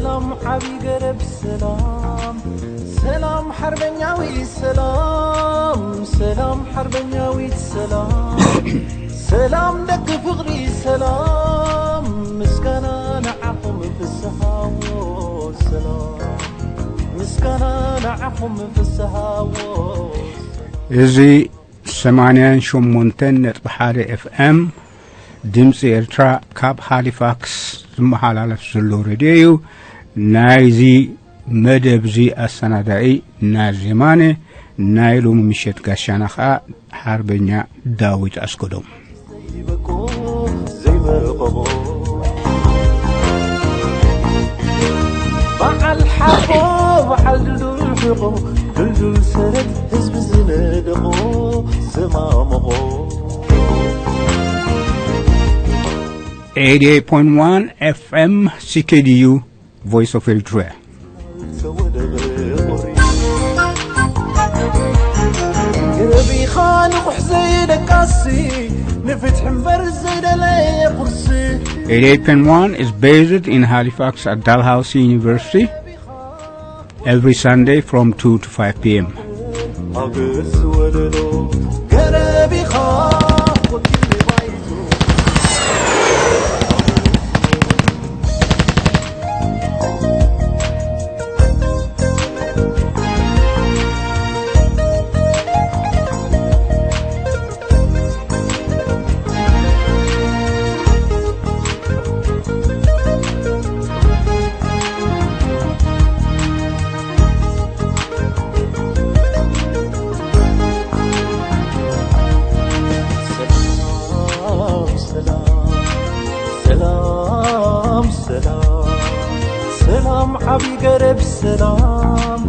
ሰላም ዓቢ ገረብ ሰላም፣ ሰላም ሓርበኛዊ ሰላም፣ ሰላም ሓርበኛዊት ሰላም፣ ሰላም ደቂ ፍቕሪ ሰላም፣ ምስጋና ንዓኹም ፍስሃዎ ሰላም፣ ምስጋና ንዓኹም ፍስሃዎ ሰላም። እዚ ሰማንያን ሸሞንተን ነጥቢ ሓደ ኤፍኤም ድምፂ ኤርትራ ካብ ሃሊፋክስ ዝመሓላለፍ ዘሎ ሬድዮ እዩ። ናይዚ መደብ እዚ ኣሰናዳኢ ናዚ የማነ፣ ናይ ሎሚ ምሸት ጋሻና ኸኣ ሓርበኛ ዳዊት ኣስገዶም። ዘይበቆ፣ ዘይበቆ፣ በዓል ሓቆ፣ በዓል ድልዱል ሕቆ፣ ድልዱል ሰረት ህዝቢ ዝነደቆ፣ ዘማመቆ። Eighty-eight point one F M C K D U, Voice of Eritrea. ገረቢኻ ንቑሕ ዘይደቃሲ፣ ንፍትሒ እምበር ዘይደለየ ቁርሲ። Eighty-eight point one is based in Halifax at Dalhousie University every Sunday from two to five p.m. ሃገር ዝወለዶ ገረቢኻ ወኪል ባይቶ። ሰላም፣ ሰላም፣ ሰላም፣ ሰላም፣ ሰላም፣ ዓቢ ገረብ ሰላም፣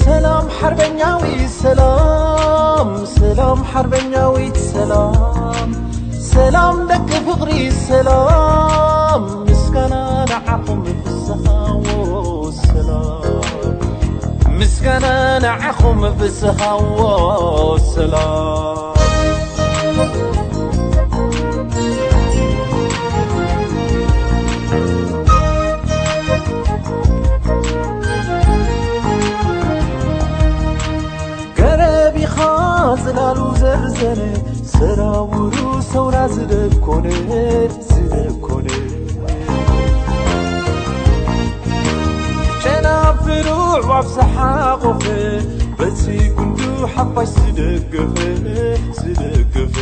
ሰላም፣ ሓርበኛዊ ሰላም፣ ሰላም፣ ሓርበኛዊት ሰላም፣ ሰላም፣ ደቂ ፍቕሪ ሰላም፣ ምስጋና ንዓኹም ፍስሃዎ ሰላም፣ ምስጋና ንዓኹም ፍስሃዎ ሰላም። ገረቢኻ ጽላሉ ዘርዘነ፣ ሰራውሩ ሰውራ ዝደኮነ፣ ዝደኮነ። ጨናፍሩ ኣዕዋፍ ዝሓቖፈ፣ በቲ ጉንዱ ሓፋሽ ዝደገፈ፣ ዝደገፈ።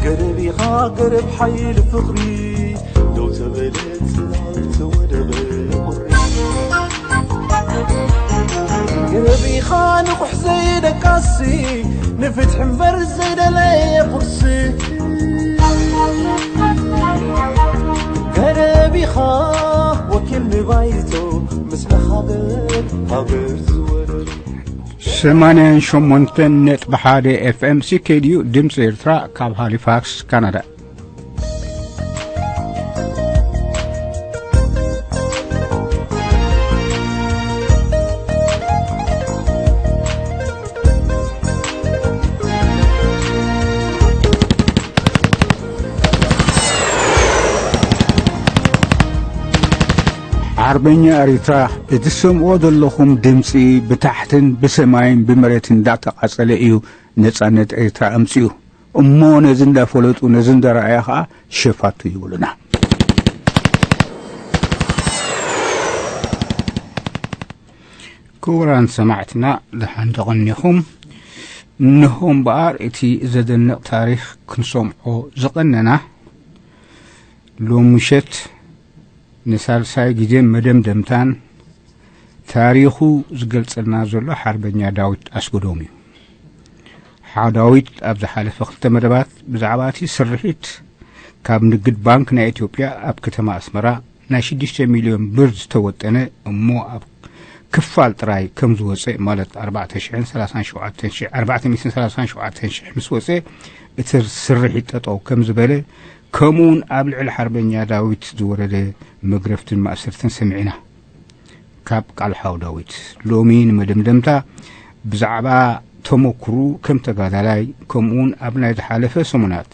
ገረቢኻ ገረብ ሓይሊ ፍቕሪ፣ ደው ተበለ ጽላል ተወደበ ቁሪ። ገረቢኻ ንቑሕ ዘይደቃሲ፣ ንፍትሒ እምበር ዘይደለየ ቁርሲ። ገረቢኻ ወኪል ንባይቶ፣ ምስለ ሃገር፣ ሃገር ዝወለዶ። ሰማንያን ሸሞንተን ነጥቢ ሓደ ኤፍኤም ሲኬዲዩ ድምፂ ኤርትራ ካብ ሃሊፋክስ ካናዳ። ሓርበኛ ኤሪትራ፣ እትሰምዕዎ ዘለኹም ድምፂ ብታሕትን ብሰማይን ብመሬትን እንዳተቓፀለ እዩ ነፃነት ኤሪትራ ኣምፅኡ። እሞ ነዚ እንዳፈለጡ፣ ነዚ እንዳረኣያ ኸዓ ሸፋቱ ይብሉና። ክቡራን ሰማዕትና፣ ደሓን ተቐኒኹም። እንሆ እምበኣር እቲ ዘደንቕ ታሪኽ ክንሰምዖ ዝቐነና፣ ሎሚ ምሸት ንሳልሳይ ግዜን መደምደምታን ታሪኹ ዝገልጸልና ዘሎ ሓርበኛ ዳዊት ኣስገዶም እዩ። ሓው ዳዊት ኣብ ዝሓለፈ ክልተ መደባት ብዛዕባ እቲ ስርሒት ካብ ንግድ ባንክ ናይ ኢትዮጵያ ኣብ ከተማ ኣስመራ ናይ ሽዱሽተ ሚልዮን ብር ዝተወጠነ እሞ ኣብ ክፋል ጥራይ ከም ዝወጸ፣ ማለት ኣርባዕተ ሽሕን ሰላሳን ሸውዓተን ሺሕ፣ ኣርባዕተ ሚእትን ሰላሳን ሸውዓተን ሺሕ ምስ ወጸ፣ እቲ ስርሒት ጠጠው ከም ዝበለ፣ ከምኡውን ኣብ ልዕሊ ሓርበኛ ዳዊት ዝወረደ መግረፍትን ማእሰርትን ሰሚዕና። ካብ ቃል ሓው ዳዊት። ሎሚ ንመደምደምታ ብዛዕባ ተመክሩ ከም ተጋዳላይ፣ ከምኡውን ኣብ ናይ ዝሓለፈ ሰሙናት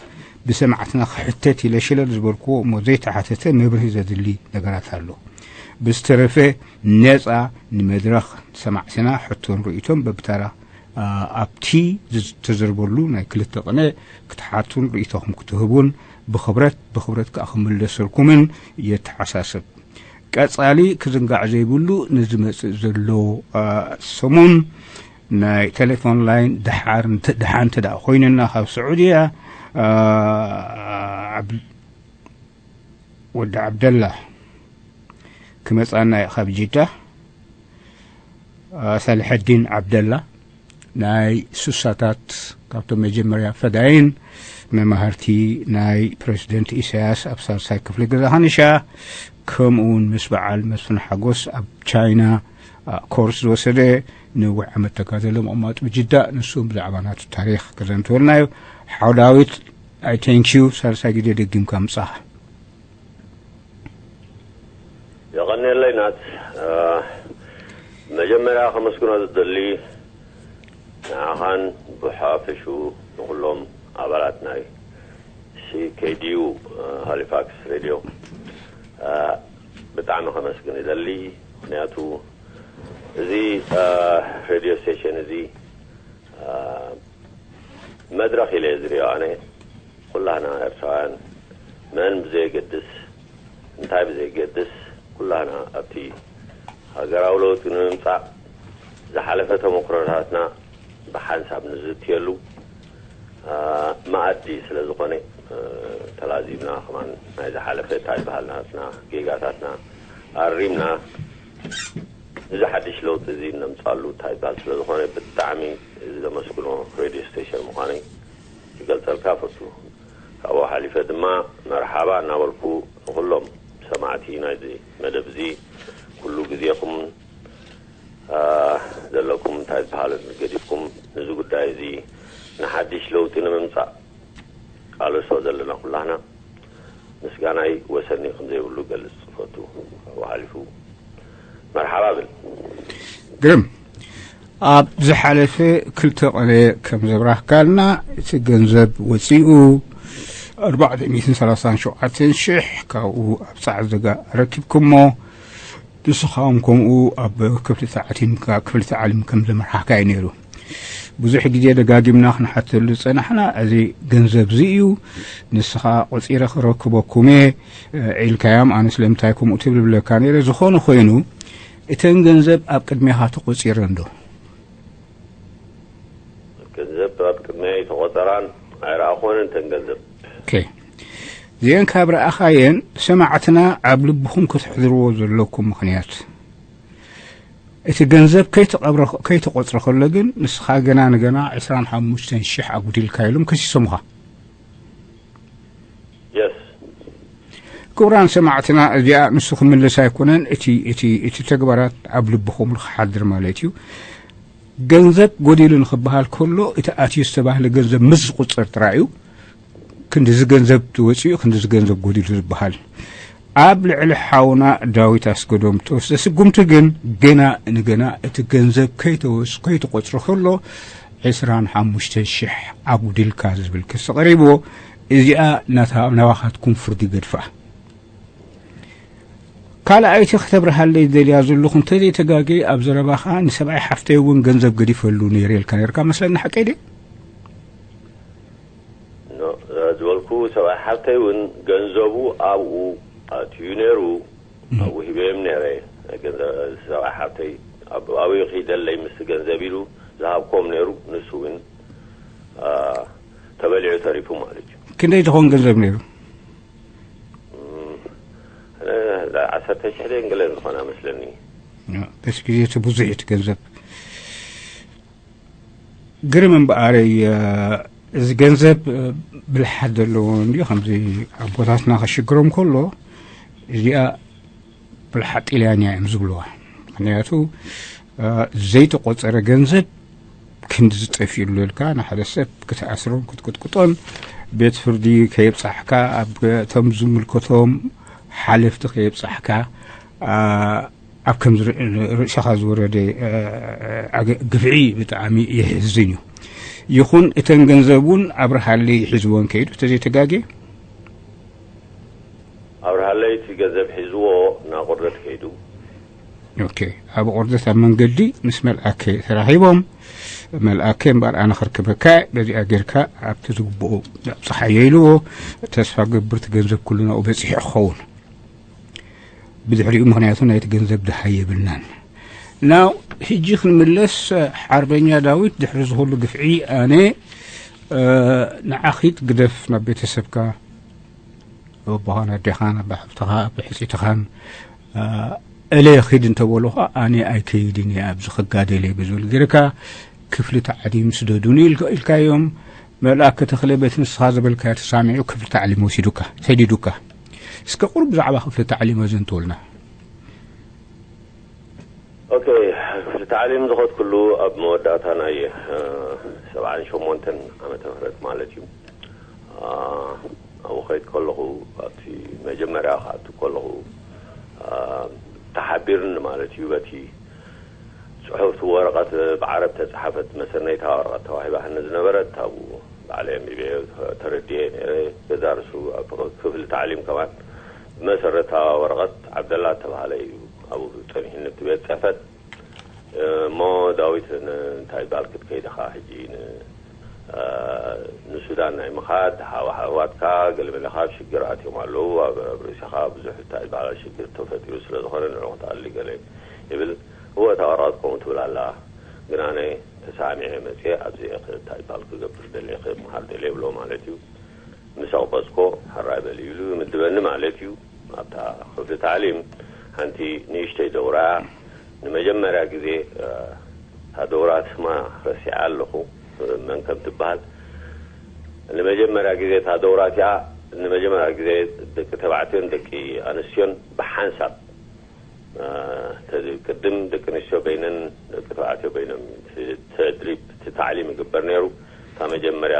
ብሰማዕትና ክሕተት ኢለ ሽለል ዝበልክዎ እሞ ዘይተሓተተ መብርሂ ዘድሊ ነገራት ኣሎ። ብዝተረፈ ነጻ ንመድረኽ ሰማዕትና ሕቶን ርእይቶን በብተራ ኣብቲ ዝተዘርበሉ ናይ ክልተ ቅነ ክትሓቱን ርእይቶኹም ክትህቡን ብኽብረት ብኽብረት ከኣ ክምለሰልኩምን የተሓሳስብ። ቀጻሊ ክዝንጋዕ ዘይብሉ ንዝመጽእ ዘሎ ሰሙን ናይ ቴሌፎን ላይን ደሓር ደሓ እንተ ደኣ ኮይንና ካብ ስዑድያ ወዲ ዓብደላ ክመጻና እዩ ካብ ጅዳ። ሳልሐዲን ዓብደላ ናይ ሱሳታት ካብቶም መጀመርያ ፈዳይን መማህርቲ ናይ ፕረዚደንት ኢሳያስ ኣብ ሳልሳይ ክፍሊ ገዛ ሃንሻ፣ ከምኡ እውን ምስ በዓል መስፍን ሓጎስ ኣብ ቻይና ኮርስ ዝወሰደ፣ ነዊሕ ዓመት ተጋደለ ምቕማጡ ብጅዳ፣ ንሱ ብዛዕባ ናቱ ታሪኽ ከዘንትወልና እዩ። ሓው ዳዊት፣ I thank you፣ ሳልሳይ ግዜ ደጊምካ ምጻኻ። የቐንየለይ ናት። መጀመርያ ከመስግኖ ዝደሊ ንዓኻን ብሓፈሹ ንኹሎም ኣባላት ናይ CKDU ሃሊፋክስ ሬድዮ ብጣዕሚ ከመስግን ይደሊ። ምክንያቱ እዚ ሬድዮ ስቴሽን እዚ መድረኽ ኢለ ዝሪኦ ኣነ። ኩላህና ኤርትራውያን መን ብዘየገድስ እንታይ ብዘየገድስ ኩላህና ኣብቲ ሃገራዊ ለውጢ ንምምጻእ ዝሓለፈ ተመክሮታትና ብሓንሳብ ንዝትየሉ መኣዲ ስለ ዝኾነ ተላዚብና ከማን ናይ ዝሓለፈ እንታይ ዝበሃል ናትና ጌጋታትና ኣሪምና እዚ ሓድሽ ለውጢ እዚ እነምጻሉ እንታይ ይበሃል ስለ ዝኾነ ብጣዕሚ ዘመስግኖ ሬድዮ ስቴሽን ምዃነይ ክገልጸልካ ፈቱ። ካብኡ ሓሊፈ ድማ መርሓባ እናበልኩ ንኹሎም ሰማዕቲ ናይዚ መደብ እዚ ኩሉ ግዜኹም ዘለኩም እንታይ ዝበሃል ገዲፍኩም ነዚ ጉዳይ እዚ ንሓድሽ ለውጢ ንምምጻእ ቃለሶ ዘለና ኩላህና ምስጋናይ ወሰኒ ከምዘይብሉ ገልጽ ፈቱ። ካብኡ ሓሊፉ መርሓባ ብል። ግርም ኣብ ዝሓለፈ ክልተ ቀነ ከም ዘብራህካልና እቲ ገንዘብ ወፂኡ ኣርባዕተ ሚእትን ሰላሳን ሸውዓተን ሽሕ ካብኡ ኣብ ፃዕዘጋ ረኪብኩሞ ንስኻውን ከምኡ ኣብ ክፍልተ ዓቲምካ ክፍልተ ዓሊም ከም ዘመርሓካ እዩ ነይሩ። ብዙሕ ግዜ ደጋጊምና ክንሓተሉ ዝጸናሕና እዚ ገንዘብ እዚ እዩ። ንስኻ ቆጺረ ክረክበኩም እየ ኢልካዮም፣ ኣነ ስለምንታይ ከምኡ ትብል ብለካ ነይረ። ዝኾነ ኮይኑ እተን ገንዘብ ኣብ ቅድሜኻ ተቆጺረን ዶ? ገንዘብ ኣብ ቅድመይ ተቆጸራን ኣይረኣኹወንን እተን ገንዘብ። ኦኬ። እዚአን ካብ ረኣኻየን ሰማዕትና ኣብ ልብኹም ክትሕድርዎ ዘለኩም ምኽንያት እቲ ገንዘብ ከይተቆጽረ ከሎ ግን ንስኻ ገና ንገና ዕስራን ሓሙሽተን ሽሕ ኣጉዲልካ ኢሎም ከሲሶምኻ። የስ ክቡራን ሰማዕትና እዚኣ ንሱ ክምልስ ኣይኮነን። እቲ እቲ እቲ ተግባራት ኣብ ልብኹም ክሓድር ማለት እዩ። ገንዘብ ጎዲሉ ንክበሃል ከሎ እቲ ኣትዩ ዝተባህለ ገንዘብ ምስ ዝቁጸር ጥራይ እዩ። ክንድዚ ገንዘብ ወፂኡ ክንድዚ ገንዘብ ጎዲሉ ዝበሃል ኣብ ልዕሊ ሓውና ዳዊት ኣስገዶም ተወስደ ስጉምቲ ግን ገና ንገና እቲ ገንዘብ ከይተወስ ከይተቆፅሩ ከሎ ዕስራን ሓሙሽተን ሽሕ ኣጉዲልካ ዝብል ክሲ ቀሪብዎ እዚኣ ናታ ናባኻትኩም ፍርዲ ገድፋ። ካልኣይቲ ክተብርሃለይ ዝደልያ ዘለኹ እንተዘይተጋግየ ኣብ ዘረባኻ ንሰብኣይ ሓፍተይ እውን ገንዘብ ገዲፈሉ ነይረ ኢልካ ነርካ መስለኒ ሓቀይ ድየ? ዝበልኩ ሰብኣይ ሓብተይ እውን ገንዘቡ ኣብኡ ኣትዩ ነይሩ። ኣብኡ ሂበዮም ነይረ። ሰብኣይ ሓብተይ ኣብኡ ኺደለይ ምስ ገንዘብ ኢሉ ዝሃብኮም ነይሩ። ንሱ እውን ተበሊዑ ተሪፉ ማለት እዩ። ክንደይ ትኾን ገንዘብ ነይሩ? ዓሰርተ ሽሕ ደንግለን ዝኾና መስለኒ። በዚ ግዜ እቲ ብዙሕ እቲ ገንዘብ ግርም እምበኣረይ እዚ ገንዘብ ብልሓት ዘለዎ እንዲ ከምዚ ኣቦታትና ከሽግሮም ከሎ እዚኣ ብልሓት ጥልያንያ እዮም ዝብልዋ። ምክንያቱ ዘይተቆፀረ ገንዘብ ክንዲ ዝጠፍእሉ ኢልካ ንሓደ ሰብ ክትኣስሮን ክትቅጥቅጦን ቤት ፍርዲ ከየብፃሕካ ኣብ እቶም ዝምልከቶም ሓለፍቲ ከየብፃሕካ ኣብ ከም ርእሰኻ ዝወረደ ግፍዒ ብጣዕሚ የሕዝን እዩ። ይኹን እተን ገንዘብ እውን ኣብርሃለይ ሒዝወን ከይዱ፣ ተዘይተጋጌ። ኣብርሃለይ እቲ ገንዘብ ሒዝዎ ናብ ቁርደት ከይዱ። ኦኬ፣ ኣብ ቁርደት ኣብ መንገዲ ምስ መልኣከ ተራኺቦም፣ መልኣከ እምበኣር ኣነ ከርክበካ፣ በዚኣ ጌርካ ኣብቲ ዝግብኡ ኣብፅሓዮ ኢልዎ። ተስፋ ገብር እቲ ገንዘብ ኩሉ ናብኡ በፂሑ ክኸውን ብድሕሪኡ፣ ምኽንያቱ ናይቲ ገንዘብ ድሃ የብልናን። ናው ሕጂ ክንምለስ፣ ሓርበኛ ዳዊት፣ ድሕሪ ዝኹሉ ግፍዒ ኣነ ንዓኺድ ግደፍ ናብ ቤተሰብካ፣ ኣቦኻን ኣዴኻን ኣባሓፍትኻ ኣባሕፂትኻን እለ ኺድ እንተበሉኻ፣ ኣነ ኣይከይድን እየ ኣብዚ ክጋደል እየ ብዝብል ጌርካ ክፍሊ ታዕሊም ስደዱኒ ኢልካዮም። መልኣከ ተኽለ በቲ ንስኻ ዝበልካዮ ተሳሚዑ ክፍሊ ታዕሊም ወሲዱካ፣ ሰዲዱካ። እስከ ቁሩብ ብዛዕባ ክፍሊ ታዕሊም ኣዘንትወልና። ኦኬ፣ ክፍሊ ታዕሊም ዝኸድኩሉ ኣብ መወዳእታ ናይ ሰብዓን ሸሞንተን ዓመተ ምህረት ማለት እዩ። ኣብኡ ኸይድ ከለኹ ኣብቲ መጀመርያ ክኣቱ ከለኹ ተሓቢርኒ ማለት እዩ። በቲ ፅሑፍቲ ወረቐት ብዓረብ ተፃሓፈት መሰነይታ ወረቐት ተዋሂባህኒ ዝነበረት ኣብኡ ባዕለይ ኣንቢበዮ ተረድየ ነይረ። ገዛ ርሱ ኣብ ክፍሊ ታዕሊም ከማን ብመሰረታ ወረቐት ዓብደላ ተባሃለ እዩ ኣብኡ ፀኒሕኒ እቲ ቤት ፅሕፈት። እሞ ዳዊት እንታይ ባል ክትከይድ ኢኻ ሕጂ ንሱዳን ናይ ምኻድ? ኣሕዋትካ ገለመለ ካብ ሽግር ኣትዮም ኣለዉ። ኣብ ርእስኻ ብዙሕ እንታይ ባል ሽግር ተፈጢሩ ስለ ዝኾነ ንዑ ክትኣሊ ገለ ይብል። እወ እታ ወረቐት ከምኡ ትብል ኣላ፣ ግን ኣነ ተሳሚዐ መፅየ ኣብዚ እንታይ ባል ክገብር ደልየ ክምሃር ደልየ ብሎ ማለት እዩ። ምስ ኣቕበፅኮ ሕራይ በል ኢሉ ይምድበኒ ማለት እዩ። ኣብታ ክፍሊ ታዕሊም ሓንቲ ንእሽተይ ደውራ ንመጀመርያ ግዜ፣ እታ ደውራ ስማ ረሲዓ ኣለኹ መን ከም ትበሃል። ንመጀመርያ ግዜ እታ ደውራ እቲኣ ንመጀመርያ ግዜ ደቂ ተባዕትዮን ደቂ ኣንስትዮን ብሓንሳብ ቅድም ደቂ ኣንስትዮ በይነን ደቂ ተባዕትዮ በይኖም ተድሪብ እቲ ታዕሊም ይግበር ነይሩ። እታ መጀመርያ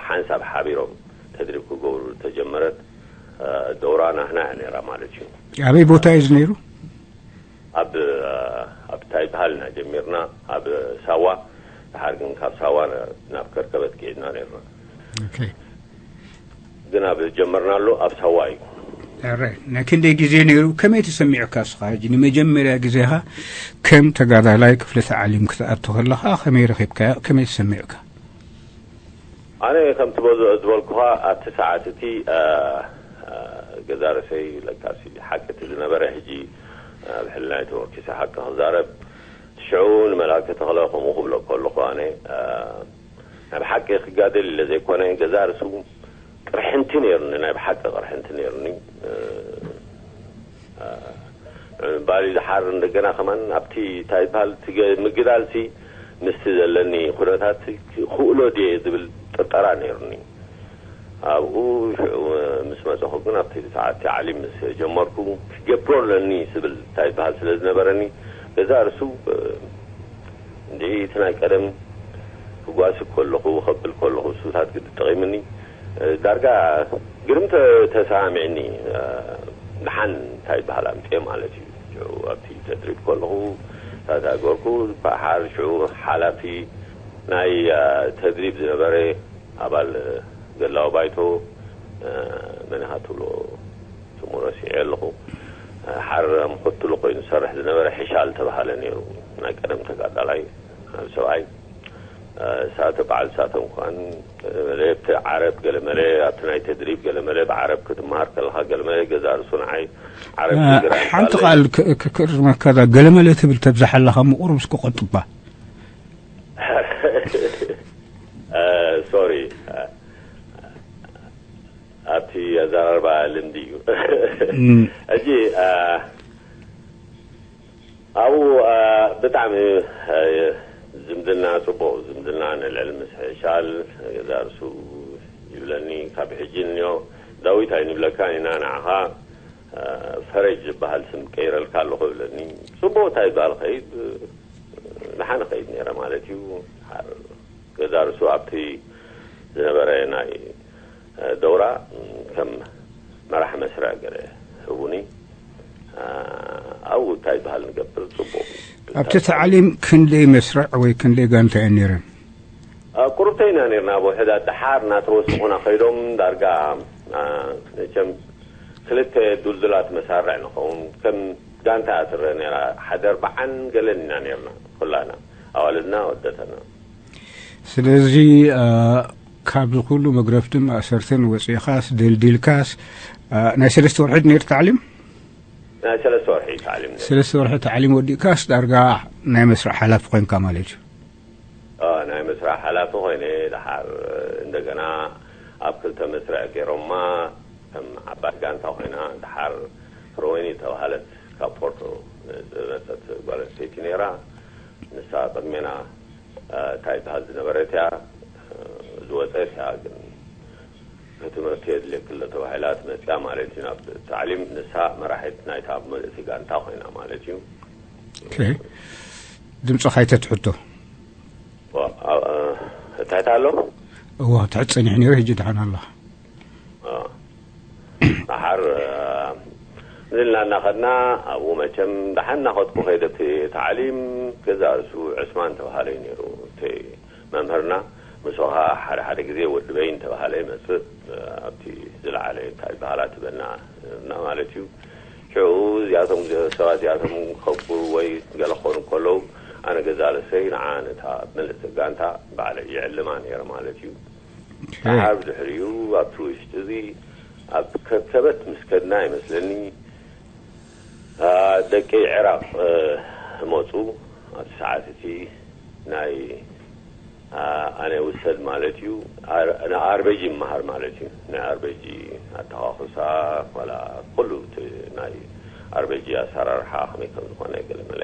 ሓንሳብ ሓቢሮም ተድሪብ ክገብሩ ተጀመረት ደውራ ናህና እያ ነይራ ማለት እዩ። ኣበይ ቦታ እዩ ነይሩ? ኣብ ኣብ እንታይ በሃል ኢና ጀሚርና ኣብ ሳዋ። ድሓር ግን ካብ ሳዋ ናብ ከርከበት ከይድና ነይርና። ግና ዝጀመርናሉ ኣብ ሳዋ እዩ። ሕራይ። ናይ ክንደይ ግዜ ነይሩ? ከመይ ተሰሚዑካ እስኻ? ሕጂ ንመጀመርያ ግዜኻ ከም ተጋዳላይ ክፍሊ ተዓሊም ክትኣቱ ከለኻ ከመይ ረኺብካዮ? ከመይ ተሰሚዑካ? ኣነ ከምቲ ዝበልኩኻ ኣብቲ ሰዓት እቲ ገዛ ርእሰይ ለካሲ ሓቂ እቲ ዝነበረ ሕጂ ኣብ ሕልናይ ተመርኪሰ ሓቂ ክዛረብ ሽዑ ንመላከ ተኽለ ከምኡ ክብሎ ከለኹ ኣነ ናይ ብሓቂ ክጋደል ኢለ ዘይኮነ ገዛ ርእሱ ቅርሕንቲ ነይሩኒ፣ ናይ ብሓቂ ቅርሕንቲ ነይሩኒ። ባሊ ዝሓር እንደገና ከማን ኣብቲ እንታይ ይበሃል እቲ ገ- ምግዳልሲ ምስቲ ዘለኒ ኩነታት ክእሎ ድየ ዝብል ጥርጠራ ነይሩኒ። ኣብኡ ሽዑ ምስ መፀኹ ግን ኣብቲ ሰዓት ዓሊም ምስ ጀመርኩ ክገብሮ ኣለኒ ዝብል እንታይ ይበሃል ስለ ዝነበረኒ ገዛ ርእሱ እንድዒ እቲ ናይ ቀደም ክጓሲ ከለኹ ከብል ከለኹ ሱታት ግዲ ጠቒምኒ ዳርጋ ግርም ተሰማሚዕኒ። ደሓን እንታይ ይበሃል ኣምፅኤ ማለት እዩ። ኣብቲ ተድሪብ ከለኹ ታዳገርኩ በሓር ሽዑ ሓላፊ ናይ ተድሪብ ዝነበረ ኣባል ገላዊ ባይቶ መን ኢኻ ትብሎ ስሙ ረሲዐ ኣለኹ። ሓር ምኽትሉ ኮይኑ ዝሰርሕ ዝነበረ ሕሻል ተባሃለ ነይሩ። ናይ ቀደም ተጋዳላይ ሰብኣይ ሳተ በዓል ሳተ እንኳን ገለመለ ኣብቲ ዓረብ ገለመለ ኣብቲ ናይ ተድሪብ ገለመለ ብዓረብ ክትመሃር ከለኻ ገለመለ ገዛ ርሱ ንዓይ ዓረብ ሽግር ሓንቲ ኣይባለይ። ቃል ክእርመካ ገለመለ ትብል ተብዛሓ ኣለኻ ምቁር ምስ ክቆጥባ ሶሪ ኣብቲ ኣዘራርባ ልምዲ እዩ። ሕጂ ኣብኡ ብጣዕሚ ዝምድና ፅቡቅ ዝምድና ንልዕል ምስ ሕሻል ገዛ ርሱ ይብለኒ ካብ ሕጂ እንዮ ዳዊት ኣይንብለካን ኢና ንዓኻ ፈረጅ ዝበሃል ስም ቀይረልካ ኣለኹ ይብለኒ። ፅቡቅ እንታይ ይበሃል ኸይድ ንሓነ ኸይድ ነይረ ማለት እዩ። ገዛ ርሱ ኣብቲ ዝነበረ ናይ ደውራ ከም መራሕ መስርዕ ገለ ህቡኒ ኣብኡ እንታይ ይበሃል ንገብር ፅቡቅ ኣብቲ ታዕሊም ክንደይ መስርዕ ወይ ክንደይ ጋንታ እየን ነይረን? ቁርብተይ ኢና ነርና ብውሕዳት። ደሓር እናተወስኹና ከይዶም ዳርጋ መቸም ክልተ ዱልዱላት መሳርዕ ንኸውን ከም ጋንታ እያ ትረአ ነራ። ሓደ ኣርባዓን ገለን ኢና ነርና ኩላና፣ ኣዋልድና ወደተና። ስለዚ ካብዚ ኩሉ መግረፍትን ማእሰርትን ወፂእኻስ ደልዲልካስ፣ ናይ ሰለስተ ወርሒ ነይሩ ታዕሊም? ናይ ሰለስተ ወርሒ ታዕሊም ነይሩ። ሰለስተ ወርሒ ታዕሊም ወዲእካስ ዳርጋ ናይ መስርሕ ሓላፊ ኮይንካ ማለት እዩ? ናይ መስርሕ ሓላፊ ኮይነ፣ ደሓር እንደገና ኣብ ክልተ መስርዕ ገይሮማ። ከም ዓባይ ጋንታ ኮይና፣ ደሓር ሮወኒ ተባሃለት ካብ ፖርቶ ዝመፀት ጓል ኣንስተይቲ ነይራ። ንሳ ቅድሜና እንታይ ይበሃል ዝነበረት እያ፣ ዝወፀት እያ። ግን ትምህርቲ የድልየክለ ተባሂላ ትመፅያ ማለት እዩ ናብ ታዕሊም። ንሳ መራሒት ናይታ መርእሲ ጋንታ ኮይና ማለት እዩ። ድምፅኻ ኣይተትሕቶ። እታይታ ኣሎ። እዋ ትሕት ፀኒሑ ነይሩ፣ ሕጂ ድሓን ኣላ። ደሓር ንልና እናኸድና፣ ኣብኡ መቸም ደሓን እናኸድኩ ከይደ ኣብቲ ታዕሊም። ገዛ እሱ ዕስማን ተባሃለ እዩ ነይሩ እቲ መምህርና። ምስኻ ሓደ ሓደ ግዜ ወዲ በይን ተባሃለ ይመፅእ። ኣብቲ ዝለዓለ እንታይ በሃላ ትበና እና ማለት እዩ። ሽዑ እዚኣቶም ሰባት እዚኣቶም ከብሩ ወይ ገለ ክኾኑ ከለዉ፣ ኣነ ገዛ ለሰይ ንዓ ነታ ምልእቲ ጋንታ ባዕለ ይዕልማ ነይረ ማለት እዩ። ደሓር ብድሕሪኡ ኣብቲ ውሽጢ እዚ ኣብ ከከበት ምስ ከድና ይመስለኒ፣ ደቂ ዕራቕ መፁ። ኣብቲ ሰዓት እቲ ናይ ኣነ ውሰድ ማለት እዩ። ንኣርበጂ ይመሃር ማለት እዩ። ናይ ኣርበጂ ኣተኻኽሳ ዋላ ኩሉ እቲ ናይ ኣርበጂ ኣሰራርሓ ከመይ ከም ዝኾነ ገለ መለ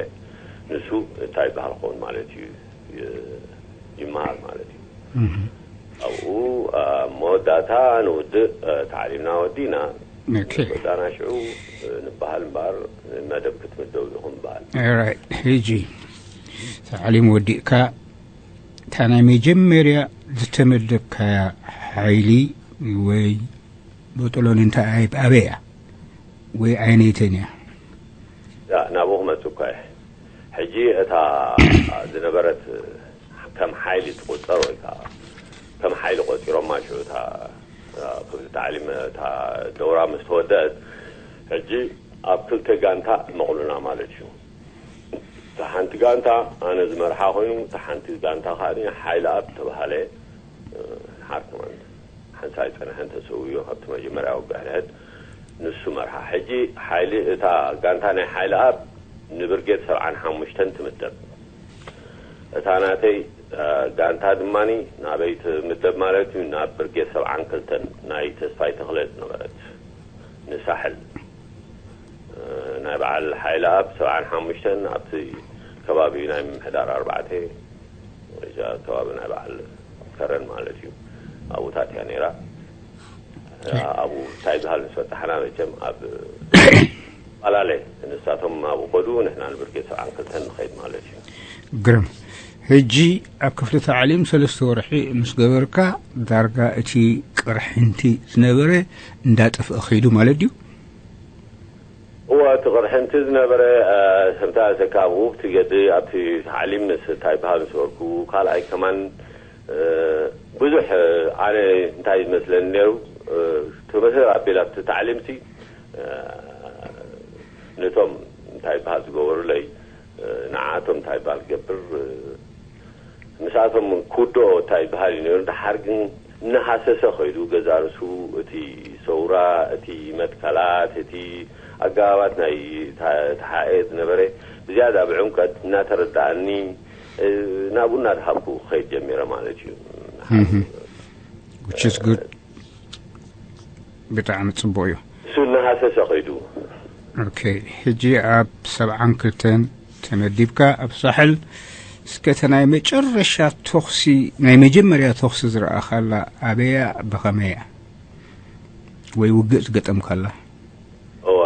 ንሱ እንታይ ይበሃል ክኸውን ማለት እዩ፣ ይመሃር ማለት እዩ። ኣብኡ ኣብ መወዳእታ ንውድእ ታዕሊምና ወዲና። ወዳና ሽዑ ንበሃል እምበኣር መደብ ክትምደቡ ኢኹም እበሃል። ሕጂ ታዕሊም ወዲእካ እታ ናይ መጀመርያ ዝተመደብካያ ሓይሊ ወይ በጦሎን እንታይ ኣበይ እያ ወይ ዓይነይተን እያ? ናብኡ ክመፅእ እኳ እየ። ሕጂ እታ ዝነበረት ከም ሓይሊ ትቑፀር ወይ ከዓ ከም ሓይሊ ቆፂሮማ ሽዑ እታ ክፍሊ ታዕሊም እታ ደውራ ምስ ተወደአት ሕጂ ኣብ ክልተ ጋንታ መቕሉና ማለት እዩ። እታ ሓንቲ ጋንታ ኣነ ዝመርሓ ኮይኑ፣ እታ ሓንቲ ጋንታ ከዓ ሓይሊ ኣብ ተባሃለ ሓርትማን ሓንሳይ ፀንሐን ተሰውዮ ካብቲ መጀመርያ ውግእ ሕድሕድ ንሱ መርሓ። ሕጂ ሓይሊ እታ ጋንታ ናይ ሓይሊ ኣብ ንብርጌድ ሰብዓን ሓሙሽተን ትምደብ። እታ ናተይ ጋንታ ድማ ናበይ ትምደብ ማለት እዩ? ናብ ብርጌድ ሰብዓን ክልተን ናይ ተስፋይ ተኽለ ዝነበረት ንሳሕል ናይ በዓል ሓይሊ ኣብ ሰብዓን ሓሙሽተን ኣብቲ ከባቢ ናይ ምምሕዳር ኣርባዕተ ወይ ከባቢ ናይ በዓል ከረን ማለት እዩ ኣብኡታት እያ ነይራ። ኣብኡ እንታይ ዝበሃል ምስ በፃሕና መቸም ኣብ ፈላለ ንሳቶም ኣብኡ ከዱ ንሕና ንብርጌድ ሰብዓን ክልተን ንኸይድ ማለት እዩ። ግርም። ሕጂ ኣብ ክፍሊ ታዕሊም ሰለስተ ወርሒ ምስ ገበርካ ዳርጋ እቲ ቅርሕንቲ ዝነበረ እንዳጠፍአ ከይዱ ማለት ድዩ? እወ፣ እቲ ቅርሕንቲ ዝነበረ ከምታ ዘካብኡ እቲ ገዲ ኣብቲ ታዕሊም ምስ እንታይ በሃል ምስ በልኩ ካልኣይ ከማን ብዙሕ ኣነ እንታይ ይመስለኒ ነይሩ ትምህር ኣቢል ኣብቲ ታዕሊምቲ ነቶም እንታይ በሃል ዝገበሩለይ ንዓቶም እንታይ በሃል ገብር ምስኣቶም ኩዶ እንታይ በሃል እዩ ነይሩ። ደሓር ግን እናሃሰሰ ከይዱ ገዛ ርእሱ እቲ ሰውራ እቲ መትከላት እቲ ኣገባባት ናይ ተሓኤ ዝነበረ ብዝያዳ ብዕምቀት እናተረዳእኒ ናብኡ እናተሃብኩ ክኸይድ ጀሚረ ማለት እዩ። Which is good። ብጣዕሚ ፅቡቅ እዩ። እሱ እናሃሰሰ ከይዱ። ኦኬ፣ ሕጂ ኣብ ሰብዓን ክልተን ተመዲብካ ኣብ ሳሕል እስከ እተ ናይ መጨረሻ ተኹሲ ናይ መጀመርያ ተኹሲ ዝረኣኻላ ኣበያ ብኸመያ ወይ ውግእ ዝገጠምካላ? እዋ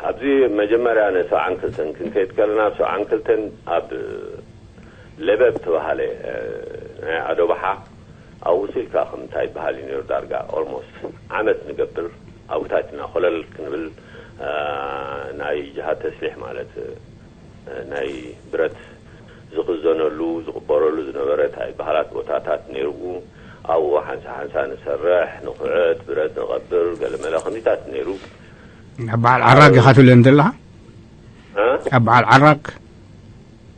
ኣብዚ መጀመርያ ንሰብዓን ክልተን ክንከይድ ከለና ኣብ ሰብዓን ክልተን ኣብ ለበብ ተባሃለ ናይ ኣዶባሓ ኣብኡ ስኢልካ ከምንታይ ይበሃል እዩ ነይሩ ዳርጋ ኦልሞስት ዓመት ንገብር ኣብኡታት ኢና ኮለል ክንብል ናይ ጅሃድ ተስሊሕ ማለት ናይ ብረት ዝኽዘነሉ ዝቕበረሉ ዝነበረ እንታይ በሃላት ቦታታት ነይሩ። ኣብኡ ሓንሳ ሓንሳ ንሰርሕ፣ ንኹዕት፣ ብረት ንቐብር፣ ገለመለ ከምዚታት ነይሩ። ኣብ በዓል ዓራግ ኢኻ ትብለኒ ዘለኻ? እ? ኣብ በዓል ዓራግ?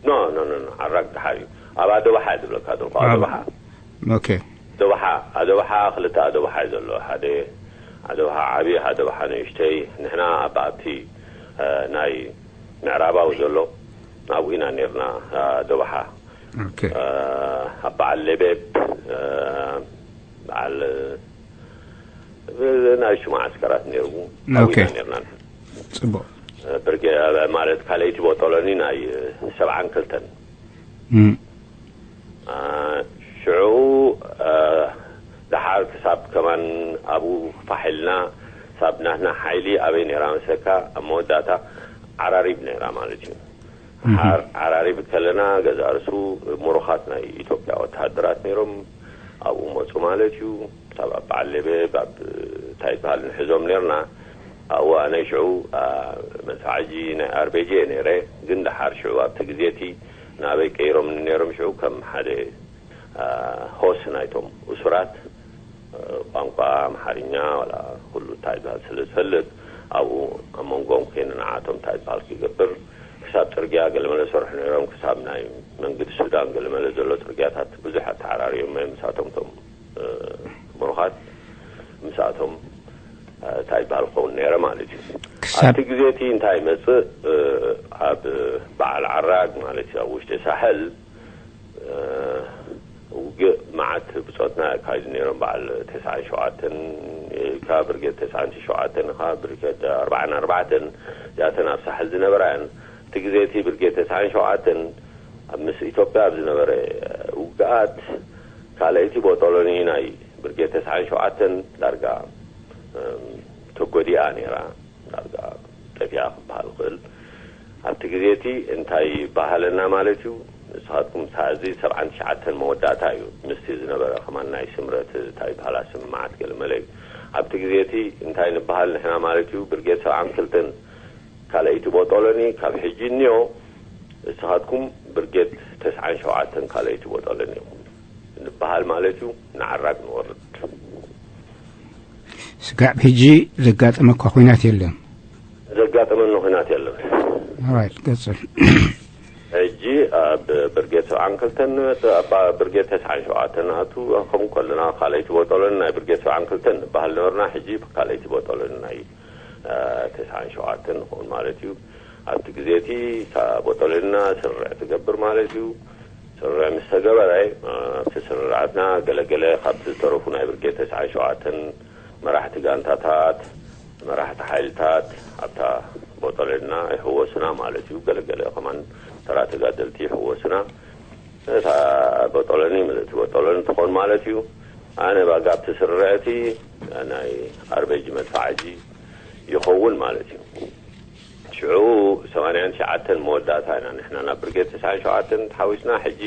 ኖ ኖ ኖ ኖ፣ ዓራግ ድሓር እዩ። ኣብ ኣደባሓ እየ ዝብለካ ዘለኹ። ኣደባሓ። ኦኬ። ኣደባሓ፣ ኣደባሓ፣ ክልተ ኣደባሓ እዩ ዘሎ። ሓደ ኣደባሓ ዓብዪ፣ ኣደባሓ ንእሽተይ። ንሕና ኣብ ኣብቲ፣ እ፣ ናይ ምዕራባዊ ዘሎ ናብኡ ኢና ነርና። ኣደባሓ፣ ኦኬ። እ፣ ኣብ በዓል ሌቤብ፣ እ፣ በዓል፣ እ፣ ናይ ሽማ ዓስከራት ነይሩ። ናብኡ ኦኬ። ኢና ነርና። ጽቡቕ። እ፣ ብርጌ፣ ማለት ካልኣይቲ ቦጦሎኒ ናይ፣ እ፣ ሰብዓን ክልተን። እም። እ፣ ሽዑ፣ እ፣ ደሓር ክሳብ ከማን ኣብኡ ፋሕ ኢልና፣ ሳብ ናትና ሓይሊ ኣበይ ነይራ መስለካ? ኣብ መወዳእታ ዓራሪብ ነይራ ማለት እዩ። ሓር ዓራሪብ ከለና ገዛ ርሱ ምሩኻት ናይ ኢትዮጵያ ወተሃደራት ነይሮም ኣብኡ መፁ ማለት እዩ። ሳብ ኣብ በዓል ሌቤብ ኣብ እንታይ ዝበሃል ንሕዞም ነርና። ኣብኡ ኣነ ሽዑ፣ አ፣ መድፍዓጂ ናይ ኣርቤጂ እየ ነይረ። ግን ደሓር ሽዑ ኣብቲ ግዜ እቲ ናበይ ቀይሮም ነይሮም ሽዑ ከም ሓደ፣ አ፣ ሆስ ናይቶም እሱራት፣ አ፣ ቋንቋ ኣምሓርኛ ዋላ ኩሉ እንታይ ዝበሃል ስለ ዝፈልጥ ኣብኡ ኣብ መንጎም ኮይነ ንዓቶም እንታይ ዝበሃል ክገብር ክሳብ ጽርግያ ገለመለ ሰርሑ ነይሮም። ክሳብ ናይ መንግዲ ሱዳን ገለመለ ዘሎ ጽርግያታት ብዙሕ ኣተዓራርዮም እዮም ምሳቶም ቶም፣ እ፣ ምሩኻት ምሳቶም፣ እ፣ እንታይ ይበሃል ክኸውን ነይረ ማለት እዩ። ክሳብ ኣብቲ ግዜ እቲ እንታይ ይመጽእ፣ እ፣ ኣብ በዓል ዓራግ ማለት እዩ፣ ኣብ ውሽጢ ሳሕል፣ እ፣ ውግእ መዓት ብጾትና የካይዱ ነይሮም። በዓል ተስዓን ሸውዓተን ኢልካ ብርጌድ ተስዓን ሸውዓተን ኢኻ፣ ብርጌድ ኣርባዓን ኣርባዕተን እዚኣተን ኣብ ሳሕል ዝነበራ እየን። እቲ ግዜ እቲ ብርጌድ ተስዓን ሸውዓተን ኣብ ምስ ኢትዮጵያ ኣብ ዝነበረ ውግኣት ካልኣይቲ ቦጦሎኒ ናይ ብርጌድ ተስዓን ሸውዓተን ዳርጋ፣ እም፣ ተጎዲኣ ነይራ። ዳርጋ ጠፊኣ ክበሃል ይኽእል። ኣብቲ ግዜ እቲ እንታይ ይበሃለና ማለት እዩ? ንስኻትኩም ሳዚ ሰብዓን ትሽዓተን መወዳእታ እዩ። ምስቲ ዝነበረ ከማን ናይ ስምረት እንታይ ይበሃላ ስምምዓት ገለመለ እዩ። ኣብቲ ግዜ እቲ እንታይ ንበሃል ንሕና ማለት እዩ? ብርጌድ ሰብዓን ክልተን ካልኣይቲ ቦጦሎኒ ካብ ሕጂ እኒኦ፣ ንስኻትኩም ብርጌድ ተስዓን ሸውዓተን ካልኣይቲ ቦጦሎኒ ኢኹም ንበሃል ማለት እዩ። ንዓራግ ንወርድ። ስጋብ ሕጂ ዘጋጠመ እኳ ኹናት የለን። ዘጋጠመኒ ኹናት የለን። ኦራይት፣ ቀጽል። ሕጂ ኣብ ብርጌድ ሰብዓን ክልተን ንመጽእ፣ ኣብ ብርጌድ ተስዓን ሸውዓተን ንኣቱ። ከምኡ ከለና ካልኣይቲ ቦጦሎኒ ናይ ብርጌድ ሰብዓን ክልተን ንበሃል ነበርና። ሕጂ ካልኣይቲ ቦጦሎኒ ናይ፣ እ፣ ተስዓን ሸውዓተን ንኸውን ማለት እዩ። ኣብቲ ግዜ እቲ እታ ቦጦሎንና ስርርዕ ትገብር ማለት እዩ። ስርርዕ ምስ ተገበረ፣ እ፣ ኣብቲ ስርርዓትና ገለገለ ካብቲ ዝተረፉ ናይ ብርጌድ ተስዓን ሸውዓተን መራሕቲ ጋንታታት፣ መራሕቲ ሓይልታት ኣብታ ቦጦሎንና ይሕወሱና ማለት እዩ። ገለገለ ከማን ተራ ተጋደልቲ ይሕወሱና። እታ ቦጦሎኒ ምልእቲ ቦጦሎኒ ትኾን ማለት እዩ። ኣነ ባጋ ኣብቲ ስርርዕ እቲ ናይ ኣርቤጂ መድፋዓጂ ይኸውን ማለት እዩ። ሽዑ ሰማንያን ትሽዓተን መወዳእታ ኢና ንሕና ናብ ብርጌድ ተስዓን ሸውዓተን ተሓዊስና። ሕጂ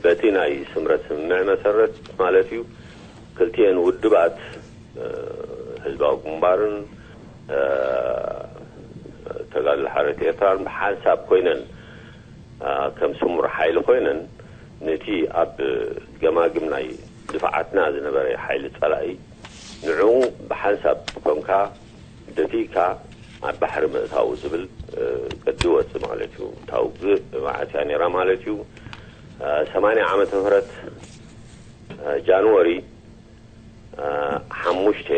በቲ ናይ ስምረት ስምምዕ መሰረት ማለት እዩ፣ ክልቲኤን ውድባት፣ እ፣ ህዝባዊ ግንባርን፣ እ፣ ተጋድሎ ሓርነት ኤርትራን ብሓንሳብ ኮይነን፣ እ፣ ከም ስሙር ሓይሊ ኮይነን ነቲ ኣብ ገማግም ናይ ድፍዓትና ዝነበረ ሓይሊ ጸላኢ ንዕኡ ብሓንሳብ ኮንካ ደፊእካ ኣብ ባሕሪ ምእታው ዝብል፣ እ፣ ቅዲ ወጽእ ማለት እዩ። እታ ውግእ መዓስ እያ ነይራ ማለት እዩ? እ፣ ሰማንያ ዓመተ ምህረት፣ እ፣ ጃንወሪ፣ እ፣ ሓሙሽተ፣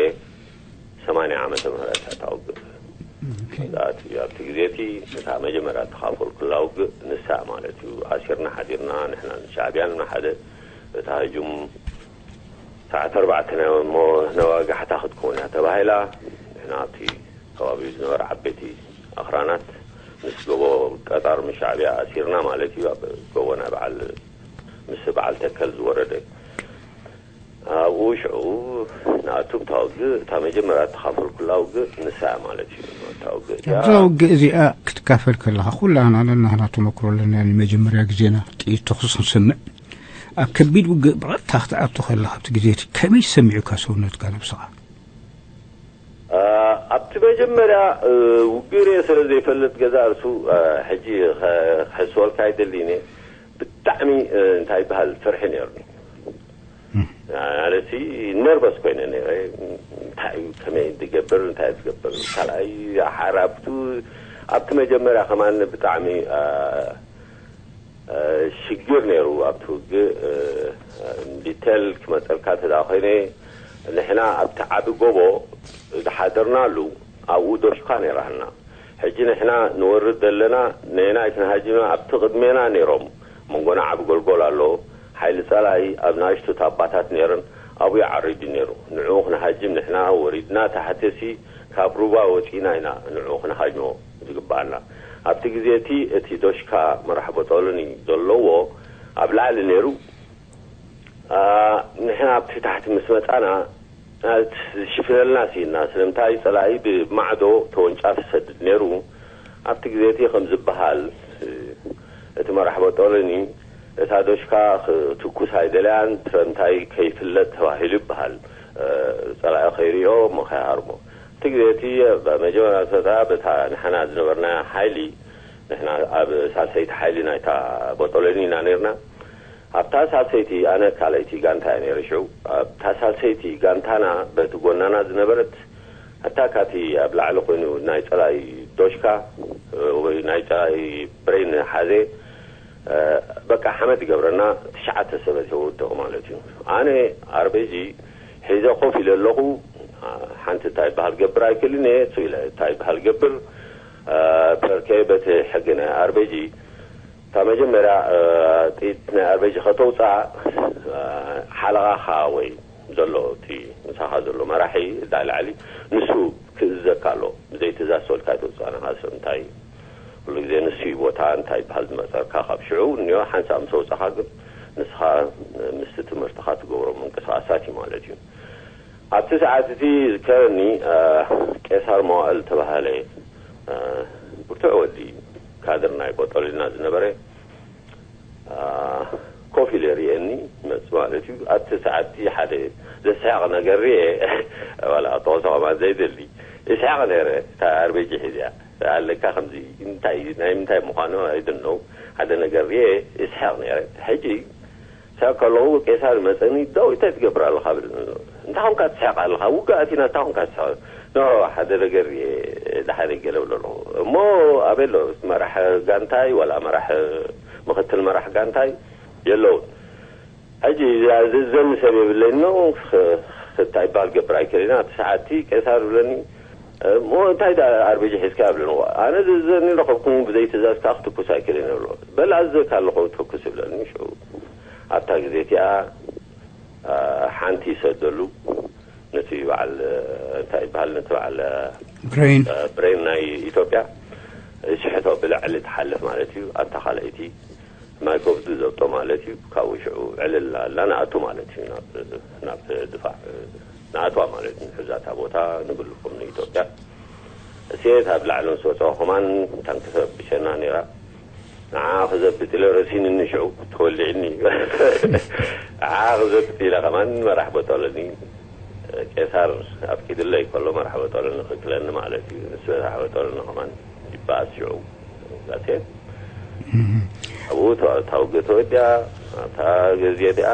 ሰማንያ ዓመተ ምህረት እያ እታ ውግእ። እዛ እቲ፣ ኣብቲ ግዜ እቲ እታ መጀመርያ እተኻፈልኩላ ውግእ ንሳ ማለት እዩ። ኣሲርና ሓዲርና ንሕና ንሻዕብያን ንሓደ እታ ህጁም ሰዓት ኣርባዕተ ናይ እሞ ነዋጋሕታ ክትከውን እያ ተባሂላ። ንሕና ኣብቲ ከባቢኡ ዝነበረ ዓበይቲ ኣኽራናት ምስ ጎቦ ቀጣር ምስ ሻዕብያ ኣሲርና ማለት እዩ። ኣብ ጎቦ ናይ በዓል፣ ምስ በዓል ተከል ዝወረደ ኣብኡ ሽዑ ንኣቱ እታ ውግእ፣ እታ መጀመርያ እተኻፈልኩላ ውግእ ንሳ እያ ማለት እዩ። እታ ውግእ እዚኣ እዛ ውግእ እዚኣ ክትካፈል ከለኻ፣ ኩላና ነናህና ተመክሮ ኣለና። ንመጀመርያ ግዜና ጥይት ተኹስ ክንሰምዕ፣ ኣብ ከቢድ ውግእ ብቐጥታ ክትኣቱ ከለኻ፣ ኣብቲ ግዜ እቲ ከመይ ተሰሚዑካ ሰውነትካ ነብስኻ? እ፣ ኣብቲ መጀመርያ፣ እ፣ ውግእ ርኤ ስለ ዘይፈልጥ ገዛ እርሱ፣ እ፣ ሕጂ ኸ-፣ ክሕስወልካ ኣይደልን እየ። ብጣዕሚ እንታይ ይበሃል ፍርሒ ነይሩኒ። ማለት ነርቨስ ኮይነ ነይረ። እንታይ እዩ፣ ከመይ ዝገብር፣ እንታይ ዝገብር? ካልኣይ ሓራብቱ ኣብቲ መጀመርያ ከማን ብጣዕሚ ሽግር ነይሩ ኣብቲ ውግእ። ዲቴል ክመፀልካ እንተ ኮይነ፣ ንሕና ኣብቲ ዓቢ ጎቦ ዝሓደርናሉ ኣብኡ ዶሽካ ነይራና። ሕጂ ንሕና ንወርድ ዘለና ነየናይ ክንሃጅም? ኣብቲ ቅድሜና ነይሮም፣ መንጎና ዓቢ ጎልጎል ኣሎ። ሓይሊ ጸላኢ ኣብ ንኣሽቱ ታባታት ነይረን ኣብኡ ይዓሪዱ ነይሩ። ንዕኡ ክንሃጅም ንሕና ወሪድና ታሕቲሲ ካብ ሩባ ወጺእና ኢና ንዕኡ ክንሃጅሞ ዝግባኣና። ኣብቲ ግዜ እቲ፣ እቲ ዶሽካ መራሕ ቦጦሎኒ ዘለዎ ኣብ ላዕሊ ነይሩ። ንሕና ኣብቲ ታሕቲ ምስ መጻና ዝሽፍነልና ስኢና። ስለምንታይ? ጸላኢ ብማዕዶ ተወንጫፍ ዝሰድድ ነይሩ። ኣብቲ ግዜ እቲ ከም ዝበሃል እቲ መራሕ ቦጦሎኒ እታ ዶሽካ ክትኩስ ኣይደለያን፣ ስለምንታይ ከይፍለጥ ተባሂሉ ይበሃል። ጸላኢ ከይሪኦ እሞ ከይሃርሞ። እቲ ግዜ እቲ መጀመርያ ስመጻ በታ ንሕና ዝነበርና ሓይሊ፣ ንሕና ኣብ ሳልሰይቲ ሓይሊ ናይታ ቦጦሎኒ ኢና ነርና። ኣብታ ሳልሰይቲ፣ ኣነ ካልኣይቲ ጋንታ እየ ነይረ ሽዑ። ኣብታ ሳልሰይቲ ጋንታና በቲ ጎናና ዝነበረት ኣታካቲ ኣብ ላዕሊ ኮይኑ ናይ ጸላኢ ዶሽካ ወይ ናይ ጸላኢ ብሬን ሓዜ። በቃ ሓመድ ይገብረና። ትሽዓተ ሰብ ኣትዩ ወደቑ ማለት እዩ። ኣነ ኣርቤጂ ሒዘ ኮፍ ኢለ ኣለኹ። ሓንቲ እንታይ ይበሃል ገብር ኣይክእልን እየ። እሱ ኢለ እንታይ ይበሃል ገብር፣ ፐርኬ በቲ ሕጊ ናይ ኣርቤጂ እታ መጀመርያ ጥይት ናይ ኣርቤጂ ከተውፅኣ ሓለቓኻ ወይ ዘሎ እቲ ምሳኻ ዘሎ መራሒ እዳ ላዕሊ ንሱ ክእዘካ ኣሎ። ብዘይ ትእዛዝ ሰልካ ኣይተውፅኣን ኢኻ። ሰብ እንታይ ኩሉ ግዜ ንሱ እዩ ቦታ እንታይ ይበሃል ዝመፀካ። ካብ ሽዑ እኒኦ ሓንሳብ ምስ ኣውፃኻ ግን ንስኻ ምስቲ ትምህርትኻ ትገብሮ ምንቅስቃሳት እዩ ማለት እዩ። ኣብቲ ሰዓት እቲ ዝከረኒ ቄሳር መዋእል ተባሃለ ብርቱዕ ወዲ ካድር ናይ ቦጦሊና ዝነበረ ኮፍ ኢለ ርእየኒ ይመጽእ ማለት እዩ። ኣብቲ ሰዓት እቲ ሓደ ዘስሕቕ ነገር ርእየ። ዋላ ክጠቕሶ ከማን ዘይደሊ ይስሕቕ ነይረ። እታ ኣርቤጂ ሒዝያ ኣለካ ከምዚ እንታይ ናይ ምንታይ ምዃኑ ኣይድነው ሓደ ነገር ርእየ ይስሕቕ ነይረ። ሕጂ ሳብ ከለኹ ቄሳር መጸኒ ዳዊት እንታይ ትገብር ኣለኻ ብል። እንታይ ኾንካ ትስሕቕ ኣለኻ? ውግእ ኣቲና እንታይ ኾንካ ትስሕቕ? ኖ ሓደ ነገር ርእየ ደሓን ገለ ብሎ ኣለኹ። እሞ ኣበይ ኣሎ መራሕ ጋንታይ ዋላ መራሕ ምኽትል መራሕ ጋንታይ የለውን። ሕጂ ዝእዘኒ ሰብ የብለይን ነው። እንታይ ይበሃል ገብር ኣይክእልን ኢና። እቲ ሰዓቲ ቄሳር ብለኒ እሞ እንታይ ዳ ኣርቤጂ ሒዝካ ብለኒ። ኣነ ዝእዘኒ ረኸብኩም ብዘይ ትእዛዝ ከዓ ክትኩስ ኣይክእልን እብሎ። በል ኣዘካ ኣለኹ ተኩስ ይብለኒ። ሽዑ ኣብታ ግዜ እቲኣ ሓንቲ ይሰደሉ ነቲ በዓል እንታይ ይበሃል ነቲ በዓል ብሬን ብሬን ናይ ኢትዮጵያ ይስሕቶ ብልዕሊ ትሓልፍ ማለት እዩ። ኣብታ ካልኣይቲ ማይ ከብዱ ዘብጦ ማለት እዩ። ካብኡ ሽዑ ዕልል ኣላ ንኣቱ ማለት እዩ ናብ ድፋዕ ንኣትዋ ማለት እዩ። ንሕዛታ ቦታ ንግልፎም ንኢትዮጵያ እሴት ኣብ ላዕሊ ምስ ወፀኦ ከማን ታንኪ ተረብሸና ነይራ። ንዓ ክዘብጥ ኢለ ረሲንኒ ሽዑ ተወሊዕኒ። ንዓ ክዘብጥ ኢለ ከማን መራሕ በጠለኒ ቄሳር ኣፍቂድለይ ከሎ መራሕ በጠለኒ ክክለኒ ማለት እዩ። ንሱ መራሕ በጠለኒ ከማን ይበኣስ ሽዑ ዛቴ ኣብኡ ተዋግእ ተወዲኣ ኣብታ ግዜ እቲኣ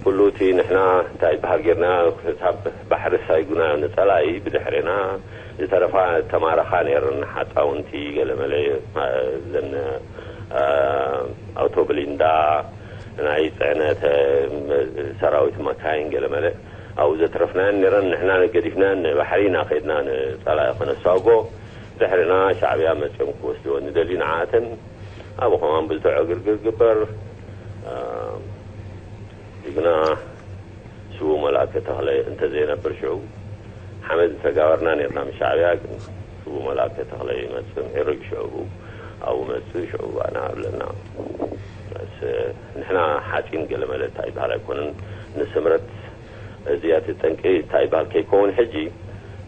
ኩሉ እቲ ንሕና እንታይ በሃል ጌርና ክሳብ ባሕሪ ሳይጉና ንጸላኢ ብድሕሬና ዝተረፋ ተማረኻ ነይረን ሓፃውንቲ ገለመለ ዘን ኣውቶብሊንዳ ናይ ፅዕነት ሰራዊት መካይን ገለመለ ኣብኡ ዘትረፍናየን ነይረን ንሕና ገዲፍናየን ንባሕሪ ኢና ከድና ንፀላኢ ከነሳጎ ድሕርና ሻዕብያ መፅኦም ክወስድዎ ንደሊ ንዓተን ኣብኡ ከማን ብዝተዖ ግርግር ግበር ጅግና ስዉ መልኣከ ተኽለ እንተዘይነብር ሽዑ ሓመድ ተጋበርና ነርና ምስ ሻዕብያ ግን ስዉ መልኣከ ተኽለ ይመፅእ ምዒርግ ሽዑ ኣብኡ መፅእ ሽዑ ኣና ኣብለና ንሕና ሓፂን ገለ መለታ ይበሃል ኣይኮነን ንስምረት እዚኣ እቲ ጠንቂ እንታይ ይበሃል ከይከውን ሕጂ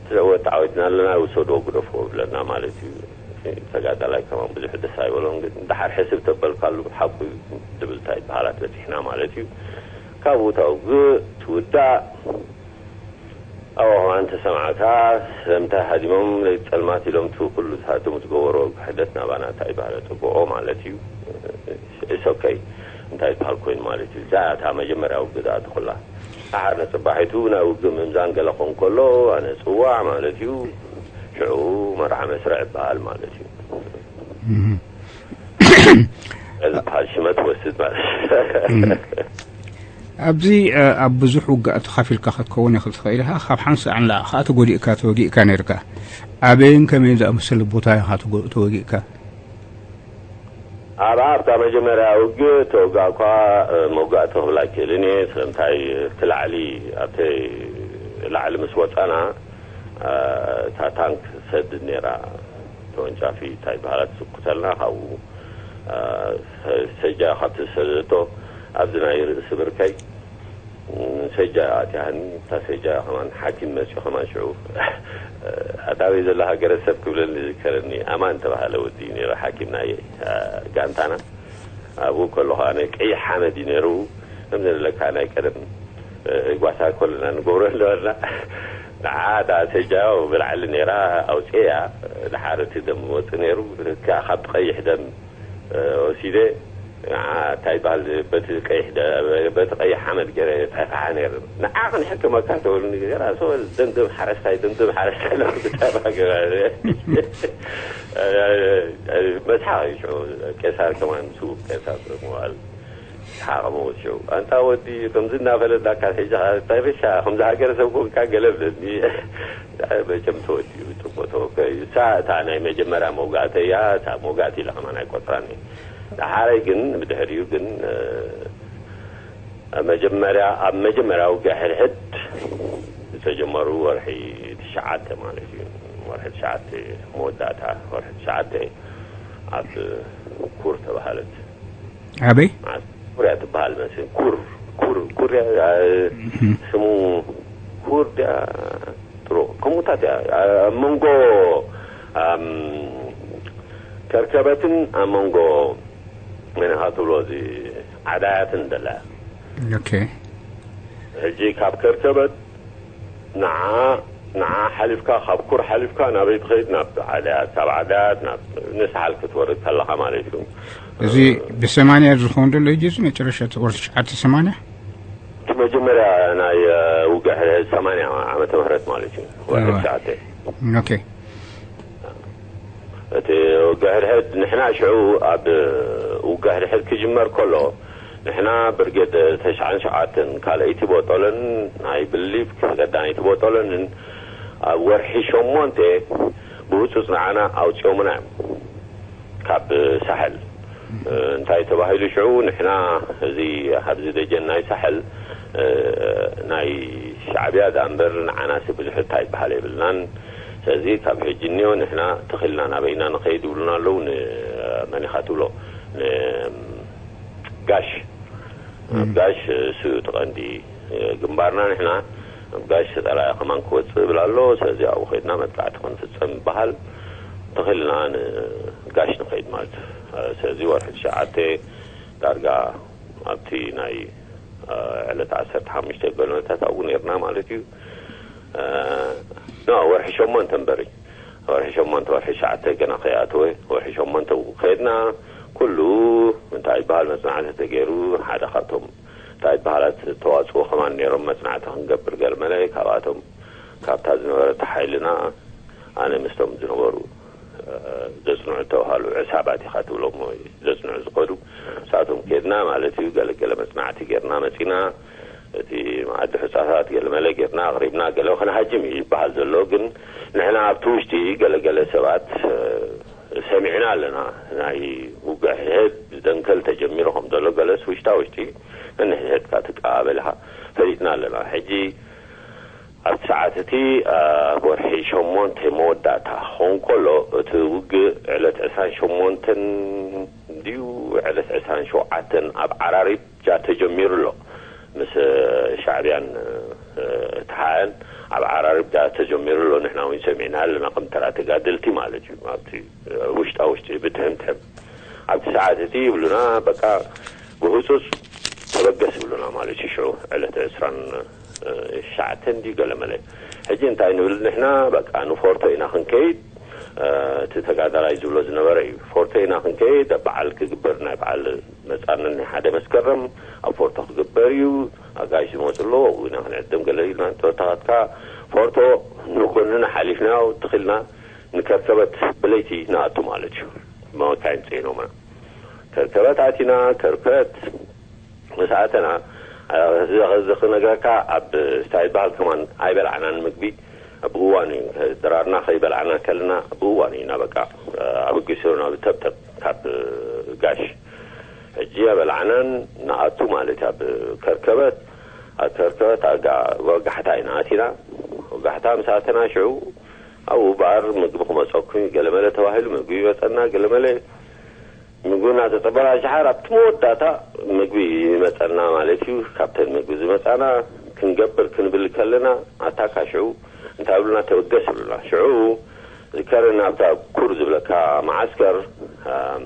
ትዕወት ተዓዊትና ኣለና ውሰዶ ግደፎ ብለና ማለት እዩ። ተጋዳላይ ከማን ብዙሕ ደስ ኣይበሎን ግን ደሓር ሕስብ ተበልካሉ ሓቁ ድብል እንታይ ይበሃላት በፂሕና ማለት እዩ። ካብኡ ታውግእ ትውዳእ ኣዎ፣ ኣንተ ሰምዓካ፣ ስለምንታይ ሃዲሞም ለይቲ ጸልማት ኢሎም እቲ ኩሉ እቶም ዝገበሮ ክሕደት ናባና እንታይ ይበሃል ጽቡቖ ማለት እዩ። It's okay። እንታይ ይበሃል ኮይኑ ማለት እዩ። እዛ እታ መጀመርያ ውግእ ዝኣተኹላ። ደሓር ንጽባሒቱ ናይ ውግእ ምእምዛን ገለ ክኸውን ከሎ፣ ኣነ ጽዋዕ ማለት እዩ። ሽዑ መርዓ መስርዕ ይበሃል ማለት እዩ። ዝበሃል ሽመት ወስድ ማለት እዩ። ኣብዚ ኣብ ብዙሕ ውግእ ተኻፊልካ ክትከውን ኢኻ ትኽእል ኢኻ። ካብ ሓንሳእ ንላዕሊ ከዓ ተጎዲእካ ተወጊእካ ነርካ። ኣበይን ከመይን ዝኣመሰለ ቦታ ኢኻ ተጎ- ተወጊእካ? ኣብ ኣብታ መጀመርያ ውግእ ተወጋእኳ። መውጋእቲ ክብላ ኣይክእልን እየ። ስለምንታይ እቲ ላዕሊ ኣብቲ ላዕሊ ምስ ወፃና እታ ታንክ ሰድድ ነይራ። ተወንጫፊ እንታይ በሃላ ትስኩተልና ካብኡ ሰጃ ካብቲ ዝሰደቶ ኣብዚ ናይ ርእሲ ብርከይ ሰጃ ኣትያኒ። እታ ሰጃ ከማን ሓኪም መፅኡ ከማን ሽዑ ኣታበይ ዘሎ ሃገረሰብ ክብለኒ ዝከረኒ ኣማን ተባሃለ ወዲ ነይሩ ሓኪም ናይ ጋንታና። ኣብኡ ከለኹ ኣነ ቀይሕ ሓመድ እዩ ነይሩ። ከም ዘለካ ናይ ቀደም ጓሳ ኮለና ንገብሮ ኣለና። ንዓ እታ ሰጃ ብላዕሊ ነይራ ኣውፅያ። ድሓር እቲ ደም ወፅእ ነይሩ። ካብ ቀይሕ ደም ወሲደ ንዓ እንታይ ይበሃል በቲ ቀይሕ ደ- በቲ ቀይሕ ሓመድ ገይረ ጸፍሓ ነይሩ። ንዓ ክንሕክመካ ተበሉኒ። ገራ ሰወል ደምደም ሓረስታይ ደምደም ሓረስታይ ና ብጣባ ገራ መስሓቕ እዩ ሽዑ። ቄሳር ከማን ስውእ ቄሳር ምባል ሓቕመ ወሲዑ ኣንታ ወዲ ከምዚ እናፈለጥናካ ሒዛ ጠሪሻ ከምዚ ሃገረ ሰብ ኮንካ ገለ ብለኒ። መቸም ተወዲኡ ጽቡቅ ተወከ እሳ እታ ናይ መጀመርያ መውጋእተያ እታ መውጋእቲ ኢለ ከማን ኣይቆጽራን እየ። ደሓረይ ግን ብድሕሪኡ ግን መጀመርያ ኣብ መጀመርያ ውግእ ሕድሕድ ዝተጀመሩ ወርሒ ትሽዓተ ማለት እዩ። ወርሒ ትሽዓተ መወዳእታ ወርሒ ትሽዓተ ኣብ ኩር ተባሃለት። ኣበይ? ኩር እያ ትበሃል መስል ኩር ኩር ኩር እያ። ስሙ ኩር ድያ ጥሩ ከምኡታት እያ። ኣብ መንጎ ከርከበትን ኣብ መንጎ መን ኢኻ ትብሎ እዚ ዓዳያትን ደላ። ኦኬ። ሕጂ ካብ ከርከበት ንዓ ንዓ ሓሊፍካ ካብ ኩር ሓሊፍካ ናበይ ትኸይድ ናብ ዓዳያት ካብ ዓዳያት ናብ ንስሓል ክትወርድ ከለኻ ማለት እዩ። እዚ ብሰማንያ ዝኸውን ዘሎ ሕጂ እዚ መጨረሻ ወርሒ ትሽዓተ ሰማንያ እቲ መጀመርያ ናይ ውግዕ ሰማንያ ዓመተ ምህረት ማለት እዩ። ወርሒ ትሽዓተ ኦኬ። እቲ ውግእ ሕድሕድ ንሕና ሽዑ ኣብ ውግእ ሕድሕድ ክጅመር ከሎ ንሕና ብርጌድ ተሽዓን ሸውዓተን ካልኣይቲ ቦጦሎን ናይ ብሊፍ ቀዳመይቲ ቦጦሎንን ኣብ ወርሒ ሸሞንተ ብህፁፅ ንዓና ኣውፂኦምና እዮም ካብ ሳሕል። እንታይ ተባሂሉ ሽዑ ንሕና እዚ ኣብዚ ደጀን ናይ ሳሕል ናይ ሻዕብያ ዳኣ እምበር ንዓናሲ ብዙሕ እታ ይበሃል የብልናን። ስለዚ ካብ ሕጂ እኒኦ ንሕና ተኺልና ናበይና ንኸይድ ይብሉና ኣለዉ። ንመን ኢኻ ትብሎ ንጋሽ ጋሽ እሱ እዩ እቲ ቀንዲ ግንባርና ንሕና ጋሽ ተጸላኢ ከማን ክወጽእ ይብል ኣሎ። ስለዚ ኣብኡ ከይድና መጥቃዕቲ ክንፍጸም ይበሃል። ተኺልና ንጋሽ ንኸይድ ማለት እዩ። ስለዚ ወርሒ ትሽዓተ ዳርጋ ኣብቲ ናይ ዕለት ዓሰርተ ሓሙሽተ ገለመታት ኣብኡ ነርና ማለት እዩ። ኖ ወርሒ ሸሞንተ እምበሪ ወርሒ ሸሞንተ ወርሒ ትሽዓተ ገና ከይኣተወ ወርሒ ሸሞንተ ከድና ኩሉ እንታይ ይበሃል መጽናዕቲ ተገይሩ ሓደ ካብቶም እንታይ ይበሃላት ተዋፅኦ ከማን ነይሮም መጽናዕቲ ክንገብር ገለመለ ካብኣቶም ካብታ ዝነበረት ሓይልና ኣነ ምስቶም ዝነበሩ ዘጽንዑ ተባሃሉ ዕሳባት ኢኻ ትብሎም ወይ ዘጽንዑ ዝኸዱ ንሳቶም ከድና ማለት እዩ። ገለገለ መጽናዕቲ ጌርና መጺና እቲ መኣዲ ሕጻታት ገለመለ ጌርና ኣቕሪብና ገለ ክንሃጅም እዩ ይበሃል ዘሎ። ግን ንሕና ኣብቲ ውሽጢ ገለገለ ሰባት ሰሚዕና ኣለና። ናይ ውግእ ሕድሕድ ደንከል ተጀሚሩ ከም ዘሎ ገለስ ውሽጣ ውሽጢ እንሕድሕድካ ትቀባበል ኢኻ ፈሊጥና ኣለና። ሕጂ ኣብቲ ሰዓት እቲ ኣብ ወርሒ ሸሞንተ መወዳእታ ክኸውን ከሎ እቲ ውግእ ዕለት ዕስራን ሸሞንተን ድዩ ዕለት ዕስራን ሸውዓተን ኣብ ዓራሪብ ጃ ተጀሚሩ ኣሎ። ምስ ሻዕብያን ተሓኤን ኣብ ዓራርብ ጃ ተጀሚሩ ኣሎ። ንሕና እውን ሰሚዕና ኣለና ከም ተራ ተጋደልቲ ማለት እዩ። ኣብቲ ውሽጣ ውሽጢ ብትሕም ትሕም ኣብቲ ሰዓት እቲ ይብሉና በቃ ብህፁፅ ተበገስ ይብሉና ማለት እዩ። ሽዑ ዕለት ዕስራን ሻዕተን ድዩ ገለ መለ። ሕጂ እንታይ ንብል ንሕና? በቃ ንፎርቶ ኢና ክንከይድ። እቲ ተጋዳላይ ዝብሎ ዝነበረ እዩ። ፎርቶ ኢና ክንከይድ፣ በዓል ክግበር፣ ናይ በዓል መጻንን ናይ ሓደ መስከረም ኣብ ፎርቶ ክግበር እዩ። ኣጋይሽ ዝመጹ ኣለዉ፣ ኣብኡ ኢና ክንዕደም ገለ ኢልና፣ ተወታኻትካ ፎርቶ ንጎንና ሓሊፍናዮ፣ ትኽልና ንከርከበት ብለይቲ ንኣቱ ማለት እዩ። መካይን ጽዒኖምና ከርከበት ኣቲና። ከርከበት ምስ ኣተና፣ እዚ፣ እዚ ክነግረካ፣ ኣብ ስታይ በሃል ከማን ኣይበላዕናን ምግቢ። ብእዋኑ እዩ፣ ድራርና ከይበላዕና ከለና ብእዋኑ ኢና በቃ ኣበጊሱና ብተብተብ ካብ ጋሽ። ሕጂ ኣይበላዕናን ንኣቱ ማለት እዩ። ኣብ ከርከበት፣ ኣብ ከርከበት ኣጋ-፣ ወጋሕታ ኢና ኣቲና። ወጋሕታ ምስ ኣተና ሽዑ ኣብኡ ባር ምግቢ ክመፀኩም እዩ፣ ገለመለ ተባሂሉ ምግቢ ይመፀና፣ ገለመለ ምግቢ እናተፀበና ሸሓር ኣብቲ መወዳእታ ምግቢ ይመፀና ማለት እዩ። ካብተን ምግቢ ዝመፃና ክንገብር ክንብል ከለና ኣታካ ሽዑ እንታይ ብሉና? ተበገስ ይብሉና። ሽዑ ዝከረኒ ኣብታ ኩር ዝብለካ መዓስከር፣ ኣም፣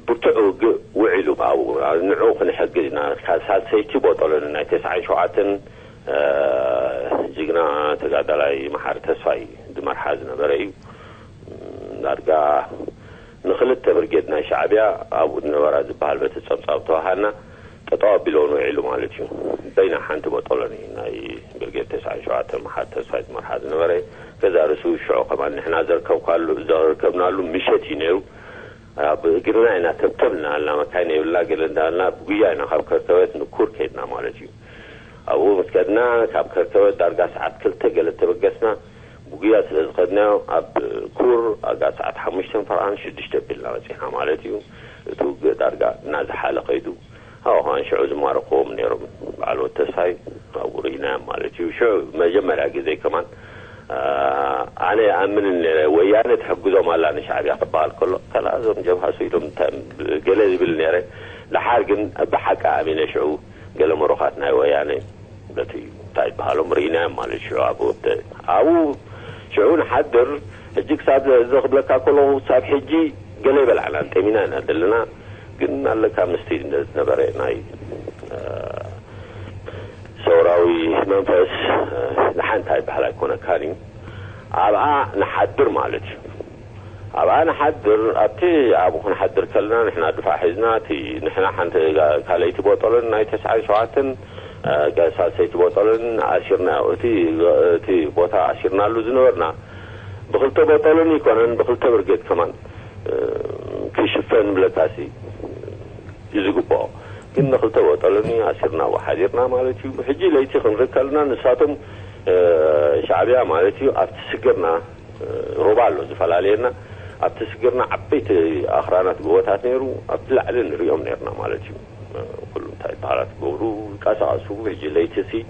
ብርቱዕ ውግእ ውዒሉ ኣብኡ ንዑ ክንሕግዝ ኢና። ካብ ሳልሰይቲ ቦጦሎኒ ናይ ተስዓን ሸውዓተን፣ እ፣ ጅግና ተጋዳላይ መሓሪ ተስፋይ ዝመርሓ ዝነበረ እዩ። ዳርጋ ንክልተ ብርጌድ ናይ ሻዕብያ ኣብኡ ዝነበራ ዝበሃል በቲ ጸብጻብ ተዋሃና ጠጠው ኣቢሎን ውዒሉ ማለት እዩ። በይና ሓንቲ ቦጦሎኒ ናይ ብርጌድ ተስዓን ሸውዓተን መሓሪ ተስፋይ ዝመርሓ ዝነበረ፣ ገዛ ርእሱ ሽዑ ከማን ንሕና ዘርከብካሉ፣ ዘርከብናሉ ምሸት እዩ ነይሩ። ኣብ እግርና ኢና ተብተብ እናበልና፣ መካይን የብልና፣ ገለ እንዳበልና ብጉያ ኢና ካብ ከርከበት ንኩር ከይድና ማለት እዩ። ኣብኡ ምስ ከድና፣ ካብ ከርከበት ዳርጋ ሰዓት ክልተ ገለ ተበገስና። ብጉያ ስለ ዝኸድናዮ፣ ኣብ ኩር ኣጋ ሰዓት ሓሙሽተን ፈርቓን ሽዱሽተ ኣቢልና በጺሕና ማለት እዩ። እቲ ውግእ ዳርጋ እናዝሓለ ከይዱ፣ ኣብኡ ከማን ሽዑ ዝማረኽዎም ነይሮም በዓል ወተሳይ፣ ኣብኡ ርኢናዮም ማለት እዩ። ሽዑ መጀመርያ ግዜ ከማን፣ አ፣ ኣነ ይኣምንን ነይረ፣ ወያነ ትሕግዞም ኣላ ንሻዕብያ ክበሃል ከሎ፣ ከላ እዞም ጀብሃ ስኢዶም እንታይ ገለ ዝብል ነይረ። ደሓር ግን ብሓቂ ኣሚነ ሽዑ ገለ መሮኻት ናይ ወያነ በቲ እንታይ ይበሃሎም ርኢናዮም ማለት ሽዑ ኣብኡ ኣብተ-፣ ኣብኡ ሽዑ ንሓድር። ሕጂ ክሳብ እዚ ክብለካ ከለኹ ክሳብ ሕጂ ገለ ይበላዕናን ጠሚና ኢና ዘለና። ግን ኣለካ ምስቲ ዝነበረ ናይ፣ እ፣ ሰውራዊ መንፈስ፣ እ፣ ንሓንቲ ኣይበሃል ኣይኮነካን እዩ። ኣብኣ ንሓድር ማለት እዩ። ኣብኣ ንሓድር፣ ኣብቲ ኣብኡ ክንሓድር ከለና ንሕና ድፋዕ ሒዝና፣ እቲ ንሕና ሓንቲ ጋ-፣ ካልኣይቲ ቦጦሎን ናይ ተስዓን ሸውዓተን፣ እ፣ ሳልሰይቲ ቦጦሎን ኣሲርናዮ። እቲ፣ እቲ ቦታ ኣሲርናሉ ዝነበርና ብክልተ ቦጦሎን ይኮነን፣ ብክልተ ብርጌድ ከማን፣ እ፣ ክሽፈን ብለካሲ እዩ ዝግብኦ። ግን ንክልተ ቦጦሎኒ ኣሲርና ወሓዲርና ማለት እዩ። ሕጂ ለይቲ ክንርኢ ከለና ንሳቶም፣ እ፣ ሻዕብያ ማለት እዩ ኣብቲ ስግርና፣ እ፣ ሩባ ኣሎ ዝፈላለየና። ኣብቲ ስግርና ዓበይቲ ኣኽራናት ጎቦታት ነይሩ። ኣብቲ ላዕሊ ንሪኦም ነርና ማለት እዩ። እ፣ ኩሉ እንታይ በሃላት ገብሩ ይንቀሳቐሱ። ሕጂ ለይቲ ሲ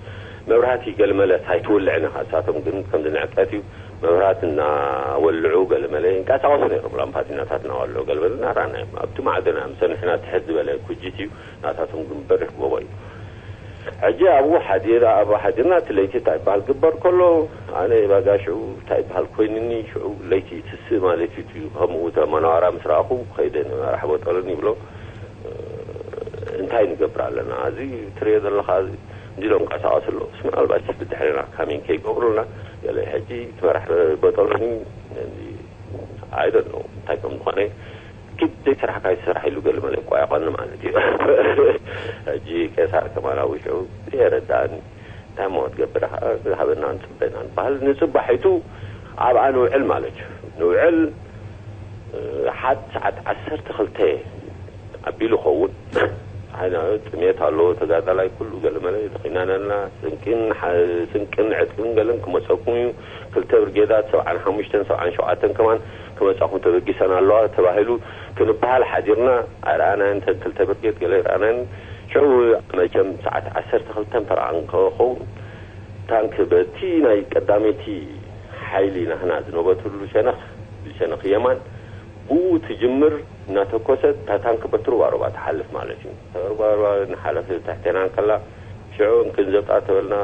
መብራህቲ ገልመለት ኣይትውልዕን ኢኻ። ንሳቶም ግን ከምዚ ንዕቀት እዩ። መብራት እናወልዑ ገለመለ ይንቀሳቐሱ ነይሮም። ላምፓቲናታት እናወልዑ ገለመለ እናረኣናዮም። ኣብቲ ማዕዶ ኢና፣ ምስ ንሕና ትሕት ዝበለ ኩጂት እዩ፣ ናታቶም ግን በሪኽ ጎቦ እዩ። ሕጂ ኣብኡ ሓዲር-፣ ኣብኡ ሓዲርና፣ እቲ ለይቲ እንታይ ይበሃል ግበር ከሎ፣ ኣነ ባጋ ሽዑ እንታይ ይበሃል ኮይኑኒ፣ ሽዑ ለይቲ ትስእ ማለት እዩ፣ ከምኡ ተ-፣ መናዋራ ምስ ረኣኹ፣ ከይደ ንመራሕ ቦጠሎኒ ይብሎ። እንታይ ንገብር ኣለና? እዚ ትሪኦ ዘለኻ እዚ፣ እንዲሎም ቀሳቐሱ ኣለዉ። ምናልባት ብድሕሪና ካሚን ከይገብሩልና፣ ገለ ሕጂ ትመራሕ በጠሎኒ፣ I don't know እንታይ ከም ዝኾነ፣ ኪድ ዘይሰራሕካ ይሰራሕ ኢሉ ገለ መለ እኳ ይኾን ማለት እዩ። ሕጂ ቄሳር ከማን ኣብ ውሽዑ የረዳእኒ። እንታይ እሞ ክትገብር ኢኻ? ዝሃበና ንጽበ ኢና ንበሃል። ንጽባሒቱ ኣብኣ ንውዕል ማለት እዩ። ንውዕል፣ እ፣ ሓድ ሰዓት ዓሰርተ ክልተ ኣቢሉ ኸውን። ሓይና ጥሜት ኣሎ፣ ተጋዳላይ ኩሉ ገለ መለ ድኺናና፣ ስንቅን ሓ-፣ ስንቅን ዕጥቅን ገለን ክመጸኩም እዩ። ክልተ ብርጌዳት ሰብዓን ሓሙሽተን ሰብዓን ሸውዓተን ከማን ክመጻኹም ተበጊሰን ኣለዋ ተባሂሉ ክንበሃል ሓዲርና። ኣይረኣናን፣ እተን ክልተ ብርጌድ ገለ ኣይረኣናን። ሽዑ መቸም ሰዓት ዓሰርተ ክልተን ፈረቓን ክኸውን ታንክ በቲ ናይ ቀዳመይቲ ሓይሊ ናህና ዝነበትሉ ሸነኽ፣ ሸነኽ የማን ብኡ ትጅምር እናተኮሰት እታ ታንክ በቲ ሩባሩባ ትሓልፍ ማለት እዩ። ሩባሩባ እናሓለፈ ትሕቴና እንከላ ሽዑ እንክንዘብጣ ተበልና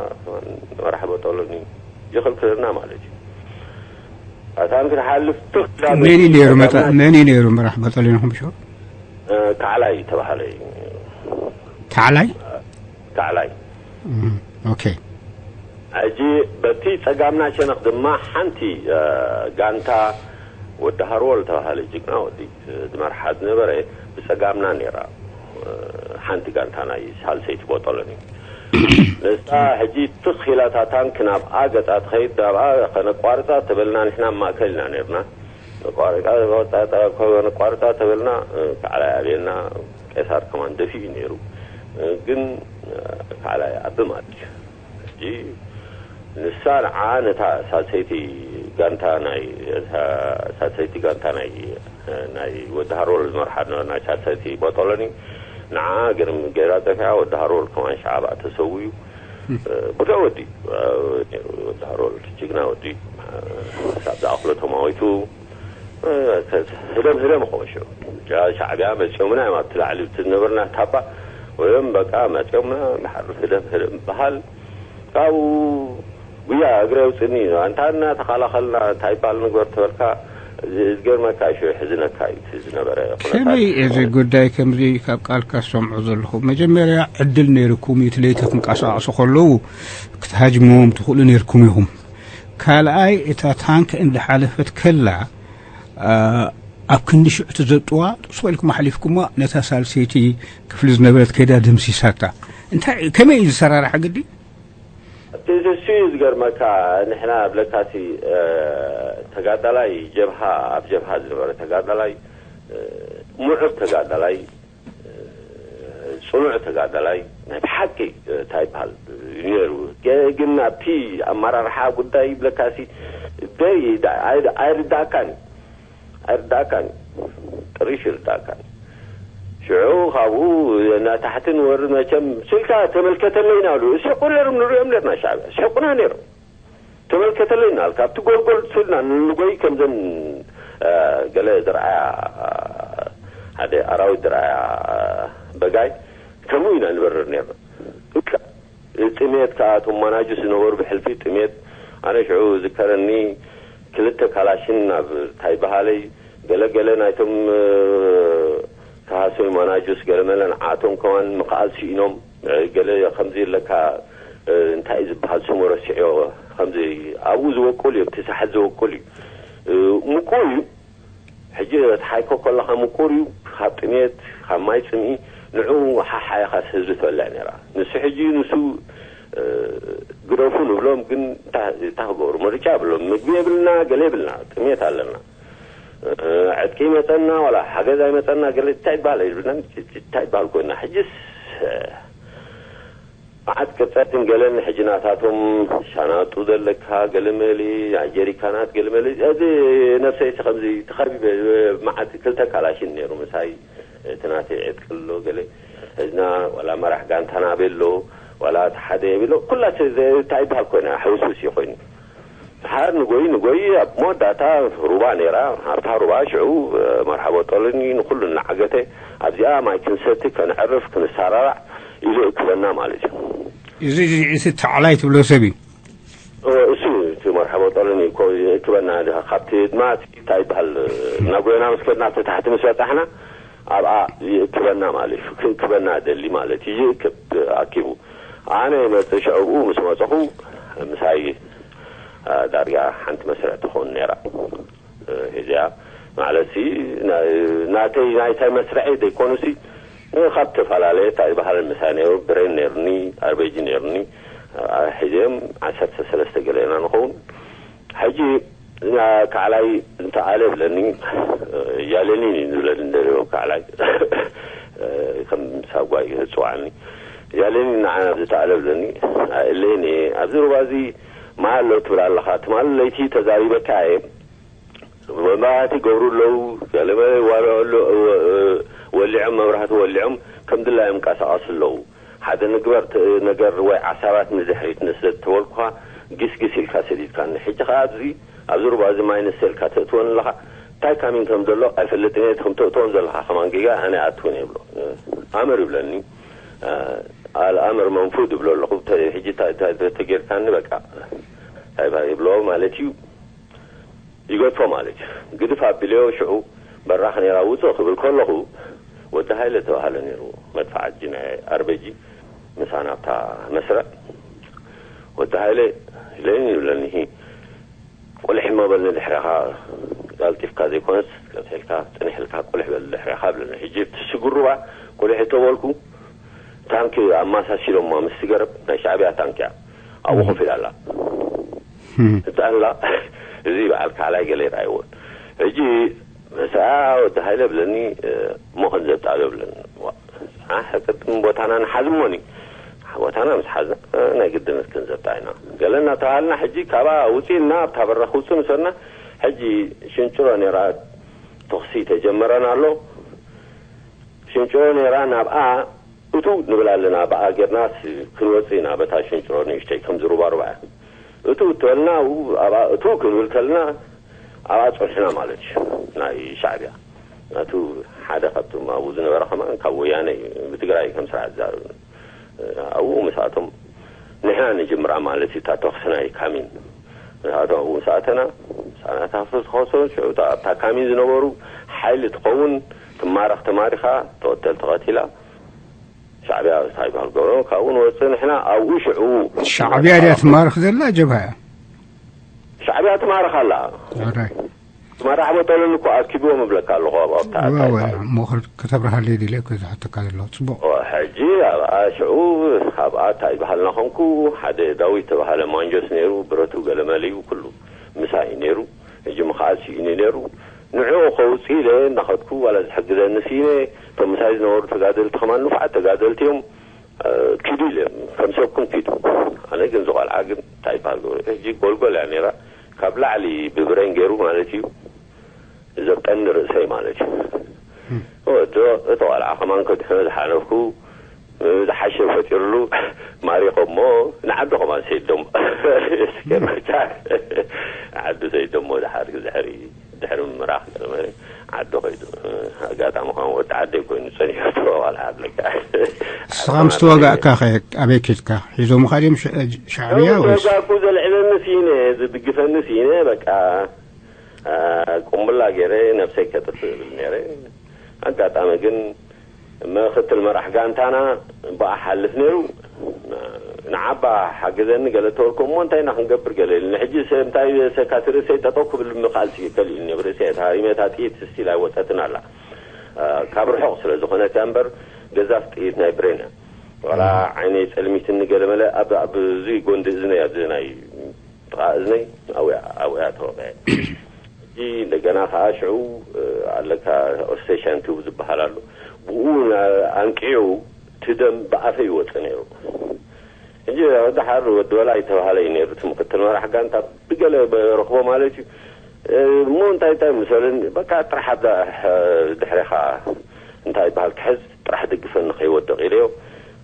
መራሕ በጠሎኒ ይኽልክለና ማለት እዩ። እታ ታንክ ትሓልፍ ትኽ ኢላ መን እዩ ነይሩ መጠ-፣ መን እዩ ነይሩ መራሕ በጠሎኒ ሽዑ? እ፣ ካዕላይ ዝተባህለ እዩ። ካዕላይ? ካዕላይ። እም። ኦኬ። ሕጂ በቲ ጸጋምና ሸነኽ ድማ ሓንቲ ጋንታ ወዲ ሃርወል ተባሃለ ጅግና ወዲ ዝመርሓ ዝነበረ ብጸጋምና ነይራ። ሓንቲ ጋንታ ናይ ሳልሰይቲ ቦጦሎኒ ንሳ ሕጂ ትኽ ኢላታ ታንክ ናብኣ ገጻ ትኸይድ ናብኣ ከነቋርጻ ተበልና ንሕና ኣብ ማእከል ኢና ነርና። ነቋርጻ ተበልና ካዕላይ ኣብየና። ቄሳር ከማን ደፊኡ ነይሩ ግን ካዕላይ ኣብ ማለት እዩ። ሕጂ ንሳ ንዓ ነታ ሳልሰይቲ ጋንታ ናይ ሳልሰይቲ ጋንታ ናይ ናይ ወዲ ሃሮል ዝመርሓ ናይ ሳልሰይቲ ቦጦሎኒ ንዓ ገይራ ጸፊዓ። ወዲ ሃሮል ከማን ሸዓ ብኣ ተሰዊኡ። ብዙሕ ወዲ ነይሩ። ወዲ ሃሮል ጅግና ወዲ ሳብ ዝኣኽሎ ተማዊቱ። ህደም ህደም ኸወሾ ሻዕብያ መፂኦምና እዮም ኣብቲ ላዕሊ እቲ ዝነበርና ታባ ወዮም በቃ መፂኦምና ድሓር ህደም ህደም በሃል። ካብኡ ጉያ እግረ ውፅኒ ኣንታ እናተኸላኸልና እንታይ ይባል ንግበር ተበልካ። ዝገርመካ ሽ ሕዝነካ እዩ ዝነበረ። ከመይ እዚ ጉዳይ ከምዚ ካብ ቃልካ ዝሰምዖ ዘለኹ? መጀመርያ ዕድል ነይርኩም እዩ እቲ ለይቲ ክንቀሳቀሱ ከለዉ ክትሃጅምዎም ትኽእሉ ነይርኩም ኢኹም። ካልኣይ እታ ታንክ እንዳሓለፈት ከላ ኣብ ክንዲ ሽዑ ትዘጥዋ ስበልኩም ኣሕሊፍኩማ ነታ ሳልሰይቲ ክፍሊ ዝነበረት ከይዳ ደምሲሳታ። እንታይ ከመይ እዩ ዝሰራርሓ ግዲ? እቲ እሱ እዩ ዝገርመካ። ንሕና ብለካሲ ተጋዳላይ ጀብሃ ኣብ ጀብሃ ዝነበረ ተጋዳላይ ምዑት ተጋዳላይ ጽኑዕ ተጋዳላይ ናይ ብሓቂ እንታይ ይበሃል ነይሩ። ግን ኣብቲ ኣመራርሓ ጉዳይ ብለካሲ ደይ ኣይርዳእካን እዩ ኣይርዳእካን እዩ ጥሪሽ ይርዳእካን። ሽዑ ካብኡ ናታሕቲ ንወርድ መቸም ስልካ ተመልከተለይ ናሉ እስሕቁ ነርም ንሪኦም ነርና ሻዕብያ እስሕቁና ነይሮም። ተመልከተለይ ናልካ ኣብቲ ጎልጎል ስልና ንጎይ ከምዘን ገለ ዝረኣያ ሓደ ኣራዊት ዝረኣያ በጋይ ከምኡ ኢና ንበርር ነርና። ጥሜት ከዓ እቶም ማናጁስ ዝነበሩ ብሕልፊ ጥሜት ኣነ ሽዑ ዝከረኒ ክልተ ካላሽን ናብ ታይ በሃለይ ገለገለ ናይቶም ተሃሶይ ማናጁስ ገለመለ ንዓቶም ከማን ምክኣል ስኢኖም ገለ ከምዚ ኣለካ እንታይ ዝበሃል ስሙ ረሲዕዮ ከምዚ ኣብኡ ዝወቅል እዩ እቲ ሳሕል ዝወቅል እዩ ምቁር እዩ ሕጂ ተሓይኮ ከለኻ ምቁር እዩ ካብ ጥሜት ካብ ማይ ፅምኢ ንዑ ሓሓይኻስ ህዝቢ ትበልዕ ነራ ንሱ ሕጂ ንሱ ግደፉ ንብሎም ግን እንታይ ክገብሩ ምርጫ የብሎም ምግቢ የብልና ገለ የብልና ጥሜት ኣለና ዕጥቂ ይመፀና ዋላ ሓገዝ ኣይመፀና ገለ እንታይ ይበሃል ኣይብልና እንታይ ይበሃል ኮይና ሕጅስ መዓት ቅርፀትን ገለን ሕጂ ናታቶም ሻናጡ ዘለካ ገለመሊ ናይ ጀሪካናት ገለመሊ እዚ ነብሰይሲ ከምዚ ተኸቢበ መዓት ክልተ ካላሽን ነይሩ ምሳይ እቲ ናተይ ዕጥቂ ኣሎ ገለ ሕዝና ዋላ መራሕ ጋንታና ኣበይ ኣሎ ዋላ እቲ ሓደ የብሎ ኩላ እንታይ ይበሃል ኮይና ሕውስውስ እዩ ኮይኑ ድሓር ንጎይ ንጎይ ኣብ መወዳእታ ሩባ ነይራ ኣብታ ሩባ ሽዑ መርሓቦ ጠልኒ ንኩሉ እናዓገተ ኣብዚኣ ማይ ክንሰቲ ከነዕርፍ ክንሰራራዕ ኢሉ እክበና ማለት እዩ እዚ እዚ ተዓላይ ትብሎ ሰብ እዩ እሱ እቲ መርሓቦ ጠልኒ እክበና ካብቲ ድማ እንታይ ይበሃል ናጎየና ምስ ከድና ተታሕቲ ምስ በፃሕና ኣብኣ ይእክበና ማለት እዩ ክእክበና ደሊ ማለት እዩ ይእክብ ኣኪቡ ኣነ መፅእ ሽዕብኡ ምስ መፀኹ ምሳይ ዳርጋ ሓንቲ መስርዕ ትኸውን ነይራ ሒዚያ ማለት ናተይ ናይታይ መስርዐይ ዘይኮኑሲ ካብ ዝተፈላለየ እንታይ ዝበሃል ምሳይ ነይሩ ብሬን ነይሩኒ ኣርቤጂ ነይሩኒ ሒዚኦም ዓሰርተ ሰለስተ ገለ ኢና ንኸውን ሕጂ ካዕላይ እንተ ኣለ ብለኒ ያለኒ ዝብለኒ እንደልዮ ካዕላይ ከም ሳጓይ ዝፅዋዕኒ ያለኒ ንዓና ኣብዚ ተኣለ ብለኒ እሌኒ ኣብዚ ሩባ እዚ ማይ ኣሎ ትብል ኣለኻ ትማሊ ለይቲ ተዛሪበካ እየ መብራህቲ ገብሩ ኣለዉ ገለመለ ዋሎ ኣሎ ወሊዖም መብራህቲ ወሊዖም ከም ድላዮም ቀሳቀሱ ኣለዉ ሓደ ንግበር ነገር ወይ ዓሳባት ንድሕሪት ንስደድ ተበልኩኻ ግስግስ ኢልካ ሰዲድካኒ ሕጂ ከዓ ኣብዚ ኣብዚ ሩባ እዚ ማይ ንሰልካ ተእትወን ኣለኻ እንታይ ካሚን ከም ዘሎ ኣይፈልጥን እየ ከም ተእትወን ዘለኻ ከማን ጌጋ ኣነ ኣትውን እየ ብሎ ኣምር ይብለኒ ኣልኣምር መንፉድ ይብሎ ኣለኹ ሕጂ ተጌርካኒ በቃ ይብሎ ማለት እዩ ይገድፎ ማለት እዩ ግድፍ ኣቢለዮ ሽዑ በራኽ ነይራ ውፅእ ክብል ከለኹ ወዲ ሃይለ ተባሃለ ነይሩ መድፋዓት ጂ ናይ ኣርበጂ ምሳና ኣብታ መስርዕ ወዲ ሃይለ ኢለኒ ይብለኒ። ቁልሕ እሞ በል ንድሕረኻ፣ ቀልጢፍካ ዘይኮነስ ቀስ ኢልካ ጽንሕ ኢልካ ቁልሕ በል ድሕረኻ ብለኒ። ሕጂ እቲ ስግሩባ ቁልሕ እተበልኩ፣ ታንኪ ኣመሳሲሎማ ምስቲ ገረብ፣ ናይ ሻዕብያ ታንኪ እያ ኣብኡ ኮፍ ኢላ ኣላ። እዛ ኣላ፣ እዚ በዓል ካልኣይ ገለ ይረኣይዎን። ሕጂ ምስኣ ወዲ ሃይለ ብለኒ፣ እሞ ክንዘብጣ ዶ ብለኒ። ዋ፣ ኣሕ፣ ቅድም ቦታና ንሓዝ እሞኒ። ቦታና ምስ ሓዝና፣ ናይ ግድነት ክንዘብጣ ኢና። ገለ እናተባሃልና፣ ሕጂ ካብኣ ውፅእ ኢልና፣ ኣብታ በራኽ ውፅእ ምስ በልና፣ ሕጂ ሽንጭሮ ነይራ፣ ተኹሲ ተጀመረን ኣሎ። ሽንጭሮ ነይራ፣ ናብኣ እቱ ንብል ኣለና። ብኣ ጌርናስ ክንወፅእ ኢና፣ በታ ሽንጭሮ ንእሽተይ ከም ዝሩባሩባ እያ። እቱ እትበልና፣ ኣብኡ፣ ኣብኣ እቱ ክንብል ከለና፣ ኣብኣ ጸኒሕና ማለት እዩ። ናይ ሻዕብያ ናቱ ሓደ ካብቶም ኣብኡ ዝነበረ ከማን ካብ ወያነ እዩ፣ ብትግራይ ከም ስራሕ ዝዛረብ። ኣብኡ ምስኣቶም ንሕና ንጅምራ ማለት እዩ፣ እታ ተኹሲ ናይ ካሚን። ንሳቶም ኣብኡ ምስኣተና፣ ሳናታ ፍስ ኸሶ፣ ሽዑ እታ፣ ኣብታ ካሚን ዝነበሩ ሓይሊ ትኸውን፣ ትማረኽ ተማሪኻ፣ ተቐተል ተቐቲላ። ሻዕብያ እንታይ ይበሃል ገብሮ፣ ካብኡ ንወፅእ ንሕና ኣብኡ ሽዑ ሻዕብያ ድያ ትማርኽ ዘላ ጀብሃ እያ? ሻዕብያ ትማርኽ ኣላ። ኣራይ። ትማራሕ ቦጠልን እኮ ኣኪብዎም እብለካ ኣለኹ ኣብ ኣብታ ዋ፣ ዋ፣ እንታይ እሞ ክር-፣ ከተብርሃለይ ድለ እኮ ዝሓተካ ዘለኹ። ጽቡቕ። ኦ፣ ሕጂ ኣብኣ ሽዑ ኣብኣ እንታይ ይበሃልና ኾንኩ፣ ሓደ ዳዊት ተባሃለ ማንጆስ ነይሩ፣ ብረቱ ገለመል እዩ፣ ኩሉ ምሳይ ነይሩ። ሕጂ ምኽኣል ስኢኑ ነይሩ። ንዕኡ ከውፅእ ኢለ እናኸድኩ ዋላ ዝሕግዘኒ ስኢነ፣ እቶም ምሳይ ዝነበሩ ተጋደልቲ ከማን ንፉዓት ተጋደልቲ እዮም። እ፣ ኪዱ ኢለ፣ ከም ሰብኩም ኪዱ። ኣነ ግን ዝቆልዓ ግን እንታይ ይበሃል ገብረ፣ ሕጂ ጎልጎል እያ ነይራ። ካብ ላዕሊ ብብሬን ገይሩ ማለት እዩ፣ ዘብጠኒ ርእሰይ ማለት እዩ። እም። እቶ፣ እቶ ቆልዓ ከማን ከድሕኖ ዝሓለፍኩ፣ ዝሓሸ ፈጢርሉ ማሪኾ እሞ ንዓዲ ከማን ሰይዶም። እስከ መታ ዓዲ ሰይዶም እሞ ድሓር፣ ድሕሪ፣ ድሕሪ ምራኽ ዓዲ ኸይዱ። ኣጋጣሚ ኸማን ወዲ ዓደይ ኮይኑ ጸኒሑ እቶ ቆልዓ ኣለካ። ንስኻ ምስ ተዋጋእካ ኸ ኣበይ ኬድካ? ሒዞምኻ ድዮም ሸ-፣ ሻዕብያ ወይስ? ተዋጋእኩ፣ ዘልዕለኒ ስኢነ፣ ዝድግፈኒ ስኢነ፣ በቃ፣ አ፣ ቁምብላ ገይረ ነብሰይ ከጥፍእ እብል ነይረ። ኣጋጣሚ ግን ምክትል መራሕ ጋንታና ብኣ ሓልፍ ነይሩ። ንዓባ ሓግዘኒ ገለ ተበልኩ፣ እሞ እንታይ ኢና ክንገብር ገለ ኢሉኒ። ሕጂ ሰ-፣ እንታይ ሰካቲ ርእሰይ ጠጠው ክብል ምኽኣል ከሊኡኒ፣ ብርእሰይ ተሃሪመ፣ እታ ጥይት ስቲል ኣይወጸትን ኣላ። አ፣ ካብ ርሑቕ ስለ ዝኾነት እያ እምበር፣ ገዛፍ ጥይት ናይ ብሬን እያ። ዋላ ዓይነይ ጸልሚትኒ ገለ መለ ኣብ፣ ኣብ እዚ ጎንዲ እዝነይ፣ ኣብዚ ናይ ጥቓ እዝነይ ኣብያ፣ ኣብያ ተወቕዐ። ሕጂ እንደገና ከኣ ሽዑ፣ እ፣ ኣለካ ኦስቴሽን ቱብ ዝበሃል ኣሎ። ብኡ ና-፣ ኣንቂዑ እቲ ደም ብኣፈይ ይወጽእ ነይሩ። ሕጂ ደሓር ወዲ በላይ ዝተባህለ እዩ ነይሩ፣ እቲ ምክትል መራሕ ጋንታ። ብገለ በረኽቦ ማለት እዩ። እ፣ እሞ እንታይ እንታይ ምስ በለኒ፣ በቃ ጥራሕ ኣብዛ፣ እ፣ ድሕሬኻ እንታይ ይበሃል ክሕዝ፣ ጥራሕ ደግፈኒ ከይወድቕ ኢለዮ።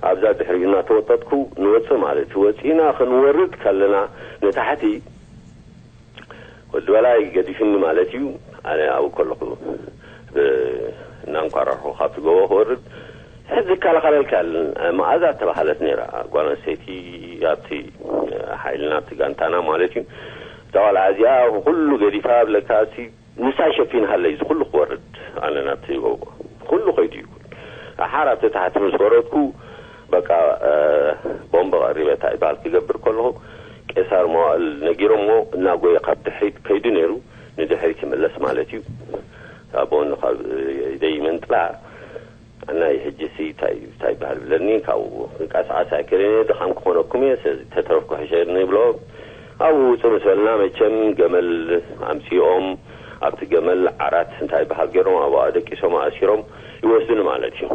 ኣብዛ ድሕሪኡ እናተወጠጥኩ ንወጽእ ማለት እዩ። ወጺእና ክንወርድ ከለና ንታሕቲ ወዲ በላይ ገዲፍኒ ማለት እዩ። ኣነ ኣብኡ ከለኹ ብ-፣ እናንኳረርኩ ካብቲ ጎቦ ክወርድ፣ ሕዚ ዝከላኸለልካ የለን። መኣዛ ተባሃለት ነይራ ጓል ኣንስተይቲ፣ ኣብቲ ሓይልና፣ ኣብቲ ጋንታና ማለት እዩ። እታ ቆልዓ እዚኣ ኩሉ ገዲፋ፣ ብለካ፣ እቲ ንሳ ሸፊንሃለይ፣ እዚ ኩሉ ክወርድ፣ ኣነ ናብቲ ጎቦ ኩሉ ከይዱ እዩ። ኣሓር ኣብቲ ታሕቲ ምስ ወረድኩ፣ በቃ፣ እ፣ ቦምብ ቀሪበ እንታይ ይበሃል ክገብር ከለኹ፣ ቄሳር መዋእል ነጊሮምዎ፣ እናጎየ ካብ ድሕሪት ከይዱ ነይሩ፣ ንድሕሪት ይምለስ ማለት እዩ። ኣቦን ካብ ኢደይ ይመንጥላ፣ ናይ ሕጂ ሲ እንታይ፣ እንታይ ይበሃል ብለኒ፣ ካብኡ ክንቀሳቐስ ኣይክእልን እየ፣ ድኻም ክኾነኩም እየ፣ ስለዚ ተተረፍኩ ሕሸኒ ይብሎ። ኣብኡ ውፅእ ምስ በልና፣ መቸም ገመል ኣምፂኦም፣ ኣብቲ ገመል ዓራት እንታይ ይበሃል ገይሮም፣ ኣብኡ ኣደቂሶም፣ ኣእሲሮም ይወስዱኒ ማለት እዩ።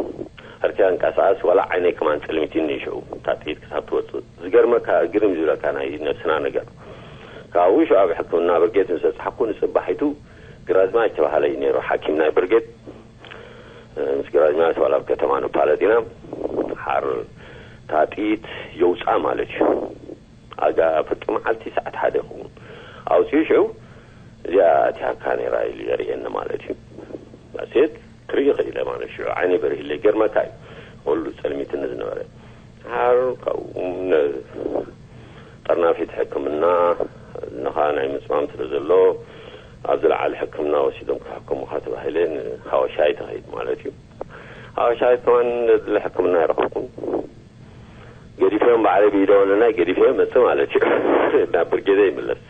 ሕርክያ እንቀሳቐስ፣ ዋላ ዓይነይ ከማን ጸልሚትኒ እዩ ሽዑ፣ እታ ጥይት ክሳብ ትወፅእ። ዝገርመካ፣ ግርም ዝብለካ ናይ ነብስና ነገር። ካብኡ ሽዑ ኣብ ሕክምና ብርጌድ ምስ በጻሕኩ፣ ንጽባሒቱ ግራዝማች ተባሃለ እዩ ነይሩ፣ ሓኪም ናይ ብርጌድ። ምስ ግራዝማች ዋላ ኣብ ከተማ ንፋለጥ ኢና። ሓር እታ ጥይት የውፅኣ ማለት እዩ። ኣጋ ፍርቂ መዓልቲ ሰዓት ሓደ ይኸውን። ኣውፅኡ ሽዑ፣ እዚኣ እቲኣካ ነይራ ኢሉ የርእየኒ ማለት እዩ። ሴት ክርኢ ኽኢለ ማለት ሽዑ ዓይኒ በሪህለይ። ገርመካ እዩ። ኩሉ ጸልሚትኒ ዝነበረ። ሓር ካብኡ ነ-፣ ጠርናፊት ሕክምና፣ ንኻ ናይ ምጽማም ስለ ዘሎ፣ ኣብ ዝለዓለ ሕክምና ወሲዶም ክሕክሙኻ ተባሂለ ንሃወሻይ ተኸይድ ማለት እዩ። ሃወሻይ ከማን ዘድሊ ሕክምና ኣይረኸብኩን። ገዲፎም ባዕለይ ብኢደ ወነናይ ገዲፈ መጽእ ማለት እዩ። ናብ ብርጌደ ይምለስ።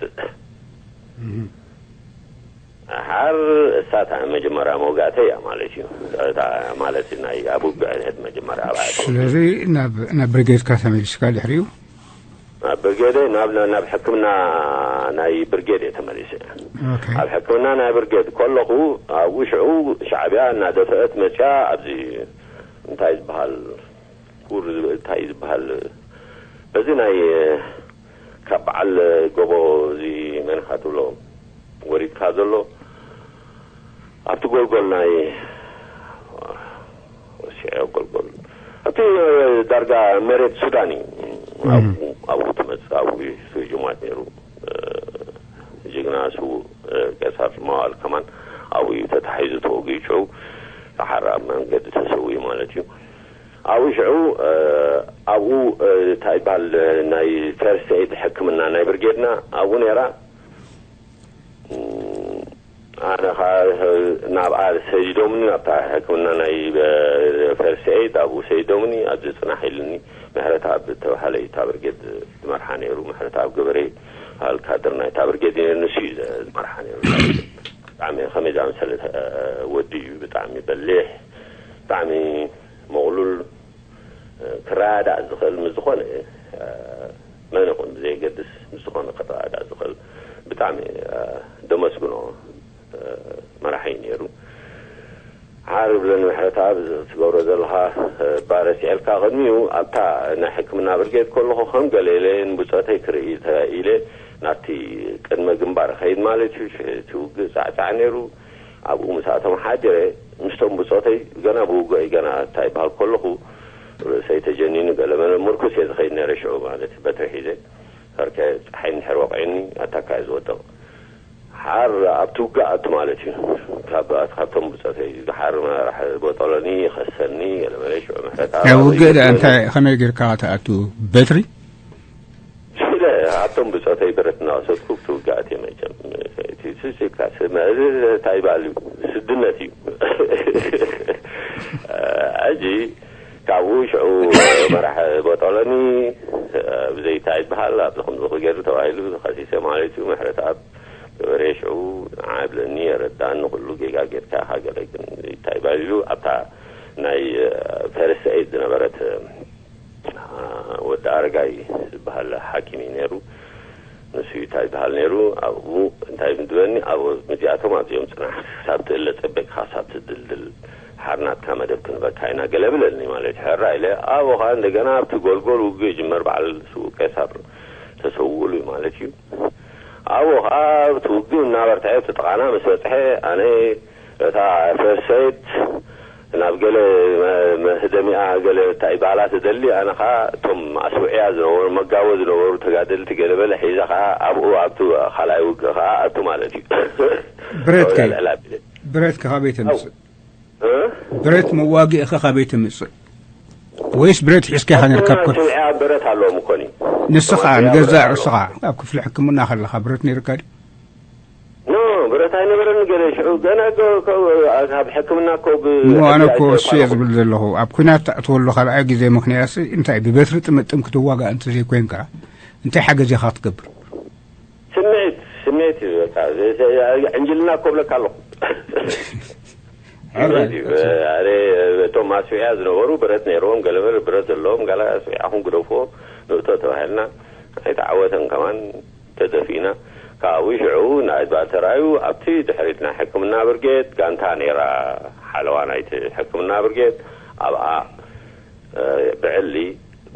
ሓር እሳት መጀመርያ መውጋእተይ እያ ማለት እዩ። እታ ማለት ናይ ኣብ ውግእ ሕድ መጀመርያ ኣብኣ ስለዚ ናብ ናብ ብርጌድካ ተመሊስካ ድሕሪኡ? ናብ ብርጌደ ናብ ናብ ሕክምና ናይ ብርጌድ እየ ተመሊሰ። ኦኬ። ኣብ ሕክምና ናይ ብርጌድ ከለኹ ኣብኡ ሽዑ ሻዕብያ እናደፈአት መፅያ ኣብዚ እንታይ ዝበሃል ኩር ዝብል እንታይ ዝበሃል በዚ ናይ ካብ በዓል ጎቦ እዚ መንካ ትብሎ ወሪድካ ዘሎ ኣብቲ ጎልጎል ናይ ወሲዐ ጎልጎል ኣብቲ ዳርጋ መሬት ሱዳን እዩ። ኣብኡ ትመፅእ ኣብኡ ስጁማት ነይሩ። ጅግና ስውእ ቀሳር መዋል ከማን ኣብኡ እዩ ተታሒዙ ተወጊኡ ሽዑ ሰሓር ኣብ መንገዲ ተሰዊኡ ማለት እዩ። ኣብኡ ሽዑ ኣብኡ እንታይ ይበሃል ናይ ፈርስት ኤድ ሕክምና ናይ ብርጌድና ኣብኡ ነይራ። ኣነ ከዓ ናብኣ ሰዲዶምኒ ናብታ ሕክምና ናይ ፈርስት ኤድ ኣብኡ ሰዲዶምኒ ኣብዚ ፅናሕ ኢልኒ። ምሕረት ኣብ ተባሃለ እዩ እታ ብርጌድ ዝመርሓ ነይሩ። ምሕረት ኣብ ገበሬ በሃል ካድር ናይ እታ ብርጌድ እዩ ነይሩ። ንሱ እዩ ዝመርሓ ነይሩ። ብጣዕሚ ከመይ ዝኣመሰለ ወዲ እዩ። ብጣዕሚ በሊሕ፣ ብጣዕሚ መቕሉል፣ ክረዳዳእ ዝኽእል ምስ ዝኾነ መን ይኹን ብዘየገድስ ምስ ዝኾነ ክረዳዳእ ዝኽእል ብጣዕሚ ደመስግኖ መራሒ እዩ ነይሩ። ሓር ብለኒ ምሕረተኣብ ትገብሮ ዘለኻ እባ ረሲዐልካ ቅድሚኡ ኣብታ ናይ ሕክምና ብርጌድ ከለኹ ከም ገለ ኢለ ንብጾተይ ክርኢ ኢለ ናብቲ ቅድመ ግንባር እኸይድ ማለት እዩ። እቲ ውግእ ጻዕጻዕ ነይሩ። ኣብኡ ምስኣቶም ሓዲረ ምስቶም ብጾተይ ገና ብውግእ ገና እንታይ ይበሃል ከለኹ ርእሰይ ተጀኒኑ ገለመለ ምርኩስ እየ ዝኸይድ ነይረ ሽዑ ማለት እዩ። በትሪ ሒዘ ፈርከ ፀሓይ እንድሕር ወቂዕኒ ኣታካ እየ ዝወድቕ። ሓር ኣብቲ ውግእ ኣቱ ማለት እዩ። ካብ ካብቶም ብፀተይ ዝሓር መራሕ ቦጦሎኒ ይኸሰኒ ገለመለ ሽዑ ምሕረት ኣብ ኣበይ ውግእ ደኣ ይብል? እንታይ ከመይ ጌርካ ትኣቱ? በትሪ? ስለ ኣብቶም ብፀተይ ብረት እናወሰድኩ ኣብቲ ውግእ ኣትየ መቸም እቲ ስስካ ስመ እዚ እንታይ ይበሃል እዩ? ስድነት እዩ። ሕጂ ካብኡ ሽዑ መራሕ ቦጦሎኒ ብዘይታ ይበሃል ኣብዚ ከምዚ ክገይሩ ተባሂሉ ተኸሲሰ ማለት እዩ። ምሕረት ኣብ ገበሬ ሽዑ ንዓ ይብለኒ የረዳእኒ ኩሉ ጌጋ ጌርካ ኢኻ ገለ ግን ዘይታ ይበሃል ኢሉ ኣብታ ናይ ፈርስት ኤድ ዝነበረት ወዲ ኣረጋይ ዝበሃል ሓኪም እዩ ነይሩ። ንሱ እዩ እንታይ ዝበሃል ነይሩ ኣብኡ እንታይ ምድበኒ ኣብ እዚኣቶም ኣብዚኦም ፅናሕ ክሳብ ትእለ ፀበቅካ ክሳብ ትድልድል ሓር ናትካ መደብ ክንበካ ኢና ገለ ብለኒ ማለት እዩ። ሕራ ኢለ ኣብኡ ከዓ እንደገና ኣብቲ ጎልጎል ውግእ ይጅመር በዓል ስውእ ቀሳር ተሰውእሉ እዩ ማለት እዩ። ኣብኡ ከዓ ኣብቲ ውግእ እናበርትዐ ኣብቲ ጥቓና ምስ በፅሐ ኣነ እታ ፈርሰይት ናብ ገለ መህደሚኣ ገለ እንታይ ባላ ትደሊ ኣነ ከዓ እቶም ኣስውዕያ ዝነበሩ መጋቦ ዝነበሩ ተጋደልቲ ገለ በለ ሒዘ ከዓ ኣብኡ ኣብቲ ካልኣይ ውግእ ከዓ ኣቱ ማለት እዩ። ብረትከ ልዕል ኣቢለ ብረትከ ካበይ ተምፅእ? እ? ብረት መዋግእኸ ካበይ ተምፅእ? ወይስ ብረት ሒዝካ ኢኻ ነርካ? ኮ- ስውዕያ ብረት ኣለዎም እኮ ንዩ ንስኻ ንገዛእ ርእስኻ ኣብ ክፍሊ ሕክምና ከለኻ ብረት ነይርካ ድዩ? ኖ ብረት ኣይነበረኒ ገለ ሽዑ ገና ካብ ሕክምና እኮ እሞ ኣነ እኮ እሱ እየ ዝብል ዘለኹ ኣብ ኩናት ትኣትወሉ ካልኣይ ግዜ ምክንያትሲ እንታይ ብበትሪ ጥምጥም ክትዋጋእ እንተዘይኮይንካ እንታይ ሓገዝ ኢኻ ክትገብር? ስምዒት ስምዒት እዩ በቃ ዕንጅልና እኮ ብለካ ኣለኹ። ስምዒት እዩ። ኣረ እቶም ኣስውያ ዝነበሩ ብረት ነይርዎም ገለመለ ብረት ዘለዎም ጋላ ኣስውያኹም ግደፍዎ ንእቶ ተባሂልና ኣይተዓወተን ከማን ተደፊእና ካብኡ ሽዑ ናይ ባተራዩ ኣብቲ ድሕሪት ናይ ሕክምና ብርጌድ ጋንታ ነይራ ሓለዋ ናይቲ ሕክምና ብርጌድ ኣብኣ ብዕሊ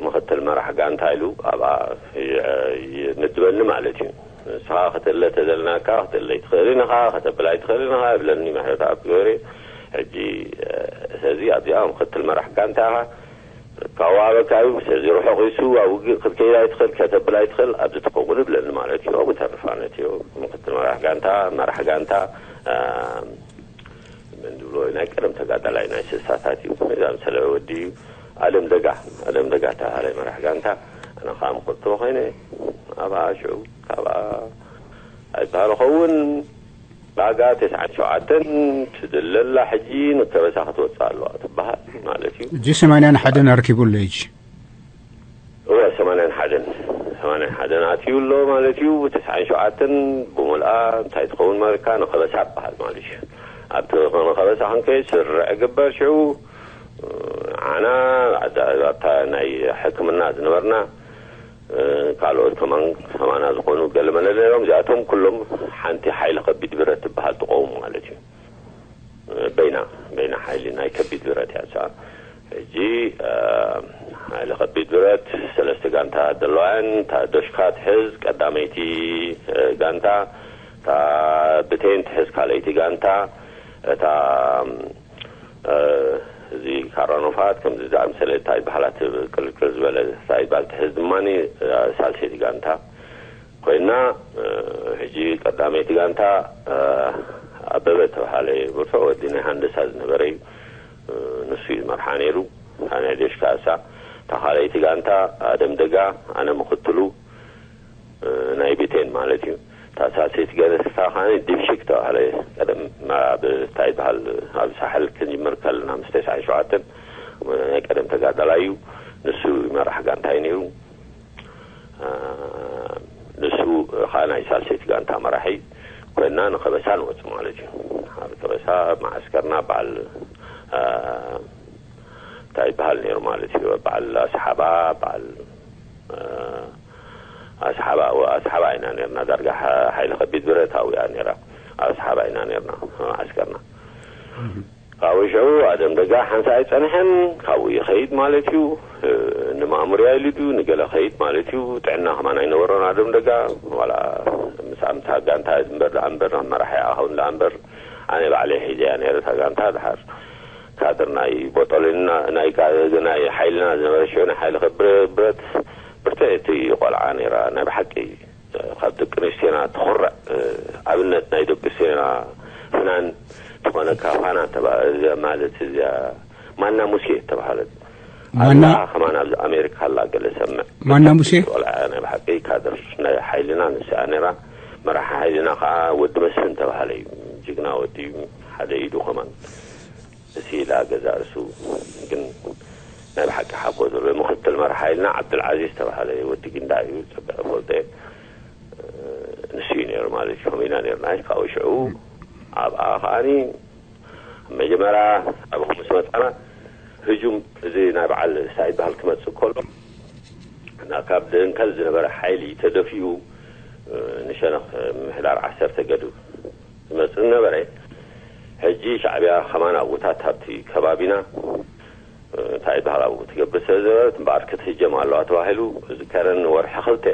ምኽትል መራሕ ጋንታ ኢሉ ኣብኣ ይምድበኒ ማለት እዩ። ንስኻ ክትእለ ተዘልናካ ክትእለ ኣይትኽእልን ኢኻ፣ ከተብል ኣይትኽእልን ኢኻ ይብለኒ ምሕረተኣብ ገበሬ። ሕጂ ሰዚ ኣብዚኣ ምኽትል መራሕ ጋንታ ኢኻ፣ ካዋበካ እዩ። ሰዚ ርሑቕ ይሱ ኣብ ውግእ ክትከይድ ኣይትኽእል፣ ከተብል ኣይትኽእል፣ ኣብዚ ትኸውን ይብለኒ ማለት እዩ። ኣብኡ ተርፋ ነትዮ ምኽትል መራሕ ጋንታ፣ መራሕ ጋንታ፣ መን ዝብሎ ናይ ቀደም ተጋዳላይ ናይ ስሳታት እዩ። እዛ ምሰለ ወዲ እዩ። ኣለም ደጋ ኣለም ደጋ ተባሃለ መራሕ ጋንታ ኣነ ከዓ ምክትሎ ኮይነ ኣብኣ ሽዑ ካብኣ ኣይበሃል ኸውን ዳጋ ተስዓን ሸውዓተን ትድለላ ሕጂ ንከበሳ ክትወፅእ ኣለዋ ትበሃል ማለት እዩ። እጂ ሰማንያን ሓደን ኣርኪቡ ኣሎ ሕጂ። እወ ሰማንያን ሓደን ሰማንያን ሓደን ኣትዩ ኣሎ ማለት እዩ። ተስዓን ሸውዓተን ብሙልኣ እንታይ ትኸውን ማለት ንኸበሳ ይበሃል ማለት እዩ። ኣብቲ ንኸበሳ ክንከይድ ስርዕ ግበር ሽዑ ዓና ኣብታ ናይ ሕክምና ዝነበርና ካልኦት ከማን ከማና ዝኾኑ ገለ መለለዮም እዚኣቶም ኩሎም ሓንቲ ሓይሊ ከቢድ ብረት ትበሃል ትቐውሙ ማለት እዩ። በይና በይና ሓይሊ ናይ ከቢድ ብረት እያ እሳ። ሕጂ ሓይሊ ከቢድ ብረት ሰለስተ ጋንታ ዘለዋን እታ ዶሽካ ትሕዝ ቀዳመይቲ ጋንታ፣ እታ ብቴን ትሕዝ ካልኣይቲ ጋንታ፣ እታ እዚ ካራኖፋት ከምዚ ዝኣምሰለ እንታይ በሃላት ቅልቅል ዝበለ እንታይ በሃል ትሕዝ ድማ ሳልሰይቲ ጋንታ ኮይና። ሕጂ ቀዳመይቲ ጋንታ ኣበበ ተባሃለ ብርቱዕ ወዲ ናይ ሃንደሳ ዝነበረ እዩ። ንሱ እዩ ዝመርሓ ነይሩ። እታ ናይ ደሽካ እሳ እታ ካልኣይቲ ጋንታ ኣደም ደጋ ኣነ ምኽትሉ ናይ ብቴን ማለት እዩ። እታ ሳልሰይቲ ጋንታ ከኣ ድብሽክ ተባሃለ። ቀደም ኣብ እንታይ ይበሃል ኣብ ሳሕል ክንጅምር ከለና ምስ ተስዓን ሸውዓተን ናይ ቀደም ተጋዳላይ እዩ። ንሱ ይመራሕ ጋንታ እዩ ነይሩ። ንሱ ከዓ ናይ ሳልሰይቲ ጋንታ መራሒ ኮይና ንከበሳ ንወፅእ ማለት እዩ። ኣብ ከበሳ መዓስከርና በዓል እንታይ ይበሃል ነይሩ ማለት እዩ። በዓል ኣስሓባ በዓል ኣስሓባ ኣስሓባ ኢና ነርና። ዳርጋ ሓይሊ ከቢድ ብረታዊ እያ ነራ። ኣስሓባ ኢና ነርና መዓስከርና። ካብኡ ሽዑ ኣደም ደጋ ሓንሳ ኣይጸንሐን። ካብኡ ይኸይድ ማለት እዩ። ንማእሙርያ ኢሉ ድዩ ንገለ ኸይድ ማለት እዩ። ጥዕና ከማን ኣይነበሮን ኣደም ደጋ። ዋላ ምስ ኣምታ ጋንታ እምበር ደኣ እምበር መራሒ ኣኸውን ደኣ እምበር ኣነ ባዕለይ ሒዘያ ነይረ እታ ጋንታ። ድሓር ካድር ናይ ቦጦልና ናይ ጋ- ናይ ሓይልና ዝነበረ ሽዑ ናይ ሓይሊ ከብረ- ብረት ብርትዕቲ ቆልዓ ነይራ ናይ ብሓቂ። ካብ ደቂ ኣንስትዮና ትኹርዕ ኣብነት ናይ ደቂ ኣንስትዮና ፍናን ዝኾነካ ፋና ተባ- እዚኣ ማለት እዚኣ ማና ሙሴ ተባሃለት። ማና ኣላ ከማን ኣብዚ ኣሜሪካ ኣላ ገለ ሰምዕ ማና ሙሴ ቆልዓ ናይ ብሓቂ ካድር ናይ ሓይልና ንስኣ ነራ። መራሒ ሓይልና ከዓ ወዲ መስፍን ተባሃለ እዩ። ጅግና ወዲ ሓደ ኢዱ ከማን እሲ ኢላ ገዛ እሱ ግን ናይ ብሓቂ ሓቦ ዘሎ ምክትል መራሒ ሓይልና ዓብዱልዓዚዝ ተባሃለ ወዲ ግንዳ እዩ። ፅብቅ ፈልጠ ንሱ እዩ ነይሩ ማለት እዩ። ከመይና ነርና ካብኡ ሽዑ ኣብኣ ከዓኒ መጀመርያ ኣብኡ ምስ መፃና ህጁም እዚ ናይ በዓል ሳይድ በሃል ክመፅእ ከሎ እና ካብ ደንከል ዝነበረ ሓይሊ ተደፊኡ ንሸነኽ ምሕዳር ዓሰርተ ገዱ ዝመፅእ ነበረ። ሕጂ ሻዕቢያ ከማን ኣብኡታት ኣብቲ ከባቢና እንታይ በሃል ኣብኡ ትገብር ስለ ዝነበረት እምበኣር ክትህጀም ኣለዋ ተባሂሉ ዝከረን ወርሒ ክልተ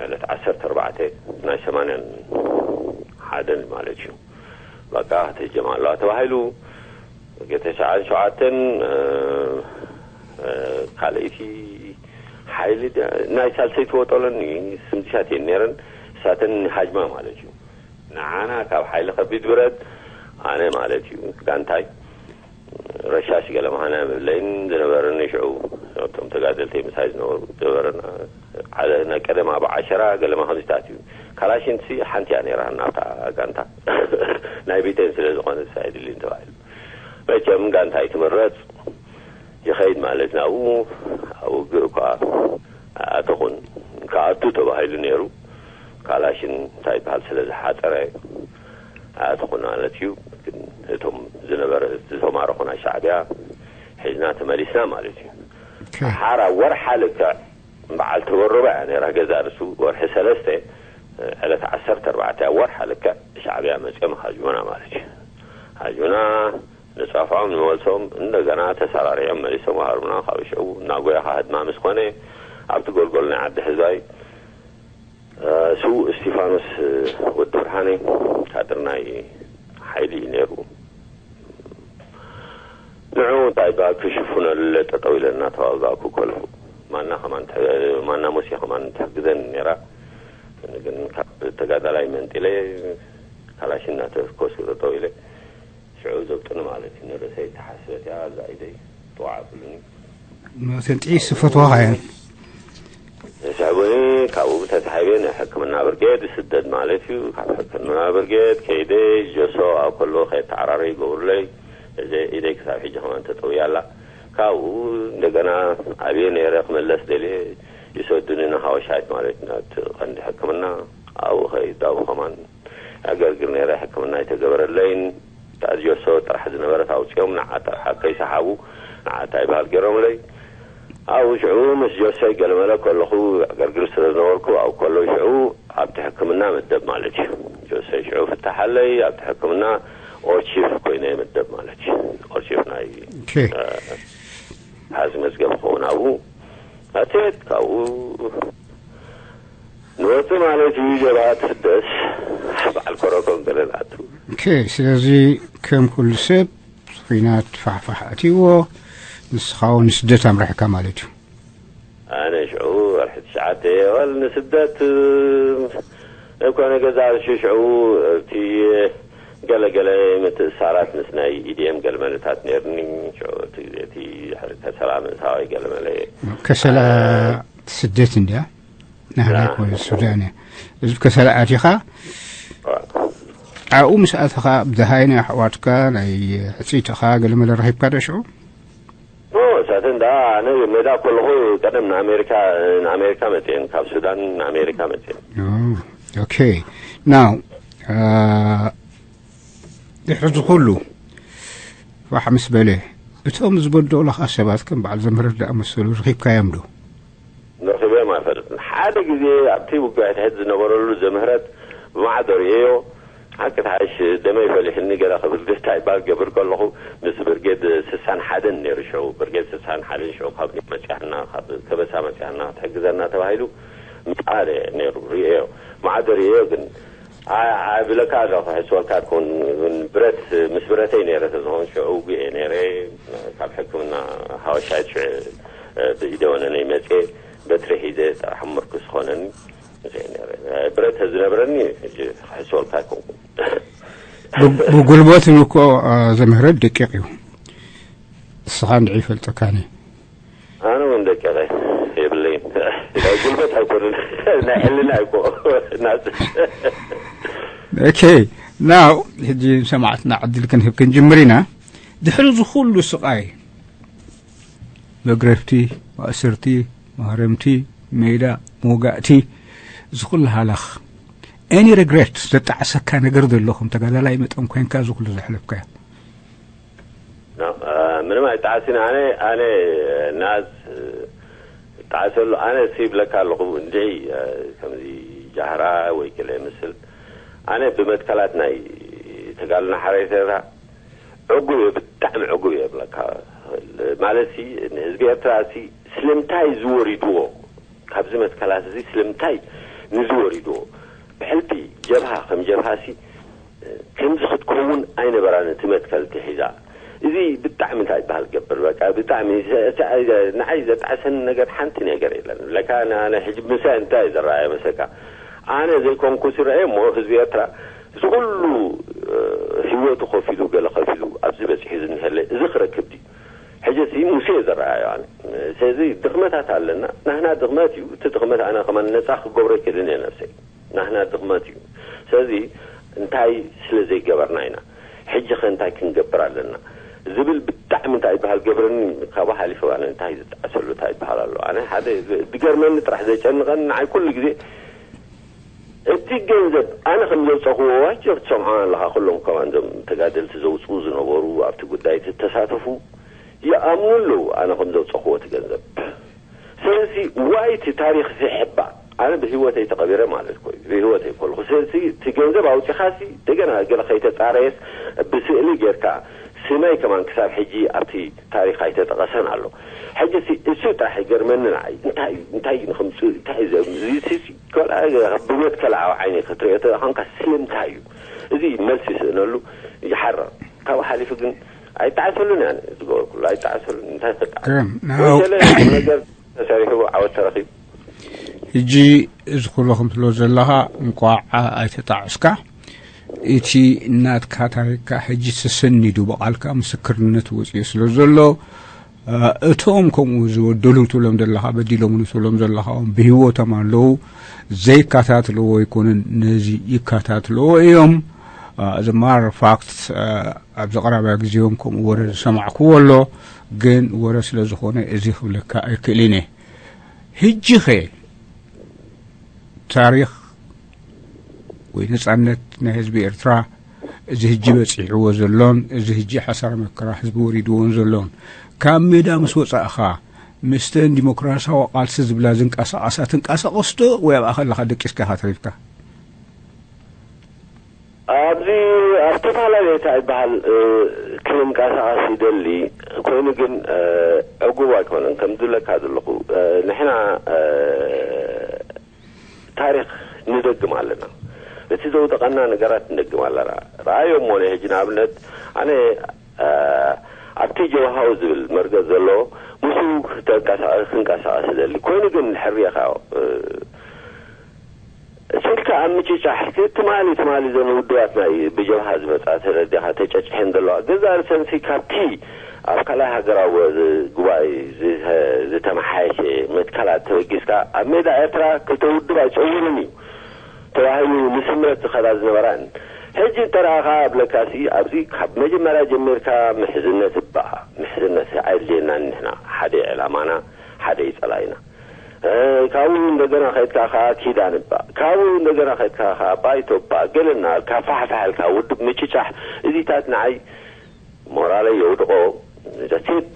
ዕለት ዓሰርተ ኣርባዕተ ናይ ሰማንያን ሓደን ማለት እዩ። በቃ ክትህጀም ኣለዋ ተባሂሉ ተስዓን ሸውዓተን ካልኣይቲ ሓይሊ ናይ ሳልሰይቲ ወጠሎኒ ስምትሻት እየን ነይረን። እሳተን ሃጅማ ማለት እዩ። ንዓና ካብ ሓይሊ ከቢድ ብረት ኣነ ማለት እዩ ጋንታይ ረሻሽ ገለ መሃና የብለይን ዝነበረኒ ሽዑ እቶም ተጋደልቲ ምሳይ ዝነበሩ ዝነበረና ሓደ ናይ ቀደም ኣብ ዓሸራ ገለ መሃዚታት እዩ። ካላሽንሲ ሓንቲ እያ ነይራ ናብታ ጋንታ ናይ ቢቴን ስለ ዝኾነ ሳይድሊን ተባሂሉ መቸም ጋንታ ይትምረፅ ይኸይድ ማለት ናብኡ ኣብ ውግእ እኳ ኣተኹን ክኣቱ ተባሂሉ ነይሩ። ካላሽን እንታይ ይበሃል ስለ ዝሓፀረ ኣተኹን ማለት እዩ። ግን እቶም ዝነበረ ዝተማረኹ ናይ ሻዕቢያ ሒዝና ተመሊስና ማለት እዩ። ሓራ ወርሓ ልክዕ በዓል ተበረበ እያ ነራ ገዛ ርሱ ወርሒ ሰለስተ ዕለት ዓሰርተ ኣርባዕተ ወርሓ ልክዕ ሻዕቢያ መፅኦም ሃጅሙና ማለት እዩ። ሃጅሙና ንፃፍዖም ንመልሶም እንደገና ተሰራሪዖም መሊሶም ሃርሙና ካብ ሽዑ ናጎያኻ ህድማ ምስ ኮነ ኣብቲ ጎልጎል ናይ ዓዲ ሕዝባይ ስዉእ እስቲፋኖስ ወዲ ብርሃነ ካድር ናይ ሓይሊ እዩ ነይሩ። ንዑ እንታይ በሃል ክሽፍነሉ ጠጠው ኢለ እናተዋጋእኩ ከለኹ ማና ከማን ማና ሙሴ ከማን ትሕግዘኒ ነይራ። ግን ካብ ተጋዳላይ መንጢለ ካላሽን እናተኮስኩ ጠጠው ኢለ ሽዑ ዘብጥኒ ማለት እዩ። ንርእሰይ ተሓስበት እያ እዛ ኢደይ ጥዋዕ ኣብሉኒ። መሰንጢ ስፈትዋ ኸያን ተስሕቡኒ ካብኡ ተሳሒበ ንሕክምና ብርጌድ ስደድ ማለት እዩ። ካብ ሕክምና ብርጌድ ከይደ ጀሶ ኣብ ከሎ ከየተዓራረ ይገብሩለይ። እዚ ኢደይ ክሳብ ሕጂ ከማን ተጠውያ ኣላ። ካብኡ እንደገና ኣብየ ነይረ ክመለስ ደልየ፣ ይሰዱኒ ንሃወሻይት ማለት ናት ቀንዲ ሕክምና። ኣብኡ ኸይድ ኣብኡ ከማን ኣገልግል ነይረ። ሕክምና ኣይተገበረለይን። እታ ጆሶ ጥራሕ ዝነበረት ኣውፅኦም ንዓ ጥራሕ ከይሰሓቡ ንዓ እንታይ ይበሃል ገይሮምለይ። ኣብኡ ሽዑ ምስ ጆሶይ ገለመለ ከለኹ ኣገልግል ስለ ዝነበርኩ ኣብኡ ከለዉ ሽዑ ኣብቲ ሕክምና መደብ ማለት እዩ። ጆሶይ ሽዑ ፍታሓለይ ኣብቲ ሕክምና ኦርቺፍ ኮይነ መደብ ማለት እዩ። ኦርቺፍ ናይ ሓዚ መዝገብ ክኸውን ኣብኡ ኣትየት ካብኡ ንወፅእ ማለት እዩ። ጀብሃ ትስደስ በዓል ኮረኮን ገለ ንኣቱ። ኦኬ፣ ስለዚ ከም ኩሉ ሰብ ኲናት ፋሕፋሕ ኣትይዎ፣ ንስኻ እውን ንስደት ኣምሪሕካ ማለት እዩ። ኣነ ሽዑ ወርሒ ትሽዓተ እየ ወል ንስደት እኮነ ገዛ ሽሽዑ እቲ ገለገለ ምትእሳራት ምስ ናይ ኢዲኤም ገለመለታት ነርኒ። ሽዑ እቲ ግዜ እቲ ከሰላ ምእታዋይ ገለመለ። ከሰላ ስደት እንድያ። ናህና ይኮነ ሱዳን እያ። እዚ ከሰላ ኣቲኻ ኣብኡ ምስ ኣተኻ ብደሃይ ናይ ኣሕዋትካ ናይ ሕፅይትኻ ገለመለ ረኺብካ ዶ ሽዑ? እሳተን ዳ ኣነ ሜዳ ከለኹ ቀደም ንኣሜሪካ ንኣሜሪካ መፅየን ካብ ሱዳን ንኣሜሪካ መፅየን። ኦኬ። ናው ድሕሪ ዝኩሉ ፋሕ ምስ በለ እቶም ዝበደሉኻ ሰባት ከም በዓል ዘምህረት ዝኣመሰሉ ረኺብካዮም ዶ? ረኺበዮም ኣይፈልጥን። ሓደ ግዜ ኣብቲ ውግእ ሕድሕድ ዝነበረሉ ዘምህረት ብማዕዶ ርእየዮ። ሓቂ ትሓይሽ ደመይ ፈሊሕኒ ገለ ክብል ደስታ ይባል ገብር ከለኹ ምስ ብርጌድ ስሳን ሓደን ነይሩ ሽዑ። ብርጌድ ስሳን ሓደን ሽዑ ካብ መፅያና ካብ ከበሳ መፅያና ክትሕግዘና ተባሂሉ ምጣለ ነይሩ ርእየዮ። ማዕዶ ርእየዮ ግን ብለካ ዶ ክሕስወልካ ክን ብረት ምስ ብረተይ ነይረ ተዝኸውን ሽዑ ውግእ እየ ነይረ። ካብ ሕክምና ሃወሻይት ሽዑ ብኢደ ወነነይ መፅየ በትሪ ሒዘ ጥራሕ ምርኩስ ዝኾነኒ። ብረት ዝነብረኒ ሕጂ ክሕስወልካ ኣይኮንኩን። ብጉልበትን እኮ ዘምህረት ደቂቕ እዩ። እስኻ እንድዒ ይፈልጠካኒ። ኣነ እውን ደቂቐ የብለይን። ናይ ጉልበት ኣይኮነን፣ ናይ ሕልና ኣይኮ ናት። ኦኬ፣ ናው ሕጂ ሰማዕትና ዕድል ክንህብ ክንጅምር ኢና። ድሕሪ ዝኹሉ ስቓይ መግረፍቲ፣ ማእሰርቲ፣ ማህረምቲ፣ ሜዳ፣ መውጋእቲ፣ እዚ ኩሉ ሃለኽ። ኤኒ ሬግሬት ዘጣዕሰካ ነገር ዘሎ ከም ተጋዳላይ መጠን ኮይንካ እዚ ኩሉ ዘሕለፍካዮ? ምንም ኣይጣዕስን። ኣነ ኣነ ናዝ ጣዕሰሉ ኣነ ሲ ብለካ ኣለኹ እንድዒ ከምዚ ጃህራ ወይ ገለ ይመስል ኣነ ብመትከላት ናይ ተጋልና ሓረይተራ ዕጉብ እየ፣ ብጣዕሚ ዕጉብ እየ ብለካ። ማለት ሲ ንህዝቢ ኤርትራ ሲ ስለምንታይ ዝወሪድዎ ካብዚ መትከላት እዚ ስለምንታይ ንዝወሪድዎ ብሕልፊ ጀብሃ ከም ጀብሃ ሲ ከምዚ ክትከውን ኣይነበራን እቲ መትከል እቲ ሒዛ። እዚ ብጣዕሚ እንታይ ይበሃል ገብር በቃ ብጣዕሚ ንዓይ ዘጣዕሰኒ ነገር ሓንቲ ነገር የለን። ለካ ኣነ ሕጂ ምሳይ እንታይ ዝረኣየ መሰካ ኣነ ዘይኮንኩ ዝረኣየ እሞ ህዝቢ ኤርትራ እዚ ኩሉ ህይወቱ ከፊሉ ገለ ከፊሉ ኣብዚ በፂሑ ዝኒሀለ እዚ ክረክብ ድዩ? ሕጂ ሲ ሙሴ ዝረኣዮ ኣነ ስለዚ ድኽመታት ኣለና። ናህና ድኽመት እዩ። እቲ ድኽመት ኣነ ከማን ነፃ ክገብሮ ይክእልን እየ ነብሰይ። ናህና ድኽመት እዩ። ስለዚ እንታይ ስለ ዘይገበርና ኢና? ሕጂ ኸ እንታይ ክንገብር ኣለና? ዝብል ብጣዕሚ እንታይ ይበሃል ገብረኒ ካብኡ ሓሊፈ ኣነ እንታይ ዝጠዓሰሉ እንታይ ይበሃል ኣሎ ኣነ ሓደ ዝገርመኒ ጥራሕ ዘጨንቐኒ ንዓይ ኩሉ ግዜ እቲ ገንዘብ ኣነ ከም ዘውፀኽዎ ዋጆ ክትሰምዖ ኣለኻ ኩሎም ከማን ዞም ተጋደልቲ ዘውፅኡ ዝነበሩ ኣብቲ ጉዳይ ተሳተፉ ይኣምኑ ኣለዉ ኣነ ከም ዘውፀኽዎ እቲ ገንዘብ ስለዚ ዋይ እቲ ታሪኽ ዝሕባእ ኣነ ብህይወተይ ተቐቢረ ማለት ኮዩ ብህይወተይ ከለኹ ስለዚ እቲ ገንዘብ ኣውፂኻሲ ደገና ገለ ከይተፃረየስ ብስእሊ ጌርካ ስመይ ከማን ክሳብ ሕጂ ኣብቲ ታሪኽ ኣይተጠቐሰን ኣሎ ሕጂ እሱ ጥራሕ ይገርመኒ ንዓይ እንታይ እዩ እንታይ እዩ ንክምፅእ እንታይ እዩ እዚ ብመትከላዊ ዓይኒ ክትሪኦ ተኾንካ ስለምንታይ እዩ እዚ መልሲ ይስእነሉ ይሓርቕ ካብኡ ሓሊፉ ግን ኣይጣዕሰሉን እያ ዝገበርኩሉ ኣይጣዕሰሉን እንታይ ክጣዕስ ወሸለ ነገር ተሰሪሑ ዓወት ተረኺቡ ሕጂ እዚ ኩሎ ክትብሎ ዘለኻ እንቋዕ ኣይተጣዕስካ እቲ ናትካ ታሪክካ ሕጂ ተሰኒዱ ብቓልካ ምስክርነት ወፂኡ ስለ ዘሎ እቶም ከምኡ ዝበደሉ ትብሎም ዘለኻ በዲሎምኒ ትብሎም ዘለኻ እውን ብህይወቶም ኣለዉ ዘይከታትልዎ ኣይኮኑን ነዚ ይከታትልዎ እዮም እዚ ማር ፋክት ኣብዚ ቀረባ ግዜ እውን ከምኡ ወረ ዝሰማዕክዎ ኣሎ። ግን ወረ ስለ ዝኾነ እዚ ክብለካ ኣይክእልን እየ። ሕጂ ኸ ታሪኽ ወይ ነጻነት ናይ ህዝቢ ኤርትራ፣ እዚ ሕጂ በጺሕዎ ዘሎን እዚ ሕጂ ሓሳረ መከራ ህዝቢ ወሪድዎን ዘሎን፣ ካብ ሜዳ ምስ ወጻእኻ፣ ምስተን ዲሞክራሲያዊ ቃልሲ ዝብላ ዝንቀሳቐሳ ትንቀሳቐስዶ ወይ ኣብኣ ከለኻ ደቂስካ ኢኻ ተሪፍካ? ኣብዚ ኣብ ዝተፈላለየ እንታይ ይበሃል ክንንቀሳቐስ ይደሊ ኮይኑ ግን ዕጉብ ኣይኮነን ከም ዝብለካ ዘለኹ ንሕና ታሪኽ ንደግም ኣለና። እቲ ዘውደቐና ነገራት ንደግም ኣለና። ረኣዮ እሞ ናይ ሕጂ ንኣብነት ኣነ ኣብቲ ጀውሃዊ ዝብል መርገጽ ዘሎ ምስኡ ተንቀሳቐስ ክንቀሳቐስ ይደሊ ኮይኑ ግን ሕርየኻ ስልካ ኣብ ምጭጫሕ ትማሊ ትማሊ ዘን ውድባት ናይ ብጀብሃ ዝመፃ ተረዲኻ ተጨጭሐን ዘለዋ ገዛ ርእሰንሲ ካብቲ ኣብ ካልኣይ ሃገራዊ ጉባኤ ዝተመሓየሸ መትከላት ተበጊስካ ኣብ ሜዳ ኤርትራ ክልተ ውድብ ኣይፀውርን እዩ ተባሂሉ ንስምረት ዝኸዳ ዝነበራን ሕጂ እንተረኣኻ ኣብለካሲ ኣብዚ ካብ መጀመርያ ጀሚርካ ምሕዝነት እባ ምሕዝነት ኣይድልየናን ንሕና ሓደ ዕላማና ሓደ እዩ ፀላኢና ካብኡ እንደገና ከድካ ከዓ ኪዳን እባ ካብኡ እንደገና ከድካ ከዓ ባይቶ እባ ገለ እናበልካ ፋሕፋሕ ኢልካ ውድብ ምጭጫሕ እዚታት ንዓይ ሞራለይ የውድቆ ደሴት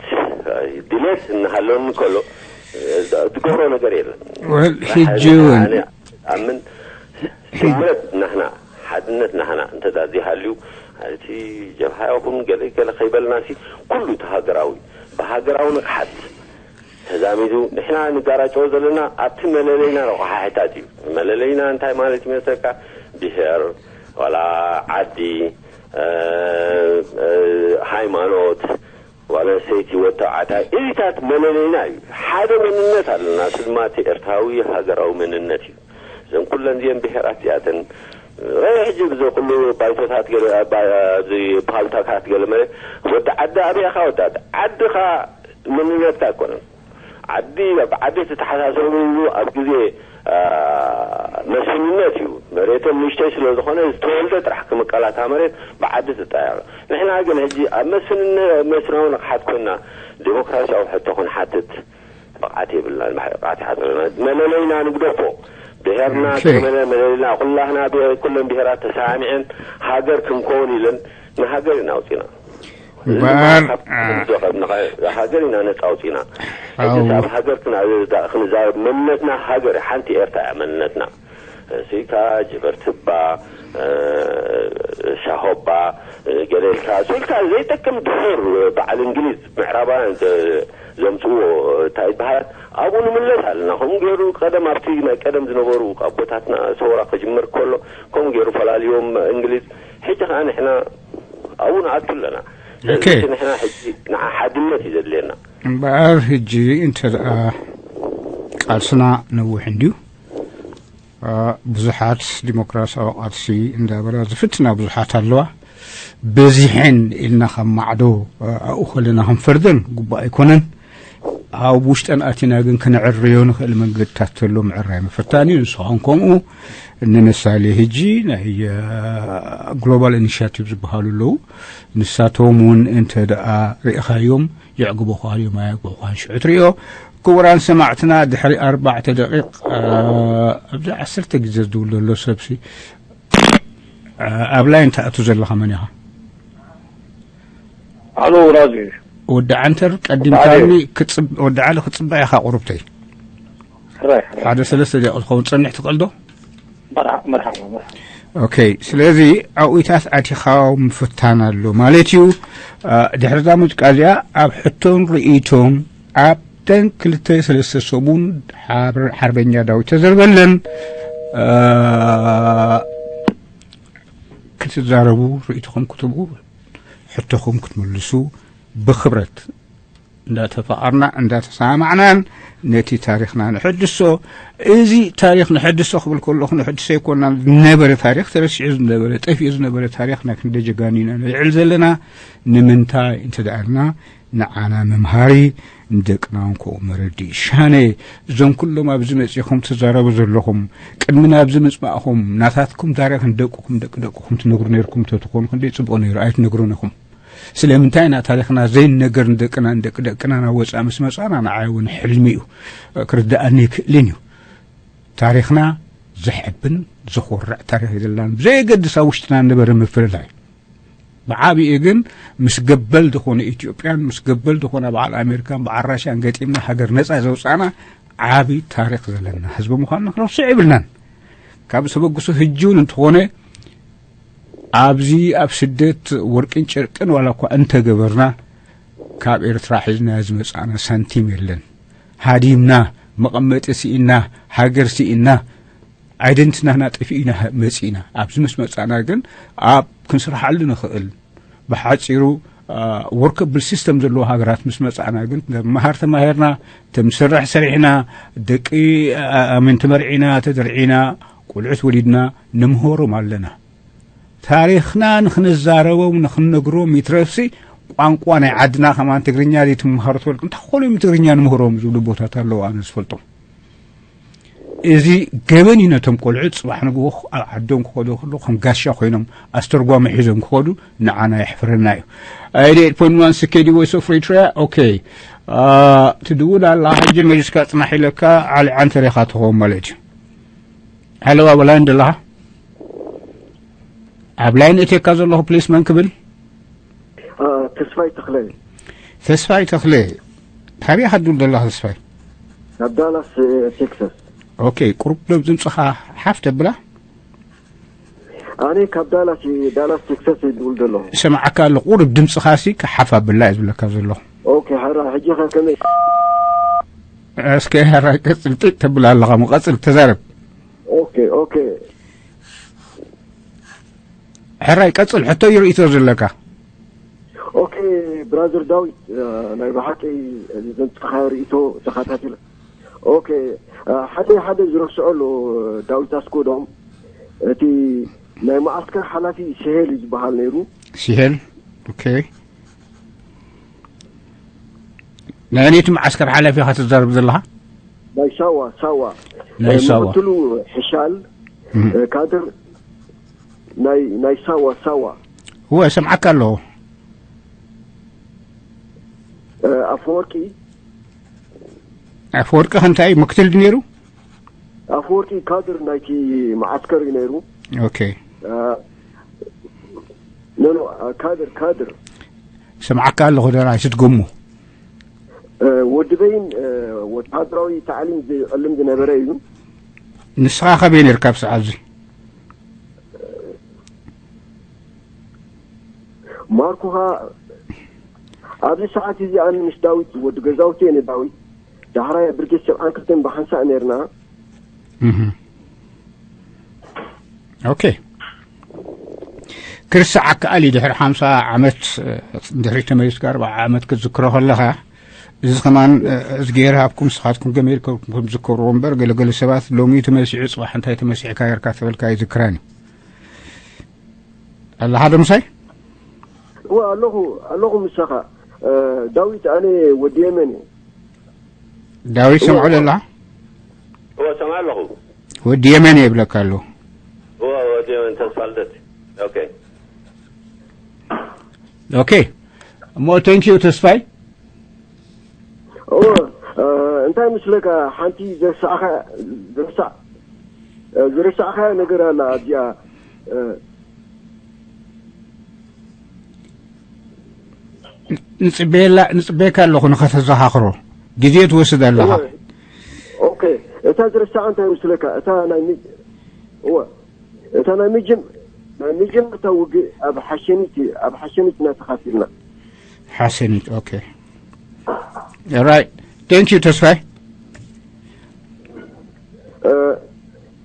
ድሌት እናሃለኒ ከሎ ዝገብሮ ነገር የለን ሕጂ እውን ኣምን ስምረት ናህና ሓድነት ናህና እንተ ዘይሃልዩ እቲ ጀብሃ ይኹን ገለ ገለ ከይበልና ሲ ኩሉ እቲ ሃገራዊ ብሃገራዊ ንቕሓት ተዛሚዱ ንሕና ንጋራጨዎ ዘለና ኣብቲ መለለይና ረቑሓሕታት እዩ። መለለይና እንታይ ማለት ይመስለካ? ብሄር ዋላ ዓዲ፣ ሃይማኖት፣ ጓል ኣንስተይቲ፣ ወዲ ተባዕታይ እዚታት መለለይና እዩ። ሓደ መንነት ኣለና። እሱ ድማ እቲ ኤርትራዊ ሃገራዊ መንነት እዩ። እዘን ኩለን እዚአን ብሄራት እዚኣተን ሕጂ ብዚ ኩሉ ባይቶታት ገለ ኣብዚ ፓልቶካት ገለ መለ ወዲ ዓዲ ኣበይ ኢኻ ወዲ ዓዲ ዓድኻ መንነትካ ኣይኮነን ዓዲ ኣብ ዓዲ ትተሓሳሰብሉ ኣብ ግዜ መስፍንነት እዩ መሬቶም ንእሽተይ ስለ ዝኾነ ዝተወልደ ጥራሕ ክምቀላታ መሬት ብዓዲ ትጣየር ንሕና ግን ሕጂ ኣብ መስፍንነ መስፍናዊ ንቕሓት ኮይና ዴሞክራሲያዊ ሕቶ ክንሓትት ብቕዓት የብልናን ብሓቂ ብቕዓት ይሓፅረና መለለይና ንግደፎ ብሄርና ኦኬ። ገመለ መለለይና ኩላህና ብሄ- ኩለን ብሄራት ተሰማሚዐን ሃገር ክንከውን ኢለን ንሃገር ኢና ኣውፂና እምበኣር፣ ዝኸብንኻ ሃገር ኢና ነፃ ኣውፂና ሕጂ ኣው። ኣብ ሃገር ክና- ክነዛረብ መንነትና ሃገር ሓንቲ ኤርትራ እያ መንነትና እዚካ ጅበርትባ ሻሆባ ገለ ኢልካ እሱ ኢልካ ዘይጠቅም ድሑር በዓል እንግሊዝ ምዕራባውያን ዘምፅዎ እንታይ ይበሃል ኣብኡ ንምለስ ኣለና ከምኡ ገይሩ ቀደም ኣብቲ ናይ ቀደም ዝነበሩ ኣቦታትና ሰውራ ክጅምር ከሎ ከምኡ ገይሩ ፈላልዮም እንግሊዝ ሕጂ ከዓ ንሕና ኣብኡ ንኣቱ ኣለና ስለዚ ንሕና ሕጂ ንዓ ሓድነት እዩ ዘድልየና እምበኣር ሕጂ እንተ ደኣ ቃልስና ነዊሕ እንድዩ ብዙሓት ዲሞክራሲያዊ ቃልሲ እንዳበላ ዝፍትና ብዙሓት ኣለዋ። በዚሐን ኢልና ካብ ማዕዶ ኣብኡ ከለና ክንፈርደን ግቡእ ኣይኮነን። ኣብ ውሽጠን ኣቲና ግን ክነዕርዮ ንኽእል መንገድታት ተሎ ምዕራይ ምፍታን እዩ። ንስኻን ከምኡ ንምሳሌ ህጂ ናይ ግሎባል ኢኒሽቲቭ ዝበሃሉ ኣለዉ። ንሳቶም እውን እንተ ደኣ ርኢኻዮም የዕግቡኻ ድዮም ኣየዕግቡኻን ሽዑ ትሪኦ። ክቡራን ሰማዕትና ድሕሪ ኣርባዕተ ደቂቕ ኣብዚ ዓሰርተ ግዜ ዝድውል ዘሎ ሰብሲ ኣብ ላይን ትኣቱ ዘለኻ መን ኢኻ? ኣሎ ራዚ ወዲ ዓንተር ቀዲምካኒ ወዲ ዓሊ ክፅበ ኢኻ ቁሩብተይ ሓደ ሰለስተ ደቂቕ ዝኸውን ፀንሕ ትኽእል ዶ? መርሓባ መርሓባ ኦኬ ስለዚ ኣብኡታት ኣቲኻው ምፍታን ኣሎ ማለት እዩ ድሕርዛ ሙዚቃ እዚኣ ኣብ ሕቶን ርእይቶን ኣብተን ክልተ ሰለስተ ሰሙን ሓርበኛ ዳዊት ተዘርበለን ክትዛረቡ ርእይቶኹም ክትቡ ሕቶኹም ክትምልሱ ብኽብረት እንዳተፋቐርና እንዳተሰማማዕናን ነቲ ታሪኽና ንሕድሶ እዚ ታሪኽ ንሕድሶ ክብል ከለኹ ንሕድሶ ኣይኮና ዝነበረ ታሪኽ ተረሲዑ ዝነበረ ጠፊኡ ዝነበረ ታሪኽና ክንደ ጀጋኒና ንልዕል ዘለና ንምንታይ እንተ ደኣልና ንዓና መምሃሪ ንደቅና እውን ከምኡ መረድእ። ሻነ፣ እዞም ኩሎም ኣብዚ መጺኹም ትዛረቡ ዘለኹም፣ ቅድሚ ናብዚ ምጽማእኹም ናታትኩም ታሪኽ ንደቅኹም፣ ደቂ ደቅኹም ትነግሩ ነርኩም ተትኾኑ ክንደይ ጽቡቕ ነይሩ። ኣይትነግሩን ኢኹም። ስለምንታይ ኢና ታሪኽና ዘይንነገር? ንደቅና፣ ንደቂ ደቅና ናብ ወጻኢ ምስ መጻና ንዓይ እውን ሕልሚ እዩ፣ ክርድኣኒ ኣይክእልን እዩ። ታሪኽና ዘሐብን ዘኹርዕ ታሪኽ እዩ ዘላን ብዘየገድስ ኣብ ውሽጥና ንነበረ ምፍልላይ። ብዓቢኡ ግን ምስ ገበል ዝኾነ ኢትዮጵያን ምስ ገበል ዝኾነ በዓል ኣሜሪካን በዓል ራሽያን ገጢምና ሃገር ነጻ ዘውጻእና ዓቢ ታሪኽ ዘለና ህዝቢ ምዃንና ክነርስዕ የብልናን። ካብ ዝተበግሱ ህጂ እውን እንተኾነ ኣብዚ ኣብ ስደት ወርቅን ጨርቅን ዋላ እኳ እንተገበርና ካብ ኤርትራ ሒዝና ዝመጻእና ሳንቲም የለን። ሃዲምና፣ መቐመጢ ስኢና፣ ሃገር ስኢና፣ ኣይደንትናና ጠፊእና መጺእና። ኣብዚ ምስ መጻእና ግን ኣብ ክንስርሓሉ ንኽእል ብሓጺሩ፣ አ፣ ወርከብል ሲስተም ዘለዎ ሃገራት ምስ መጻእና ግን ተመሃር ተማሂርና፣ ተምሰርሕ ሰሪሕና፣ ደቂ፣ አ፣ ኣሜን ተመርዒና፣ ተደርዒና፣ ቆልዑት ወሊድና፣ ነምህሮም ኣለና። ታሪኽና ንኽንዛረቦም ንኽንነግሮም ይትረፍሲ ቋንቋ ናይ ዓድና ከማን ትግርኛ ዘይትምሃሩ ትፈልጡ እንታይ ኮሎም ትግርኛ ንምህሮም ዝብሉ ቦታት ኣለዉ ኣነ ዝፈልጦም። እዚ ገበን እዩ ነቶም ቆልዑ ጽባሕ ንግሆ ኣብ ዓዶም ክኸዱ ከሎ ከም ጋሻ ኮይኖም ኣስተርጓሚ ሒዞም ክኸዱ ንዓና የሕፍረና እዩ። ኣይዲ ኤይት ፖይንት ዋን ስኬዲ ቮይስ ኦፍ ኤሪትሪያ። ኦኬ፣ ትድውል ኣላ ሕጂ መሊስካ ጽናሕ ኢለካ ዓሊ ዓንተር ኢኻ ትኸውን ማለት እዩ። ሃሎ፣ ኣብ ላይን ደለኻ? ኣብ ላይን እቴካ ዘለኹ ፕሊስ መን ክብል? ተስፋይ ተኽለ። ተስፋይ ተኽለ። ካበይ ኢኻ ትድውል ዘለኻ ተስፋይ? ካብ ዳላስ ቴክሳስ። ኦኬ፣ ቁሩብ ዶ ድምፅኻ ሓፍ ተብላ? ኣነ ካብ ዳላስ ዳላስ ቴክሳስ ይድውል ዘለኹ። ሰማዓካ ኣሎ፣ ቁሩብ ድምፅኻ ሲ ሓፍ ኣብላ እየ ዝብለካ ዘለኹ። ኦኬ፣ ሕራ ሕጂ ከ ከመይ? እስከ ሕራይ ቀፅል፣ ጢጥ ተብል ኣለኻ፣ ሞ ቀፅል ተዛረብ። ኦኬ፣ ኦኬ። ሕራይ ቀፅል፣ ሕቶ እዩ ርእቶ ዘለካ። ኦኬ፣ ብራዘር ዳዊት፣ እ፣ ናይ ብሓቂ ዘምፅኻዮ ርእቶ ተኸታቲለ። ኦኬ፣ እ፣ ሓደ ሓደ ዝረስዖ ኣሎ ዳዊት ኣስኮዶም፣ እቲ ናይ መዓስከር ሓላፊ ስሄል እዩ ዝበሃል ነይሩ። ስሄል፣ ኦኬ። ናይ ኣየነይቲ መዓስከር ሓላፊ ኢኻ ትዛረብ ዘለኻ? ናይ ሳዋ፣ ሳዋ። ናይ እ፣ ሳዋ። ምክትሉ ሕሻል፣ እም። እ፣ ካድር ናይ፣ ናይ ሳዋ፣ ሳዋ። እወ፣ እሰምዓካ ኣለኹ። እ፣ ኣፈወርቂ። ኣፈወርቂ ከ እንታይ እዩ? ምክትል ድዩ ነይሩ? ኣፈወርቂ ካድር ናይቲ መዓስከር እዩ ነይሩ። ኦኬ። እ፣ ኖ፣ ኖ፣ እ፣ ካድር፣ ካድር። እሰምዓካ ኣለኹ፣ ደራይ ስትገሙ። እ፣ ወዲ በይን፣ እ፣ ወተሃደራዊ ታዕሊም ዝዕልም ዝነበረ እዩ። ንስኻ ከበይ ነርካ ኣብ ሰዓት እዚ? ማርኮኻ ኣብዚ ሰዓት እዚ ኣነ ምስ ዳዊት ወዲ ገዛውቲ እየ ንዳዊት ዳሕራይ ኣብ ብርጌድ ሰብዓን ክልተን ብሓንሳእ ነርና። እህ። ኦኬ። ክርስዓካ ኣሊ ድሕሪ ሓምሳ ዓመት፣ ድሕሪ ተመሊስካ ኣርብዓ ዓመት ክትዝክሮ ከለኻ፣ እዚ ከማን፣ እዝግሄር ሃብኩም፣ ንስኻትኩም ገሜድኩም ትዝከርዎ እምበር፣ ገለገለ ሰባት ሎሚ ተመሲዑ ጽባሕ እንታይ ተመሲዕካ ነርካ ተበልካ ኣይዝክራን እዩ። ኣለኻ ዶ ምሳይ? እወ፣ ኣለኹ፣ ኣለኹ ምሳኻ። እ፣ ዳዊት፣ ኣነ ወዲ የመን እየ። ዳዊት፣ እወ፣ ሰምዖ እወ። ደላ? እወ፣ ሰምዓ ኣለኹ። ወዲ የመን እየ ይብለካ ኣለኹ። እወ፣ ወዲ የመን ተስፋ ልደት። ኦኬ። ኦኬ። እሞ፣ ቴንክ ዩ ተስፋይ። እወ፣ እ፣ እንታይ ምስለካ፣ ሓንቲ ዘርሳዕኻ-፣ ዘርሳዕ-፣ እ፣ ዝረሳዕኻዮ ነገር ኣላ ኣብዚኣ፣ እ፣ ንጽበየላ-፣ ንጽበየካ ኣለኹ ንኸተዘኻኽሮ። ግዜ ትወስድ ኣለኻ። እወ። ኦኬ። እታ ዝረሳዕ እንታይ ምስለካ? እታ ናይ ሚ-፣ እወ። እታ ናይ መጀም-፣ ናይ መጀመርታ ውግእ ኣብ ሓሸኒት፣ ኣብ ሓሸኒት ኢና ተኻፊልና። ሓሸኒት፣ ኦኬ። ኦራይት። ቴንክ ዩ ተስፋይ። እ፣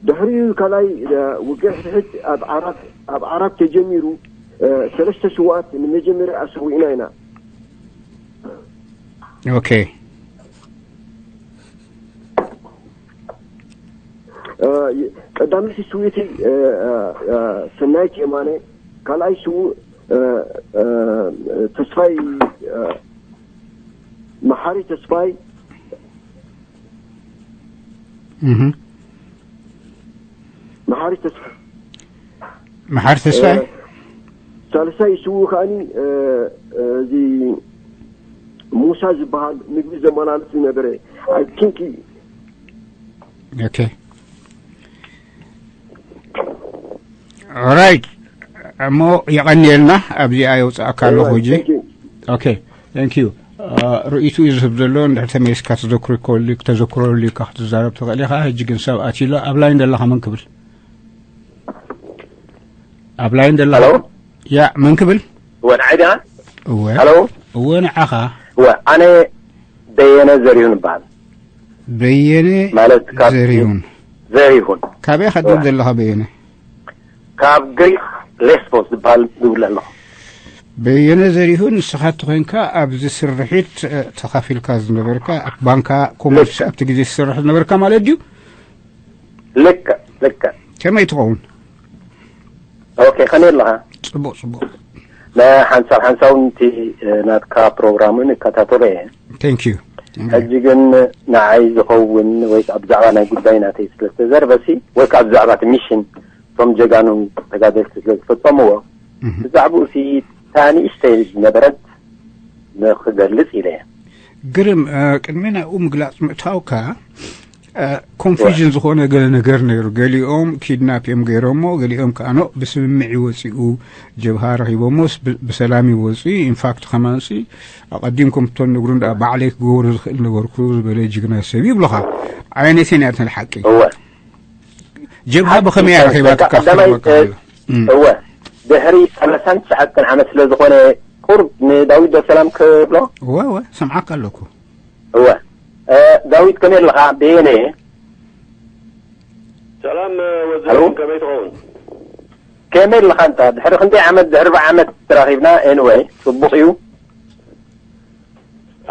ድሕሪኡ ካልኣይ፣ እ፣ ውግእ ሕድሕድ ኣብ ዓራት፣ ኣብ ዓራት ተጀሚሩ፣ እ፣ ሰለስተ ስውኣት ንመጀመርያ ኣሰዊእና ኢና። ኦኬ። እ፣ ይ-፣ ቀዳመይቲ ስውእቲ፣ እ፣ እ፣ እ፣ ሰናይት የማነ፣ ካልኣይ ስውእ፣ እ፣ እ፣ ተስፋይ፣ እ፣ መሓሪ ተስፋይ እህ መሓሪ ተስፋ መሓሪ ተስፋይ ሳልሳይ ስዉ ከዓኒ እዚ ሙሳ ዝበሃል ምግቢ ዘመላልስ ዝነበረ። I think ኦኬ ኦራይት እሞ የቐንየልና። ኣብዚኣ የውፅኣካ ኣለኹ ሕጂ። ኦኬ thank you። ርእይቱ እዩ ዝህብ ዘሎ። እንድሕር ተመሊስካ ተዘክሮ ይከወሉ ተዘክሮ ልዩካ ክትዛረብ ትኽእል ኢኻ። ሕጂ ግን ሰብ ኣትዩ ኣሎ። ኣብ ላይን ዘለኻ መን ክብል? ኣብ ላይን ዘለኻ? ያ መን ክብል? እወ ንዓይ ዲኻ? እወ ሃሎ እወ ንዓኻ። እወ ኣነ በየነ ዘሪሁን እበሃል። በየነ ማለት ካብ ዘሪሁን ዘሪሁን ካበይ ኢኻ ትብል ዘለኻ በየነ? ካብ ግሪክ ሌስቦስ ዝበሃል ዝብል ኣለኹ። በየነ ዘሪሁን ንስኻ እንተኾይንካ ኣብዚ ስርሒት እ፣ ተኻፊልካ ዝነበርካ ኣብ ባንካ ኮመርስ ኣብቲ ግዜ ዝሰርሕ ዝነበርካ ማለት ድዩ? ልክዕ ልክዕ ከመይ ትኸውን? ኦኬ ከመይ ኣለኻ? ጽቡቕ ጽቡቕ። ሓንሳብ ሓንሳብ ንቲ ናትካ ፕሮግራም እውን እከታተሎ እየ። Thank you። ሕጂ ግን ንዓይ ዝኸውን ወይ ከዓ ብዛዕባ ናይ ጉዳይ ናተይ ስለ ዝተዘርበሲ ወይ ከዓ ብዛዕባ እቲ ሚሽን እቶም ጀጋኑ ተጋደልቲ ስለ ዝፈፀምዎ ብዛዕባኡ ሲ እታ ንእሽተይ ዝነበረት ንክገልፅ ኢለ እየ። ግርም እ፣ ቅድሚ ናብኡ ምግላፅ ምእታውካ እ፣ ኮንፊዥን ዝኾነ ገለ ነገር ነይሩ። ገሊኦም ኪድናፕ እዮም ገይሮሞ፣ ገሊኦም ከኣኖ ብስምምዕ ይወፂኡ፣ ጀብሃ ረኺቦሞስ ብ- ብሰላም ይወፂ። ኢንፋክት ከማንሲ ኣቐዲምኩም እቶን ነግሩን ደኣ ባዕለይ ክገብሮ ዝኽእል ነበርኩ ዝበለ ጅግና ሰብ ይብሉኻ። ዓይነተን እያ እተን ሓቂ። እወ ጀብሃ ብኸመይ እያ ረኺባትካ? ቀዳማይ ክትብል በቃ። እም። እወ ድሕሪ ሰላሳን ትሽዓተን ዓመት ስለ ዝኾነ ቁርብ ንዳዊት ዶ ሰላም ክብሎ እወ እወ ሰምዓካ ኣለኩ። እወ እ፣ ዳዊት ከመይ ኣለኻ? በየነ እየ። ሰላም ወዘ ሄሎ? ከመይ ትኸውን? ከመይ ኣለኻ እንታ ድሕሪ ክንደይ ዓመት ድሕሪ ርብዓ ዓመት ተራኺብና። ኤንወይ ጽቡቕ እዩ።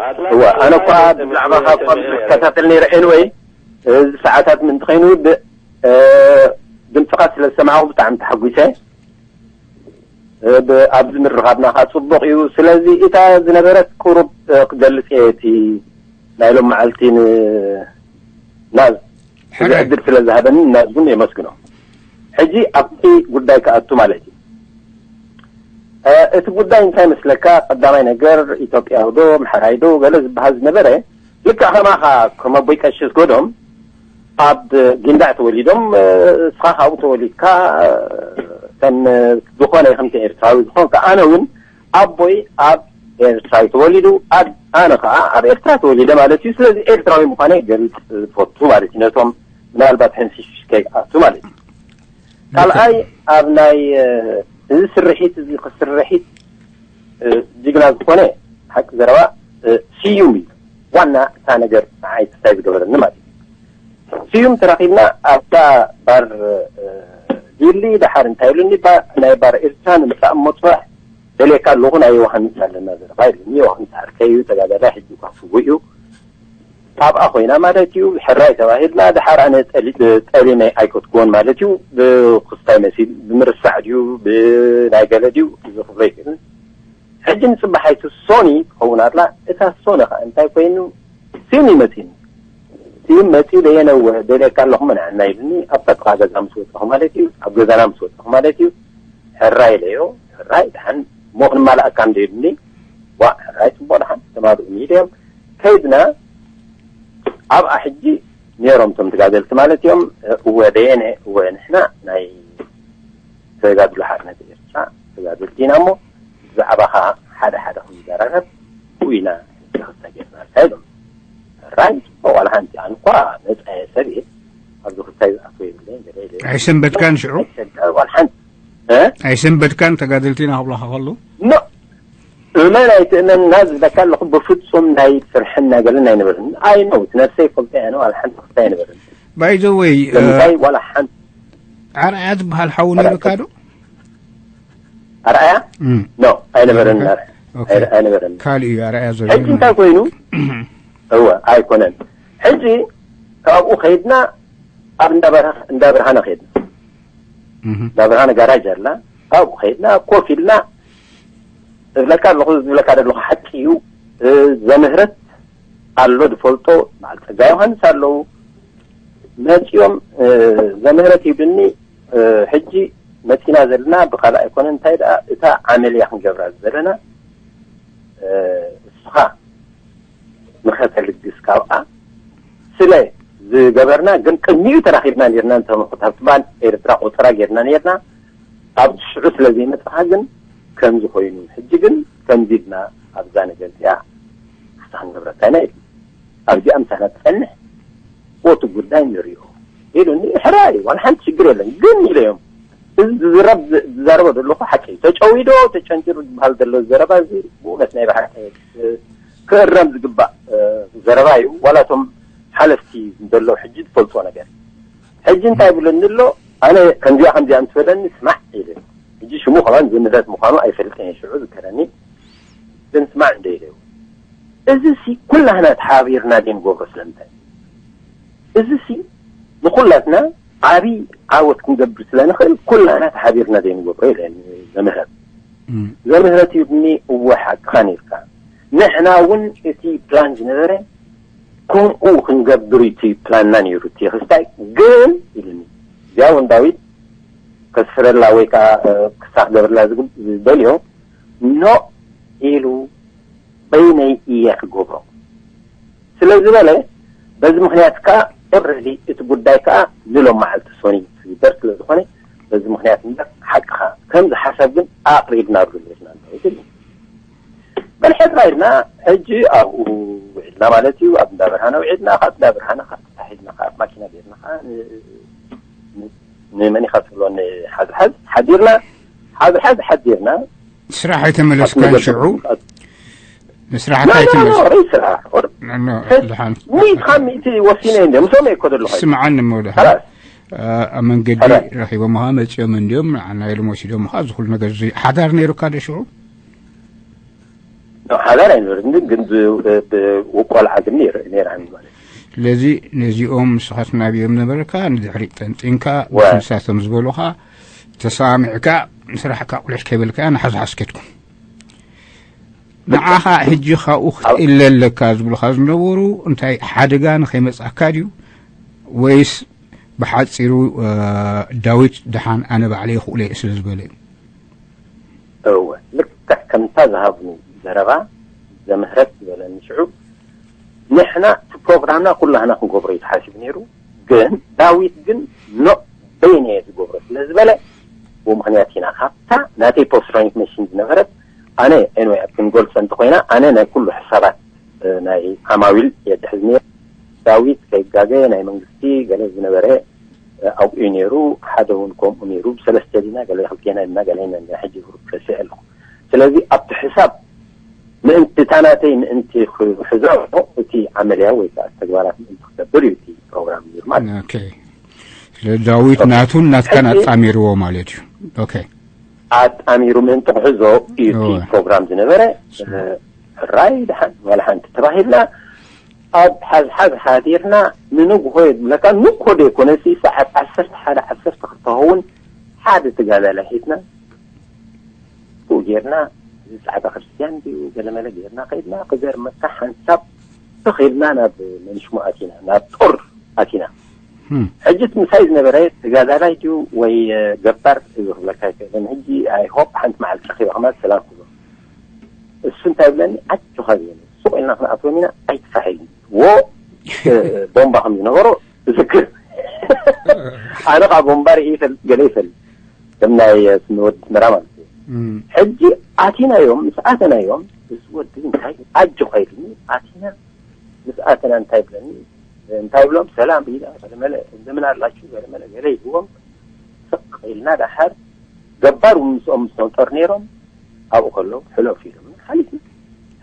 ኣትላንታ እወ ኣነ እኳ ማለት ብዛዕባኻ እኳ ሰሚዐ ብዙሕ ዝከታተል ነይረ። ኤንወይ እዚ ሰዓታት ምእንቲ ከይኑ ብ- እ፣ ድምፅኻ ስለ ዝሰማዕኹ ብጣዕሚ ተሓጒሰ። እ፣ ብ- ኣብዚ ምርኻብና ከዓ ጽቡቕ እዩ። ስለዚ እታ ዝነበረት ቁሩብ እ፣ ክገልጽ እየ እቲ ናይ ሎም መዓልቲ ን- ናዝ እዚ ሕራይ። ዕድል ስለ ዝሃበኒ ናዝ እውን የመስግኖ። ሕጂ ኣብቲ ጉዳይ ክኣቱ ማለት እዩ። እ፣ እቲ ጉዳይ እንታይ መስለካ? ቀዳማይ ነገር ኢትዮጵያዊ ዶ ምሕራይ ዶ ገለ ዝበሃል ዝነበረ ልክዕ ከማኻ ከም ኣቦይ ቀሺ ዝገዶም ኣብ ጊንዳዕ ተወሊዶም እ፣ እስኻ ካብኡ ተወሊድካ እ፣ ከም ዝኾነ ከምቲ ኤርትራዊ ዝኾንካ ኣነ እውን ኣቦይ ኣብ ኤርትራ እዩ ተወሊዱ። ኣብ- ኣነ ከዓ ኣብ ኤርትራ ተወሊደ ማለት እዩ። ስለዚ ኤርትራዊ ምዃነ ይገልፅ ዝፈቱ ማለት እዩ። ነቶም ምናልባት ሕንሽሽ ከይኣቱ ማለት እዩ። ካልኣይ ኣብ ናይ እ፣ እዚ ስርሒት እዚ ክስርሒት እ፣ ጅግና ዝኾነ ሓቂ ዘረባ እ፣ ስዩም እዩ ዋና እታ ነገር ንዓይ እንታይ ዝገበረኒ ማለት እዩ። ስዩም ተራኺብና ኣብታ ባር እ፣ ዲሊ ደሓር እንታይ ኢሉኒ ባ- ናይ ባር ኤርትራ ንምሳእ እሞ ፅባሕ ደልየካ ኣለኹ ናይ ዮሃንስ ኣለና ዘረባ ኢሉኒ። ዮሃንስ ዓርከይ እዩ ተጋዳላይ ሕጂ እኳ ስዉእ እዩ። ኣብኣ ኮይና ማለት እዩ ሕራይ ተባሂልና ደሓር ኣነ ጠሊ- ጠሊመ ኣይከትክዎን ማለት እዩ። ብክስታይ መሲል ብምርሳዕ ድዩ ብናይ ገለ ድዩ እዚ ክብሎ ይክእልን። ሕጂ ንፅባሓይቲ ሶኒ ትኸውን ኣላ። እታ ሶኒ ከዓ እንታይ ኮይኑ ሲም ይመፅኒ ሲም መፂኡ ደየነወ ደልየካ ኣለኹ ምንዓና ኢልኒ ኣብ ቀጥታ ገዛ ምስ ወፀኹ ማለት እዩ ኣብ ገዛና ምስ ወፀኹ ማለት እዩ ሕራይ ኢለዮ ሕራይ ደሓን እሞ ክንማላእካ እንደ ኢልኒ ዋ ሕራይ ፅቡቅ ደሓን ተማልኡኒ ኢለዮም ከይድና ኣብኣ ሕጂ ነይሮም እቶም ተጋደልቲ ማለት እዮም እወ ደየነ እወ ንሕና ናይ ተጋድሎ ሓርነት ኤርትራ ተጋደልቲ ኢና እሞ ብዛዕባኻ ሓደ ሓደ ክንዘራረብ ብኡ ኢና ሕጂ ክልተ ጌርናልካ ኢሎም ራይ ጽቡቕ ዋላ ሓንቲ ኣነ እኳ መጻየ ሰብ እየ ኣብዚ ክልታይ ዝኣትዎ የብለይን ገለ ኢለ ኣይሰንበድካን ሽዑ ኣይሰንበድካን እ ኣይሰንበድካን ተጋደልቲ ኢና ክብላኻ ከለዉ ኖ እመን ኣይትእመን እና ዝብለካ ኣለኹ ብፍጹም ናይ ስርሕን ናይ ገለን ኣይነበርን ኣይ ኖ ነብሰይ ፈልጦ እየ ዋላ ሓንቲ ክልታይ ኣይነበርን ባይ ዘ ወይ ንምንታይ ዋላ ሓንቲ ኣርኣያ ዝበሃል ሓዉ ነይሩካ ዶ ኣርኣያ እም፣ ኖ ኣይነበርን ኦኬ። ኣርኣያ ኦኬ። ኣይ- ኣይነበርን ካልእ እዩ ኣርኣያ ዘሎ ሕጂ እንታይ ኮይኑ እወ ኣይኮነን ሕጂ ካብኡ ከይድና ኣብ እንዳበርሃ- እንዳብርሃነ ከይድና እህ፣ እንዳብርሃነ ጋራጅ ኣላ ካብኡ ከይድና ኮፍ ኢልና እብለካ ኣለኹ ዝብለካ ዘለኹ ሓቂ እዩ እ፣ ዘምህረት ኣሎ ዝፈልጦ በዓል ጸጋ ዮሃንስ ኣለዉ መጺኦም። ዘምህረት ይብልኒ ሕጂ መጺና ዘለና ብኻልእ ኣይኮነ እንታይ ደኣ እታ ዓመልያ ክንገብራ ዘለና እስኻ ንኸተልግስ ካብኣ ስለ ዝገበርና ግን ቅድሚኡ ተራኺብና ኔርና እንተምኩት ኣብ ትማል ኤርትራ ቆጸራ ጌርና ኔርና ኣብ ሽዑ ስለ ዘይመጽኻ ግን ከምዚ ኮይኑ ሕጂ ግን ከምዚ ኢልና ኣብዛ ነገር እዚኣ ክሳን ንብረካይና ኢሉ ኣብዚኣ ምሳና ትጸንሕ ቦቲ ጉዳይ ንሪኦ ኢሉኒ። ሕራይ ዋላ ሓንቲ ሽግር የለን ግን ኢለዮም። እዚ ዝዝረብ ዝዛረቦ ዘለኹ ሓቂ እዩ። ተጨዊዶ ተጨንጭሩ ዝበሃል ዘሎ ዘረባ እዚ ብእውነት ናይ ብሓቂ ክእረም ዝግባእ ዘረባ እዩ። ዋላ እቶም ሓለፍቲ ዘለዉ ሕጂ ዝፈልጥዎ ነገር ሕጂ እንታይ ይብለኒ ኣሎ? ኣነ ከምዚኣ ከምዚኣ ምስ በለኒ ስማዕ ኢለ ሕጂ ሽሙ ከማን ዝምህረት ምዃኑ ኣይፈልጥን እየ ሽዑ ዝከረኒ ግን ስማዕ እንደ ኢለ እዚ ሲ ኩላህና ተሓቢርና ዘይንገብሮ ስለምንታይ እዚ ሲ ንኩላትና ዓብይ ዓወት ክንገብር ስለንኽእል ኩላህና ተሓቢርና ዘይንገብሮ ኢለ ዘምህረት ዘምህረት ይብኒ እወ ሓቅኻ ነርካ ንሕና እውን እቲ ፕላን ዝነበረ ከምኡ ክንገብር እቲ ፕላንና ነይሩ እቲ ክስታይ ግን ኢልኒ እዚኣ እውን ዳዊት ከስፍረላ ወይ ከዓ ክሳ ክገብርላ ዝደልዮ ኖ ኢሉ በይነይ እየ ክገብሮ ስለ ዝበለ በዚ ምክንያት ከዓ ኦረዲ እቲ ጉዳይ ከዓ ንሎም መዓልቲ ሶኒ ዝግበር ስለ ዝኾነ በዚ ምክንያት እምበር ሓቅኻ ከምዚ ሓሳብ ግን ኣቅሪብና ርግልትና እንዳወይትል በል ሕድራ ኢልና ሕጂ ኣብኡ ውዒልና ማለት እዩ ኣብ እንዳብርሃነ ውዒልና ካብ እንዳብርሃነ ካብ ተታሒዝና ካብ ማኪና ገርና ከዓ ንመን ኢኻ ትብሎ ንሓዝሓዝ ሓዲርና ሓዝሓዝ ሓዲርና ስራሕ ኣይተመለስካን ሽዑ ንስራሕካ ኣይተመለስ ሬስ ስራሕ ሚእትኻ ሚእቲ ወሲነ እንደ ምሶም እኮ ዘለኹ ስምዓኒ እሞ ድሓ ኣብ መንገዲ ረኺቦምኻ መፂኦም እንዲዮም ንዓና ኢሎም ወሲዶምኻ እዚ ኩሉ ነገር እዚ ሓዳር ነይሩካ ዶ ሽዑ ሓዳር ኣይነበርን ግን ግን ቆልዓ ግን ነይራኒ ማለት ስለዚ ነዚኦም ንስኻስ ናብዮም ነበርካ ንድሕሪት ጠንጢንካ ምስ ንሳቶም ዝበሉኻ ተሰማሚዕካ ስራሕካ ቁልሕ ከይበልካ ንሓዝሓዝ ከድኩም ንዓኻ ሕጂ ካብኡ ክትእለ ኣለካ ዝብሉኻ ዝነበሩ እንታይ ሓደጋ ንኸይመጻካ ድዩ ወይስ ብሓጺሩ ዳዊት ደሓን ኣነ ባዕለይ ይኽእሎ እየ ስለ ዝበለ እዩ እወ ልክዕ ከምታ ዝሃብኒ ዘረባ ዘምህረት ዝበለኒ ሽዑ ንሕና እቲ ፕሮግራምና ኩላህና ክንገብሮ እዩ ተሓሲቡ ነይሩ ግን ዳዊት ግን ኖ በይነ እየ ዝገብሮ ስለ ዝበለ ብኡ ምክንያት ኢና ካብታ ናተይ ፖስትሮኒክ መሽን ዝነበረት ኣነ ኤንወይ ኣብ ክንገልፆ እንተኮይና ኣነ ናይ ኩሉ ሕሳባት ናይ ዓማዊል የድሕዝ ነይሩ ዳዊት ከይጋገ ናይ መንግስቲ ገለ ዝነበረ ኣብኡ ነይሩ ሓደ እውን ከምኡ ነይሩ ብሰለስተ ዲና ገለ ክልቴና ዲና ገለ ሕጂ ግሩፕ ረሲዐ ኣለኹ ስለዚ ኣብቲ ሕሳብ ምእንቲ እታ ናተይ ምእንቲ ክሕዞ እቲ ዓመልያ ወይ ከዓ ተግባራት ምእንቲ ክገብር እዩ እቲ ፕሮግራም ነይሩ ማለት እዩ ስለ ዳዊት ናቱን ናትካን ኣጣሚርዎ ማለት እዩ ኣጣሚሩ ምእንቲ ክሕዞ እዩ እቲ ፕሮግራም ዝነበረ ሕራይ ድሓን ዋላ ሓንቲ ተባሂልና ኣብ ሓዝሓዝ ሓዲርና ንንግሆ የድምለካ ንኮ ዘይኮነሲ ሰዓት ዓሰርተ ሓደ ዓሰርተ ክልተ ክኸውን ሓደ ተጋዳላይ ሒዝና ብኡ ጌርና እዚ ፃዕዳ ክርስትያን ድዩ ገለመለ ጌርና ከይድና ክገርመካ ሓንሳብ ተኸይድና ናብ መንሽሞ ኣቲና ናብ ጦር ኣቲና ሕጂ እቲ ምሳይ ዝነበረ ተጋዳላይ ድዩ ወይ ገባር እዚ ክብለካ ይክእልን ሕጂ ኣይሆፕ ሓንቲ መዓልቲ ረኪበ ከማን ሰላም ክብሎ እሱ እንታይ ይብለኒ ኣጆኻ ዝብለኒ ሱቕ ኢልና ክንኣትወን ኢና ኣይትፍራሕ ኢልኒ ዎ ቦምባ ከም ዝነበሮ እዝክር ኣነ ከዓ ቦምባ ርኢ ይፈልጥ ገለ ይፈልጥ ከም ናይ ስኒ ወዲ ስመራ ማለት እዩ ሕጂ ኣቲናዮም ምስ ኣተናዮም እዚ ወዲ እንታይ ኣጆኻ ኢልኒ ኣቲና ምስ ኣተና እንታይ ይብለኒ እንታይ ይብሎም ሰላም ኢላ ገለመለ እንደምን ኣላችሁ ገለመለ ገለ ይብዎም ስቕ ኢልና ዳሓር ገባር ምስኦም ዝተንጠር ነይሮም ኣብኡ ከለዉ ሕለፉ ኢሎም ሓሊፍና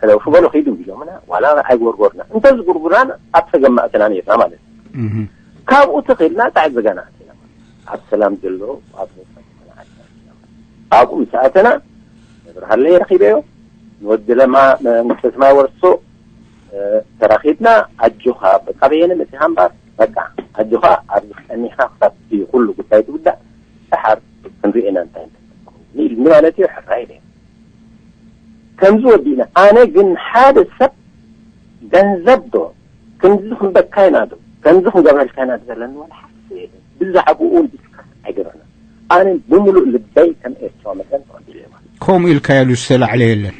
ሕለፉ በሉ ኺዱ ኢሎምና ዋላ ኣይጎርጎርና እንተዝጉርጉራና ኣብ ፀገም ኣተና ነይርና ማለት እዩ ካብኡ ተኺልና ፃዕድ ዘጋና ኣቲና ኣብ ሰላም ዘሎ ኣብ ኣብኡ ምስ ኣተና ነብርሃለይ ረኺበዮ ንወዲ ለማ መንግስተ ሰማይ ወርሶ ተራኺብና ኣጆኻ በቃ በየነ መፂኻ እምበር በቃ ኣጆኻ ኣብዚ ክፀኒሕካ ክሳብ ኩሉ ጉዳይ ትውዳእ ደሓር ክንሪኤና እንታይ ንብል ማለት እዩ ሕራይ ኢለ ከምዚ ወዲእና ኣነ ግን ሓደ ሰብ ገንዘብ ዶ፣ ከምዚ ክንበካ ኢና ዶ፣ ከምዚ ክንገብረልካ ኢና ዶ ዘለኒ ዋላ ሓንቲ የለን። ብዛዕባኡ እውን ዲስካስ ኣይገበርናን። ኣነ ብምሉእ ልበይ ከም ኤርትራዊ መጠን ተቐቢለ እየ ማለት እዩ። ከምኡ ኢልካዮ ዝተላዕለ የለን።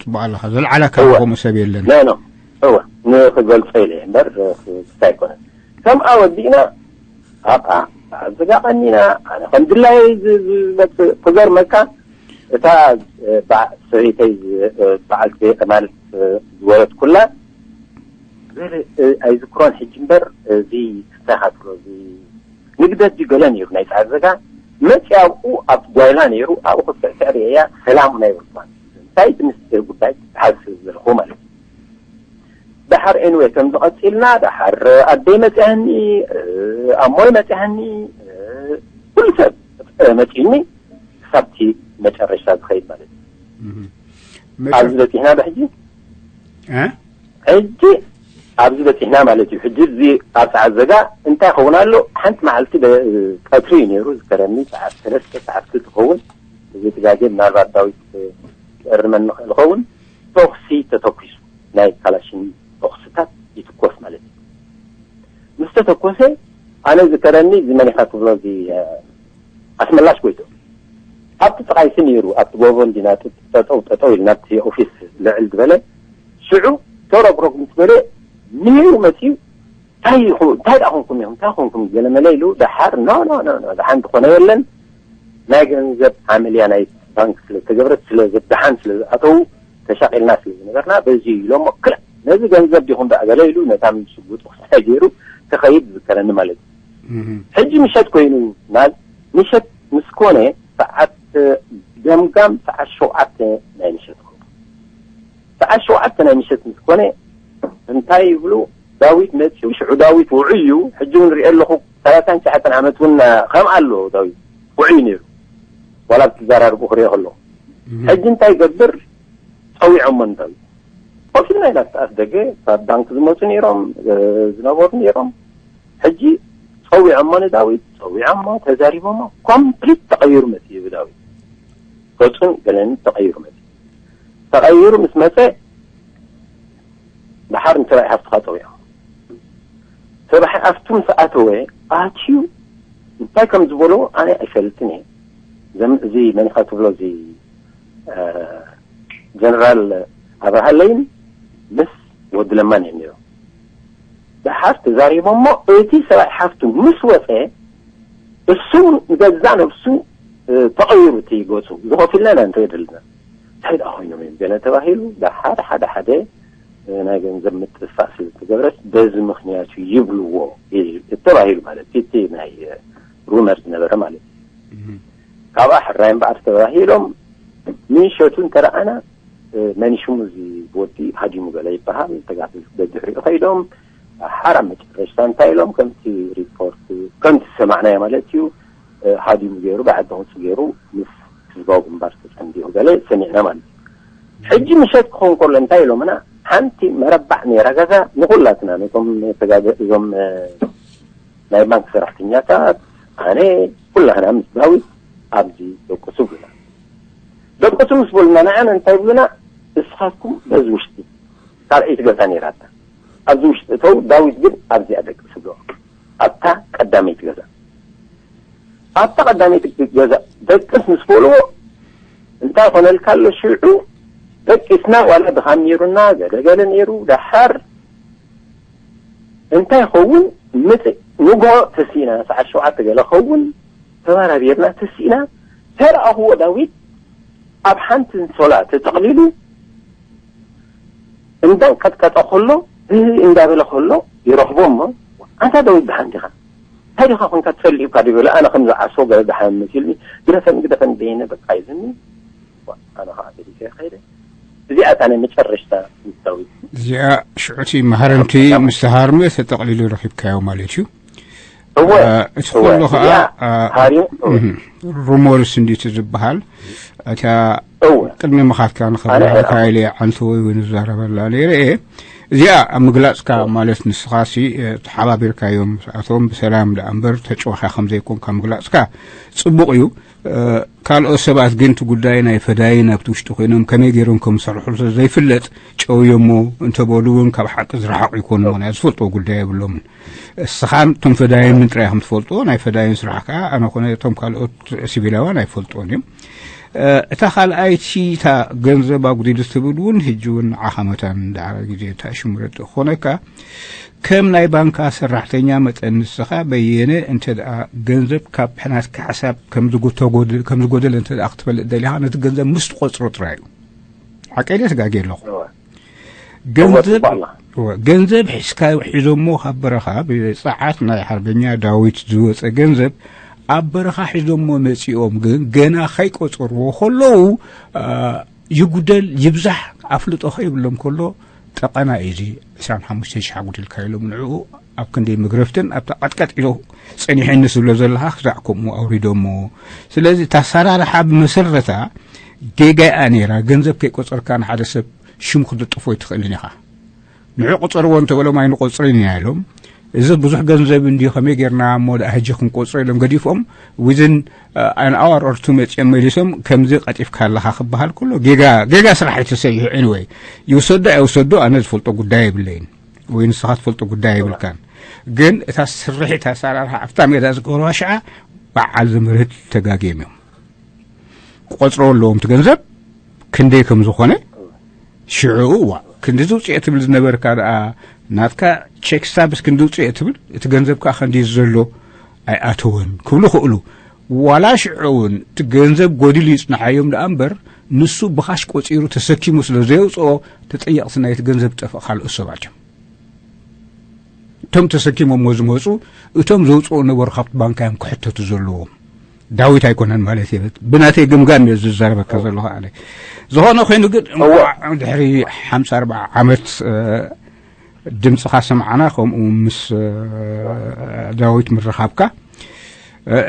ጽቡቕ ኣለኻ። ዘልዓለካ እወ። ከምኡ ሰብ የለን። ኖ፣ ኖ። እወ፣ ንኽገልጾ ኢለ እየ እምበር፣ ክስታ ኣይኮነን። ከምኣ ወዲእና፣ ኣብኣ፣ ኣብዝጋ ቀኒና፣ ኣነ ከም ድላየይ ዝ-፣ ዝመጽእ ክገርመካ፣ እታ፣ እ፣ በዓ-፣ ሰበይተይ ዝ-፣ እ፣ በዓልቲ ቤት ማለት፣ እ፣ ዝወለድኩላ፣ ገለ፣ እ፣ ኣይዝክሮን ሕጂ እምበር፣ እዚ እንታይ ኢኻ ትብሎ፣ እዚ ንግደት ድዩ ገለ ነይሩ ናይ ጸዓት ዘጋ፣ መጺኣ ኣብኡ ኣብ ጓይላ ነይሩ፣ ኣብኡ ክትስዕስዕ ርእየያ፣ ሰላም እውን ኣይበልኩዋን። እንታይ እቲ ምስጢር ጉዳይ ክሓዝ ስለ ዝደለኹ ማለት እዩ። ደሓር ኤንወይ ከም ዝቐጺልና፣ ደሓር ኣደይ መጺኣኒ፣ እ፣ ኣሞይ መጺኣኒ፣ እ፣ ኩሉ ሰብ፣ እ፣ መጺእኒ፣ ክሳብቲ መጨረሻ ዝኸይድ ማለት እዩ። እህ። መጨ-፣ ኣብዚ በጺሕና ዶ ሕጂ? እ? ሕጂ ኣብዚ በጺሕና ማለት እዩ። ሕጂ እዚ ኣብ ሰዓት ዘጋ እንታይ ይኸውን ኣሎ? ሓንቲ መዓልቲ ደ-፣ ቀትሪ እዩ ነይሩ፣ ዝከረኒ ሰዓት ሰለስተ ሰዓት ክኸውን፣ እዚ ትጋዜ ምናልባት ዳዊት ክእርመኒ ይኽእል ይኸውን። ተኹሲ ተተኲሱ፣ ናይ ካላሽን ተኹስታት ይትኮስ ማለት እዩ። ምስ ተተኮሰ፣ ኣነ ዝከረኒ እዚ መን ኢኻ ትብሎ፣ እዚ፣ እ፣ ኣስመላሽ ጎይትኦም ኣብቲ ጥቓይሲ ነይሩ፣ ኣብቲ ጎቦ እንዲና ጥ-፣ ጠጠው፣ ጠጠው ኢልና ኣብቲ ኦፊስ ልዕል ዝበለ፣ ሽዑ ተሮግሮግ ምስ በለ፣ ነይሩ መጺኡ፣ እንታይ ኢኹ-፣ እንታይ ደኣ ኮንኩም ኢኹም? እንታይ ኮንኩም? ገለ መለ ኢሉ፣ ደሓር፣ ኖ፣ ኖ፣ ኖ፣ ኖ፣ ደሓን ዝኾነ የለን። ናይ ገንዘብ ዓመልያ ናይ ባንክ ስለ ዝተገብረት፣ ስለ ዝደሓን ስለ ዝኣተዉ፣ ተሻቒልና ስለ ዝነበርና፣ በዚ ኢሎሞ፣ ክላእ፣ ነዚ ገንዘብ ዲኹም ደኣ ገለ ኢሉ፣ ነታ ሽጉጡ ክሳይ ገይሩ ክኸይድ ዝከረኒ ማለት እዩ። እህ። ሕጂ ምሸት ኮይኑ፣ ናብ ምሸት ምስ ኮነ፣ ሰዓት፣ ገምጋም ሰዓት ሸውዓተ ናይ ምሸት ኮይኑ። ሰዓት ሸውዓተ ናይ ምሸት ምስ ኮነ፣ እንታይ ይብሉ? ዳዊት መጺኡ፣ ሽዑ ዳዊት ውዑይ እዩ። ሕጂ እውን ሪኦ ኣለኹ፣ ሰላሳን ትሽዓተን ዓመት እውን ከም ኣሎ ዳዊት ውዑይ ነይሩ። ዋላ ኣብ ትዘራርቡ ክሪኦ ከለኹ። እህ። ሕጂ እንታይ ይገብር? ጸዊዖሞ ንዳዊት። ኮፍ ኢልና ኢና ኣብቲ ኣፍ ደገ፣ ካብ ባንክ ዝመጹ ነይሮም፣ እ፣ ዝነበሩ ነይሮም። ሕጂ ጸዊዖሞ ንዳዊት፣ ጸዊዖሞ፣ ተዛሪቦሞ፣ ኮምፕሊት ተቐይሩ መጺኡ ብዳዊት። ገጹን ገለን ተቐይሩ መጺኡ። ተቐይሩ ምስ መጸ፣ ደሓር ንሰብኣይ ሃፍትኻ ጸዊዖም። ሰብኣይ ሃፍቱ ምስ ኣተወ፣ ኣትዩ እንታይ ከም ዝበሎ ኣነ ኣይፈልጥን እየ። ዘም-፣ እዚ መን ኢኻ ትብሎ፣ እዚ፣ እ፣ ጀነራል ኣብርሃለይን ምስ ወዲ ለማን እዮም ነይሮም። ደሓር ተዛሪቦሞ፣ እቲ ሰብኣይ ሃፍቱ ምስ ወጸ፣ እሱ ንገዛእ ነብሱ፣ እ፣ ተቐይሩ እቲ ገጹ። እዚ ኮፍ ኢልና ኢና ንሪኦ ዘለና። እንታይ ደኣ ኮይኖም እዮም ገለ ተባሂሉ፣ ደሓር ሓደ ሓደ፣ እ፣ ናይ ገንዘብ ምጥፍፋእ ስለ ዝተገብረት በዚ ምኽንያት እዩ ይብልዎ እዩ ተባሂሉ ማለት እዩ። እቲ ናይ፣ እ፣ ሩመር ዝነበረ ማለት እዩ። እህ። ካብኣ ሕራይ እምበኣር ተባሂሎም ምሸቱ እንተረኣና፣ እ፣ መን ሽሙ እዚ ወዲ ሃዲሙ ገለ ይበሃል፣ ተጋደልቲ በድሕሪኡ ከይዶም፣ ሓራ መጨረሽታ እንታይ ኢሎም፣ ከምቲ ሪፖርት፣ ከምቲ ዝሰማዕናዮ ማለት እዩ፣ እ፣ ሃዲሙ ገይሩ፣ ብዓዲ ቁጽ ገይሩ፣ ምስ ህዝባዊ ግንባር ተጸንቢሩ ገለ ሰሚዕና ማለት እዩ። ሕጂ ምሸት ክኸውን ከሎ እንታይ ኢሎምና፣ ሓንቲ መረባዕ ነይራ ገዛ ንኹላትና፣ ነቶም ተጋደ-፣ እዞም፣ እ፣ ናይ ባንክ ሰራሕተኛታት፣ ኣነ፣ ኩላህና ምስ ዳዊት ኣብዚ ደቁሱ ብሉና። ደቁሱ ምስ በሉና፣ ንዓና እንታይ ብሉና? እስኻትኩም በዚ ውሽጢ ካልኣይቲ ገዛ ነይራታ። ኣብዚ ውሽጢ እተው፣ ዳዊት ግን ኣብዚኣ ደቅስ ብሎ። ኣብታ ቀዳመይቲ ገዛ። ኣብታ ቀዳመይቲ ገዛ ደቅስ ምስ በልዎ፣ እንታይ ኮነልካ ኣሎ ሽዑ? ደቂስና ዋላ ድኻም ነይሩና፣ ገለገለ ነይሩ፣ ደሓር እንታይ ይኸውን? ምጽእ ንግሆ ተሲእና፣ ሰዓት ሸውዓተ ገለ ኸውን፣ ተባራቢርና ተሲእና፣ ተረኣኽዎ ዳዊት ኣብ ሓንቲ እንሶላ ተጠቕሊሉ እንዳንቀጥቀጠ ከሎ፣ ህህ እንዳበለ ከሎ ይረኽቦ እሞ፣ "ኣንታ ዳዊት ደሓን ዲኻ? እንታይ ዲኻ ኮንካ ተፈሊዩካ?" ድበለ፣ ኣነ ከም ዝዓሶ ገለ ደሓን መሲልኒ፣ "ግደፈኒ፣ ግደፈኒ በየነ በቃ" ኢሉኒ። ኣነ ኸዓ ገዲፈ ከይደ። እዚኣ እታ ናይ መጨረሽታ ምስ ዳዊት። እዚኣ ሽዑቲ መሃረምቲ ኣብ ምስ ተሃርመ ተጠቕሊሉ ረኺብካዮ ማለት እዩ። እወ፣ እ፣ እቲ እወ፣ ኩሉ ኸዓ፣ እዚኣ እ፣ ሃሪም፣ እወ። እህ፣ ሩሞርስ እንዲቲ ዝበሃል፣ እታ እወ። ቅድሚ ምኻትካ ኣነ ንኸብረሃልካ ኣይረኣኹ። ኢለ ዓንተወይ እውን ዝዛረበላ ነይረ እየ። እዚኣ ኣብ ምግላጽካ ማለት ንስኻሲ ተሓባቢርካዮም ኣቶም ብሰላም ደኣ እምበር ተጭወኻ ከም ዘይኮንካ ምግላጽካ ጽቡቕ እዩ። ካልኦት ሰባት ግን እቲ ጉዳይ ናይ ፈዳይን ኣብቲ ውሽጢ ኮይኖም ከመይ ገይሮም ከም ዝሰርሕሉ ስለ ዘይፍለጥ ጨውዮሞ እንተበሉ እውን ካብ ሓቂ ዝረሓቑ ይኮኑ። ምክንያቱ ዝፈልጥዎ ጉዳይ የብሎምን። እስኻን እቶም ፈዳይን ጥራይ ከም ትፈልጥዎ ናይ ፈዳይን ስራሕ ከዓ ኣነ ኮነ እቶም ካልኦት ሲቪላውያን ኣይፈልጥዎን እዮም። እታ ካልኣይቲ እታ ገንዘብ ኣጉዲሉ ትብል እውን ሕጂ እውን ንዓኻ መታን ዳዕረ ግዜ እንታይ ሽሙ ረድእ ክኾነካ ከም ናይ ባንካ ሰራሕተኛ መጠን ንስኻ በየነ እንተ ደኣ ገንዘብ ካብ ናትካ ሓሳብ ከም ዝጎደለ እንተ ደኣ ክትፈልጥ ደሊኻ ነቲ ገንዘብ ምስ ትቆጽሮ ጥራይ እዩ። ሓቀይ ድየ ተጋግየ ኣለኹ? ገንዘብ ገንዘብ ሒዝካ ሒዞሞ ካብ በረኻ ብጸዓት ናይ ሓርበኛ ዳዊት ዝወጸ ገንዘብ ኣብ በረኻ ሒዞሞ መጺኦም ግን ገና ከይቆጸርዎ ከለዉ ይጉደል ይብዛሕ ኣፍልጦ ከይብሎም ከሎ ጠቐና እዩ እዚ ዕስራን ሓሙሽተን ሽሕ ኣጉዲልካ ኢሎም ንዕኡ ኣብ ክንዲ መግረፍትን ኣብታ ቀጥቀጥ ኢሎ ጸኒሐኒ ስብሎ ዘለኻ ክሳዕ ከምኡ ኣውሪዶሞ። ስለዚ እታ ኣሰራርሓ ብመሰረታ ጌጋ እያ ነይራ። ገንዘብ ከይቆጸርካ ንሓደ ሰብ ሽሙ ክትልጥፎ ኣይትኽእልን ኢኻ። ንዑ ቁጸርዎ እንተበሎም ኣይንቆጽርን ኢና ኢሎም። እዚ ብዙሕ ገንዘብ እንድዩ ከመይ ጌርና እሞ ደኣ ሕጂ ክንቆጽሮ ኢሎም ገዲፎም within an hour or two መጺኦም መሊሶም ከምዚ ቀጢፍካ ኣለኻ ክበሃል ከሎ ጌጋ ጌጋ ስራሕ እዩ ተሰሪሑ። Anyway ይውሰዶ ኣይውሰዶ ኣነ ዝፈልጦ ጉዳይ የብለይን ወይ ንስኻ ትፈልጦ ጉዳይ የብልካን። ግን እታ ስርሒት ኣሰራርሓ ኣብታ ሜዳ ዝገበርዋ ሽዓ በዓል ዘምህርት ተጋግዮም እዮም። ክቆጽሮ ኣለዎም እቲ ገንዘብ ክንደይ ከም ዝኾነ ሽዑ እዋ ክንዲ ዝውፅኦ ትብል ዝነበርካ ደኣ ናትካ ቼክ ስታብስ ክንዲ ውፅኦ ትብል እቲ ገንዘብካ ከንዲ ዘሎ ኣይኣተወን ክብሉ ክእሉ ዋላ ሽዑ እውን እቲ ገንዘብ ጎዲሉ ይፅናሓዮም ደኣ እምበር ንሱ ብኻሽ ቆፂሩ ተሰኪሙ ስለ ዘየውፅኦ ተጠየቕቲ ናይቲ ገንዘብ ጠፍእ ካልኦት ሰባት እዮም። እቶም ተሰኪሞሞ ዝመፁ እቶም ዘውፅኡ ነበሩ ካብቲ ባንካ እዮም ክሕተቱ ዘለዎም። ዳዊት ኣይኮነን ማለት እየ። ብናተይ ግምጋም እየ ዝዛረበካ ዘለኹ ኣነ። ዝኾነ ኮይኑ ግን እንኳዕ ድሕሪ ሓምሳ ኣርብዓ ዓመት ድምፅኻ ሰምዓና ከምኡ ምስ ዳዊት ምርኻብካ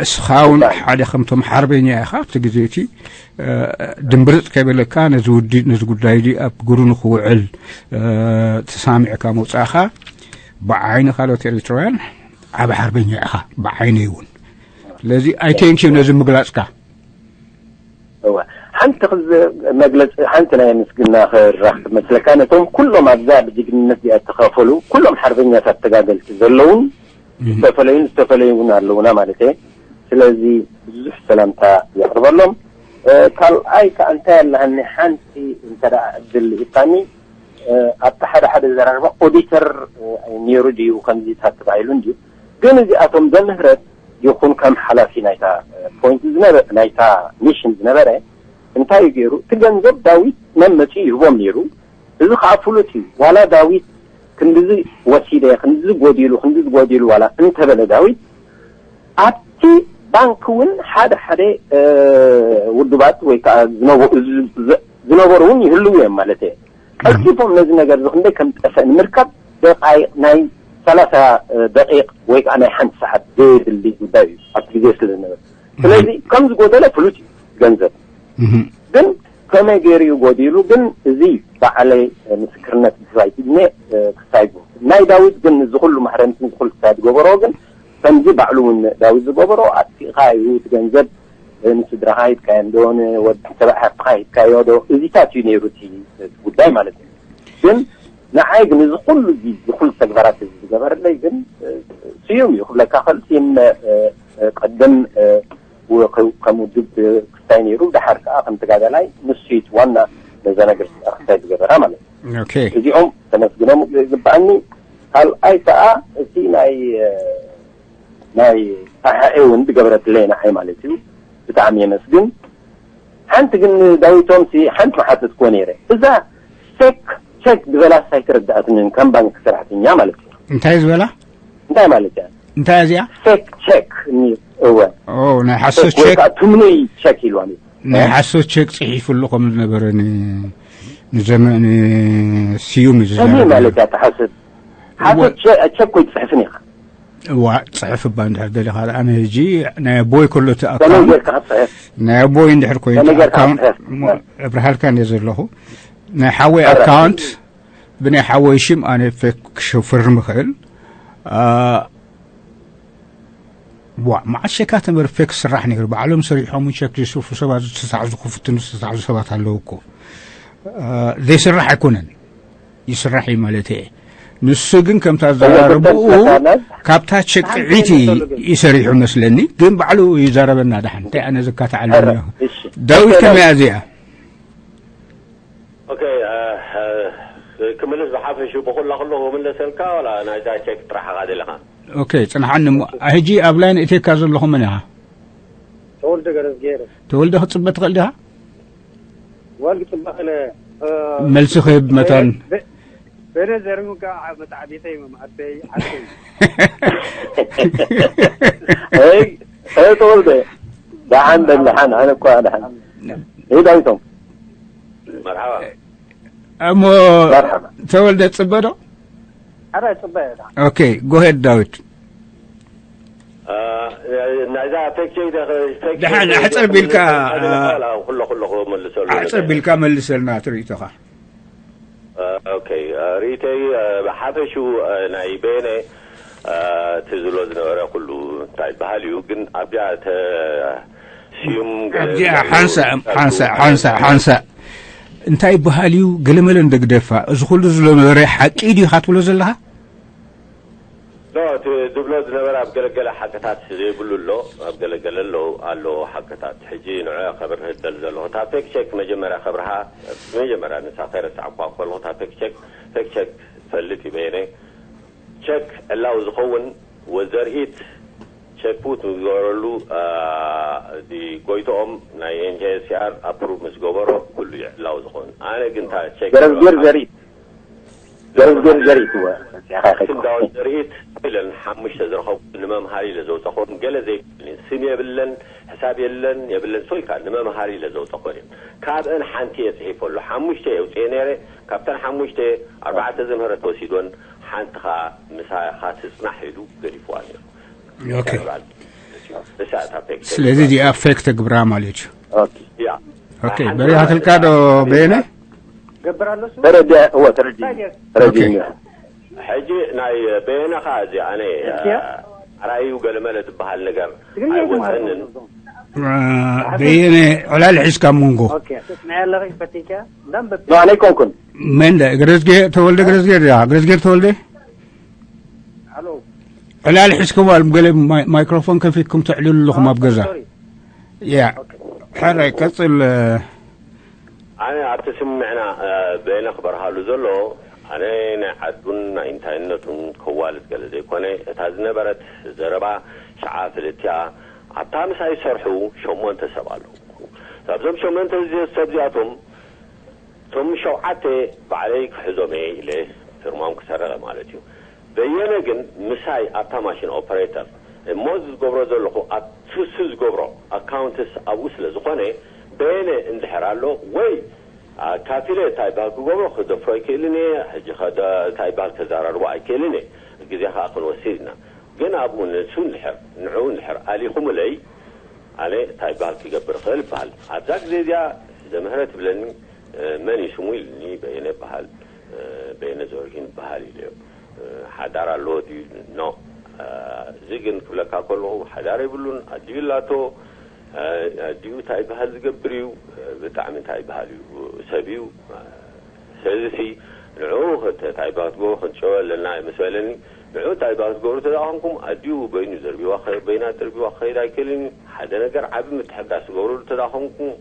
እስኻ እውን ሓደ ከምቶም ሓርበኛ ኢኻ ኣብቲ ግዜ እቲ ድምብርፅ ከይበለካ ነዚ ውዲ ነዚ ጉዳይ እዚ ኣብ ግብሩ ንክውዕል ተሳሚዕካ ምውፃእኻ ብዓይኒ ካልኦት ኤሪትራውያን ዓብ ሓርበኛ ኢኻ ብዓይነይ እውን ስለዚ ኣይቴንኪ ነዚ ምግላፅካ እወ ሓንቲ ክዝ መግለፂ ሓንቲ ናይ ምስግና ክራኽብ መስለካ ነቶም ኩሎም ኣብዛ ብጅግንነት ዚኣ ተኸፈሉ ኩሎም ሓርበኛታት ተጋደልቲ ዘለውን ዝተፈለዩን ዝተፈለዩ እውን ኣለውና ማለት እየ። ስለዚ ብዙሕ ሰላምታ የቕርበሎም። ካልኣይ ከዓ እንታይ ኣለሃኒ ሓንቲ እንተ ደኣ ዕድል ሂብካኒ ኣብቲ ሓደ ሓደ ዘራርባ ኦዲተር ነይሩ ድዩ ከምዚታት ተባሂሉ እንድዩ ግን እዚኣቶም ዘምህረት ይኹን ከም ሓላፊ ናይታ ፖይንት ዝነበረ ናይታ ሚሽን ዝነበረ እንታይ እዩ ገይሩ እቲ ገንዘብ ዳዊት መመፂኡ ይህቦም ነይሩ እዚ ከዓ ፍሉጥ እዩ ዋላ ዳዊት ክንድዚ ወሲደ ክንድዚ ጎዲሉ ክንድዚ ጎዲሉ ዋላ እንተበለ ዳዊት ኣብቲ ባንክ እውን ሓደ ሓደ ውድባት ወይ ከዓ ዝነበሩ እውን ይህልው እዮም ማለት እየ ቀልጢፎም ነዚ ነገር እዚ ክንደይ ከም ጠፍአ ንምርካብ ደቃይቅ ናይ ሰላሳ ደቂቅ ወይ ከዓ ናይ ሓንቲ ሰዓት ዘየድሊ ጉዳይ እዩ ኣብቲ ግዜ ስለ ዝነበረ ስለዚ ከም ዝጎደለ ፍሉጥ እዩ ገንዘብ ግን ከመይ ገይሩ እዩ ጎዲሉ ግን እዚ ባዕለይ ምስክርነት ዝባይ ትግነ ክሳይጉ ናይ ዳዊት ግን እዚ ኩሉ ማሕረምቲ እዚ ኩሉ ክሳይ ዝገበሮ ግን ከምዚ ባዕሉ እውን ዳዊት ዝገበሮ ኣጥፊእካ እዩ እቲ ገንዘብ ንስድራኻ ሂብካዮ ዶ ንወዲ ተባዕ ሃፍትኻ ሂብካዮ ዶ እዚታት እዩ ነይሩ እቲ ጉዳይ ማለት እዩ ግን ንዓይ ግን እዚ ኩሉ እዚ ዝኩሉ ተግባራት እዚ ዝገበረለይ ግን ስዩም እዩ ክብለካ ክእል ስዩም ቅድም ከም ውድብ ክስታይ ነይሩ ደሓር ከዓ ከም ተጋዳላይ ንሱ እዩ ዋና መዘናግር ክስታይ ዝገበራ ማለት እዩ እዚኦም ተመስግኖም ይግባኣኒ ካልኣይ ከዓ እቲ ናይ ናይ ኣሓኤ እውን ዝገበረትለይ ንዓይ ማለት እዩ ብጣዕሚ የመስግን ሓንቲ ግን ዳዊቶም ሲ ሓንቲ መሓተትኮ ነይረ እዛ ፌክ ቸክ ዝበላ ሳይ ተረዳእትንን ከም ባንክ ሰራሕተኛ ማለት እዩ እንታይ ዝበላ እንታይ ማለት እያ እንታይ እዚኣ ፌክ ቸክ እወ ናይ ሓሶት ቸክ ትምኑይ ቸክ ኢልዋ ናይ ሓሶት ቸክ ፅሒፉ ኣሎ ከም ዝነበረ ንዘመን ስዩም እዩ ዝዛረብ ማለት እያ ተሓስብ ሓሶት ቸክ ወይ ፅሕፍን ኢኻ እዋ ፅሕፍ እባ እንድሕር ደሊኻ ደኣ ንህጂ ናይ ኣቦይ ከሎ እቲ ኣካውንት ናይ ኣቦይ እንድሕር ኮይኑ ኣካውንት እብርሃልካ እንደ ዘለኹ ናይ ሓወይ ኣካውንት ብናይ ሓወይ ሽም ኣነ ፌክ ክፈርም እኽእል። ዋ፣ መዓት ሸካት ነበር ፌክ ስራሕ ነይሩ። ባዕሎም ሰሪሖም ሸክ ዝስርሑ ሰባት ዝተታሕዙ ክፍትኑ ዝተታሕዙ ሰባት ኣለዉ እኮ። ዘይስራሕ ኣይኮነን፣ ይስራሕ እዩ ማለት እየ። ንሱ ግን ከምታ ኣዘራርብኡ ካብታ ሸክ ጥዒቲ ይሰሪሑ መስለኒ። ግን ባዕሉ ይዛረበና ደሓን እንታይ ኣነ ዘካትዓለኒ። ዳዊት ከመያ እዚኣ ኦኬ፣ ክምልስ ብሓፈሹ ብኩላ ኩሉ ክምለሰልካ ዋላ ናይዛ ቸክ ጥራሕ ኢኻ ደለኻ? ኦኬ፣ ጽንሓኒ እሞ፣ ሕጂ ኣብ ላይን እቴካ ዘለኹ መን ኢኻ? ተወልደ ገረዝጌር። ተወልደ ክትጽበ ትኽእል ዲኻ? ዋል ክጽበ ክለ መልሲ ክህብ መታን። በነ ዘርም ጋ መጣዕቢተይ መማዕተይ ዓሰይ። ተወልደ ደሓን ደለሓን ኣነ እኳ ደሓን። ዳዊቶም መርሓባ እሞ ተወልደ ጽበ ዶ? ኣረ ጽበ። ኦኬ፣ ጎሄድ ዳዊት። ናይዛ ፌክ ቼክ ደሓን ኣሕጽር ቢልካ ኩሎ ኩሎ ክመልሰሉ ኣሕጽር ቢልካ መልሰልና ትርኢቶኻ። ኦኬ፣ ርእይተይ ብሓፈሹ ናይ በየነ እቲ ዝብሎ ዝነበረ ኩሉ እንታይ ይበሃል እዩ፣ ግን ኣብዚኣ ተስዩም ገለ ኣብዚኣ ሓንሳእ ሓንሳእ ሓንሳእ ሓንሳእ እንታይ ይበሃል እዩ፣ ገለመለ እንደ ግደፋ፣ እዚ ኩሉ ዝብሎ ነበረ ሓቂ ድዩ ኢኻ ትብሎ ዘለኻ? ኖ፣ እቲ ዝብሎ ዝነበረ ኣብ ገለገለ ሓቅታት ዘይብሉ ኣሎ፣ ኣብ ገለገለ ኣሎ ኣሎ ሓቅታት። ሕጂ ንዑ ከብርህ እደሊ ዘለኹ። እታ ፌክ ቼክ መጀመርያ ከብርሃ፣ መጀመርያ ንሳ ከይረሳዕኳ ከለኹ፣ እታ ፌክ ቼክ፣ ፌክ ቼክ ትፈልጥ እዩ በየነ። ቸክ ዕላዊ ዝኸውን ወዘርኢት ቸክቡት ዝገበረሉ ዲ ጎይቶኦም ናይ ኤንኤስሲኣር ኣፕሩቭ ምስ ገበሮ ኩሉ እዩ ዕላዊ ዝኸውን። ኣነ ግን እታ ቸክ ገረዝጌር ዘርኢት ገረዝጌር ዘርኢት እወ እዚኣ ኸ ስም ዳዊት ዘርኢት ኢለን ሓሙሽተ ዝረኸቡ ንመምሃሪ ኢለ ዘውፀኹም ገለ ዘይብልን ስም የብለን ሕሳብ የለን የብለን ሶ ኢልካ ንመምሃሪ ኢለ ዘውፀኾን እዮም። ካብአን ሓንቲ እየ ፅሒፎ ኣሎ ሓሙሽተ እየ ውፅኤ ነይረ። ካብተን ሓሙሽተ ኣርባዕተ ዝምህረ ተወሲዶን ሓንቲ ኸዓ ምሳኻ ትፅናሕ ኢሉ ገዲፍዋ ነይሩ። ኦኬ። እሳ እታ ፌክ ስለዚ እዚኣ ፌክ ተግብራ ማለት እዩ። ኦኬ። ያ ኦኬ። በሪሃትልካ ዶ በየነ? ገብር ኣሎ እሱ ተረዲያ እወ ተረዲ ተረዲ ኦኬ። ሕጂ ናይ በየነ ኸዓ እዚ ኣነ እዚኣ? ኣራዩ ገለመለ ዝበሃል ነገር ትግርኛ ኣይተምሃርኩም ኣይወፀንን። ዶ? በየነ ዕላል ሒዝካ መንጎ ኦኬ። ትስምዐ ኣለኺ ፈቲካ እንዳንበብ ዶ ኣነ ኣይኮንኩን መን ደ ግረዝጌ ተወልደ ግረዝጌ ዲኻ ግረዝጌ ተወልደ ኣሎ ዕላል ሒዝኩም ኣልም ገለ ማይ- ማይክሮፎን ከፊትኩም ተዕልሉ ኣለኹም ኣብ ገዛ ሶሪ ያ ኦኬ። ሕራይ ቀፅል ኣነ ኣብቲ ስምምዕና በየነ ክበርሃሉ ዘሎ ኣነ ናይ ዓዱን ናይ እንታይነቱን ከዋልድ ገለ ዘይኮነ እታ ዝነበረት ዘረባ ሸዓ ፍልጥያ ኣብታ ምሳይ ዝሰርሑ ሸሞንተ ሰብ ኣለዉ። ካብዞም ሸሞንተ እዚ- ሰብ እዚኣቶም እቶም ሸውዓተ ባዕለይ ክሕዞም እየ ኢለ ፊርማም ክሰርቕ ማለት እዩ። በየነ ግን ምሳይ ኣብታ ማሽን ኦፐሬተር እሞ እዚ ዝገብሮ ዘለኹ ኣብ ስሱ ዝገብሮ ኣካውንትስ ኣብኡ ስለ ዝኾነ በየነ እንድሕር ኣሎ ወይ ኣካፊለ እንታይ ባል ክገብሮ ክደፍሮ ኣይክእልን እየ። ሕጂ ከደ እንታይ ባል ከዘራርቦ ኣይክእልን እየ። ግዜ ከዓ ክንወስድ ኢና። ግን ኣብኡ ንሱ እንድሕር ንዕኡ እንድሕር ኣሊኹምለይ ኣነ እንታይ ባል ክገብር እኽእል ይበሃል። ኣብዛ ግዜ እዚኣ ዘምህረ ትብለኒ መን እዩ ስሙ ኢልኒ በየነ ይበሃል። በየነ ዘወርሂን ይበሃል ኢለዮ። ሓዳር ኣለዎ ድዩ? ኖ። እዚ ግን ክብለካ ከለኹ ሓዳር የብሉን። ኣዲኡ ኣላቶ። ኣዲኡ እንታይ ይበሃል ዝገብር እዩ? ብጣዕሚ እንታይ ይበሃል እዩ? ሰብ እዩ። ስለዚ ሲ ንዕኡ እንታይ ይበሃል ትገብሩ ክንጨወ ኣለና ምስ በለኒ ንዕኡ እንታይ ይበሃል ትገብሩ ተደኣ ኮንኩም ኣዲኡ በይኑ ዘርቢዋ በይና ደርቢዋ ክኸይድ ኣይክእልን እዩ። ሓደ ነገር ዓቢ ምትሕጋስ ትገብሩሉ ተደኣ ኮንኩም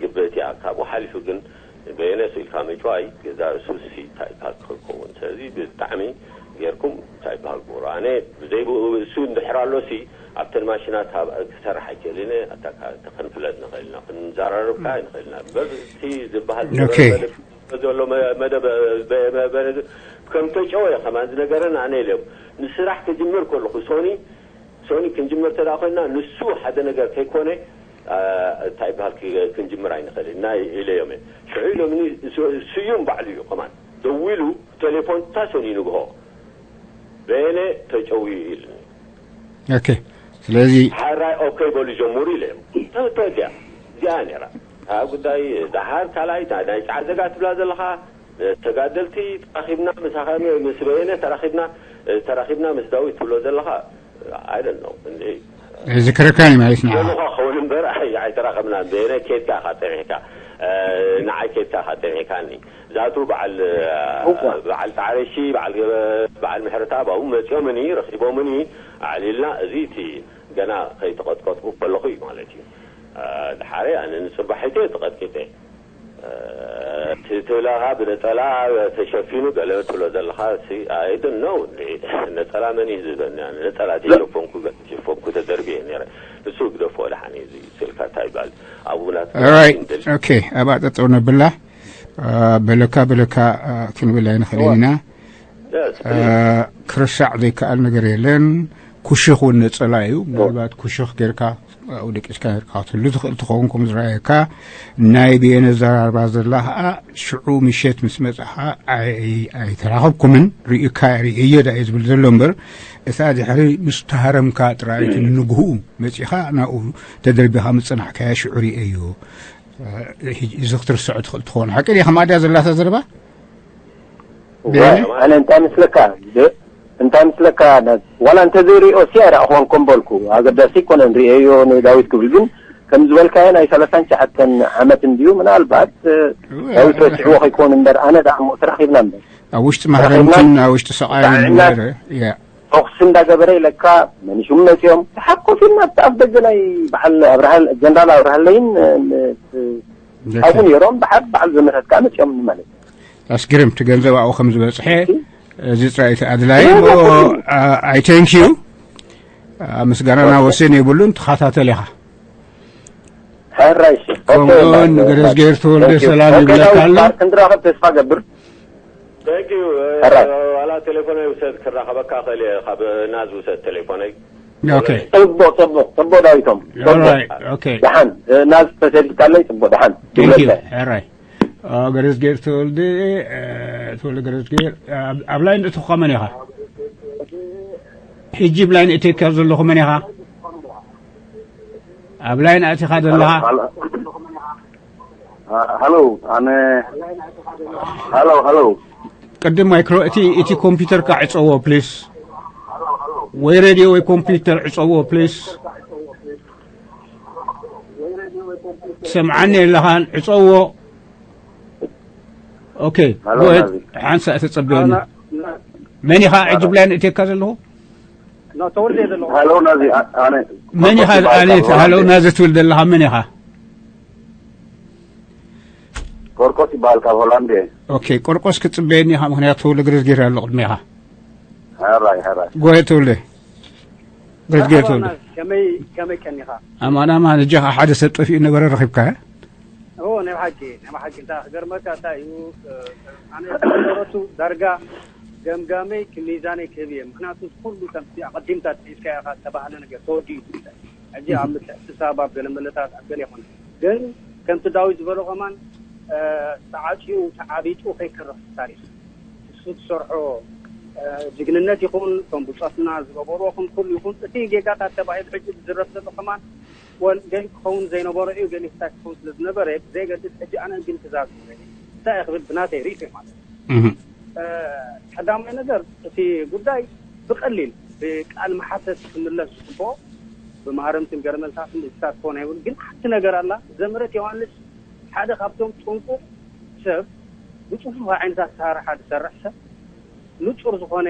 ግብእቲ እያ። ካብኡ ሓሊፉ ግን በየነ ስኢልካ ምጭዋይ ገዛ ርእሱ ሲ እንታይ ይበሃል ክኸውን። ስለዚ ብጣዕሚ ጌርኩም እንታይ ይበሃል ግበሩ። ኣነ ብዘይ ብኡ እሱ እንድሕር ኣሎ ሲ ኣብተን ማሽናት ክሰርሕ ኣይክእልን እየ። ኣታ ከንፍለጥ ንኽእል ኢና፣ ክንዘራረብ ከኣ ንኽእል ኢና። በዚ ዝበሃል ዘሎ መደብ መደብ ከም ተጨወ ከማን ዝነገረን ኣነ ኢለ ንስራሕ ክጅምር ከለኹ ሶኒ ሶኒ ክንጅምር ተዳ ኮይና ንሱ ሓደ ነገር ከይኮነ እንታይ ይበሃል ክንጅምር ኣይንኽእል ኢና ኢለዮም። ሽዑ ኢሎምኒ ስዩም ባዕሉ እዩ ከማን ደዊሉ ቴሌፎን እታ ሶኒ ንግሆ በየነ ተጨውዩ ኢሉኒ። ኦኬ ስለዚ ሓራይ ኦኬ በሉ ጀምሩ ኢለዮም። ተወዲያ እዚኣ ነራ እታ ጉዳይ ደሓር ካልኣይ ናይ ጫዕዘጋ ትብላ ዘለኻ ተጋደልቲ ተራኺብና፣ ምስ ኣኸ-፣ ምስ በየነ ተራኺብና፣ ተራኺብና ምስ ዳዊት ትብሎ ዘለኻ፣ I don't know። እንዴ? ዝክረካኒ ማለት ና ዘለኻ ክኸውን እምበር፣ ኣይ-፣ ኣይተራኸብናን። በየነ ኬድካ ኢኻ ጸኒሕካ፣ እ፣ ንዓይ ኬድካ ኢኻ ጸኒሕካኒ። ዛቱ በዓል፣ እ፣ እዋ። በዓል ጻዕረሺ፣ በዓል ገበ-፣ በዓል ምሕረተኣብ ኣብኡ መጺኦምኒ፣ ረኺቦምኒ፣ ኣዕሊልና። እዚ እቲ ገና ከይተቐጥቀጥኩ ከለኹ እዩ ማለት እዩ። እ፣ ድሓረይ ኣነ ንጽባሒተይ ተቐጥቂጠ። እ፣ እቲ ትብለኻ ብነጸላ ተሸፊኑ ገለ ትብሎ ዘለኻ፣ ሲ-፣ I don't know። ነጸላ መን እዩ ዝህበኒ? ኣነ ነጸላ ተሸፈንኩ፣ ገለ ተሸፈንኩ ተደርብየ ነይረ። ንሱ ግደፎ ደሓን እዩ፣ እዚ ስእልካ እንታይ ይበሃል? ኣብኡ ናት ራይት ኦኬ። ኣብኣ ጠጠው ነብላ። አ፣ በለካ በለካ፣ አ፣ ክንብል ኣይንኽእልን ኢና። አ፣ ክርስዕ ዘይከኣል ነገር የለን። ኩሽኽ እውን ነጸላ እዩ። ምናልባት ኩሽኽ ጌርካ ኣብኡ ደቂስካ ጌርካ ክትህሉ ትኽእል ትኸውን፣ ከም ዝረኣየካ። ናይ ብኤን ኣዘራርባ ዘላ ኸዓ ሽዑ ምሸት ምስ መጻኻ ኣይ-፣ ኣይተራኸብኩምን፣ ርእካ ርእዮ ዳ እየ ዝብል ዘሎ እምበር፣ እታ ድሕሪ ምስ ተሃረምካ ጥራይ እቲ ንንግህኡ መጺኻ ናብኡ ተደርቢኻ ምጽናሕካያ ሽዑ ርእየዮ። ሕጂ እዚ ክትርስዖ ትኽእል ትኸውን። ሓቂ ድያ ከምኣ ድያ ዘላታ ዘረባ? ዋይ፣ ኣነ እንታይ ምስለካ ብ-፣ እንታይ ምስለካ ነ-፣ ዋላ እንተዘይሪኦ ሲ ኣይረኣኹዎን ኮም በልኩ። ኣገዳሲ ኣይኮነን ሪኤዮ ንዳዊት ክብል። ግን ከም ዝበልካዮ ናይ ሰላሳን ትሽዓተን ዓመት እንድዩ። ምናልባት እ፣ ዳዊት ረሲዕዎ ከይኮን እምበር ኣነ ደኣ እሞ ተራኺብና እምበር ኣብ ውሽጢ ማህረምትን ኣብ ውሽጢ ሰቓይን ሰዓና ያ ተኹሲ እንዳገበረ ኢለካ መኒሹም መፂኦም ተሓኮፊልና ኣብቲ ኣፍ ደገ ናይ በዓል ኣብርሃ ጀነራል ኣብርሃለይን እ፣ እ፣ ኣብኡ ነይሮም ብሓድ በዓል ዘመታት ከዓ መፂኦም ማለት እዩ። ኣስግርም እቲ ገንዘብ ኣብኡ ከም ዝበፅሐ እዚ ጥራይ እቲ ኣድላይ እሞ ኣይ ቴንክ ዩ ምስጋናና ወሰን የብሉን። ተኸታተል ኢኻ። ሕራይ እሺ። ከምኡውን ገረዝጌር ተወልደ ሰላም ይብለካ ኣሎ። ክንራኸብ ተስፋ ገብር። Thank you። ሕራይ። ዋላ ቴሌፎነይ ውሰድ፣ ክራኸበካ ክእል እየ። ካብ ናዝ ውሰድ ቴሌፎነይ። ኦኬ ፅቡቅ ፅቡቅ ፅቡቅ ዳዊቶም። ኦራይት ኦኬ ደሓን ናዝ ተሰዲድካለይ ፅቡቅ ደሓን ቴንክ ዩ ይብለካ። ሕራይ። ገረዝጌር ተወልደ፣ ተወልደ ገረዝጌር። ኣብ ላይን እትኾ መን ኢኻ? ሕጂ ኣብ ላይን እትካ ዘለኹ መን ኢኻ? ኣብ ላይን ኣቲኻ ዘለኻ? ሃሎ ኣነ ሃሎ ሃሎ። ቅድም ማይክሮ እቲ እቲ ኮምፒውተርካ ዕፀዎ ፕሊስ። ወይ ሬድዮ ወይ ኮምፒውተር ዕፀዎ ፕሊስ። ትሰምዓኒ ኣለኻን ዕፀዎ። ኦኬ ሃሎ ጎ ናዚ። ሓንሳ ተፀበየኒ። መን ኢኻ ዕጅብ ላይን እትካ ዘለኹ? ተወልደ ዘለኹ ሃሎ ናዚ ኣ- ኣነ መን ኢኻ ኣነ ሃሎ ናዚ ትብል ዘለኻ መን ኢኻ? ቆርቆስ ይበሃል ካብ ሆላንድ እየ። ኦኬ ቆርቆስ ክፅበየኒ ኢኻ ምክንያቱ ልግርዝ ገይረ ኣሎ ቅድሜኻ። ሕራይ ሕራይ። ጎየ ትብለ ግርዝ ገይረ ትብለ ከመይ ከመይ ቀኒኻ? ኣማን ኣማን እጃኻ ሓደ ሰብ ጠፊኡ ነበረ ረኺብካ። ኦ ናይ ሓቂ ናይ ሓቂ እንታይ ክገርመካ እንታይ እዩ? ኣነ ሰረቱ ዳርጋ ገምጋመይ ክሚዛነይ ክህብ እየ። ምክንያቱ ኩሉ ከምቲ ኣቐዲምካ ጥሒስካ ኢኻ ዝተባህለ ነገር ተወዲኡ። ሕጂ ኣብ ምትሕስሳብ ኣብ ገለ መለታት ኣብ ገለ ይኾነ ግን ከምቲ ዳዊት ዝበሎ ከማን ተዓፅዩ ተዓቢጡ ከይተርፍ ታሪክ እሱ ትሰርሖ ጅግንነት ይኹን እቶም ብፆትና ዝገበርዎ ኩን ኩሉ ይኹን እቲ ጌጋታት ተባሂሉ ሕጂ ዝዝረብ ዘሎ ከማን ወል ገል ክኸውን ዘይነበሮ እዩ ገል ፍታይ ክኸውን ስለ ዝነበረ ብዘይገድስ ሕጂ ኣነ ግን ትዛዝ እንታይ ክብል ብናተይ ርእቶ ማለት እዩ። ቀዳማይ ነገር እቲ ጉዳይ ብቐሊል ብቃል መሓተት ክምለስ ዝግብኦ ብማህረምትን ገረመልታትን ዝሳትፎ ናይ ግን ሓንቲ ነገር ኣላ ዘምረት ዮሃንስ ሓደ ካብቶም ጥንቁቕ ሰብ ብፅፉፍ ዓይነት ኣሰራርሓ ዝሰርሕ ሰብ ንፁር ዝኾነ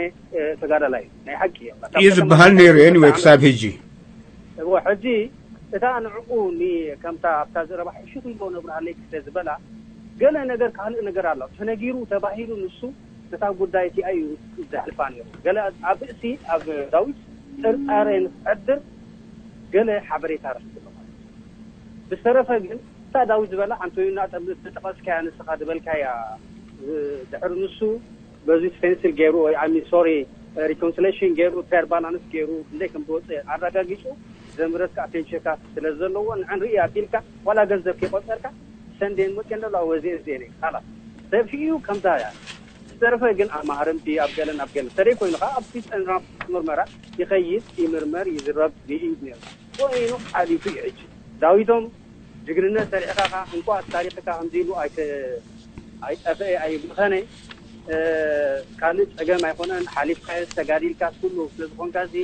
ተጋዳላይ እዩ ናይ ሓቂ እዮም እዩ ዝበሃል ነይሩ። ኤኒወይ ክሳብ ሕጂ እዎ ሕጂ እታ ንዕኡ ከምታ ኣብታ ዘረባ ሕሹኽ ኢሎ ነብርሃለይ ክልተ ዝበላ ገለ ነገር ካልእ ነገር ኣሎ ተነጊሩ ተባሂሉ ንሱ ነታ ጉዳይ እቲኣ እዩ ዘሕልፋ ነይሩ። ገለ ኣብ ርእሲ ኣብ ዳዊት ጥርጣረ ንክዕድር ገለ ሓበሬታ ረኺቡ ኣሎ ማለት እዩ። ብዝተረፈ ግን እታ ዳዊት ዝበላ ኣንቶኒና ጠቐስካያ ንስኻ ዝበልካያ ድሕሪ ንሱ በዚ ስቴንስል ገይሩ ወይ ኣሚ ሶሪ ሪኮንሲሌሽን ገይሩ ፌር ባላንስ ገይሩ ክንደይ ከም ዝወፀ ኣረጋጊፁ ዘምረት ከዓ ፔንሽካ ስለ ዘለዎ ንዕን ርኢ ኣቢልካ ዋላ ገንዘብ ከይቆፀርካ ሰንዴን መፅየን ደላ ወዜ እዜነ ካላ ሰፊኡ ከምዛ እያ ዝተረፈ ግን ኣብ ማህረምቲ ኣብ ገለን ኣብ ገለን ተደይ ኮይኑ ከዓ ኣብቲ ፀንራ ምርመራ ይኸይድ ይምርመር ይዝረብ ይእይድ ነይሩ ኮይኑ ሓሊፉ እዩ ሕጂ ዳዊቶም ጅግንነት ሰሪዕካ ከዓ እንኳ ታሪክካ ከምዚ ኢሉ ኣይተ ኣይጠፍአ ኣይብልኸነ። ካልእ ጸገም ኣይኮነን። ሓሊፍካ ተጋዲልካ ኩሉ ስለ ዝኾንካ እዚ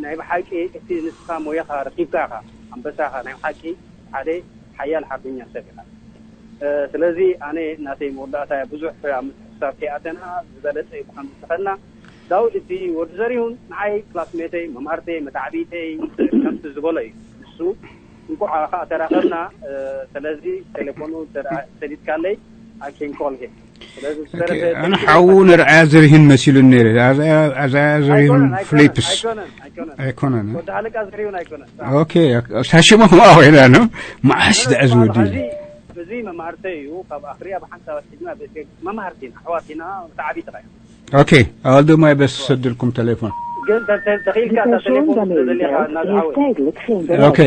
ናይ ብሓቂ እቲ ንስኻ ሞያኻ ረኪብካ ኢኻ፣ ኣንበሳ ኢኻ። ናይ ብሓቂ ሓደ ሓያል ሓርበኛ ሰብ ኢኻ። ስለዚ ኣነ ናተይ መወዳእታ ብዙሕ ኣብ ምትሕስሳብ ከይኣተና ዝበለጸ እዩ ብከምዚ ተኸልና። ዳውድ እቲ ወዲ ዘሪሁን ንዓይ ክላስሜተይ፣ መማህርተይ፣ መታዕቢተይ ከምቲ ዝበሎ እዩ። ንሱ እንኳዕ ከዓ ተራኸብና። ስለዚ ቴሌፎኑ ሰሊጥካለይ ኣኬንኮልሄ። ስለዚ ኣነ ሓዉ ንርዓያ ዘሪሁን መሲሉን ነይረ። ኣዛያ ዘሪሁን ፍሊፕስ ኣይኮነን። ኦኬ። ሳሽሞ ከምኣ ኮይና ነው። መዓስ ደኣ ዝወዲ እዚ መማህርተይ እዩ። ካብ ኣኽሪያ ብሓንሳብ ኣትሒዝና ብእሴት መማህርቲ ኢና፣ ኣሕዋት ኢና፣ ብጣዕሚ ጥራይ። ኦኬ። I'll do my best ሰድልኩም ቴሌፎን። ግን ተኺኢልካ እታ ቴሌፎን ስለዘለካ እናዝዓወ። ኦኬ።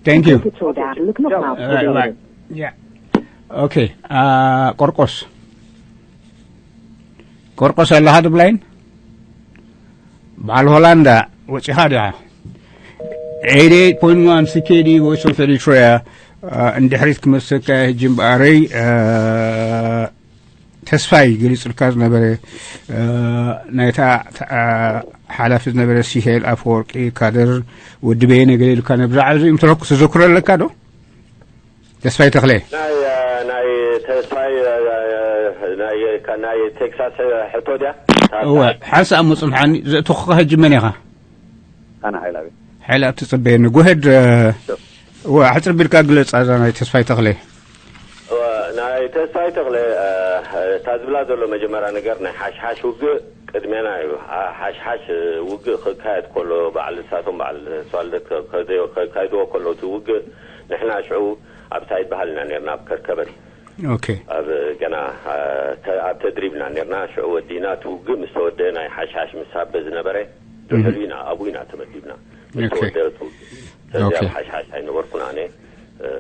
Thank you. Right, right. Yeah. ኦኬ። ቆርቆስ ቆርቆስ ኣለኻ ድብላይን በዓል ሆላንዳ ወፂኻ ዲኻ? ኤይት ኤይት ፖይንት ዋን ሲኬዲ ቮይስ ኦፍ ኤሪትሪያ። እንድሕሪት ክመሰካ ሕጂ እምበኣረይ ተስፋይ ገሊፅልካ ዝነበረ ናይታ ሓላፊ ዝነበረ ሲሄል ኣፈወርቂ ካድር ወዲ በየነ ገለ ኢልካ ነብዛ ዓዚ ምትረኩ ተዘክሮ ኣለካ ዶ? ተስፋይ ተኽለ። ናይ ናይ ተስፋይ ናይ ናይ ቴክሳስ ሕቶ ድያ? እወ፣ ሓንሳእ እሞ ጽንሓኒ፣ ዘእተኹኻ ሕጂ መን ኢኻ? ኣነ ሓይላብ። ሓይላብ ትጽበየኒ። ጎሄድ። እወ፣ ኣሕጽር ቢልካ ግለጽ፣ ኣዛ ናይ ተስፋይ ተኽለ። እወ፣ ናይ ተስፋይ ተኽለ፣ እታ ዝብላ ዘሎ መጀመርያ ነገር ናይ ሓሽሓሽ ውግእ ቅድሜና እዩ። ሓሽሓሽ ውግእ ክካየድ ከሎ፣ በዓል ንሳቶም በዓል ተስፋልደት ከካይድዎ ከለዉ፣ እቲ ውግእ ንሕና ሽዑ ኣብ ሳይድ በሃል ኢና ነርና፣ ኣብ ከርከበን። ኦኬ። ኣብ ገና ኣብ ተድሪብና ነርና። ሽዑ ወዲና እቲ ውግእ ምስ ተወደአ፣ ናይ ሓሽሓሽ ምስ ኣበ ዝነበረ ድሕሪ ኢና ኣብኡ ኢና ተመዲብና። ምስ ተወደአ እቲ ውግእ። ስለዚ ኣብ ሓሽሓሽ ኣይነበርኩን ኣነ።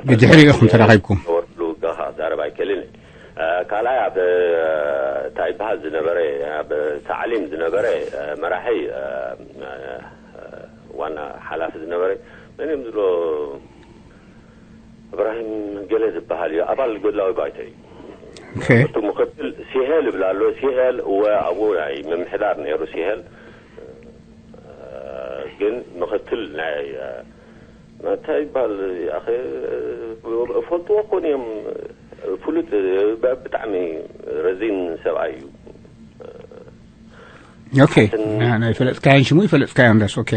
ብድሕሪ ኢኹም ተራኺብኩም። ነበርኩሉ ውግእ ክዛረብ ኣይክእልን። ካልኣይ ኣብ እንታይ ይበሃል ዝነበረ፣ ኣብ ታዕሊም ዝነበረ መራሒ፣ ዋና ሓላፊ ዝነበረ መን እዮም ዝብሎ፣ እብራሂም ገለ ዝበሃል እዩ። ኣባል ገድላዊ ባይቶ እዩ። ኦኬ። እቱ ምክትል ሲሄል ይብል ኣሎ። ሲሄል እወ ኣብኡ ናይ ምምሕዳር ነይሩ። ሲሄል ግን ምክትል ናይ እንታይ ይበሃል ኣኸ፣ እፈልጥዎ ኮን እዮም። ፍሉጥ፣ ብጣዕሚ ረዚን ሰብኣይ እዩ። ኦኬ። ናይ ፈለጥካዮን ሽሙ ይፈለጥካዮን ዳስ። ኦኬ።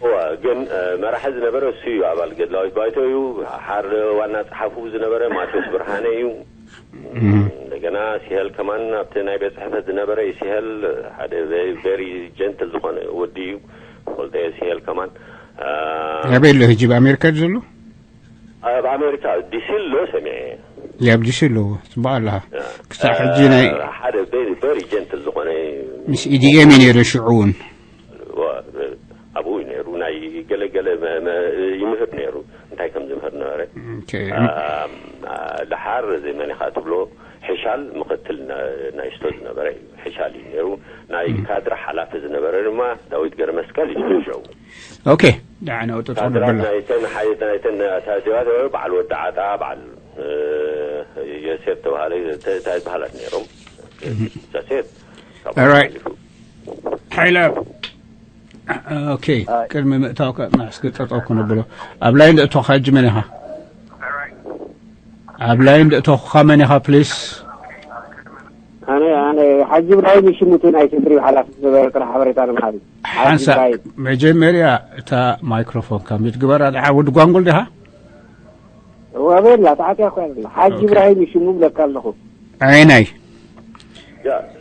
እዋ፣ ግን መራሒ ዝነበረ እሱ እዩ። ኣባል ገድላዊት ባይቶ እዩ። ሓር ዋና ጸሓፉ ዝነበረ ማቴዎስ ብርሃነ እዩ። እንደገና ሲሄል ከማን ኣብቲ ናይ ቤት ጽሕፈት ዝነበረ እዩ። ሲሄል ሓደ ቨሪ ጀንትል ዝኾነ ወዲ እዩ። ፈልጠ ሲሄል ከማን። ኣበይ ኣሎ ሕጂ? ብኣሜሪካ ድዩ ዘሎ? ኣብ ኣሜሪካ ዲሲ ኣሎ ሰሚዐ። ኣብ ዲሲ ኣለዎ። ጽቡቕ ኣለኻ። ክሳብ ሕጂ ናይ ሓደ ቨሪ ጀንትል ዝኾነ ምስ ኢዲኤም እዩ ነይሩ ሽዑ እውን። ኣብኡ እዩ ነይሩ። ናይ ገለገለ ይምህር ነይሩ። እንታይ ከም ዝምህር ነበረ። ድሓር እዚ መን ኢኻ ትብሎ ሕሻል ምኽትል ናይ ስቶ ዝነበረ እዩ። ሕሻል እዩ ነይሩ። ናይ ካድራ ሓላፊ ዝነበረ ድማ ዳዊት ገረመስቀል እዩ ሽዑ። ኦኬ። ደሓን ኣውጥቶ ካድራ ነብላ። ናይተን ሓይት ናይተን ኣሳጀባት በዓል ወዲ ዓጣ፣ በዓል ዮሴፍ ተባሃለ። እንታይ በሃላት ነይሮም? ዮሴፍ ሓይለ ኦኬ። ቅድሚ ምእታው ከ ማስክ ጠጠው ክነብሎ። ኣብ ላይን ደእቶኻ ሕጂ መን ኢኻ? ኣብ ላይን ደእቶኻ መን ኢኻ ፕሊስ? ኣነ ኣነ ሓጂ ኢብራሂም ይሽሙቱ ናይ ትግሪ ሓላፊ ዝነበረ ጥራሕ ሓበሬታ ንምሃብ እዩ። ሓጂ ሓንሳ ኢብራሂም። መጀመርያ እታ ማይክሮፎን ካብ ሚት ግበራ። ደሓ ወዲ ጓንጉል ዲኻ? ወበላ ተዓጥያ እኮ ያለ ሓጂ ኢብራሂም ይሽሙ ብለካ ኣለኹ። ዓይናይ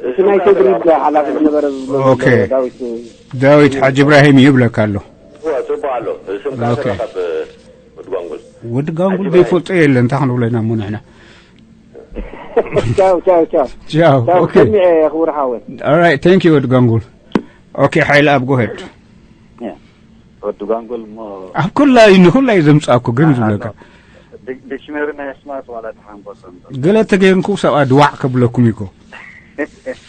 እቲ ናይ ትግሪ ሓላፊ ዝነበረ ዝብሎ ኦኬ። ዳዊት ዳዊት ሓጂ ኢብራሂም እዩ ብለካ ኣሎ። እዋ ጽቡቅ ኣሎ። ስምካ ኦኬ። ስራ ካብ ወዲ ጓንጉል። ወዲ ጋንጉል ዘይፈልጦ የለን። እንታይ ክንብሎ ኢና እሞ ንሕና? ቻው ቻው ቻው ቻው። ቻው ኦኬ። ሰሚዐ ክቡር ሓወይ። Alright, thank you ወዲ ጋንጉል። ኦኬ፣ ሓይለ ኣብ ጎሄድ። ወዲ ጓንጉል እሞ ኣብ ኩላይ ንኩላይ ዘምጻእኩ ግን ዝብለካ ዲክሽነሪ ናይ ኣስማት ዋላ ተሓንበሶ እምበር ገለ ተገይርኩ ሰብኣ ድዋዕ ከብለኩም ኢኮ።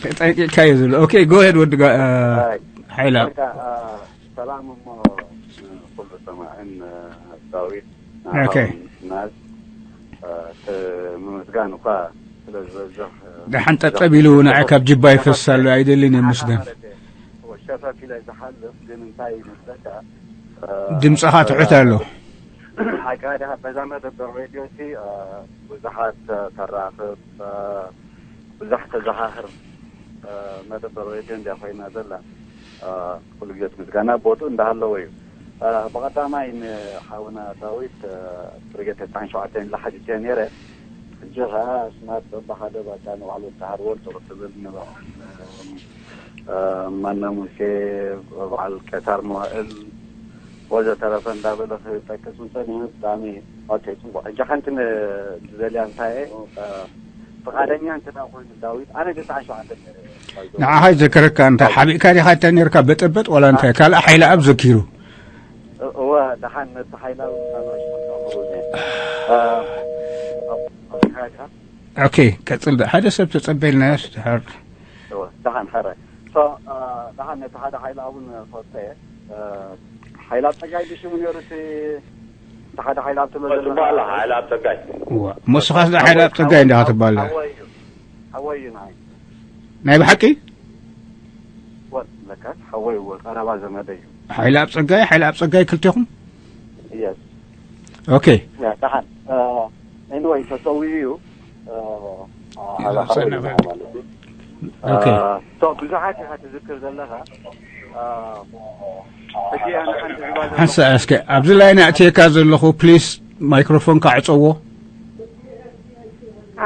ተጠንቂቅካዮ ዝብለ። ኦኬ፣ ጎሄድ ወዲ ጋ-፣ ሓይለ ኣብ ሰላም እሞ ኩሉ ሰማዕን ዳዊት ኦኬ። ናዝ ምምስጋን እኳ ደሓን ጠጠብ ኢሉ ንዓይ ካብ ጅባ ይፈስስ ኣሎ፣ ኣይደልን እየ ምስገን። ሸፈፍ ኢለ ዝሓልፍ ግን እንታይ ይመስለካ፣ ድምፅኻ ትሑት ኣሎ። ሓቃ ድኻ በዛ መደበር ሬድዮ ሲ ብዙሓት ተራኽብ፣ ብዙሕ ተዘኻኽር መደበር ሬድዮ እንድያ ኮይና ዘላ። ኩሉ ግዜ እቲ ምስጋና ቦትኡ እንዳሃለዎ እዩ። ብቐዳማይ ንሓውና ዳዊት ብርጌድ ተስዓን ሸውዓተን ኢለ ሓቲተዮ ነይረ። ሕጂ ኸዓ ስማት በብሓደ ባጫ ንባዕሉ ተሃርወል ጥሩ ትብል ንበዓል ማነ ሙሴ፣ በዓል ቀታር መዋእል ወዘተረፈ እንዳበለ ክጠቅስ ምጸኒሑ ብጣዕሚ ኦኬ፣ ጽቡቅ። ሕጂ ሓንቲ ን-፣ ዝደልያ እንታይ እየ፣ እ፣ ፍቓደኛ እንተ ደኣ ኮይኑ ዳዊት፣ ኣነ ተስዓን ሸውዓተን ነይረ። ንዓኻ ይዘከረካ፣ እንታይ ሓቢእካ ዲኻ እታ ነርካ በጠበጥ ዋላ እንታይ ካልእ ሓይለ ኣብ ዘኪሩ? እ-፣ እወ፣ ደሓን ነቲ ሓይለ ኣብ፣ ኣብ ርእሱ ክነብሩ እየ። እ፣ ኣብ፣ ኣብ፣ ኦኬ፣ ቀጽል። ሓደ ሰብ ተጸበልናዮ፣ ድሓር። እወ፣ ደሓን፣ ሕራይ። ሶ፣ እ፣ ደሓን ነቲ ሓደ ሓይለ ኣቡን ፈልጠ እየ። እ፣ ሓይለ ኣብ ጸጋይ ድዩ ሽሙ ነይሩ እቲ፣ እቲ ሓደ ሓይለ ኣብ ትብሎ ዘለኻ? ጽቡቕ ኣለኻ፣ ሓይለ ኣብ ጸጋይ። እዋ፣ እሞ ንስኻስ ደኣ ሓይለ ኣብ ጸጋይ እንዲኻ ትበሃል? ሓወይ እዩ። ሓወይ እዩ ንዓይ። ናይ ብሓቂ? ወ-፣ ለካስ ሓወይ እወ፣ ቀረባ ዘመደይ እዩ። ሓይለ ኣብ ጸጋይ፣ ሓይለ ኣብ ጸጋይ ክልቴኹም? የስ። ኦኬ። ያ፣ ደሓን። እ፣ ኤኒወይ፣ ተጸዊዑ እዩ። እ፣ እ፣ ሓላፋ ሰነፈ። ማለት እዩ። ኦኬ። እ፣ ሶ፣ ብዙሓት ኢኻ ትዝክር ዘለኻ። እ፣ ሕጂ ኣነ ሓንቲ ዝባ ዘለኹ ሓንሳ እስከ፣ ኣብዚ ላይ ንኣትየካ ዘለኹ፣ ፕሊስ፣ ማይክሮፎንካ ዕጸዎ።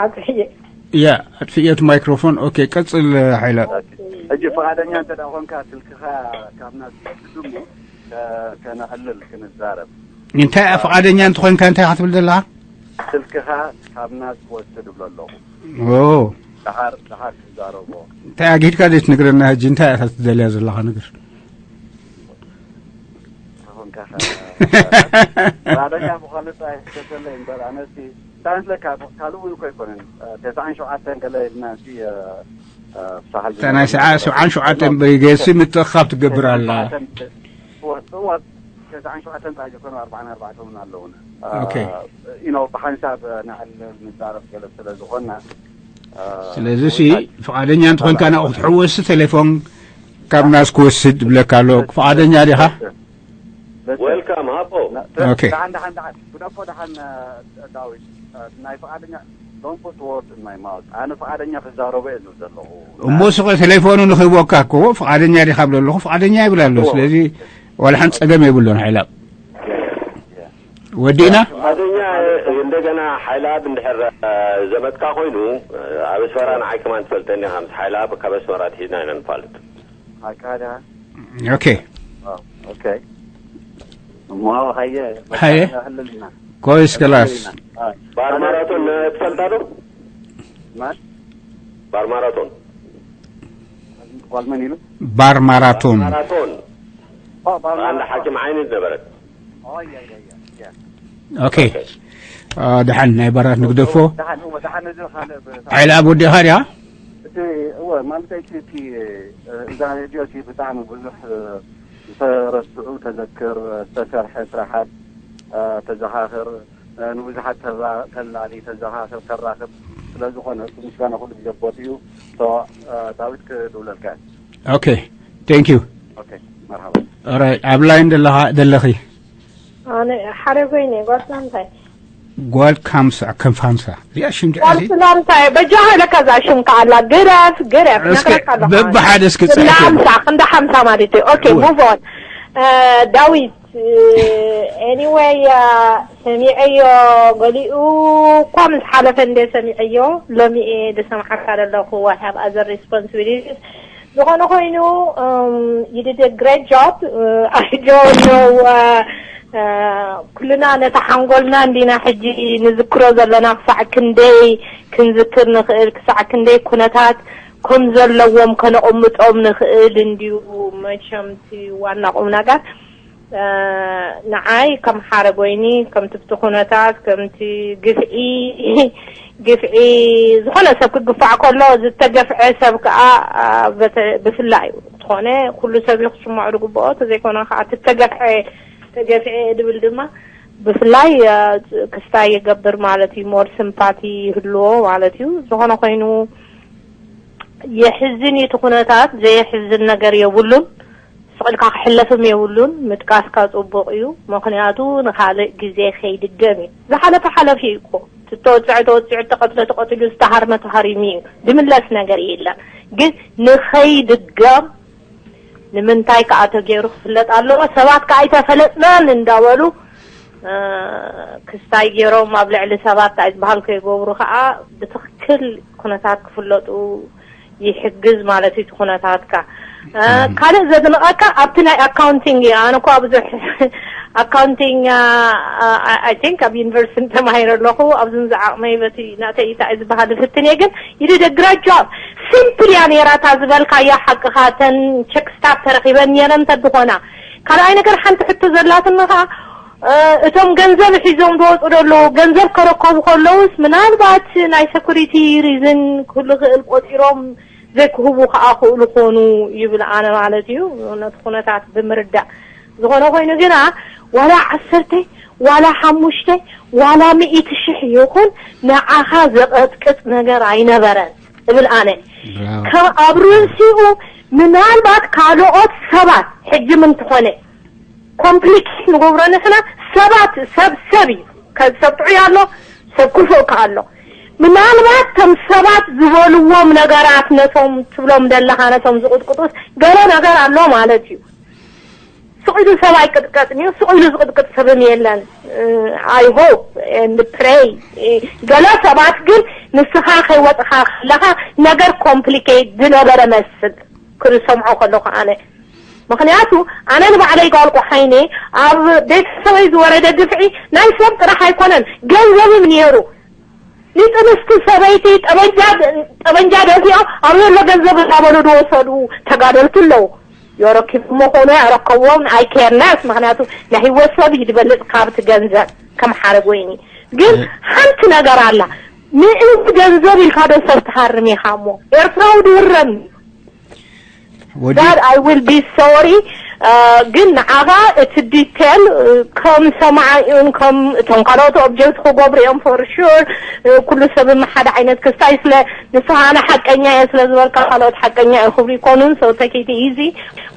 ኣጥፍየ። ያ፣ ኣጥፍየት ማይክሮፎን። ኦኬ፣ ቀጽል፣ ሓይለ። ሕጂ ፍቓደኛ እንተ ደኣ ኾንካ፣ ስልክኻ ካብ ናስ ትወስድ እሞ፣ ከ-፣ ከነዕልል፣ ክንዛረብ። እንታይ ፍቓደኛ እንተኾንካ፣ እንታይ ክትብል ዘለኻ? ስልክኻ ካብ ናስ ትወስድ እብሎ ኣለኹ። ኦ። ደሓር፣ ደሓር ክዛረቦ። እንታይ ኣግሂድካ ዘይትነግረና ሕጂ? እንታይ ኢኻ ትደልያ ዘለኻ ነገር? ኣሁን ከ-፣ ፍቓደኛ ምዃኑ ጥራይ ከተለይ እምበር፣ ኣነሲ እንታይ መስለካ፣ ካልእ እውን እኮ ኣይኮነን። እ፣ ተስዓን ሸውዓተን ገለ ኢልና፣ እቲ፣ እ፣ እ፣ ፍስሓ እታ ናይ ሰዓ-፣ ሰብዓን ሸውዓተን ብገይሲ ምትእኽኻብ ትገብር ኣላ። ተስዓን ሸውዓተን፣ እወ፣ እወ፣ ተስዓን ሸውዓተን ጥራይ ዘይኮኑ፣ ኣርባዓን ኣርባዕተን እውን ኣለውና። እ፣ ኦኬ። You know፣ ብሓንሳብ፣ እ፣ ንዕልል፣ ንዛረብ ገለ ስለ ዝኾንና፣ እ፣ ስለዚ ሲ፣ ፍቓደኛ እንተኾንካ ናብኡ ክትሕወስ ቴሌፎን ካብ ናስ ክወስድ ይብለካ ኣሎ። ፍቓደኛ ዲኻ? ዌልካም፣ ሃቦ። ኦኬ። ደሓን፣ ደሓን፣ ደሓን። ግደፎ ደሓን፣ እ፣ ዳዊት፣ እ፣ ናይ ፍቓደኛ፣ don't put word in my mouth። ኣነ ፍቓደኛ ክዛረቦ እየ ዝብል ዘለኹ። እሞ ስቕ ቴሌፎኑ ንኽህበካ እኮ ፍቓደኛ ዲኻ ብሎ ኣለኹ፣ ፍቓደኛ ይብል ኣሎ። እዎ። ስለዚ ዋላ ሓንቲ ጸገም የብሉን፣ ሓይላብ። የ፣ የ። ወዲእና? ፍቓደኛ፣ እንደገና ሓይላብ እንድሕር፣ እ፣ ዘመትካ ኮይኑ፣ እ፣ ኣብ ኣስመራ ንዓይ ከማን ትፈልጠኒ ኢኻ። ምስ ሓይላብ ካብ ኣስመራ ትሒዝና ኢና ንፋለጥ። ሓቃ ድያ? ኦኬ። ኦ፣ ኦኬ። እሞ ሃየ፣ በቃ ሃየ። ንሕልል ኢና። ኮይስ፣ ከላስ። ንሕልል ኢና። ኣይ። ባር ማራቶን ትፈልጣ ዶ? ማን? ባር ማራቶን። ጓል መን ኢሉ? ባር ማራቶን። ማራቶን። ኦ፣ ባር ኣንድ ማራቶን። ሓኪም ዓይኒ ዝነበረት። ኦ፣ ያ፣ ያ፣ ያ፣ ያ። ኦኬ። ኦኬ። አ፣ ደሓን ናይ ባራት ንግደፎ። ደሓን፣ እወ፣ ደሓን እዚ ካልእ ብ-፣ ሓይለ ኣብ ወዲእኻ ድያ? እቲ፣ እወ፣ ማለት እቲ፣ እቲ፣ እ፣ እዛ ሬድዮ እቲ ብጣዕሚ ብዙሕ፣ እ፣ ዝተረስዑ ተዘክር፣ ዝተሰርሐ ስራሓት፣ እ፣ ተዘኻኽር፣ እ፣ ንብዙሓት ተራ-፣ ተላሊ፣ ተዘኻኽር፣ ተራኽብ ስለ ዝኾነ፣ እቲ ምስጋና ኩሉ ግዜ ቦት እዩ። ሶ፣ እ፣ ዳዊት ክድውለልካ እየ። ኦኬ፣ ቴንክ ዩ። ኦኬ፣ መርሓባ። ኦራይት፣ ኣብ ላይን ዘለኻ፣ ዘለኺ? ኣነ ሓደ ኮይነ፣ ጓል ሰላምታይ። ጓል ካምሳ፣ ከም ፋንሳ። እዚኣ ሽም ድኣ ጓል እዚ? ሰላምታይ፣ በጃኻ ኢለካ እዛ ሽም ከኣላ፣ ግረፍ፣ ግረፍ፣ እስከ ነግረካ ኣለኹ። በብሓደ እስኪ ጸሓፊ። ሰላምታ፣ ክንዲ ሓምሳ ማለት እዩ። ኦኬ፣ እወ። ሙቭ ኦን። እ፣ ዳዊት፣ እ፣ ኤኒዌይ፣ እ፣ ሰሚዐዮ፣ ገሊኡ እኳ ምስ ሓለፈ እንደ ሰሚዐዮ፣ ሎሚ እየ ዝሰምዓካ ዘለኹ፣ I have other responsibilities። ዝኾነ ኮይኑ፣ እም፣ you did a great job። እ፣ I don't know፣ እ፣ እ፣ ኩልና ነታ ሓንጎልና እንዲና ሕጂ ንዝክሮ ዘለና፣ ክሳዕ ክንደይ ክንዝክር ንኽእል፣ ክሳዕ ክንደይ ኩነታት ከም ዘለዎም ከነቕምጦም ንኽእል እንድዩ መቸም እቲ ዋና ቁም ነገር። እ፣ ንዓይ ከም ሓረጎይኒ፣ ከምቲ ብቲ ኩነታት፣ ከምቲ ግፍዒ፣ ግፍዒ፣ ዝኾነ ሰብ ክግፋዕ ከሎ፣ ዝተገፍዐ ሰብ ከኣ፣ እ፣ በተ-፣ ብፍላይ ዝኾነ ኩሉ ሰብ እዩ ክስምዖ ዝግብኦ፣ ተዘይኮነ ከኣ እቲ ተገፍዐ፣ ተገፍዐ ድብል ድማ ብፍላይ ክስታይ ይገብር ማለት እዩ። ሞር ስምፓቲ ይህልዎ ማለት እዩ። ዝኾነ ኮይኑ የሕዝን እዩ እቲ ኩነታት፣ ዘየሕዝን ነገር የብሉን። ስቕ ኢልካ ክሕለፍም የብሉን። ምጥቃስካ ጽቡቕ እዩ፣ ምኽንያቱ ንኻልእ ግዜ ከይድገም እዩ። ዝሓለፈ ሓለፊ እዩ እኮ። እቲ ተወጽዐ ተወጺዑ፣ እተቐትለ ተቐቲሉ፣ ዝተሃርመ ተሃሪሙ እዩ። ድምለስ ነገር የለን። ግን ንኸይድገም ንምንታይ ከኣ ተገይሩ ክፍለጥ ኣለዎ? ሰባት ከኣ ኣይተፈለጥናን እንዳበሉ ክስታይ ገይሮም ኣብ ልዕሊ ሰባት እንታይ ዝበሃል ከይገብሩ ከኣ ብትኽክል ኩነታት ክፍለጡ ይሕግዝ ማለት እዩ። እቲ ኩነታትካ ካልእ ዘድንቐካ ኣብቲ ናይ ኣካውንቲንግ እዩ። ኣነ እኳ ብዙሕ ኣካውንቲንግ፣ I think ኣብ ዩኒቨርሲቲ ተማሂረ ኣለኹ። ኣብዚ ዝዓቕመይ በቲ ናተይ እንታይ ዝበሃል ፍትኔ ግን ይድደ ግራጅ ጆብ ሲምፕል እያ ነይራ። እታ ዝበልካያ ሓቅኻ፣ እተን ቸክ ስታፍ ተረኺበን ነይረን እንተድኾና። ካልኣይ ነገር ሓንቲ ሕቶ ዘላትኒ ኸዓ፣ እቶም ገንዘብ ሒዞም ዝወፁ ዘለዉ ገንዘብ ከረከቡ ከለውስ ምናልባት ናይ ሰኩሪቲ ሪዝን ክህሉ ክእል ቆፂሮም ዘይክህቡ ከዓ ክእሉ ኮኑ ይብል ኣነ ማለት እዩ። ነቲ ኩነታት ብምርዳእ ዝኾነ ኮይኑ ግና ዋላ ዓሰርተ ዋላ ሓሙሽተ ዋላ ሚእቲ ሽሕ ይኹን ንዓኻ ዘቐጥቅጥ ነገር ኣይነበረን እብል ኣነ። ከም ኣብ ርእሲኡ ምናልባት ካልኦት ሰባት ሕጂ ምን ትኾነ ኮምፕሊኬት ንገብሮ ንሕና ሰባት ሰብ ሰብ እዩ። ሰብ ጥዑይ ኣሎ፣ ሰብ ክፉእ ከ ኣሎ። ምናልባት ከም ሰባት ዝበልዎም ነገራት ነቶም ትብሎም ዘለኻ ነቶም ዝቕጥቅጡት ገለ ነገር ኣሎ ማለት እዩ። ስቕ ኢሉ ሰብ ኣይቅጥቀጥን እዩ፣ ስቕ ኢሉ ዝቕጥቅጥ ሰብም የለን። I hope and pray። ገለ ሰባት ግን ንስኻ ከይወፅኻ ከለኻ ነገር ኮምፕሊኬት ዝነበረ መስል ክሰምዖ ከለኹ ኣነ ምክንያቱ ኣነ ንባዕለይ ጓል ቆሓይነ ኣብ ቤተሰበይ ዝወረደ ግፍዒ ናይ ሰብ ጥራሕ ኣይኮነን፣ ገንዘብም ነይሩ። ንጥንስቲ ሰበይቲ ጠበንጃ ጠበንጃ ደፊኦም ኣብ ዘሎ ገንዘብ እናበሉ ዝወሰዱ ተጋደልቲ ኣለዉ። የረኪቡ መኾኑ ያረከዎም ኣይኬርናስ ምክንያቱ ናይ ህይወት ሰብ እዩ ዝበልፅ ካብቲ ገንዘብ ከም ሓረግ ወይኒ ግን ሓንቲ ነገር ኣላ ምእንቲ ገንዘብ ኢልካ ዶ ሰብ ትሃርም ኢኻ እሞ ኤርትራዊ ድህረም ወዲ that I will be sorry ግን ንዓኻ እቲ ዲቴል ከም ሰማዓይኡን ከም እቶም ካልኦት ኦብጀክት ክገብሩ እዮም for sure ኩሉ ሰብ ሓደ ዓይነት ክስታይ ስለ ንስኻ ኣነ ሓቀኛ እየ ስለ ዝበልካ ካልኦት ሓቀኛ እየ ክብሉ ይኮኑን so take it easy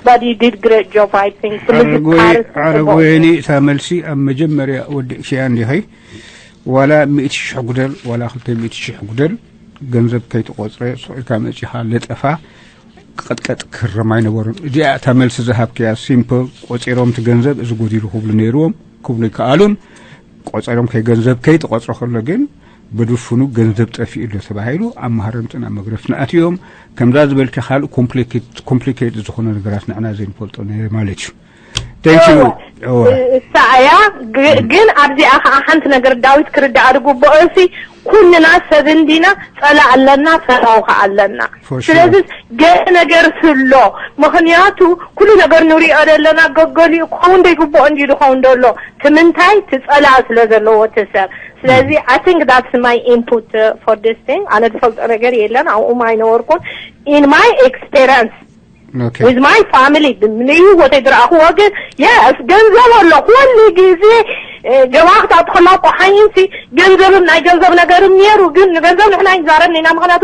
but you did great job I think ሓረጎይ ሓረጎየኒ እታ መልሲ ኣብ መጀመርያ ወዲእክያ እንዲኺ ዋላ ሚእቲ ሽሕ ጉደል ዋላ ክልተ ሚእቲ ሽሕ ጉደል ገንዘብ ከይተቆፅረ ስቕ ኢልካ መፂኻ ለጠፋ ክቕጥቀጥ ክህረም ኣይነበሮን። እዚኣ እታ መልሲ ዝሃብክያ ሲምፕል ቆፂሮም እቲ ገንዘብ እዚ ጎዲሉ ክብሉ ነይርዎም ክብሉ ይከኣሉን ቆፂሮም ከይ ገንዘብ ከይተቆፅረ ከሎ ግን ብድፉኑ ገንዘብ ጠፊኡ ኣሎ ተባሂሉ ኣብ ማህረምትን ኣብ መግረፍትን ኣትዮም ከምዛ ዝበልኪ ካልእ ኮምፕሊኬት ዝኾነ ነገራት ንዕና ዘይንፈልጦ ማለት እዩ። Thank you. እወ። እሳ እያ ግ- ግን ኣብዚኣ ከዓ ሓንቲ ነገር ዳዊት ክርዳኣ ዝግብኦ እሲ ኩልና ሰብ እንዲና ፀላ ኣለና ፈራው ከዓ ኣለና For sure. ስለዚ ገለ ነገር ስሎ ምክንያቱ ኩሉ ነገር ንሪኦ ዘለና ገገሊኡ ክኸውን ዘይግብኦ እንዲ ዝኸውን ዘሎ ትምንታይ ትፀላ ስለ ዘለዎ እቲ ሰብ ስለዚ I think that's my input uh, for this thing ኣነ ዝፈልጦ ነገር የለን ኣብኡም ኣይነበርኩን in my experience Okay. with my family ንህይወተይ ዝረኣኽዎ ግን yes ገንዘብ ኣሎ ኩሉ ግዜ ገባ ክትኣትኸላ ቆሓይንሲ ገንዘብን ናይ ገንዘብ ነገርም ነይሩ ግን ንገንዘብ ንሕና ይዛረብ ኒና ምክንያቱ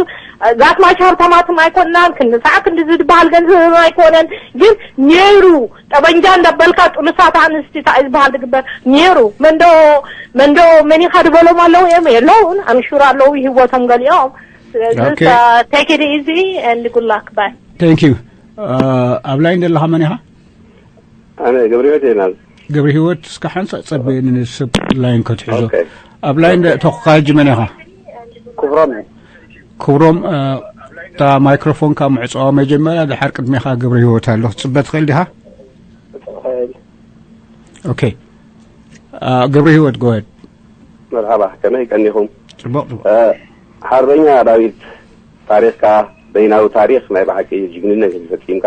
ዛት ማሽ ሃብታማትም ኣይኮንናን ክንሳዕ ክንዲ ዝድበሃል ገንዘብ ኣይኮነን ግን ነይሩ ጠበንጃ እንዳበልካ ጥኑሳት ኣንስቲ እንታይ ዝበሃል ዝግበር ነይሩ መንዶ መንዶ መኒኻ ዝበሎም ኣለዉ እዮም የለውን ኣምሹር ኣለዉ ይህወቶም ገሊኦም ስለዚ Okay. take it easy and good luck bye Thank you. ኣብ ላይን ዘለኻ መን ኢኻ? ኣነ ገብረ ህይወት ይናል ገብረ ህይወት እስከ ሓንሳእ ጸበየኒ ንሰብ ላይን ከትሕዞ። Okay. ኣብ ላይን ተኹካ ሕጂ መን ኢኻ? ክብሮም ክብሮም እታ ማይክሮፎንካ ምዕጸዋ መጀመርያ ድሓር ቅድሜኻ ገብረ ህይወት ኣሎ ክትጽበ ትኽእል ዲኻ? ኦኬ ገብረ ህይወት ጎወድ መርሓባ ከመይ ቀኒኹም? ጽቡቕ ጽቡቕ ሓርበኛ ዳዊት ታሪኽካ በይናዊ ታሪኽ ናይ ብሓቂ ጅግንነት እዩ ፈጺምካ።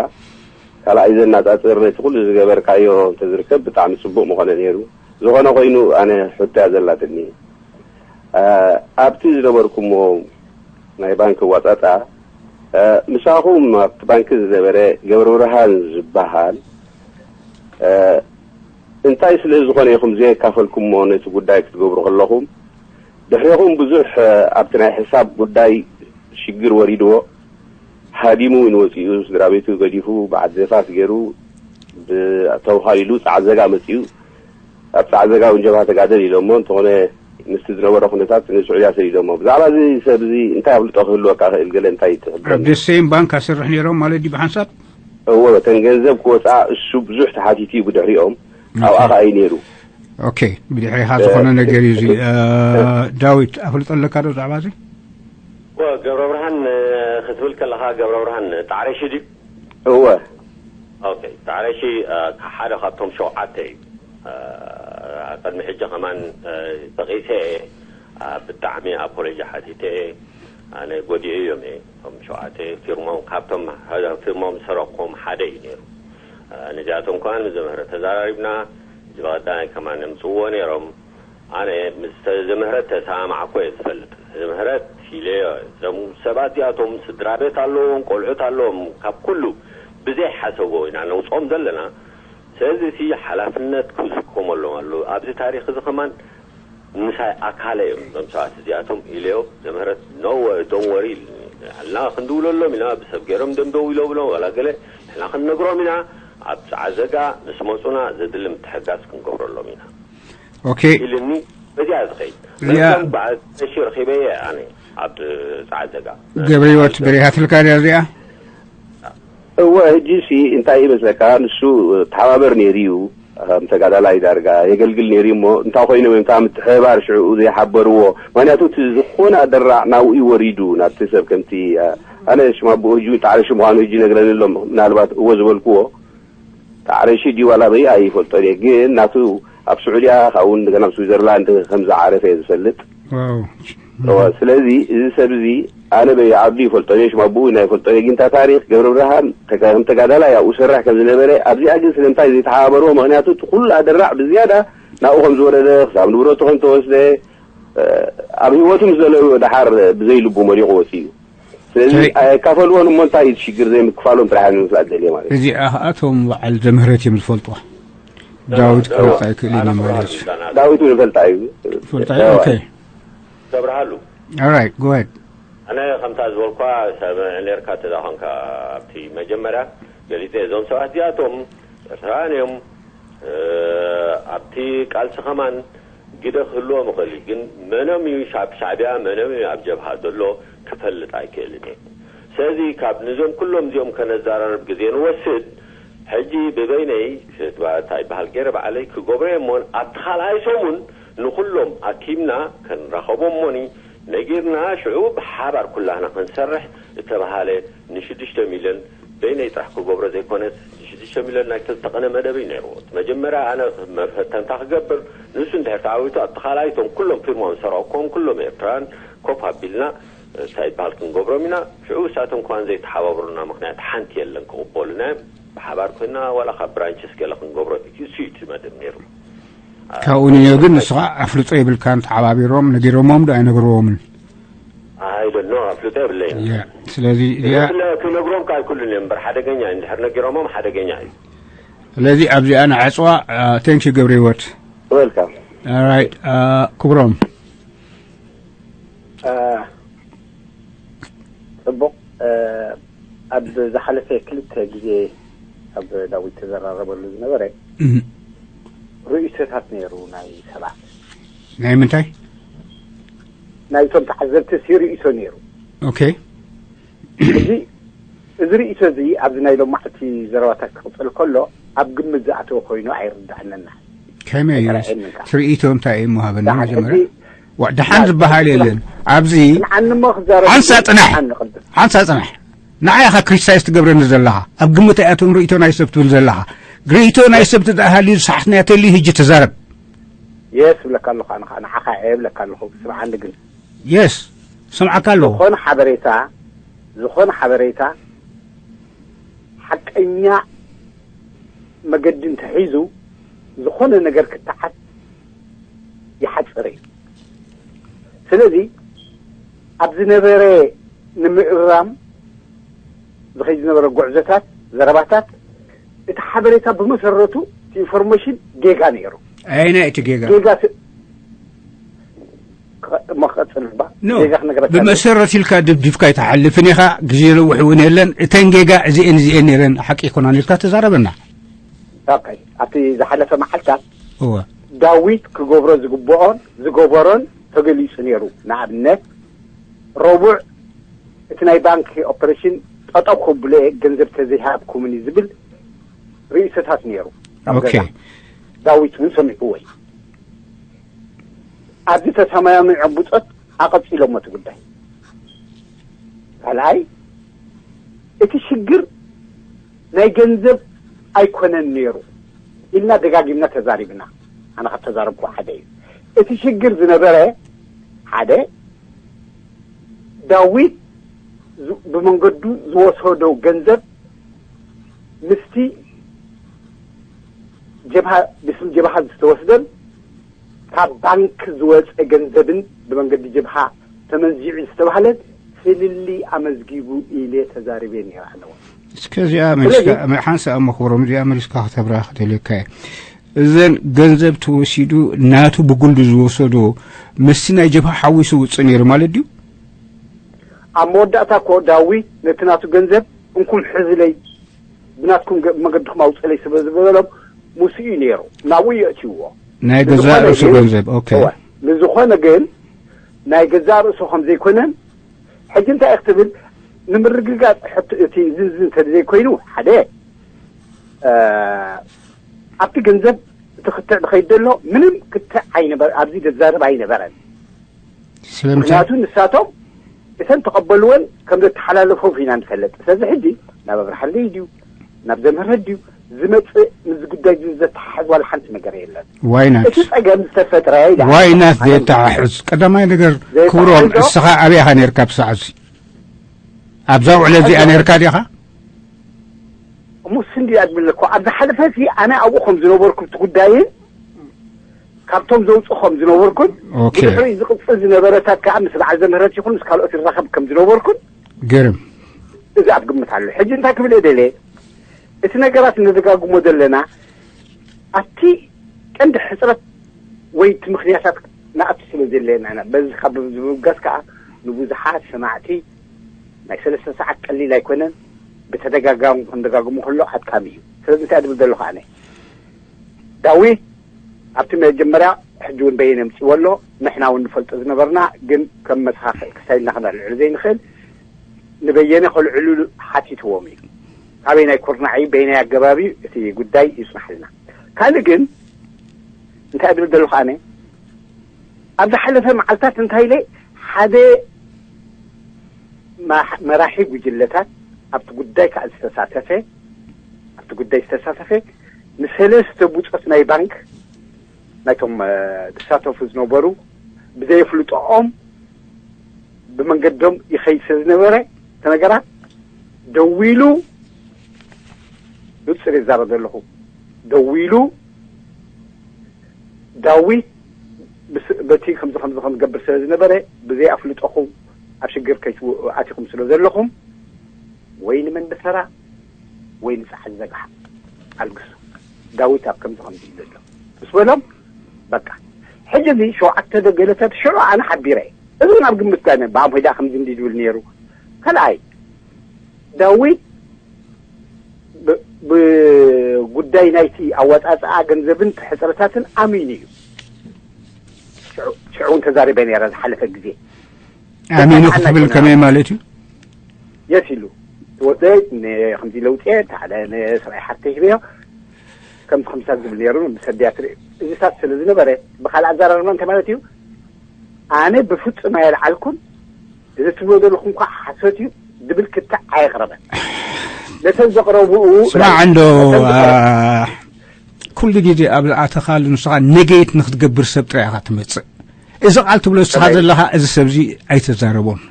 ካልኣይ ዘናጻጽር ነቲ ኩሉ ዝገበርካዮ እንተዝርከብ ብጣዕሚ ጽቡቕ ምኾነ ነይሩ። ዝኾነ ኮይኑ ኣነ ሕቶያ ዘላትኒ ኣብቲ ዝነበርኩሞ ናይ ባንክ ዋጻጻ ምሳኹም ኣብቲ ባንክ ዝነበረ ገብረብርሃን ዝበሃል እንታይ ስለ ዝኾነ ኢኹም ዘየካፈልኩምዎ ነቲ ጉዳይ ክትገብሩ ከለኹም? ድሕሬኹም ብዙሕ ኣብቲ ናይ ሕሳብ ጉዳይ ሽግር ወሪድዎ ሃዲሙ እውን ወፂኡ፣ ስድራ ቤቱ ገዲፉ ብዓዲ ነፋስ ገይሩ ተውሃሊሉ ፃዕዘጋ መፂኡ። ኣብ ፃዕዘጋ እውን ጀብሃ ተጋደል ኢሎሞ እንተኾነ ምስቲ ዝነበረ ኩነታት ንስዑድያ ሰዲዶሞ። ብዛዕባ እዚ ሰብ እዚ እንታይ ኣፍልጦ ክህልወካ ክእል? ገለ እንታይ ትሕብረኒ? ኣብ ደሴም ባንክ ኣሰርሕ ነይሮም ማለት ድዩ ብሓንሳብ? እወ፣ እተን ገንዘብ ክወፅኣ እሱ ብዙሕ ተሓቲቱ እዩ ብድሕሪኦም። ኣብኣ ኦኬ። ከኣ እዩ ነይሩ። ኦኬ፣ ብድሕሪኻ ዝኾነ ነገር እዩ እዚ። እ፣ ዳዊት ኣፍልጦ ኣለካ ዶ ብዛዕባ እዚ? እወ፣ ገብረ ብርሃን፣ እ፣ ክትብል ከለኻ ገብረ ብርሃን ጣዕረሺ ድዩ? እወ። ኦኬ፣ ጣዕረሺ፣ እ፣ ሓደ ካብቶም ሸውዓተ እዩ። እ፣ ቅድሚ ሕጂ ከማን፣ እ፣ ጠቒሰ እየ። እ፣ ብጣዕሚ ኣፖሎጂ ሓቲተ እየ። ኣነ ጎዲኤ እዮም እየ። እቶም ሸውዓተ ፊርሞም፣ ካብቶም ፊርሞም ዝሰረቕኩም ሓደ እዩ ነይሩ። እ፣ ነዚኣቶም ከማን ምስ ዘምህረ ተዘራሪብና። እዚ ብቐዳማይ ከማን የምጽእዎ ነይሮም። ኣነ ምስ ዘምህረት ተሰማማዕኩ እየ ዝፈልጥ። ዘምህረት ኢለዮ፣ እዞም ሰባት እዚኣቶም ስድራ ቤት ኣለዎም፣ ቆልዑት ኣለዎም፣ ካብ ኩሉ ብዘይ ሓሰቦ ኢና ነውጽኦም ዘለና። ስለዚ እቲ ሓላፍነት ክስከሙ ኣለዎም ኣሎ። ኣብዚ ታሪኽ እዚ ከማን ምሳይ ኣካለ እዮም እዞም ሰባት እዚኣቶም ኢለዮ። ዘምህረት፣ "No, don't worry" ኢሉኒ። ንሕና ክንድውለሎም ኢና፣ ብሰብ ገይሮም ደም ደው ኢሎ ብሎም፣ ዋላ ገለ ንሕና ክንነግሮም ኢና። ኣብ ጸዓዘጋ ምስ መጹና ዘድሊ ምትሕጋዝ ክንገብረሎም ኢና። ኦኬ። ኢልኒ። በዚኣ ዝኸይድ እዚኣ መልሶም በዓል ቀሺ ረኺበየ ኣነ ኣብ ጸዓዘጋ። ገብረ ህይወት በሪሃትልካ ድያ እዚኣ? እወ፣ ሕጂ ሲ እንታይ ይመስለካ፣ ንሱ ተሓባበር ነይሩ እዩ። ከም ተጋዳላይ ዳርጋ የገልግል ነይሩ እሞ እንታይ ኮይኖም እዮም እታ ምትሕብባር ሽዑ ዘይሓበርዎ? ምክንያቱ እቲ ዝኾነ ኣደራዕ ናብኡ እዩ ወሪዱ፣ ናብቲ ሰብ ከምቲ፣ እ፣ ኣነ ሽም ኣቦኡ ሕጂ እውን ጣዕረሺ ምዃኑ ሕጂ ነግረኒ ኣሎ። ምናልባት እወ ዝበልክዎ ጣዕረሺ ድዩ ዋላ በይ ኣይፈልጦን እየ፣ ግን ናቱ ኣብ ስዑድያ ካብኡ እንደገና ኣብ ስዊዘርላንድ ከም ዝዓረፈ እየ ዝፈልጥ። ዋው። እወ፣ ስለዚ እዚ ሰብ እዚ ኣነ በይ ዓዱ ይፈልጦን እየ፣ ሽም ኣቦኡ ናይ ፈልጦን እየ፣ ግን እታ ታሪኽ ገብረ ብርሃን ተጋ-፣ ከም ተጋዳላይ ኣብኡ ሰርሕ ከም ዝነበረ፣ ኣብዚኣ ግን ስለምንታይ ዘይተሓባበርዎ? ምኽንያቱ እቲ ኩሉ ኣደራዕ ብዝያዳ ናብኡ ከም ዝወረደ፣ ክሳብ ንብረቱ ከም ተወስደ፣ እ፣ ኣብ ህይወቱ ምስ ዘለውዮ ደሓር ብዘይ ልቡ መሪቑ ወፂኡ። ስለዚ ሰይ- ኣየካፈልዎን እሞ እንታይ እዩ እቲ ሽግር ዘይምክፋሎም ጥራሕ እዮም ንምፍላጥ ደልየ ማለት እዩ። እዚኣ ኸኣ እቶም በዓል ዘምህረት እዮም ዝፈልጥዋ። ዳዊት ክፈልጣ ኣይክእልን እዩ ማለት እዩ። ዳዊት እውን ይፈልጣ እዩ። ይፈልጣ እዩ? ኦኬ። ገብረሃሉ። All right, go ahead. ኣነ ከምታ ዝበልኳ ሰምዕ ኔርካ ተዛ ኾንካ ኣብቲ መጀመርያ ገሊጸ፣ እዞም ሰባት እዚኣቶም ኤርትራውያን እዮም። እ፣ ኣብቲ ቃልሲ ከማን ግደ ክህልዎም ይኽእል እዩ፣ ግን መኖም እዩ ሻብ-፣ ሻዕብያ መኖም እዩ ኣብ ጀብሃ ዘሎ ክፈልጥ ኣይክእልን እየ። ስለዚ ካብ ንዞም ኩሎም እዚኦም ከነዘራርብ ግዜ ንወስድ። ሕጂ ብበይነይ፣ እንታይ ይበሃል፣ ገይረ ባዕለይ ክገብሮ እየ እሞን ኣብቲ ካልኣይ ሰሙን ንኹሎም ኣኪብና ክንራኸቦም እሞኒ ነጊርና፣ ሽዑ ብሓባር ኩላህና ክንሰርሕ እተባሃለ ንሽዱሽተ ሚልዮን በይነይ ጥራሕ ክገብሮ ዘይኮነስ፣ ሽዱሽተ ሚልዮን ናይ ክልተ ቅነ መደብ እዩ ነይርዎ። እቲ መጀመርያ ኣነ መፈተንታ ክገብር፣ ንሱ እንድሕር ተዓዊቱ፣ ኣብቲ ካልኣይ እቶም ኩሎም ፊርማኦም ዝሰረቕኩዎም ኩሎም ኤርትራውያን ኮፍ ኣቢልና፣ እንታይ ይበሃል፣ ክንገብሮም ኢና። ሽዑ ንሳቶም ከማን ዘይተሓባበሩና ምኽንያት ሓንቲ የለን ክቕበሉና እዮም። ብሓባር ኮይና ዋላ ካብ ብራንችስ ገለ ክንገብሮ እዩ። እሱ እዩ እቲ መደብ ነይሩ። ካብኡ ንዮ ግን ንስኻ ኣፍልጦ የብልካን፣ ተሓባቢሮም ነጊሮሞም ዶ ኣይነግርዎምን? I don't know፣ ኣፍልጦ የብለይን። ያ፣ ስለዚ እዚኣ ክነግሮም ከዓ ኣይክእሉን እዮም እምበር፣ ሓደገኛ እዩ። እንድሕር ነጊሮሞም ሓደገኛ እዩ። ስለዚ ኣብዚኣ ንዓጽዋ። ቴንክ ዩ ገብረ ህይወት። Welcome። All right፣ ክብሮም። አ፣ ጽቡቕ። አ፣ ኣብ ዝሓለፈ ክልተ ግዜ ኣብ ዳዊት ተዘራረበሉ ዝነበረ እህ። ርእይቶታት ነይሩ ናይ ሰባት። ናይ ምንታይ? ናይቶም ተዓዘብቲ ሲ ርእይቶ ነይሩ። ኦኬ። እዚ፣ እዚ ርእይቶ እዚ ኣብዚ ናይ ሎማዕቲ ዘረባታት ክቕጽል ከሎ ኣብ ግምት ዝኣተወ ኮይኑ ኣይርድኣንን። ከመይ እዩ? ኣይተራእየንን ከኣ። እቲ ርእይቶ እንታይ እዩ ምሃበና ደሓን መጀመርያ? ሕጂ ዋ፣ ደሓን ያ፣ ዝበሃል የለን። ኣብዚ ንዓኒ እሞ ክዛረብ ሓንሳ ጽናሕ። ንዓኒ ቅድም። ሓንሳ ጽናሕ። ንዓይ ኢኻ ክሪቲሳይዝ ትገብረኒ ዘለኻ። ኣብ ግምት ኣይኣትውን ርእይቶ ናይ ሰብ ትብል ዘለኻ። ርእይቶ ናይ ሰብ ተደኣ ሃልዩ ሰዓትና ተልዩ፣ ሕጂ ተዛረብ። የስ እብለካ ኣለኹ፣ ኣነ ኸዓ ንዓኻ እየ እብለካ ኣለኹ። ስምዓኒ ግን። የስ፣ ሰምዓካ ኣለኹ። ዝኾነ ሓበሬታ፣ ዝኾነ ሓበሬታ ሓቀኛ መገዲ እንተሒዙ፣ ዝኾነ ነገር ክተዓት ይሓጽር እዩ። ስለዚ፣ ኣብ ዝነበረ ንምእራም ዝኸይድ ዝነበረ ጉዕዞታት፣ ዘረባታት፣ እቲ ሓበሬታ ብመሰረቱ ኢንፎርሜሽን ጌጋ ነይሩ። ኣየናይ እቲ ጌጋ? ጌጋ ስ- ከ- መቐጽል ባ ኖ፣ ጌጋ ክነግረካ ኣለኒ። ብመሰረት ኢልካ ድብዲብካ ኣይትሓልፍን ኢኻ። ግዜ ነዊሕ እውን የለን። እተን ጌጋ እዚኤን እዚኤን ነይረን ሓቂ ኣይኮናን ኢልካ ተዛረበና። ኦኬ፣ ኣብቲ ዝሓለፈ መዓልታት እወ ዳዊት ክገብሮ ዝግብኦን ዝገበሮን ተገሊጹ ነይሩ። ንኣብነት ረቡዕ እቲ ናይ ባንክ ኦፐሬሽን ጠጠው ከብሎ እየ ገንዘብ ተዘይሃብኩምኒ ዝብል ርእይቶታት ነይሩ። ካብ ኦኬ ገዛ ዳዊት እውን ሰሚዕዎ እዩ። ኣብዚ ተሰማሚዖም ብጾት ኣቐጺሎሞ እቲ ጉዳይ። ካልኣይ እቲ ሽግር ናይ ገንዘብ ኣይኮነን ነይሩ ኢልና ደጋጊምና ተዛሪብና። ኣነ ካብ ተዛረብኩ ሓደ እዩ። እቲ ሽግር ዝነበረ ሓደ ዳዊት ዝ- ብመንገዱ ዝወሰዶ ገንዘብ ምስቲ ጀብሃ ብስም ጀብሃ ዝተወስደን ካብ ባንክ ዝወፀ ገንዘብን ብመንገዲ ጀብሃ ተመንዚዑ ዝተባህለን ፍልልይ ኣመዝጊቡ ኢለ ተዛሪበ ነይረ ኣለዎ። እስከ እዚኣ መሊስካ ስለዚህ ሓንሳእ መኽብሮም እዚኣ መሊስካ ከተብርሃ ክደልየካ እየ። እዘን ገንዘብ ተወሲዱ ናቱ ብጉንዲ ዝወሰዶ ምስቲ ናይ ጀብሃ ሓዊሱ ውፅእ ነይሩ ማለት ድዩ? ኣብ መወዳእታ እኮ ዳዊት ነቲ ናቱ ገንዘብ እንኩም ሕዝለይ ብናትኩም ገ- መገድኩም ኣውፅለይ ስለ ዝበሎም ምስኡ እዩ ነይሩ። ናብኡ እዩ ኣእትይዎ። ናይ ገዛእ ዝኾነ ርእሱ ግን- ገንዘብ ኦኬ እወ፣ ንዝኾነ ግን ናይ ገዛእ ርእሱ ከም ዘይኮነን ሕጂ እንታይ እዩ ክትብል ንምርግጋፅ ሕቶ እቲ እዚ እዚ እንተ ዘይኮይኑ ሓደ እ፣ ኣብቲ ገንዘብ እቲ ክትዕ ዝኸይድ ዘሎ ምንም ክትዕ ኣይነበረ ኣብዚ ዘዛርብ ኣይነበረን። ስለምንታይ ምክንያቱ ንሳቶም እተን ተቐበልወን ከም ዘተሓላለፎም ኢና ንፈልጥ። ስለዚ ሕጂ ናብ ኣብርሃለይ ድዩ ናብ ዘምህረት ድዩ ዝመፅእ ምስዚ ጉዳይ እዚ ዘተሓሕዝ ዋላ ሓንቲ ነገር የለን። ዋይናት እቲ ፀገም ዝተፈጥረ ኢለ ዋይናት ኣነ ዘየተሓሕዝ ቀዳማይ ነገር ዘየተሓሕዞ ክብሮም እስኻ ኣበይ ኢኻ ነርካ ብሰዓት እዚ ኣብዛ ውዕለት እዚኣ ነርካ ዲኻ እሞ ስንዲ ኣድብለኮ ኣብ ዝሓለፈ ሲ ኣነ ኣብኡ ከም ዝነበርኩ እቲ ጉዳይን ካብቶም ዘውፅኡ ከም ዝነበርኩን ኦኬ ብድሕሪ ዝቕፅል ዝነበረታት ከዓ ምስ በዓል ዘምህረት ይኹን ምስ ካልኦት ይራኸብ ከም ዝነበርኩን ግርም እዚ ኣብ ግምት ኣሎ። ሕጂ እንታይ ክብል እየ ደልየ እቲ ነገራት ንደጋግሞ ዘለና ኣብቲ ቀንዲ ሕፅረት ወይ እቲ ምክንያታት ንኣቱ ስለ ዘለና ኢና። በዚ ካብ ዝብጋስ ከዓ ንብዙሓት ሰማዕቲ ናይ ሰለስተ ሰዓት ቀሊል ኣይኮነን። ብተደጋጋሚ ክንደጋግሞ ከሎ ኣድካሚ እዩ። ስለዚ እንታይ ድብል ዘለኹ ኣነ ዳዊት ኣብቲ መጀመርያ ሕጂ እውን በየነ ምፅዎ ኣሎ። ንሕና እውን ንፈልጦ ዝነበርና ግን ከም መተኻኸል ክሳይልና ክነልዕሉ ዘይንኽእል ንበየነ ከልዕሉ ሓቲትዎም እዩ። ኣበይ ናይ ኩርናዕ እዩ በየናይ ኣገባብ እዩ እቲ ጉዳይ ይፅናሕልና። ካልእ ግን እንታይ ድብል ዘለኹ ኣነ ኣብ ዝሓለፈ መዓልታት እንታይ ኢለ ሓደ ማ- መራሒ ጉጅለታት ኣብቲ ጉዳይ ከዓ ዝተሳተፈ ኣብቲ ጉዳይ ዝተሳተፈ ንሰለስተ ብፆት ናይ ባንክ ናይቶም እ፣ ዝሳተፉ ዝነበሩ ብዘየፍልጦኦም ብመንገዶም ይኸይድ ስለ ዝነበረ እቲ ነገራት ደዊሉ ብፅር ይዛረብ ዘለኹ ደዊሉ ዳዊት ብስ- በቲ ከምዚ ከምዚ ከም ዝገብር ስለ ዝነበረ ብዘይ ኣፍልጦኹም ኣብ ሽግር ከይትው ኣቲኹም ስለ ዘለኹም ወይ ንመንደፈራ ወይ ንፀዓድ ዘግሓ ኣልግሱ ዳዊት ኣብ ከምዚ ከምዚ እዩ ዘሎ ምስ በሎም በቃ ሕጂ እዚ ሸውዓተ ዶ ገለተ ሽዑ ኣነ ሓቢረ እዚ ናብ ግምት ጋነ ብኣምሆይ ዳ ከምዚ እንዲ ዝብል ነይሩ ካልኣይ ዳዊት ብ- ብጉዳይ ናይቲ ኣወፃፅኣ ገንዘብን ሕፅረታትን ኣሚኑ እዩ ሽዑ ሽዑ እውን ተዛሪበ ነይረ ዝሓለፈ ግዜ ኣሚኑ ክትብል ከመይ ማለት እዩ የስ ኢሉ ትወፅእ ከምዚ ለውፅየ ሓደ ንሰብኣይ ሓፍተ ሂበዮ ከምዚ ከምሳ ዝብል ነይሩ ብሰድያ ትርኢ እዚታት ስለ ዝነበረ ብካልእ ኣዘራርባ እንታይ ማለት እዩ ኣነ ብፍፁም ኣየልዓልኩን እዚ ትብሎ ዘለኹም ከዓ ሓሶት እዩ ዝብል ክትዕ ኣየቕረበን ነተን ዘቕረብኡ ስማዕ እንዶ ኩሉ ግዜ ኣብ ዝኣተኻሉ ንስኻ ነገይት ንክትገብር ሰብ ጥራይ ኢኻ ትመፅእ እዚ ቃል ትብሎ ንስኻ ዘለኻ እዚ ሰብዚ ኣይተዛረቦን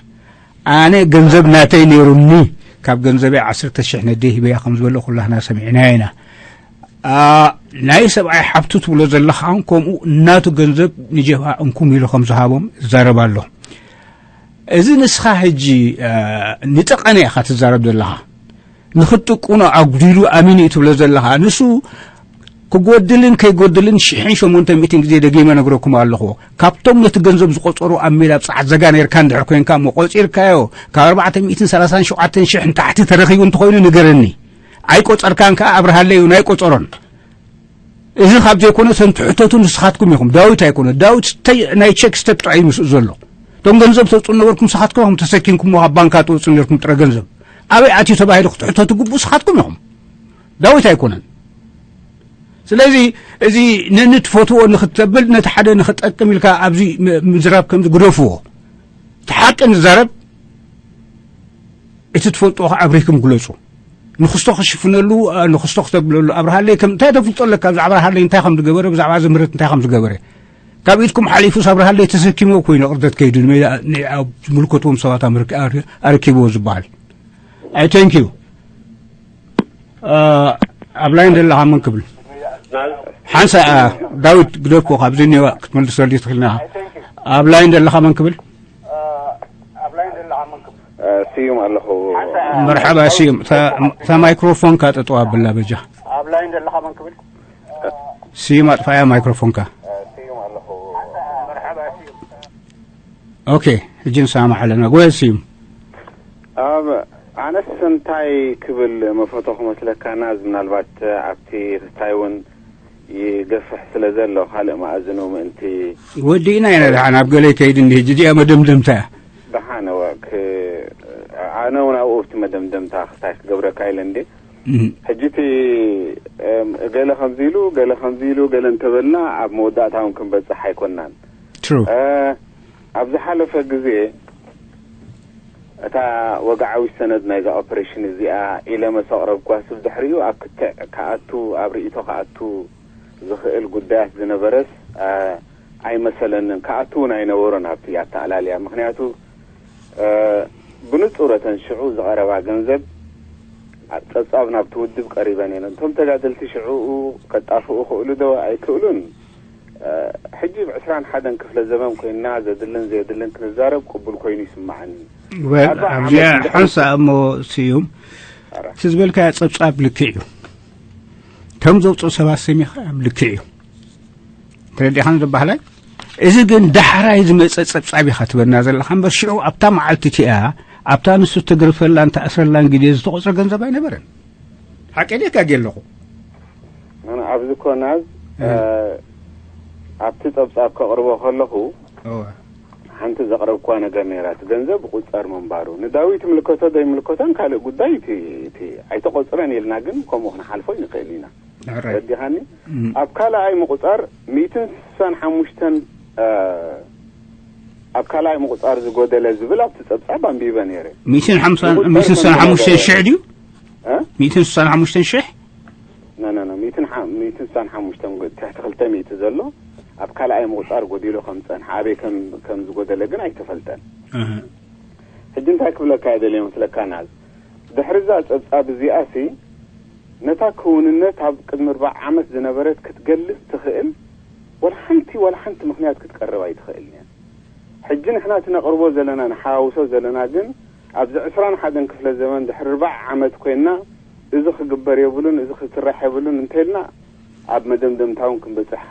ኣነ ገንዘብ ናተይ ነይሩኒ ካብ ገንዘበይ ዓሰርተ ሽሕ ነደይ ሂበያ ከም ዝበሎ ኩላህና ሰሚዕናዮ ኢና ናይ ሰብኣይ ሓብቱ ትብሎ ዘለኻ እውን ከምኡ ናቱ ገንዘብ ንጀብሃ እንኩም ኢሉ ከም ዝሃቦም ይዛረብ ኣሎ እዚ ንስኻ ሕጂ ንጠቐነ ኢኻ ትዛረብ ዘለኻ ንኽትጥቁኖ ኣጉዲሉ ኣሚኑ እዩ ትብሎ ዘለኻ ንሱ ክጎድልን ከይጎድልን ሽሕን ሸሞንተ ሚእትን ግዜ ደጊመ ነግረኩም ኣለኹ። ካብቶም ነቲ ገንዘብ ዝቆጸሩ ኣብ ሜዳ ኣብ ጸዓት ዘጋ ነርካ እንድሕር ኮንካ እሞ ቆጺርካዮ ካብ ኣርባዕተ ሚእትን ሰላሳን ሸውዓተን ሽሕ ንታሕቲ ተረኺቡ እንተኾይኑ ንገረኒ። ኣይቆጸርካን ከኣ ኣብርሃለይ እውን ኣይቆጸሮን። እዚ ካብ ዘይኮነ እቶም ትሕተቱ ንስኻትኩም ኢኹም። ዳዊት ኣይኮነ። ዳዊት ስተይ-፣ ናይ ቸክ ስተብ ጥራይ እዩ ምስኡ ዘሎ። እቶም ገንዘብ ተውፅኡ ነበርኩም ንስኻትኩም ኢኹም ተሰኪምኩሞ ካብ ባንካ ትወፅኡ ነርኩም ጥረ ገንዘብ። ኣበይ ኣትዩ ተባሂሉ ክትሕተቱ ግቡእ ንስኻትኩም ኢኹም። ዳዊት ኣይኮነን። ስለዚ እዚ ነንትፈትዎ ንክትብል ነቲ ሓደ ንክጠቅም ኢልካ ኣብዚ ም-፣ ምዝራብ ከምዚ ግደፍዎ። እቲ ሓቂ ንዛረብ፣ እቲ ትፈልጥዎ ከዓ ኣብሪህኩም ግለፁ። ንክስቶ ክሽፍነሉ፣ እ፣ ንክስቶ ክተብለሉ ኣብርሃለይ ከም እንታይ ተፍልጦ ኣለካ? ብዛዕባ ኣብርሃለይ እንታይ ከም ዝገበረ፣ ብዛዕባ እዚ ምህረት እንታይ ከም ዝገበረ ካብ ኢድኩም ሓሊፉስ ኣብርሃለይ ተሰኪምዎ ኮይኑ ቅርደት ከይዱ ንሜዳ ን-፣ ኣብ ዝምልከትዎም ሰባት ኣመርኪ-፣ ኣር-፣ ኣረኪብዎ ዝበሃል። ኣይ ቴንክ ዩ። እ፣ ኣብ ላይን ዘለኻ መን ክብል? ሓንሳ፣ እ፣ ዳዊት ግደፎ ካብዚ እኒዋ ክትመልሰሉ ትኽእልና። ኣብ ላይን ዘለኻ መን ክብል? ስዩም ኣለኹ። መርሓባ ስዩም፣ እታ ማይክሮፎንካ ጠጠው ኣብላ በጃ። ስዩም ኣጥፋያ ማይክሮፎንካ። ኦኬ፣ ሕጂ ንሰማማዕ ኣለና። ጎየ ስዩም። ኣብ ኣነስ እንታይ ክብል መፈቶ ክመስለካ ናዝ ምናልባት ኣብቲ ክስታይ እውን ይገፍሕ ስለ ዘሎ ካልእ መኣዝኑ ምእንቲ ወዲእና ኢና ደሓን ኣብ ገለ ከይድ እንዲ ሕጂ እዚኣ መደምደምታ እያ። ደሓን እወ ክ- ኣነ እውን ኣብኡ ኣብቲ መደምደምታ ክስታይ ክገብረካ ኢለ እንዲ ሕጂ እቲ እም፣ ገለ ከምዚ ኢሉ ገለ ከምዚ ኢሉ ገለ እንተበልና ኣብ መወዳእታ እውን ክንበፅሕ ኣይኮናን። ትሩ እ፣ ኣብ ዝሓለፈ ግዜ እታ ወግዓዊት ሰነድ ናይዛ ኦፐሬሽን እዚኣ ኢለ መስ ኣቕረብኳስ ብድሕሪኡ ኣብ ክትዕ ክኣቱ ኣብ ርእይቶ ክኣቱ ዝኽእል ጉዳያት ዝነበረስ እ፣ ኣይመሰለንን። ክኣቱ እውን ኣይነበሮን ኣብቲ ኣተኣላልያ። ምኽንያቱ እ፣ ብንጹር እተን ሽዑ ዝቐረባ ገንዘብ ኣብ ጸብጻብ ናብቲ ውድብ ቀሪበን እየን። እቶም ተጋደልቲ ሽዑኡ ከጣፍኡ ክእሉ ዶ ኣይክእሉን? ሕጂ ብ ዕስራን ሓደን ክፍለ ዘበን ኮይንና ዘድልን ዘየድልን ክንዛረብ ቅቡል ኮይኑ ይስምዓኒ። ወል ኣብዚኣ ሓንሳ እሞ ስዩም እቲ ዝበልካዮ ጸብጻብ ልክዕ እዩ። ከም ዘውፅኡ ሰባት ሰሚኻ ልክዕ እዩ። ተረዲኻን ዝበሃላይ እዚ ግን ዳሕራይ ዝመፀ ፀብፃብ ኢኻ ትበና ዘለኻ እምበር ሽዑ ኣብታ መዓልቲ እቲኣ ኣብታ ንሱ ተገርፈላን ተኣስረላን ግዜ ዝተቆፅረ ገንዘብ ኣይነበረን። ሓቂ ድየ ጋጌ ኣለኹ? ኣነ ኣብዚ ኮናዝ ኣብቲ ጸብጻብ ከቕርቦ ከለኹ ሓንቲ ዘቕረብኳ ነገር ነይራ። እቲ ገንዘብ ብቁጸር ምንባሩ ንዳዊት ይምልከቶ ዘይምልከቶን ካልእ ጉዳይ እቲ እቲ ኣይተቆጽረን ኢልና ግን ከምኡ ክንሓልፎ ይንኽእል ኢና። ረዲኻኒ ኣብ ካልኣይ ምቁጻር ሚእትን ስሳን ሓሙሽተን ኣብ ካልኣይ ምቁጻር ዝጎደለ ዝብል ኣብቲ ጸብጻብ ኣንቢበ ነይረ። ሚእትን ሓምሳን ሚእትን ስሳን ሓሙሽተን ሽሕ ድዩ? ሚእትን ስሳን ሓሙሽተን ሽሕ ኖ ኖ ኖ ሚእትን ሓ- ሚእትን ስሳን ሓሙሽተን ጎ- ትሕቲ ክልተ ሚእቲ ዘሎ ኣብ ካልኣይ ምቁጻር ጎዲሉ ከም ዝጸንሐ ኣበይ ከም ከም ዝጎደለ ግን ኣይተፈልጠን። ሕጂ እንታይ ክብለካ እየ ደልየ መስለካ ናዝ ድሕሪ እዛ ጸብጻብ እዚኣ ሲ ነታ ክውንነት ኣብ ቅድሚ ኣርባዓ ዓመት ዝነበረት ክትገልጽ ትኽእል ወላ ሓንቲ ወላ ሓንቲ ምኽንያት ክትቀርብ ኣይትኽእልን እያ። ሕጂ ንሕና እቲ ነቕርቦ ዘለና ንሓዋውሶ ዘለና ግን ኣብዚ ዕስራን ሓደን ክፍለ ዘመን ድሕሪ ኣርባዓ ዓመት ኮይንና እዚ ክግበር የብሉን እዚ ክስራሕ የብሉን እንተልና ኣብ መደምደምታ እውን ክንበፅሕ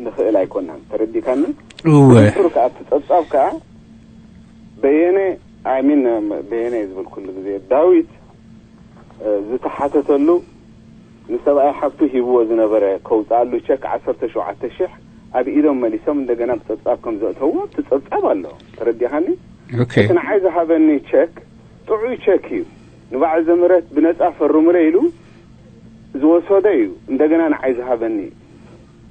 ንኽእል ኣይኮናን። ተረዲካኒ? እወ። ብንጹር ከኣ ኣብቲ ጸብጻብ ከኣ በየነ I mean በየነ እየ ዝብል ኩሉ ግዜ ዳዊት ዝተሓተተሉ ንሰብኣይ ሓፍቱ ሂብዎ ዝነበረ ከውፅኣሉ ቸክ ዓሰርተ ሸውዓተ ሽሕ ኣብ ኢዶም መሊሶም እንደገና ብፀብፃብ ከም ዘእተውዎ ኣብቲ ፀብፃብ ኣሎ። ተረዲኻኒ? ኦኬ። እቲ ንዓይ ዝሃበኒ ቸክ ጥዑይ ቸክ እዩ። ንበዓል ዘምህረት ብነፃ ፈርሙለይ ኢሉ ዝወሰዶ እዩ እንደገና ንዓይ ዝሃበኒ።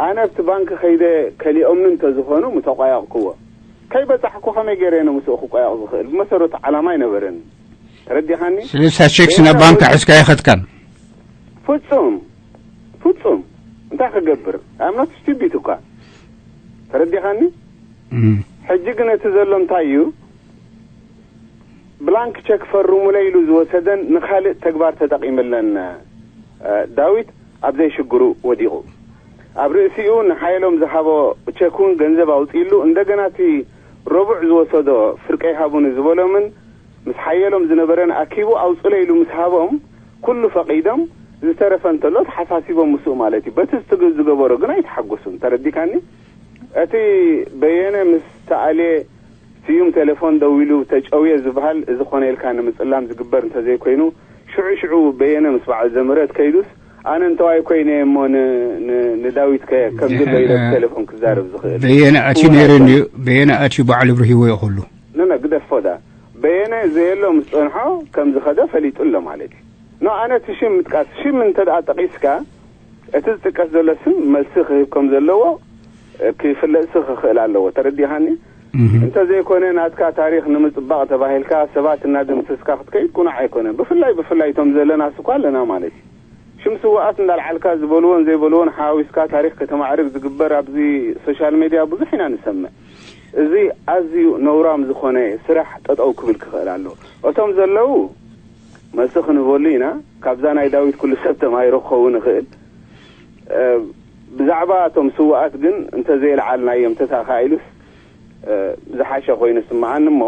ኣነ ኣብቲ ባንክ ከይደ ከሊኦምኒ እንተዝኾኑ ምተቋየቕክዎ። ከይበፃሕኩ ከመይ ገይረ እየ ንምስኡ ክቋየቕ ዝኽእል? ብመሰረቱ ዓላማ ኣይነበረኒ። ተረዲኻኒ? ስለዚ እታ ቸክስ ናብ ባንክ ሒዝካ ኣይኸድካን? ፍጹም ፍጹም እንታይ ክገብር I'm not stupid እኳ ተረዲኻኒ። ሕጂ ግን እቲ ዘሎ እንታይ እዩ? ብላንክ ቸክ ፈርሙለይ ኢሉ ዝወሰደን ንኻልእ ተግባር ተጠቒምለን ዳዊት ኣብ ዘይሽግሩ ወዲቑ። ኣብ ርእሲኡ ንሓየሎም ዝሃቦ ቸክ እውን ገንዘብ ኣውጺእሉ እንደገና እቲ ረቡዕ ዝወሰዶ ፍርቀይ ሃቡኒ ዝበሎምን ምስ ሓየሎም ዝነበረን ኣኪቡ ኣውፅለይ ኢሉ ምስ ሃቦም ኩሉ ፈቒዶም ዝተረፈ እንተሎ ተሓሳሲቦም ምስኡ ማለት እዩ። በቲ ዝትግ-፣ ዝገበሮ ግን ኣይተሓጎሱን። ተረዲካኒ? እቲ በየነ ምስ ተኣልየ ስዩም ቴሌፎን ደዊሉ ተጨውየ ዝበሃል፣ እዚ ኮነ ኢልካ ንምጽላም ዝግበር እንተዘይኮይኑ፣ ሽዑ ሽዑ በየነ ምስ በዓል ዘምህረት ከይዱስ፣ ኣነ እንተዋይ ኮይነ እሞ ን-፣ ን-፣ ንዳዊት ከ-፣ ከም ዝሎ ኢለ እ፣ ብቴሌፎን ክዛረብ ዝኽእል። በየነ ኣትዩ ነይሩ እንድዩ፣ በየነ ኣትዩ ባዕሉ ብርሂዎ እዩ ኩሉ። ነነ ግደፎ ዳ። በየነ ዘየሎ ምስ ጸንሖ ከም ዝኸደ ፈሊጡ ኣሎ ማለት እዩ። ኖ፣ ኣነ እቲ ሽም ምጥቃስ፣ ሽም እንተ ደኣ ጠቒስካ፣ እቲ ዝጥቀስ ዘሎ ስም መልሲ ክህብ ከም ዘለዎ፣ እ፣ ክፍለጥሲ ክኽእል ኣለዎ። ተረዲኻኒ? እህ። እንተዘይኮነ ናትካ ታሪኽ ንምጽባቕ ተባሂልካ ሰባት እናደምሰስካ ክትከይድ ቅኑዕ ኣይኮነን። ብፍላይ፣ ብፍላይ እቶም ዘለናስ እኳ ኣለና ማለት እዩ። ሽም ስውኣት እንዳልዓልካ ዝበልዎን ዘይበልዎን ሓዊስካ ታሪኽ ከተማዕርግ ዝግበር ኣብዚ ሶሻል ሜድያ ብዙሕ ኢና ንሰምዕ። እዚ ኣዝዩ ነውራም ዝኾነ ስራሕ ጠጠው ክብል ክኽእል ኣለዎ። እቶም ዘለዉ መልሲ ክንህበሉ ኢና። ካብዛ ናይ ዳዊት ኩሉ ሰብ ተማሂሩ ክኸውን ይኽእል። እ፣ ብዛዕባ እቶም ስውኣት ግን እንተዘየልዓልናዮም ተሳኻኢሉስ፣ እ፣ ዝሓሸ ኮይኑ ይስምዓኒ እሞ፣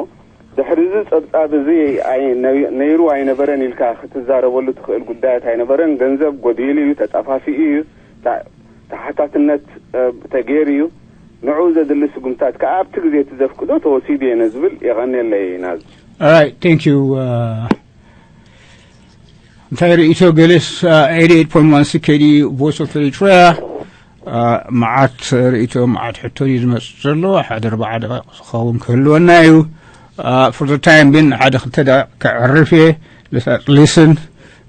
ድሕሪ እዚ ጸብጻብ እዚ ኣይ-፣ ነይ-፣ ነይሩ ኣይነበረን ኢልካ ክትዛረበሉ ትኽእል ጉዳያት ኣይነበረን። ገንዘብ ጎዲሉ እዩ፣ ተጣፋፊኡ እዩ፣ ታ-፣ ተሓታትነት፣ እ፣ ተገይሩ እዩ። ንዕኡ ዘድሊ ስጉምታት ከኣ ኣብቲ ግዜ እቲ ዘፍቅዶ ተወሲዱ እየ ነዝብል የቐንየለይ ናዝ። All right, thank you. Uh, እንታይ ርእይቶ ገለስ? Uh, eighty-eight point one C K D Voice of Eritrea. Uh, መዓት ርእይቶ፣ መዓት ሕቶ እዩ ዝመጽእ ዘሎ። ሓደ ኣርባዓ ደቂቕ ዝኸውን ክህልወና እዩ። Uh, for the time being ሓደ ክልተ ደቂቕ ከዕርፍ እየ። Let's listen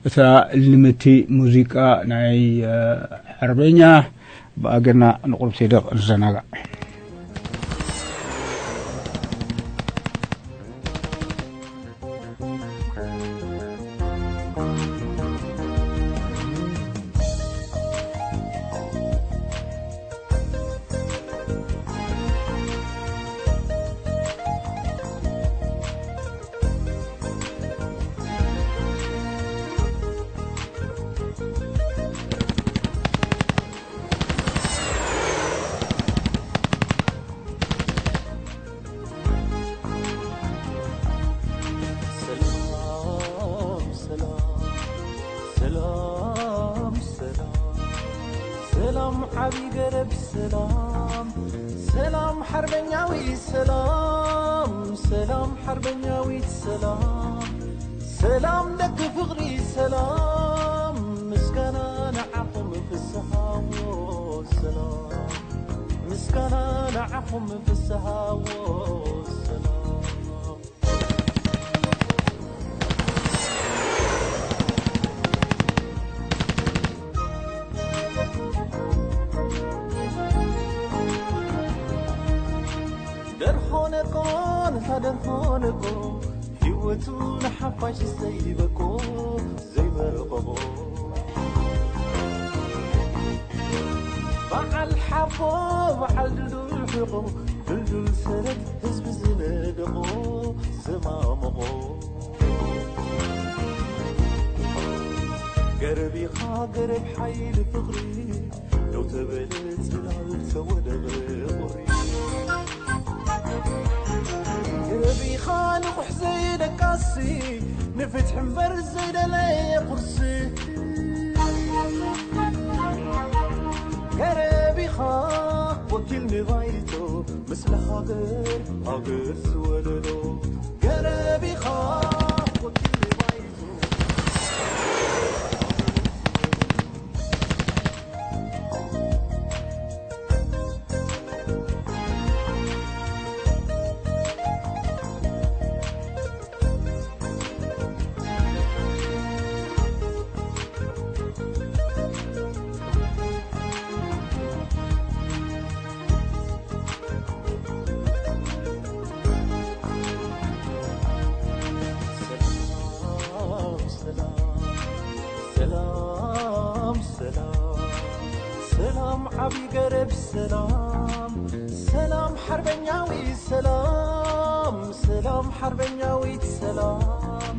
እታ ልምቲ ሙዚቃ ናይ፣ uh፣ ሓርበኛ ብኣገና ንቁርብ ቴደቕ ንዘናጋዕ። ሰላም፣ ሰላም፣ ሰላም፣ ሰላም፣ ሰላም፣ ዓቢ ገረብ ሰላም፣ ሰላም፣ ሓርበኛዊ ሰላም፣ ሰላም፣ ሓርበኛዊት ሰላም፣ ሰላም፣ ደቂ ፍቕሪ ሰላም፣ ምስጋና ንዓኹም ፍስሃዎ ሰላም፣ ምስጋና ንዓኹም ፍስሃዎ ሰላም። ደርሆ ነቆ፣ ነታ ደርሆ ነቆ፣ ህይወቱ ንሓፋሽ ዘይበቆ፣ ዘይመረቐቦ። በዓል ሓቦ፣ በዓል ድልዱል ሕቖ፣ ድልዱል ሰረት ህዝቢ ዝነደቖ፣ ዘማመቖ። ገረብ ኢኻ ገረብ ሓይሊ ፍቕሪ፣ ደው ተበለ ጽላል ተወደበ ቁሪ። ገረብ ኢኻ ንቑሕ ዘይደቃሲ፣ ንፍትሒ እምበር ዘይደለየ ቁርሲ። ገረብ ኢኻ ወኪል ንባይቶ፣ ምስሊ ሃገር፣ ሃገር ዝወለዶ። ገረብ ኢኻ ወኪል ንባይቶ። ሰላም፣ ሰላም፣ ሰላም፣ ሰላም፣ ሰላም፣ ዓቢ ገረብ ሰላም፣ ሰላም፣ ሓርበኛዊ ሰላም፣ ሰላም፣ ሓርበኛዊት ሰላም፣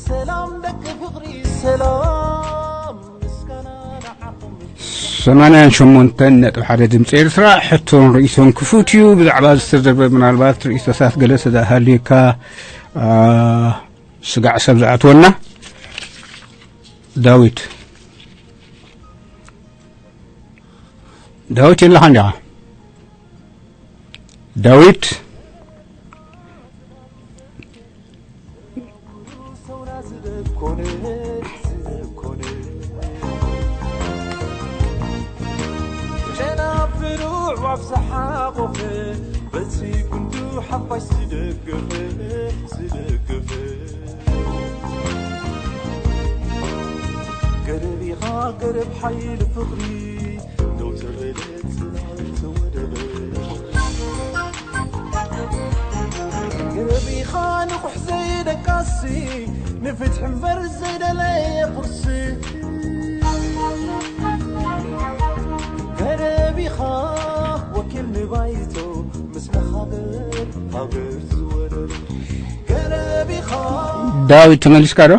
ሰላም፣ ደቂ ፍቕሪ ሰላም፣ ምስጋና ንዓኹም። ሰማንያን ሸሞንተን ነጥቢ ሓደ ድምፂ ኤርትራ፣ ሕቶን ርእይቶን ክፉት እዩ። ብዛዕባ ዝተዘርበ ምናልባት ርእይቶታት ገለ ስለ ሃልዩካ፣ አ፣ ስጋዕ ሰብ ዝኣትወና። ዳዊት። ዳዊት የለኻ እንዲኻ? ዳዊት? ጨና ብሩዕ ዋብ ዝሓቑፍ በቲ ጉንዱ ሓፋሽ ዝደግፍ ዝደግፍ ገረብ ኢኻ ገረብ ሓይሊ ፍቕሪ ደው ተበለት ተወደበ ገረብ ኢኻ ንቑሕ ዘይደቃሲ ንፍትሒ እምበር ዘይደለየ ቁርሲ ገረብ ኢኻ ወኪል ንባይቶ ምስ መኻብር ሃገር ዝወረሩ ገረብ ኢኻ ዳዊት ተመሊስካ ዶ?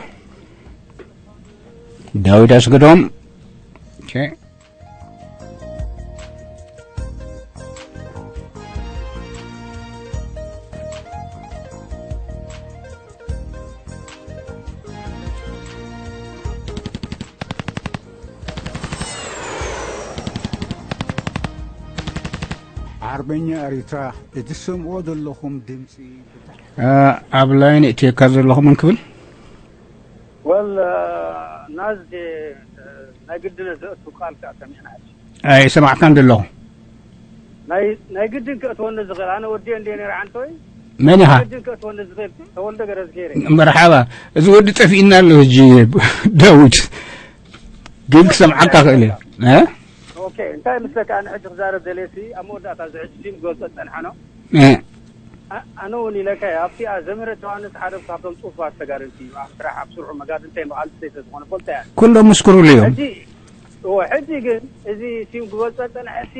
ዳዊት ኣስገዶም። ኦኬ። ዓርበኛ ኤሪትራ፣ እትሰምዕዎ ዘለኹም ድምጺ እ፣ ኣብ ላይን እትየካ ዘለኹ መን ክብል? ወል፣ እ፣ ናዝዴ፣ እ፣ ናይ ግድነት ዘእቱ ቃል ከኣ ሰሚዕና ሕጂ። ኣይሰማዕካን ዘለኹ። ናይ፣ ናይ ግድን ከእትወኒ ዝኽእል፣ ኣነ ወዲየ እንድየ ነይረ ዓንቶይ። መን ኢኻ? ናይ ግድን ከእትወኒ ዝኽእል ተወልደ ገረዝጊሄር እየ። መርሓባ። እዚ ወዲ ጠፊእና ኣሎ ሕጂ፣ ዳዊት። ግን ክሰምዓካ ክእል እየ። እ? ኦኬ፣ እንታይ ምስለካ፣ ኣነ ሕጂ ክዛረብ ደልየሲ፣ ኣብ መወዳእታ እዚ ሕጂ ፊልም ክወጽእ ዝጸንሐ ነው። እ። ኣ-፣ ኣነ እውን ኢለካ እየ፣ ኣብቲ፣ ኣ፣ ዘምህረት ዮሃንስ ሓደ ካብቶም ጽፉፋት ተጋደልቲ እዩ። ኣብ ስራሕ፣ ኣብ ስርሑ መጋድልታይ መቓልስተይ ስለ ዝኾነ ፈልጠ እያ። ኩሎም ምስክሩሉ እዮም። ሕጂ፣ እወ፣ ሕጂ ግን እዚ ፊልም ክወጽእ ጸንሐሲ፣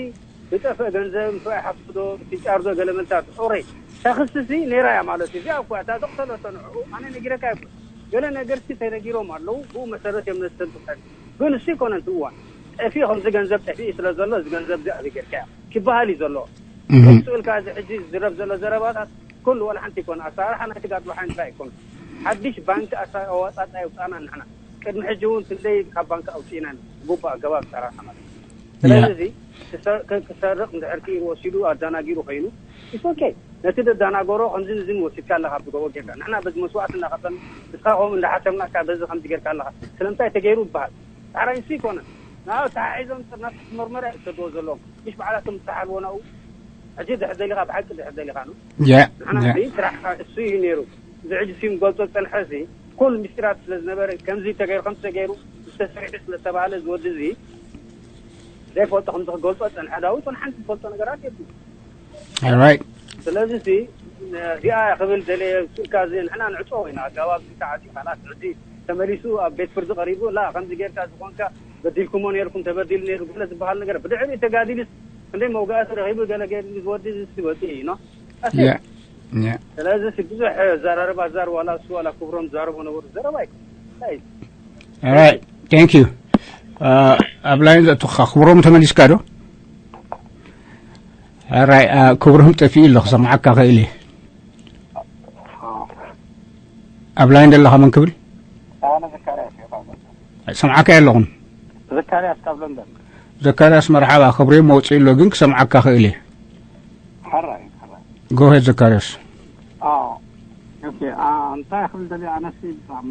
ዝጠፍአ ገንዘብ፣ ምስ ኣይሓፍቶ፣ ዶ፣ ብትጫር ዶ፣ ገለ መልታት፣ ኦሬ፣ እታ ክስሲ ነይራ እያ ማለት እዩ። እዚኣ እኮ እታ ዘቕተለቶ ንዕኡ፣ ኣነ ነጊረካ ኣይኮን። ገለ ነገርሲ ተነጊሮም ኣለዉ፣ ብኡ መሰረት እዮም ነስተንትፈን። ግን እሱ ይኮነ እቲ እዋን። ጠፊኡ ከምዚ ገንዘብ ጠፊኡ ስለ ዘሎ፣ እዚ ገንዘብ እዚ ኣበይ ጌርካዮ? ክበሃል እዩ ዘሎ። እህ። ስእልካ እዚ ሕጂ ዝረብ ዘሎ ዘረባታት፣ ኩሉ ዋላ ሓንቲ ይኮነ። ኣሰራርሓ ናይ ትጋድሎ ሓንቲ ኣይኮነ። ሓድሽ ባንክ ኣሳ-፣ ኣዋጻጻ የውጻና ንሕና። ቅድሚ ሕጂ እውን ክንደይ ካብ ባንክ ኣውጺእናን፣ ግቡእ ኣገባብ ኣሰራርሓ ማለት እዩ። ያ። ስለዚ፣ ክሰ-፣ ክ-፣ ክሰርቕ እንድሕር ክኢሉ ወሲዱ ኣዳናጊሩ ኮይኑ፣ it's okay። ነቲ ደዳናገሮ ከምዚ ንዝን ወሲድካ ኣለኻ ብጎቦ ጌርካ። ንሕና በዚ መስዋእቲ እናኸፈልና፣ ንስኻ ከምኡ እንዳሓሰብናካ በዚ ከምዚ ጌርካ ኣለኻ። ስለምንታይ ተገይሩ ይበሃል። ጻዕራይ ንሱ ይኮነን። ንዓኡ ተሓሒዞም ጥርናፍ ክትመርመረ እዩ ዝሰድዎ ዘለዎም። ምሽ ባዕላቶም ዝተሓልዎ ናብኡ። ሕጂ ድሕር ደሊኻ፣ ብሓቂ ድሕር ደሊኻ ነው። ያ፣ ንሕና ያ። እዚ ስራሕ እሱ እዩ ነይሩ። እዚ ሕጂ ሲም ገልጾ ዝጸንሐ እዚ ኩሉ ምስጢራት ስለ ዝነበረ፣ ከምዚ ተገይሩ፣ ከምዚ ተገይሩ፣ ዝተሰሪሑ ስለ ዝተባህለ፣ እዚ ወዲ እዚ ዘይፈልጦ ከምዚ ክገልጾ ዝጸንሐ ዳዊት፣ ዋላ ሓንቲ ዝፈልጦ ነገራት የብሉን። All right። ስለዚ ሲ፣ እዚኣ ክብል ደልየ፣ ስልካ እዚ ንሕና ንዕጾ ኢና፣ ኣገባብ እዚ ተዓጽዩ፣ ካላት ሕጂ ተመሊሱ ኣብ ቤት ፍርዲ ቀሪቡ፣ ላ፣ ከምዚ ጌርካ ዝኾንካ፣ በዲልኩሞ ነይርኩም፣ ተበዲሉ ነይሩ፣ ገለ ዝበሃል ነገር፣ ብድሕሪኡ ተጋዲሉስ፣ ክንደይ መውጋእቲ ረኺቡ፣ ገለ ገይሩ፣ ዝወዲ ዝሲ ወዲ እዩ፣ ኖ? That's it። ያ፣ ያ። ስለዚ ሲ ብዙሕ ዘራረባ ዛር ዋላ እሱ ዋላ ክብሮም ዛረቦ ነበሩ፣ ዘረባ ኣይኮነን። እንታይ እዩ? All right፣ thank you። አ፣ ኣብ ላይን ዘእቱኻ ክብሮም ተመሊስካ ዶ? ሕራይ፣ አ፣ ክብርህም ጠፊኡ ኣሎ፣ ክሰምዓካ ክእል እየ። ኣብ ላይን ዘለኻ መን ክብል? ኣነ ዘካርያስ እየ ካብ ለንደን። ሰምዓካ ኣለኹም። ዘካርያስ ካብ ለንደን። ዘካርያስ መርሓባ፣ ክብርህም መውፅኢ ኣሎ፣ ግን ክሰምዓካ ክእል እየ። ሕራይ፣ ሕራይ። Go ahead ዘካርያስ። ኣዎ። ኦኬ፣ አ፣ እንታይ ክብል ደልየ፣ ኣነሲ ብጣዕሚ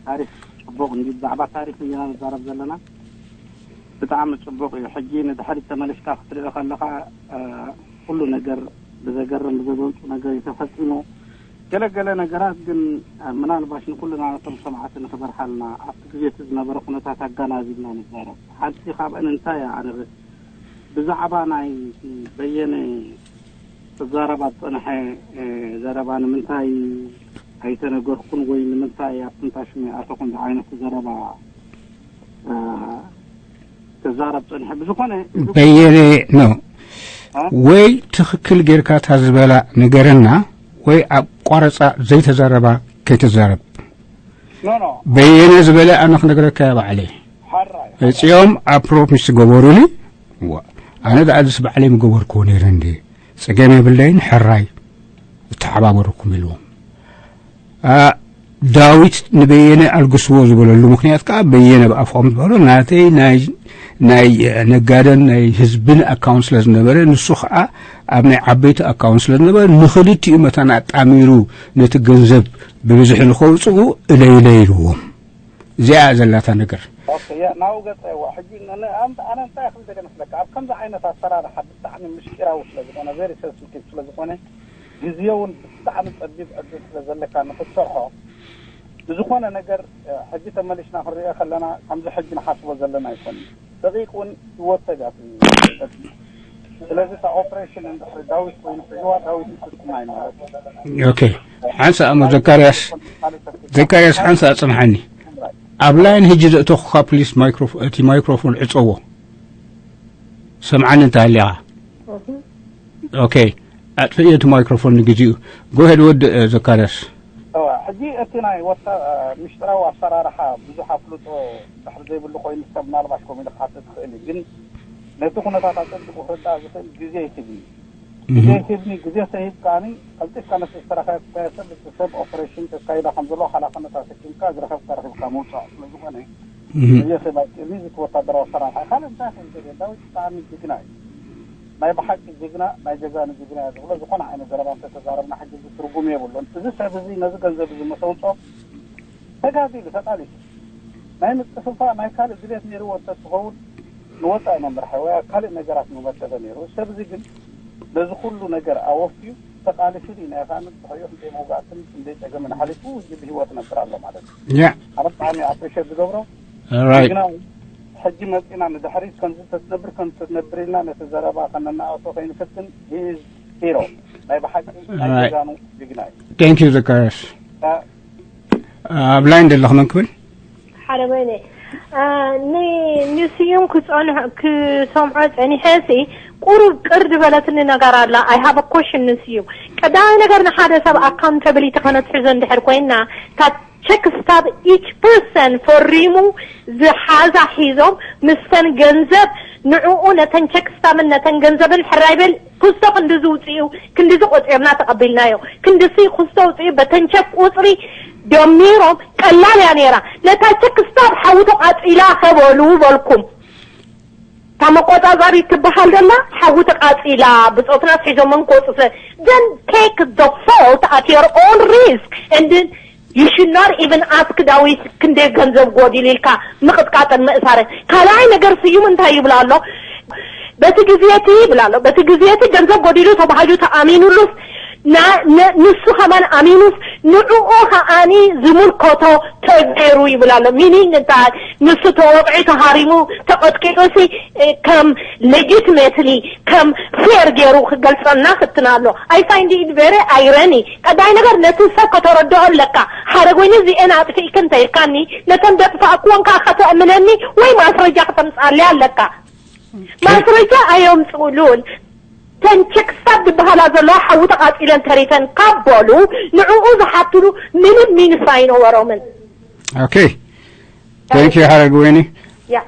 ታሪክ ጽቡቕ እንዲ፣ ብዛዕባ ታሪክ ኢና ንዛረብ ዘለና። ብጣዕሚ ጽቡቕ እዩ። ሕጂ ንድሕሪት ተመሊስካ ክትሪኦ ከለኻ፣ እ፣ ኩሉ ነገር ብዘገርም ብዘደንጹ ነገር እዩ ተፈጺሙ። ገለ ገለ ነገራት ግን፣ እ፣ ምናልባሽ ንኩልና ነቶም ሰማዕቲ ንኽበርሃልና ኣብቲ ግዜ እቲ ዝነበረ ኩነታት ኣገናዚብና ንዛረብ። ሓንቲ ካብአን እንታይ እያ ኣነ ብ-፣ ብዛዕባ ናይ በየነ ክዛረብ ኣብ ጸንሐ፣ እ፣ ዘረባ ንምንታይ ኣይተነገርኩን ወይ ንምንታይ ኣብ ትንታሽመ ኣተኹን ዝዓይነቱ ዘረባ፣ እ፣ ክዛረብ ጸንሐ። ብዝኾነ በየነ ነው። እ? ወይ ትኽክል ጌርካ እታ ዝበላ ንገረና፣ ወይ ኣብ ቋረጻ ዘይተዛረባ ከይትዛረብ። ኖ፣ ኖ። በየነ ዝበለ ኣነ ክነግረካ እየ ባዕለይ። ሓራይ። እዚኦም ኣብ ፕሮሚስ ዝገበሩኒ፣ ዋ፣ ኣነ ደኣ ዝስ ባዕለይ ምገበርክዎ ነይረ እንዴ? ጸገም የብለይን፣ ሕራይ እተሓባበርኩም ኢልዎም። ኣ፣ ዳዊት ንበየነ ኣልግስዎ ዝበለሉ ምኽንያት ከኣ በየነ ብኣፎም ዝበሎ ናተይ ናይ ናይ ነጋደን ናይ ህዝብን ኣካውንት ስለ ዝነበረ፣ ንሱ ከዓ ኣብ ናይ ዓበይቲ ኣካውንት ስለ ዝነበረ፣ ንኽልቲኡ መታን ኣጣሚሩ ነቲ ገንዘብ ብብዝሒ ንኸውፅኡ እለይለይ ኢልዎም። እዚኣ ዘላታ ነገር። ናብኡ ገፀ ዋ ሕጂ ኣነ እንታይ ክብል ደለ መስለካ፣ ኣብ ከምዚ ዓይነት ኣሰራርሓ ብጣዕሚ ምስጢራዊ ስለ ዝኾነ፣ ቨሪ ሰንሲቲቭ ስለ ዝኾነ፣ ግዜ እውን ብጣዕሚ ፀቢብ ዕድል ስለ ዘለካ ንክትሰርሖ፣ ብዝኾነ ነገር ሕጂ ተመሊስና ክንሪኦ ከለና ከምዚ ሕጂ ንሓስቦ ዘለና ኣይኮን። ደቂቅ እውን ህይወት ተጋጥም። ስለዚ እታ ኦፕሬሽን እንድሕሪ ዳዊት ኮይኑ ሕዋ ዳዊት ይፍጽማ እዩ ማለት እዩ። ኦኬ። ሓንሳ እሞ ዘካርያስ ዘካርያስ ሓንሳ ኣጽንሓኒ። ኣብ ላይን ሕጂ ዘእተኹካ ፕሊስ ማይክሮፎ እቲ ማይክሮፎን ዕጸዎ። ሰምዓኒ እንተ ሃሊኻ። ኦኬ። ኣጥፍእዮ እቲ ማይክሮፎን ንግዜኡ። ጎሄድ ወዲ ዘካርያስ። እዋ ሕጂ እቲ ናይ ወታ ምሽጥራዊ ኣሰራርሓ ብዙሕ ኣፍልጦ ድሕሪ ዘይብሉ ኮይኑ ሰብ ምናልባሽ ከምኡ ኢሉ ክሓትት ይኽእል እዩ። ግን ነቲ ኩነታት ኣጸቢቑ ክርዳእ ዝኽእል ግዜ ይህብ እዩ። ግዜ ይህብኒ፣ ግዜ ተሂብካኒ ቀልጢፍካ ነቲ ዝተረኸብካዮ ሰብ እቲ ሰብ ኦፕሬሽን ከካይዳ ከም ዘለዎ ሓላፍነት ኣሰኪምካ ዝረኸብካ ረኺብካ ምውጻእ ስለ ዝኾነ እየሰባይ ቅድሚ እቲ ወታደራዊ ኣሰራርሓ ካልእ እንታይ ከም ዘድልዮ ዳዊት ብጣዕሚ ጅግና እዩ። ናይ ብሓቂ ጅግና ናይ ጀጋኑ ጅግና እየ ዝብሎ ዝኾነ ዓይነት ዘረባ እንተተዛረብና ሕጂ እዚ ትርጉም የብሉን። እዚ ሰብ እዚ ነዚ ገንዘብ እዚ መሰውጾ ተጋዲሉ ተቃሊሱ ናይ ምጥፍፋእ ናይ ካልእ ድሌት ነይርዎ እንተትኸውን ንወፃኢ መምርሒ ወይ ኣብ ካልእ ነገራት ምመደበ ነይሩ። እዚ ሰብ እዚ ግን ነዚ ኩሉ ነገር ኣወፍዩ ተቃሊሱ ድዩ ናይ ፋኖ ብሕዮ ክንደይ መውጋእትን ክንደይ ፀገምን ሓሊፉ ሕጂ ብህይወት ነብር ኣሎ ማለት እዩ። ያ ኣነ ብጣዕሚ ኣፕሪሼት ዝገብሮ ራይት ጅግና ሕጂ መፂና ንድሕሪት ከምዚ ተትነብር ከም ተትነብር ኢልና ነቲ ዘረባ ከነናእሶ ከይንፍትን ሂዝ ሂሮ ናይ ብሓቂ ናይ Right. ጀጋኑ ጅግና እዩ። Thank you ዘካርያስ። ኣብ ላይን ዘለኹ መን ክብል? ሓደ በይነ ንስዩም ክፀንሑ ክሰምዖ ፀኒሐ ሲ ቁሩብ ቅር ዝበለትኒ ነገር ኣላ። I have a question ንስዩም። ቀዳማይ ነገር ንሓደ ሰብ ኣካውንታብሊቲ ከነትሕዞ እንድሕር ኮይና እታ ቸክ ስታብ each person ፈሪሙ ዝሓዛ ሒዞም ምስተን ገንዘብ ንዕኡ ነተን ቸክ ስታብን ነተን ገንዘብን ሕራይ በል ክስቶ ክንዲ ዝውፅኡ ክንዲ ዝቆፂርና ተቐቢልናዮ ክንዲ ሲ ክስቶ ውፅኡ በተን ቸክ ቁፅሪ ደሚሮም ቀላል እያ ነይራ። ነታ ቸክ ስታብ ሓዊ ተቃፂላ ከበሉ በልኩም። እታ መቆፃፀሪት ትበሃል ዘላ ሓዊ ተቃፂላ ብፆትና ኣትሒዞሞም ክወፁ ስለ then take the fault at your own risk and you should not even ask ዳዊት ክንደይ ገንዘብ ጎዲሉ ኢልካ ምቅጥቃጥን ምእሳርን። ካልኣይ ነገር ስዩም እንታይ ይብል ኣሎ? በቲ ግዜ እቲ ይብል ኣሎ በቲ ግዜ እቲ ገንዘብ ጎዲሉ ተባሂሉ ተኣሚኑሉስ ንሱ ከማን ኣሚኑስ ንዕኡ ከኣኒ ዝምልከቶ ተገይሩ ይብል ኣሎ። ሚኒንግ እንታይ? ንሱ ተወቕዒ ተሃሪሙ ተቐጥቂጡሲ ከም ሌጂትሜትሊ ከም ፌር ገይሩ ክገልፀልና ክትና ኣሎ። I find it very irony። ቀዳይ ነገር ነቲ ሰብ ከተረድኦ ኣለካ። ሓደ ኮይኑ እዚኤን ኣጥፊእክ እንተይልካኒ ነተን ደጥፋእክወን ከዓ ከተእምነኒ ወይ ማስረጃ ከተምፅኣለይ ኣለካ። ማስረጃ ኣየምፅኡሉን። ተን ቸክስታብ ዝበሃላ ዘለዋ ሓዊ ተቃፂለን ተሪፈን ካብ በሉ ንዕኡ ዝሓትሉ ምንም ሚንስ ኣይነበሮምን። Okay. Thank you ሓረግ ወይኒ። ያ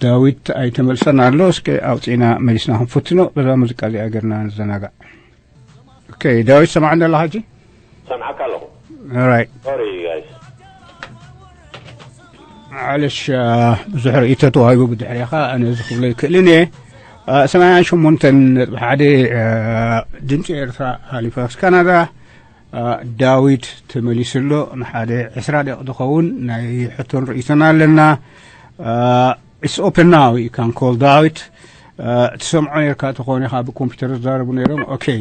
ዳዊት ኣይተመልሰን ኣሎ። እስከ ኣውፂና መሊስና ክንፍትኖ በዛ ሙዚቃ እዚኣ ገርና ንዘናጋዕ። Okay ዳዊት ሰማዕ እንደላ ሕጂ። ሰምዓካ ኣለኹ። Alright. Sorry guys. ማለሽ ብዙሕ ርእይቶ ተዋሂቡ ብድሕሪኻ ኣነ እዚ ክብሎ ይክእልን እየ። ሰማንያን ሸሞንተን ነጥቢ ሓደ ድምፂ ኤርትራ ሃሊፋክስ ካናዳ። ዳዊት ተመሊሱ ኣሎ። ንሓደ ዕስራ ደቂቕ ዝኸውን ናይ ሕቶን ርእይቶን ኣለና። It's open now. You can call ዳዊት። ትሰምዖ ነርካ ተኾነ ኢኻ ብኮምፒውተር ዝዛረቡ ነይሮም። Okay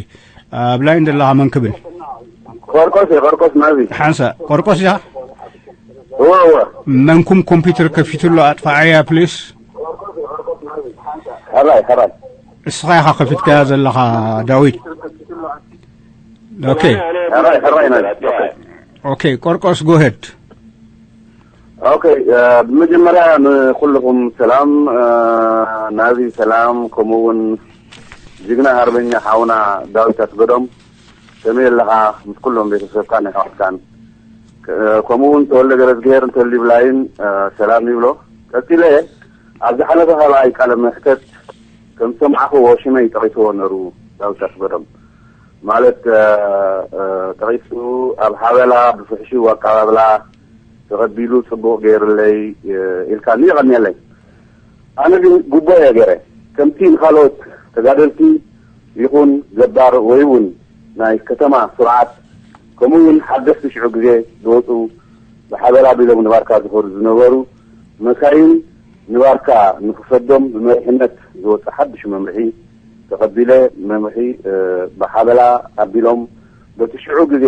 ኣብ ላይን ዘለኻ መን ክብል? ቆርቆስ እየ፣ ቆርቆስ ናዚ። ሓንሳ ቆርቆስ ኢኻ? እወ እወ። መንኩም ኮምፒውተር ከፊቱ ኣሎ ኣጥፋዓያ ፕሊስ። ሕራይ ሕራይ። እስኻ ኢኻ ከፊትካያ ዘለኻ ዳዊት። Okay ሕራይ ሕራይ ናዚ። okay ቆርቆስ ጎሄድ። Okay ብመጀመርያ ንኩልኹም ሰላም ናዚ ሰላም ከምኡ እውን ጅግና ሃርበኛ ሓውና ዳዊት ኣስገዶም ከመይ ኣለኻ ምስ ኩሎም ቤተሰብካን ኣሕዋትካን ከምኡ እውን ተወልደ ገረዝግሄር እንተልዩ ብላይን ሰላም ይብሎ። ቀፂለ ኣብ ዝሓለፈ ካልኣይ ቃለ መሕተት ከም ዝሰማዕኽዎ ሽመይ ጠቒስዎ ነሩ ዳዊት ኣስገዶም ማለት ጠቒሱ ኣብ ሓበላ ብፍሕሽው ኣቀባብላ ተቐቢሉ ጽቡቕ ገይርለይ ኢልካኒ፣ የቐንየለይ። ኣነ ግን ጉቦ እየ ገይረ። ከምቲ ንኻልኦት ተጋደልቲ ይኹን ገባር ወይ እውን ናይ ከተማ ስርዓት፣ ከምኡ እውን ሓደስቲ ሽዑ ግዜ ዝወፁ ብሓበላ ኣቢሎም ንባርካ ዝኸዱ ዝነበሩ መካይን ንባርካ ንክሰዶም ብመሪሕነት ዝወፀ ሓድሽ መምርሒ ተቐቢለ፣ መምርሒ ብሓበላ ኣቢሎም በቲ ሽዑ ግዜ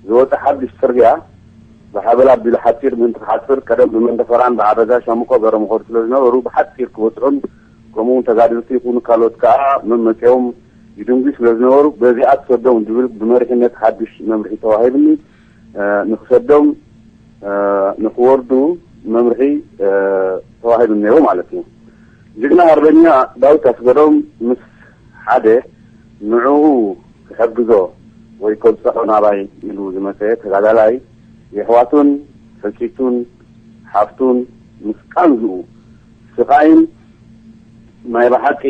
ዝወፀ ሓድሽ ፅርግያ ብሓበላ ኣቢሉ ሓፂር ምእንቲ ክሓፅር፣ ቀደም ብመንደፈራን ብዓበዛ ሻምቆ ገሮም ይኸዱ ስለ ዝነበሩ ብሓፂር ክበፅሑን፣ ከምኡ እውን ተጋደልቲ ይኹኑ ካልኦት ከዓ መመፅኦም ይድንጉዩ ስለ ዝነበሩ በዚኣ ትሰዶም ዝብል ብመሪሕነት ሓዱሽ መምርሒ ተዋሂብኒ። ንክሰዶም ንክወርዱ መምርሒ ተዋሂቡ ነይሩ ማለት እዩ። ጅግና ኣርበኛ ዳዊት ኣስገዶም ምስ ሓደ ንዕኡ ክሕግዞ ወይ ከብፅሖ ናባይ ኢሉ ዝመፀ ተጋዳላይ የሕዋቱን ሕፅይቱን ሓፍቱን ምስ ቃንዝኡ ስቃይን ናይ ብሓቂ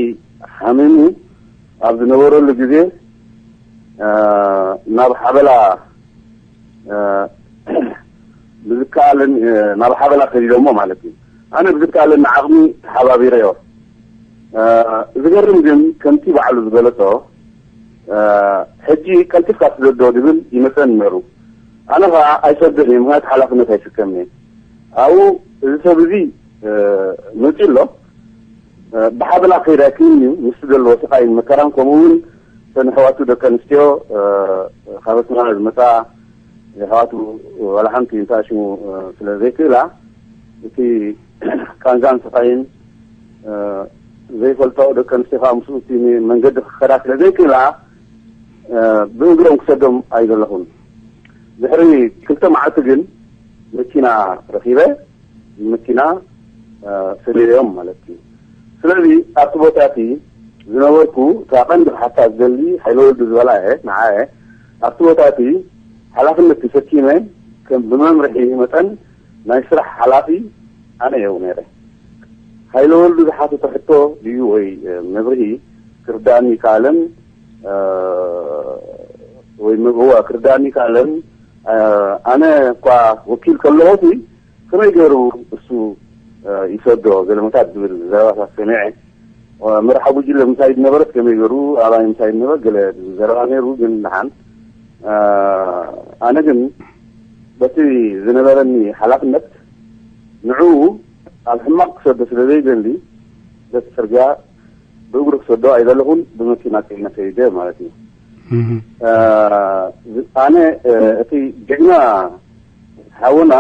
ሓሚሙ ኣብ ዝነበረሉ ግዜ ናብ ሓበላ ብዝከኣለን ናብ ሓበላ ሰዲዶሞ ማለት እዩ። ኣነ ብዝከኣለኒ ዓቕሚ ተሓባቢረዮ። ዝገርም ግን ከምቲ ባዕሉ ዝገለጾ ሕጂ ቀልጢፍካ ስደዶ ዝብል ይመጸኒ ነሩ። ኣነ ኸዓ ኣይሰደን እየ፣ ምክንያቱ ሓላፍነት ኣይስከምን እየ። ኣብኡ እዚ ሰብ እዚ መጺኡ ኣሎ። ብሓበላ ክኸይድ ኣይክእልን እዩ። ምስቲ ዘለዎ ስቓይን መከራን፣ ከምኡ እውን እተን ኣሕዋቱ ደቂ ኣንስትዮ ካብ ኣስመራ ዝመፃ ኣሕዋቱ ዋላ ሓንቲ እንታይ ሽሙ ስለ ዘይክእላ፣ እቲ ቃንዛን ስቓይን ዘይፈልጦ ደቂ ኣንስትዮ ከዓ ምስኡ እቲ መንገዲ ክኸዳ ስለ ዘይክእላ ብእግሮም ክሰዶም ኣይደለኹን። ድሕሪ ክልተ መዓልቲ ግን መኪና ረኺበ፣ መኪና ሰዲደዮም ማለት እዩ። ስለዚ ኣብቲ ቦታ እቲ ዝነበርኩ እታ ቀንዲ ክሓታ ዝደሊ ሓይለ ወልዱ ዝበላ እየ ንዓ እየ ኣብቲ ቦታ እቲ ሓላፍነት ተሰኪመ ከም ብመምርሒ መጠን ናይ ስራሕ ሓላፊ ኣነ እየው ነይረ። ሓይለ ወልዱ ዝሓተቶ ሕቶ ድዩ ወይ መብርሂ ክርዳእኒ ይከኣለን ወይ መብህዋ ክርዳእኒ ይከኣለን። ኣነ እኳ ወኪል ከለኹ እቲ ከመይ ገይሩ እሱ ይሰዶ ገለመታት ዝብል ዘረባታት ሰሚዐ። መርሓ ጉጅለ ምሳይ ዝነበረት ከመይ ገይሩ ኣባይ ምሳይ ዝነበረ ገለ ዝብል ዘረባ ነይሩ። ግን ንሓን ኣነ ግን በቲ ዝነበረኒ ሓላፍነት ንዕኡ ኣብ ሕማቕ ክሰዶ ስለ ዘይደሊ በቲ ፅርግያ ብእግሩ ክሰዶ ኣይደለኹን፣ ብመኪና ፅዒነ ከይደ ማለት እዩ። ኣነ እቲ ጅግና ሓውና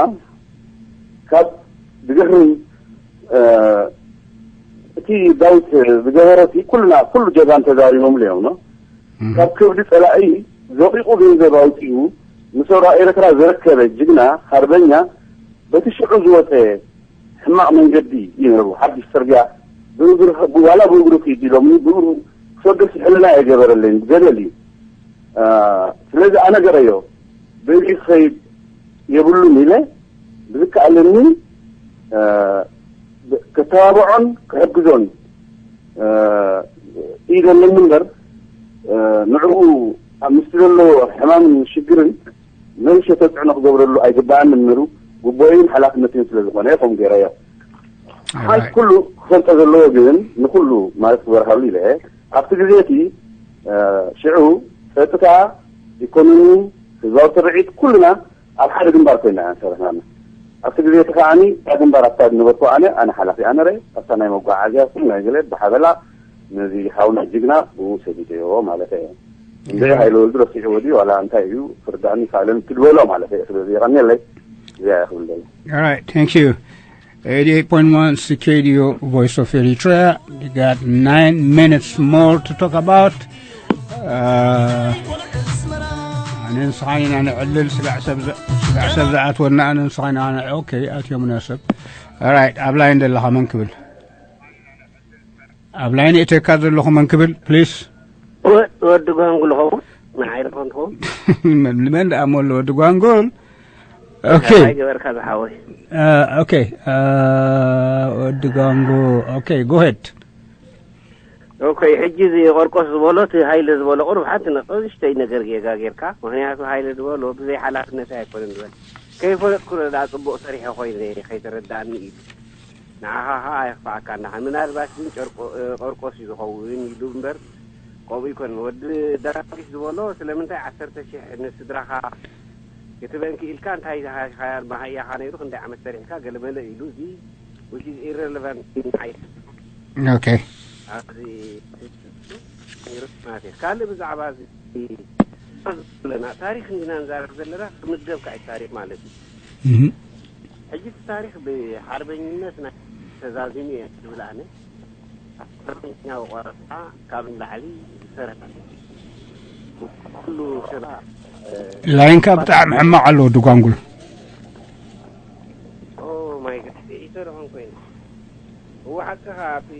ካብ ዝገርም እቲ ዳዊት ዝገበረ እቲ ኩልና ኩሉ ጀጋን ተዛሪቦምሉ እዮም ነው። ካብ ከብዲ ፀላኢ ዘቂቑ ገንዘብ ኣውፂኡ ንሰውራ ኤርትራ ዘረከበ ጅግና ሓርበኛ በቲ ሽዑ ዝወፀ ሕማቕ መንገዲ እዩ ነሩ። ሓድሽ ፅርግያ ብእግሩ ዋላ ብእግሩ ክይድ ኢሎምኒ ብእግሩ ክሰደስ ሕልና የገበረለይን ገደል እዩ። ስለዚ ኣነ ገረዮ በዚ ክኸይድ የብሉን ኢለ ብዝከኣለኒ ከተባብዖን ክሕግዞን ኢደለኒ እምበር ንዕኡ ኣብ ምስቲ ዘለዎ ሕማምን ሽግርን መንሸ ተፅዕኖ ክገብረሉ ኣይግባኣን ምሩ ጉቦይን ሓላፍነትን ስለ ዝኾነ ከም ገይረዮ ሓንቲ ኩሉ ክፈልጦ ዘለዎ ግን ንኩሉ ማለት ክበርሃሉ ኢለ ኣብቲ ግዜ እቲ ሽዑ ጸጥታ፣ ኢኮኖሚ፣ ህዝባዊ ስርዒት ኩልና ኣብ ሓደ ግንባር ኮይና ኢና ዝሰርሕና። ኣብቲ ግዜ እቲ ከዓኒ እታ ግንባር ኣብታ ዝነበርኩ ኣነ ኣነ ሓላፊ ኣነረ ኣብታ ናይ መጓዓዝያ ኩሉ ናይ ገለ ብሓበላ ነዚ ሓውና ጅግና ብኡ ሰዲደዮ ማለት እየ። እንደ ሃይለ ወልዱ ረሲዕዎ ድዩ ዋላ እንታይ እዩ ክርዳእኒ ካልእን ትድበሎ ማለት እየ። ስለዚ የቐንየለይ እዚኣ እየ ክብል ደለ። All right, thank you. eighty-eight point one C K D O, Voice of Eritrea. You got nine minutes more to talk about. ኣነ ንስኻን ኢና ንዕልል ስጋዕ ሰብ ዝኣትወና ኣነ ንስኻን ኢና። ኦኬ ኣትዮምና ሰብ። ኦራይት ኣብ ላይን ዘለኻ መን ክብል? ኣብ ላይን እተካ ዘለኹ መን ክብል ፕሊስ? ወዲ ጓንጉል ኸውን ንዓይ ዝኾን ትኸውን? ንመን ደኣ መሎ ወዲ ጓንጉል? ኦኬ። ገበርካ ዝሓወይ። ኦኬ። ወዲ ጋንጎ። ኦኬ፣ ጎሄድ። ኦኬ፣ ሕጂ እዚ ቆርቆስ ዝበሎ እቲ ሃይለ ዝበሎ ቁሩብ ሓንቲ ንእሽተይ ነገር ጌጋ ጌርካ። ምክንያቱ ሃይለ ዝበሎ ብዘይ ሓላፍነት ኣይኮነን ዝበል። ከይፈለጥኩ ረዳ ጽቡቕ ሰሪሐ ኮይነ ከይተረዳእኒ ኢሉ። ንዓኻ ኸኣ ኣይኽፍኣካ እንዳ ምናልባት ግን ጨርቆ-፣ እ፣ ቐርቆስ እዩ ዝኸውን ኢሉ እምበር፣ ከምኡ ይኮን። ወዲ ዳዊት ዝበሎ ስለምንታይ ዓሰርተ ሺሕ ንስድራኻ ክትበን ክኢልካ እንታይ ዝሃ-፣ ሃያ-፣ መሃያኻ ነይሩ ክንደይ ዓመት ሰሪሕካ ገለመለ ኢሉ፣ እዚ which is irrelevant in my Okay. ኣብዚ ማለት እዩ። ካልእ ብዛዕባ እዚ ዘለና ታሪክ እንዲና ንዛረብ ዘለና ክምደብ ካይ ታሪክ ማለት እዩ። Mhm. ሕጂ እቲ ታሪክ ብሓርበኝነት ናይ ተዛዚሙ እየ ዝብል ኣነ። ሓርበኛ ቆረፃ ካብ ንላዕሊ ዝሰረተ ኩሉ ስራ ላይንካ ብጣዕሚ ሕማቕ ኣሎ ወዲ ጓንጉል። ኦ ማይ ጋድ ኢሰ ደኾን ኮይኑ እወ ሓቅኻ እቲ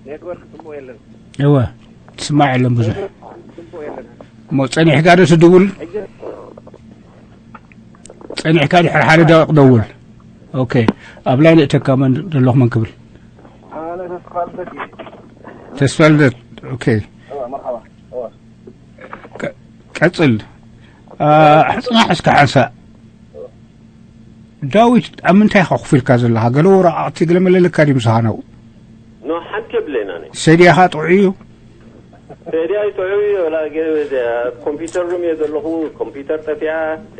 ኔትወርክ ጽቡቕ የለን። እወ ትስማዕ የለን ብዙሕ። ጽቡቕ የለን። እሞ ጸኒሕካ ዶ ትድውል? ሕጂ ጸኒሕካ ድሕሪ ሓደ ደቂቕ ደውል። ኦኬ። ኣብ ላይን እተካ መን ዘለኹ መን ክብል? ኣነ ተስፋ ልደት እየ። ተስፋ ልደት። ኦኬ። እወ መርሓባ። እወ ቀ- ቀጽል። አ፣ ሕጽናሕ እስከ ሓንሳእ። ዳዊት ኣብ ምንታይ ኢኻ ኮፍ ኢልካ ዘለኻ? ገለ ወረቓቕቲ ገለ መለለካ ድዩ ምሳኻ ናብኡ? ኖ ሓንቲ የብለይን ኣነ። ሰድያኻ ጥዑይ እዩ? ሰድያ ይጥዑይ ወላ ገ-፣ ኮምፒውተር ሩም እየ ዘለኹ። ኮምፒውተር ጠፊኣ።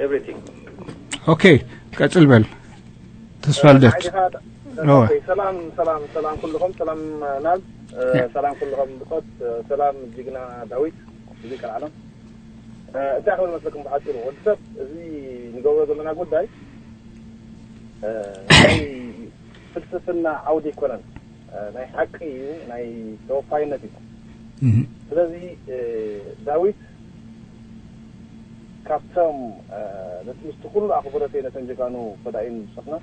ኤቭሪቲንግ። ኦኬ፣ ቀጽል በል። ተስፋ ልደት። ሓይልኻ እወ። ኦኬ፣ ሰላም ሰላም ሰላም ኩልኹም ሰላም ናዝ እ፣ ያ። ሰላም ኩልኹም ብጾት እ፣ ሰላም ጅግና ዳዊት እዚ ቀልዓለም እ፣ እንታይ ክብል መስለኩም ብሓፂሩ ወዲ ሰብ እዚ ንገብሮ ዘለና ጉዳይ እ፣ ናይ ፍልስፍና ዓውዲ ኣይኮነን እ፣ ናይ ሓቂ እዩ ናይ ተወፋይነት እዩ እህ። ስለዚ እ፣ ዳዊት ካብቶም እ፣ ነቲ ምስቲ ኩሉ ኣኽብረተይ ነተን ጀጋኑ ፈዳኢን ዝሰኽና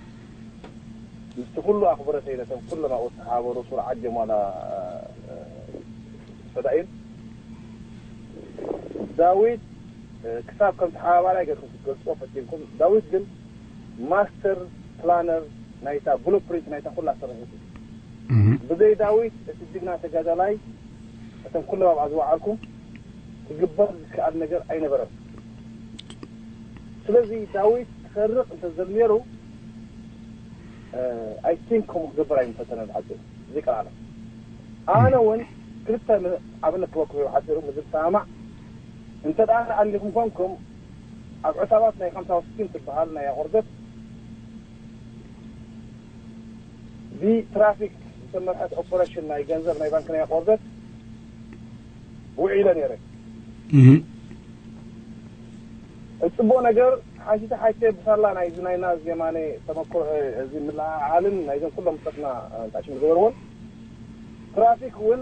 ምስቲ ኩሉ ኣኽብረተይ ነቶም ኩሎም ኣብኡ ዝተሓባበሩ ስሩዓት ጀማላ እ፣ ፈዳኢን ዳዊት እ፣ ክሳብ ከም ተሓባባራይ ገርኩም ክትገልፅዎ ፈቲንኩም ዳዊት ግን ማስተር ፕላነር ናይታ ብሉፕሪንት ናይታ ኩላ ስርሒት እዩ እህ። ብዘይ ዳዊት እቲ ጅግና ተጋዳላይ እቶም ኩሎም ኣብኣ ዝወዓልኩም ክግበር ዝከኣል ነገር ኣይነበረን ስለዚ ዳዊት ክሰርቕ እንተዘል ነይሩ I think ከምኡ ክገብር ኣይምፈተነን ብሓፂሩ ዘይቀላለ ኣነ እውን ክልተ ም- ኣብነት ክበኩም እዩ ብሓፂሩ ምዝብ ሰማማዕ እንተ ደኣ ኣሊኹም ኮንኩም ኣብ ዕሳባት ናይ ሓምሳ ወስኪን ትበሃል ናይ ኣቑርደት ብትራፊክ ዝተመርሐት ኦፐሬሽን ናይ ገንዘብ ናይ ባንክ ናይ ኣቑርደት ውዒለ ነይረ እህ። እቲ ጽቡቕ ነገር ሓንቲ ሓይተ ብሳላ ናይ ዝናይና ዜማነ ተመክሮ እዚ ምልዓዓልን ናይዞም ኩሎም ምጠትና ታሽም ዝገበርዎን ትራፊክ እውን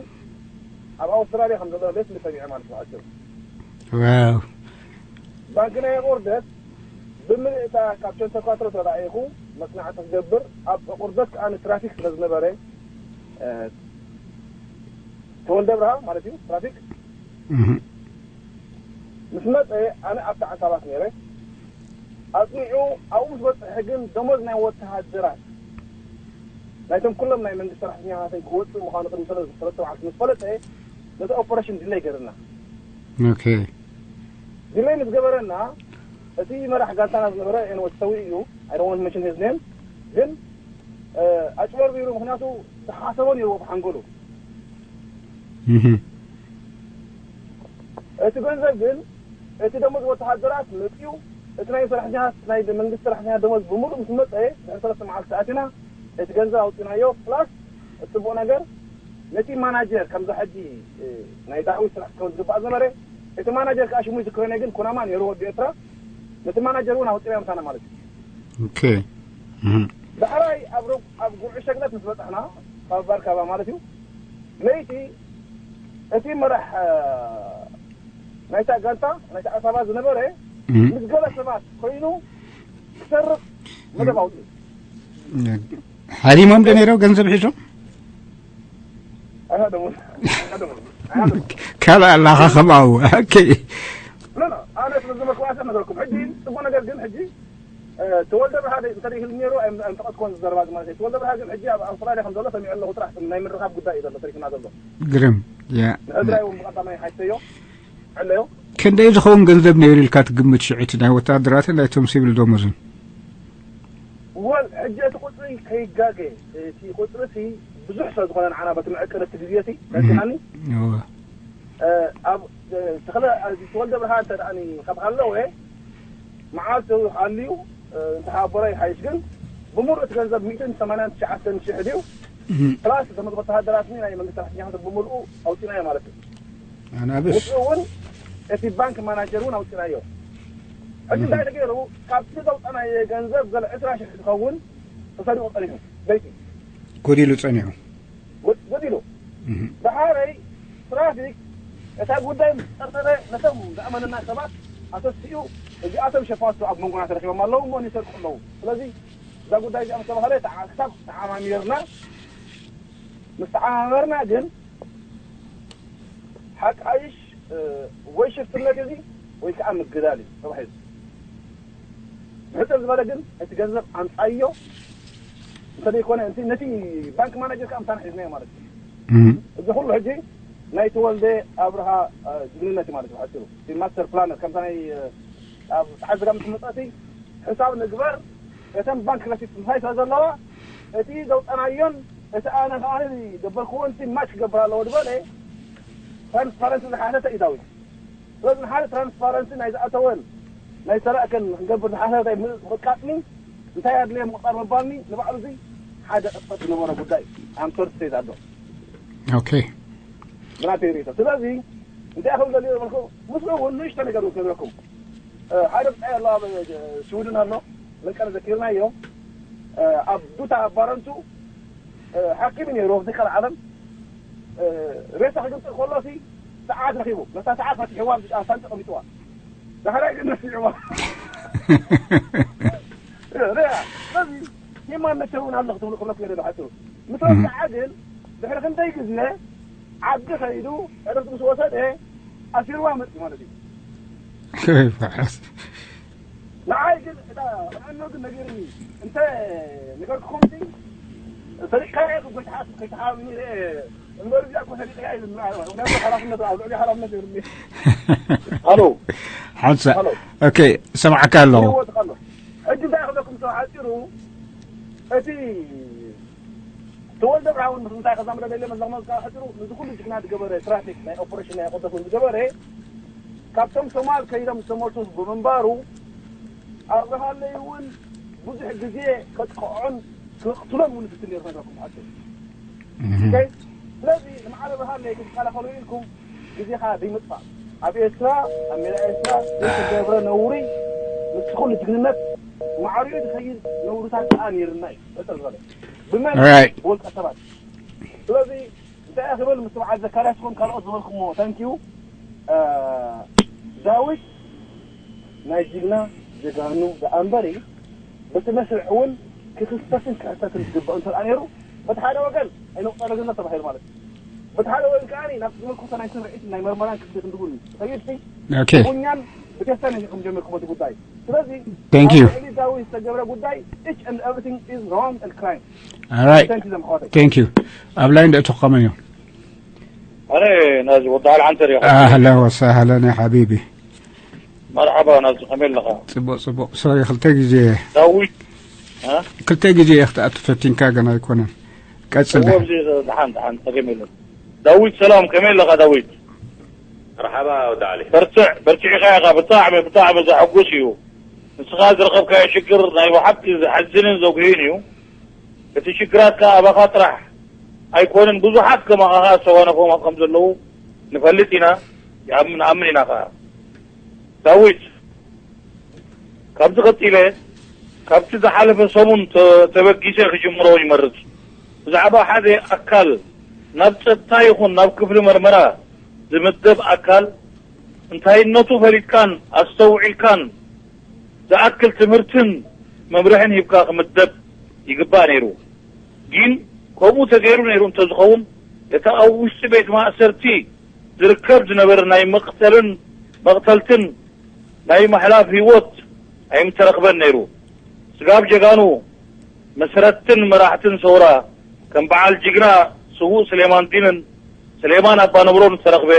ኣብ ኣውስትራልያ ከም ዘሎ ቤት ምሰሚዐ ማለት ነው ኣጭር ዋው። ባንክ ናይ ቁርደት ብምልእታ ካብ ቸንተኳትሮ ተላኢኹ መጽናዕቲ ክገብር ኣብ ቁርደት ከዓ ንትራፊክ ስለ ዝነበረ ተወልደ ብርሃ ማለት እዩ ትራፊክ እህ። ምስ መፀ ኣነ ኣብቲ ዓሳባት ነይረ ኣፅኒዑ ኣብኡ ምስ በፅሐ ግን ደሞዝ ናይ ወተሃደራት ናይቶም ኩሎም ናይ መንግስቲ ሰራሕተኛታትን ክወፅእ ምዃኑ ቅድሚ ሰለስተ ሰለስተ መዓልቲ ምስ ፈለጠ ነቲ ኦፐሬሽን ድለይ ገርና ኦኬ። ድለይ ምስ ገበረና እቲ መራሕ ጋንታና ዝነበረ ኤንወት ሰዊ እዩ I don't want mention his name ግን ኣጭበርቢሩ ምክንያቱ ዝሓሰቦ ነይርዎ ብሓንጎሉ እህ። እቲ ገንዘብ ግን እቲ ደሞዝ ወተሃደራት መፅኡ እቲ ናይ ሰራሕተኛታት ናይ መንግስቲ ሰራሕተኛ ደሞዝ ብምሉእ ምስ መፀ ድሕሪ ሰለስተ መዓልቲ ኣቲና እቲ ገንዘብ ኣውፂናዮ ፕላስ እቲ ፅቡቅ ነገር ነቲ ማናጀር ከምዛ ሕጂ ናይ ዳዊት ስራሕ ክኸውን ዝግባእ ዝነበረ እቲ ማናጀር ከዓ ሽሙ ይዝክረነ ግን ኩናማ ነይሩ ወዲ ኤርትራ ነቲ ማናጀር እውን ኣውፂና ምሳና ማለት እዩ ኦኬ። እህ። ዳሕራይ ኣብ ሩ- ኣብ ጉርዒ ሸግለት ምስ በፃሕና ካብ ባርካባ ማለት እዩ ለይቲ እቲ መራሕ እ፣ ናይታ ጋንታ ናይታ ዓሳባ ዝነበረ እህ። ምስ ገለ ሰባት ኮይኑ ክሰርቕ መደብ ኣውፅኡ ሃዲሞም ዶ ነይሮም ገንዘብ ሒዞም? ኣይሃደሙን ኣይሃደሙን ኣይሃደሙን ካልእ ኣላኻ ከምኣው። ኦኬ። ኖ ኖ ኣነ ስለ ዝመክዋሰ ነገርኩም ሕጂ ፅቡቅ ነገር ግን ሕጂ እ፣ ተወልደ ብርሃ እንተ ይህል ነይሩ ኣይምጠቀስኮን ዝዘረባ ማለት እዩ ተወልደ ብርሃ ግን ሕጂ ኣብ ኣውስትራልያ ከም ዘሎ ሰሚዐ ኣለኹ ጥራሕ ናይ ምርኻብ ጉዳይ እዩ ዘሎ ተሪፍና ዘሎ ግርም። ያ። ንህዝራይ እውን ብቀዳማይ ሓይሰዮ ዕለዮ ክንደይ ዝኸውን ገንዘብ ነይሩ ኢልካ ትግምት ሽዑ እቲ ናይ ወተሃደራትን ናይቶም ሲቪል ደሞዝን? ወል ሕጂ እቲ ቁፅሪ ከይጋገ፣ እቲ ቁፅሪ እቲ ብዙሕ ስለ ዝኾነ ንዓና በቲ መዐቀኒ እቲ ግዜ እቲ ረሲሓኒ። እወ። ኣብ ተኽለ ተወልደ ብርሃን እንተ ደኣኒ ካብ ሃለወ መዓልቲ ኣልዩ እንተሓበሮ ይሓይሽ። ግን ብምሉእ እቲ ገንዘብ ሚእትን ሰማንያን ትሽዓተን ሽሕ ድዩ? ፕላስ እቶም ወተሃደራት ናይ መንግስቲ ሰራሕተኛታት ብምሉኡ ኣውፂናዮ ማለት እዩ። ኣናብስ። ምስኡ እውን እቲ ባንክ ማናጀር እውን ኣውፂናዮ። ሕጂ እንታይ ተገይሩ? ካብቲ ዘውፃናዮ ገንዘብ ገለ ዕስራ ሽሕ ዝኸውን ተሰሪቑ ፀኒሑ። በይቲ ጎዲሉ ጸኒሑ። ጎ- ጎዲሉ። እህ። ደሓረይ ትራፊክ እታ ጉዳይ ምስ ጠርጠረ ነቶም ዝኣመነና ሰባት ኣተሲኡ እዚኣቶም ሸፋቱ ኣብ መንጎና ተረኪቦም ኣለዉ እሞ ይሰርቁ ኣለዉ። ስለዚ እዛ ጉዳይ እዚኣ ምስ ተባህለ ተዓ- ክሳብ ተዓማሚርና ምስ ተዓማመርና ግን ሓቃይሽ ወይ ሽፍትነት እዚ ወይ ከዓ ምግዳል እዩ ተባሂሉ። ብሕፅር ዝበለ ግን እቲ ገንዘብ ኣምፃዮ እንተዘይኮነ እቲ ነቲ ባንክ ማናጀር ከዓ ምሳና ሒዝናዮ ማለት እዩ። እዚ ኩሉ ሕጂ ናይ ተወልደ ኣብርሃ ጅግንነት እዩ ማለት እዩ። ብሓፂሩ እቲ ማስተር ፕላነር ከምታ ናይ ኣብ ፀሓይ ዘጋ ምስ መፀእቲ ሕሳብ ንግበር። እተን ባንክ ረሲት ምሳይ ስለ ዘለዋ እቲ ዘውፀናዮን እቲ ኣነ ከዓ ገበርክዎን ማች ክገብር ኣለዎ ዝበለ ትራንስፓረንሲ ዝሓተተ እዩ ዳዊት። ስለዚ ንሓደ ትራንስፓረንሲ ናይ ዝኣተወን ናይ ሰራእከን ክንገብር ዝሓተተ ምቃጥኒ እንታይ ኣድለየ ምቁፃር ምባልኒ ንባዕሉ እዚ ሓደ ቅፅፈት ዝነበረ ጉዳይ ኣምሰርት ስተይት ኣዶ ኦኬ ብናተይ ርእቶ። ስለዚ እንታይ ከም ዘድልዮ ዝበልኩ ምስኡ እውን ንእሽቶ ነገር ክነግረኩም። ሓደ ብጻይ ኣሎ ኣብ ሽውድን ኣሎ መቀለ ዘኪርናዮ ኣብ ዱታ ኣብ ባረንቱ ሓኪም ነይሩ ኣብዚ ካልእ ዓለም ሬሳ ክግምጥል ከሎ ሲ ሰዓት ረኺቡ ነታ ሰዓት ፈትሕዋ ኣብ ሳንጢ ቀሚጥዋ ዳሕራይ ግን ነሲዕዋ ሪኣ ስለዚ ሂማነተ እውን ኣሎ ክትብሉ ክብለኩም የለ ብሓፅሩ ምስ ወሰዓ ግን ድሕሪ ክንደይ ግዜ ዓዲ ከይዱ ዕረፍቲ ምስ ወሰደ ኣሲርዋ መፅኡ ማለት እዩ ከይፋሕስ ንዓይ ግን እታ ቁንዕኖ ግን ነጊርኒ እንተ ነገርኩኹም ሲ ሰሪቕካ እየ ክጎይትሓስ ከይትሓብኒ ርአ እምበር እዚኣ እኮ ሰሪቐያ እዩ ምክንያቱ ሓላፍነት ኣብ ልዕሊ ሓላፍነት ይብልኒ ኣሎ ሓንሳ ኦኬ ሰማዕካ ኣለኹ ሕጂ እንታይ ክብለኩም ሰው ሓፂሩ እቲ ተወልደ ብርሃን ምስ ምንታይ ከዛምዶ ደለ መዛመዝካ ሕፅሩ ንዚ ኩሉ ጅግና ዝገበረ ትራፊክ ናይ ኦፐሬሽን ናይ ቆደፉ ዝገበረ ካብቶም ሶማል ከይዶም ዝተመልሱ ብምንባሩ ኣብርሃለይ እውን ብዙሕ ግዜ ከጥቅዖን ክቕትሎም እውን ይፍትን ነይሩ ነግረኩም ሓፂሩ ስለዚ ንማዕረ ብርሃለይ ክትከላኸሉ ኢልኩም ግዜኻ ዘይምጥፋእ ኣብ ኤርትራ ኣብ ሜዳ ኤርትራ ዘይተገብረ ነውሪ ምስ ኩሉ ጅግንነት ማዕሪኡ ዝኸይድ ነውርታት ከዓ ነይርና እዩ በጠር ዝበለ ብመን Right. ብወልቀ ሰባት ስለዚ እንታይ ክብል ምስ በዓል ዘካርያስ ኮን ካልኦት ዝበልኩሞ ታንኪዩ ዳዊት ናይ ጅግና ጀጋኑ ደኣ እምበሪ በቲ መስርዕ እውን ክኽሰስን ክሕተትን ዝግባእ እንተ ደኣ ነይሩ በቲ ሓደ ወገን ኣይነቑፀለግነት ተባሂሉ ማለት እዩ በቲ ሓደ ወገን ከዓ ናብቲ ዝመልከቶ ናይ ስምዒት ናይ መርመራን ክፍተትን ድጉን እዩ ተኸይድሲ Okay. ቡኛን ብቴስታ ነዚ ከም ጀመርኩ በቲ ጉዳይ ስለዚ Thank you. ልዕሊ ዳዊት ዝተገብረ ጉዳይ each and everything is wrong and crime All right. thank you ዘምኳተይ Thank you. ኣብ ላይን ደእተኾመን እዮም ኣነ ናዚ ወዲ ዓል ዓንተር እየ ኣህለን ወሳህለን ያ ሓቢቢ መርሓባ ናዚ ከመይ ኣለኻ ፅቡቅ ፅቡቅ ሶሪ ክልተ ግዜ ዳዊት ክልተ ግዜ እየ ክትኣቱ ፈቲንካ ግን ኣይኮነን ቀፅል እዎ ኣብዚ ደሓን ደሓን ፀገም የለን ዳዊት ሰላም ከመይ ኣለኻ ዳዊት መርሓባ ወዲ ዓሊ በርትዕ በርቲዕኻ ኢኻ ብጣዕሚ ብጣዕሚ ዘሐጉስ እዩ ንስኻ ዝረኸብካዮ ሽግር ናይ ብሓቂ ዘሐዝንን ዘጉህይን እዩ እቲ ሽግራትካ ኣባኻ ጥራሕ ኣይኮንን ብዙሓት ከማኻ ኸዓ ዝተዋነፎም ከም ዘለዉ ንፈልጥ ኢና ይኣምን ኣምን ኢና ኸዓ ዳዊት ካብዚ ቀጺለ ካብቲ ዝሓለፈ ሰሙን ተበጊሰ ክጅምሮ ይመርጽ ብዛዕባ ሓደ ኣካል ናብ ጸጥታ ይኹን ናብ ክፍሊ መርመራ ዝምደብ ኣካል እንታይነቱ ፈሊጥካን ኣስተውዒልካን ዝኣክል ትምህርትን መምርሕን ሂብካ ክምደብ ይግባእ ነይሩ። ግን ከምኡ ተገይሩ ነይሩ እንተዝኸውን እቲ ኣብ ውሽጢ ቤት ማእሰርቲ ዝርከብ ዝነበረ ናይ መቕተልን መቕተልትን ናይ ምሕላፍ ህይወት ኣይምተረኽበን ነይሩ። ስጋብ ጀጋኑ መስረትትን መራሕትን ሰውራ ከም በዓል ጅግና ስዉእ ስሌማን ዲንን ስሌማን ኣባነብሮን ዝተረኽበ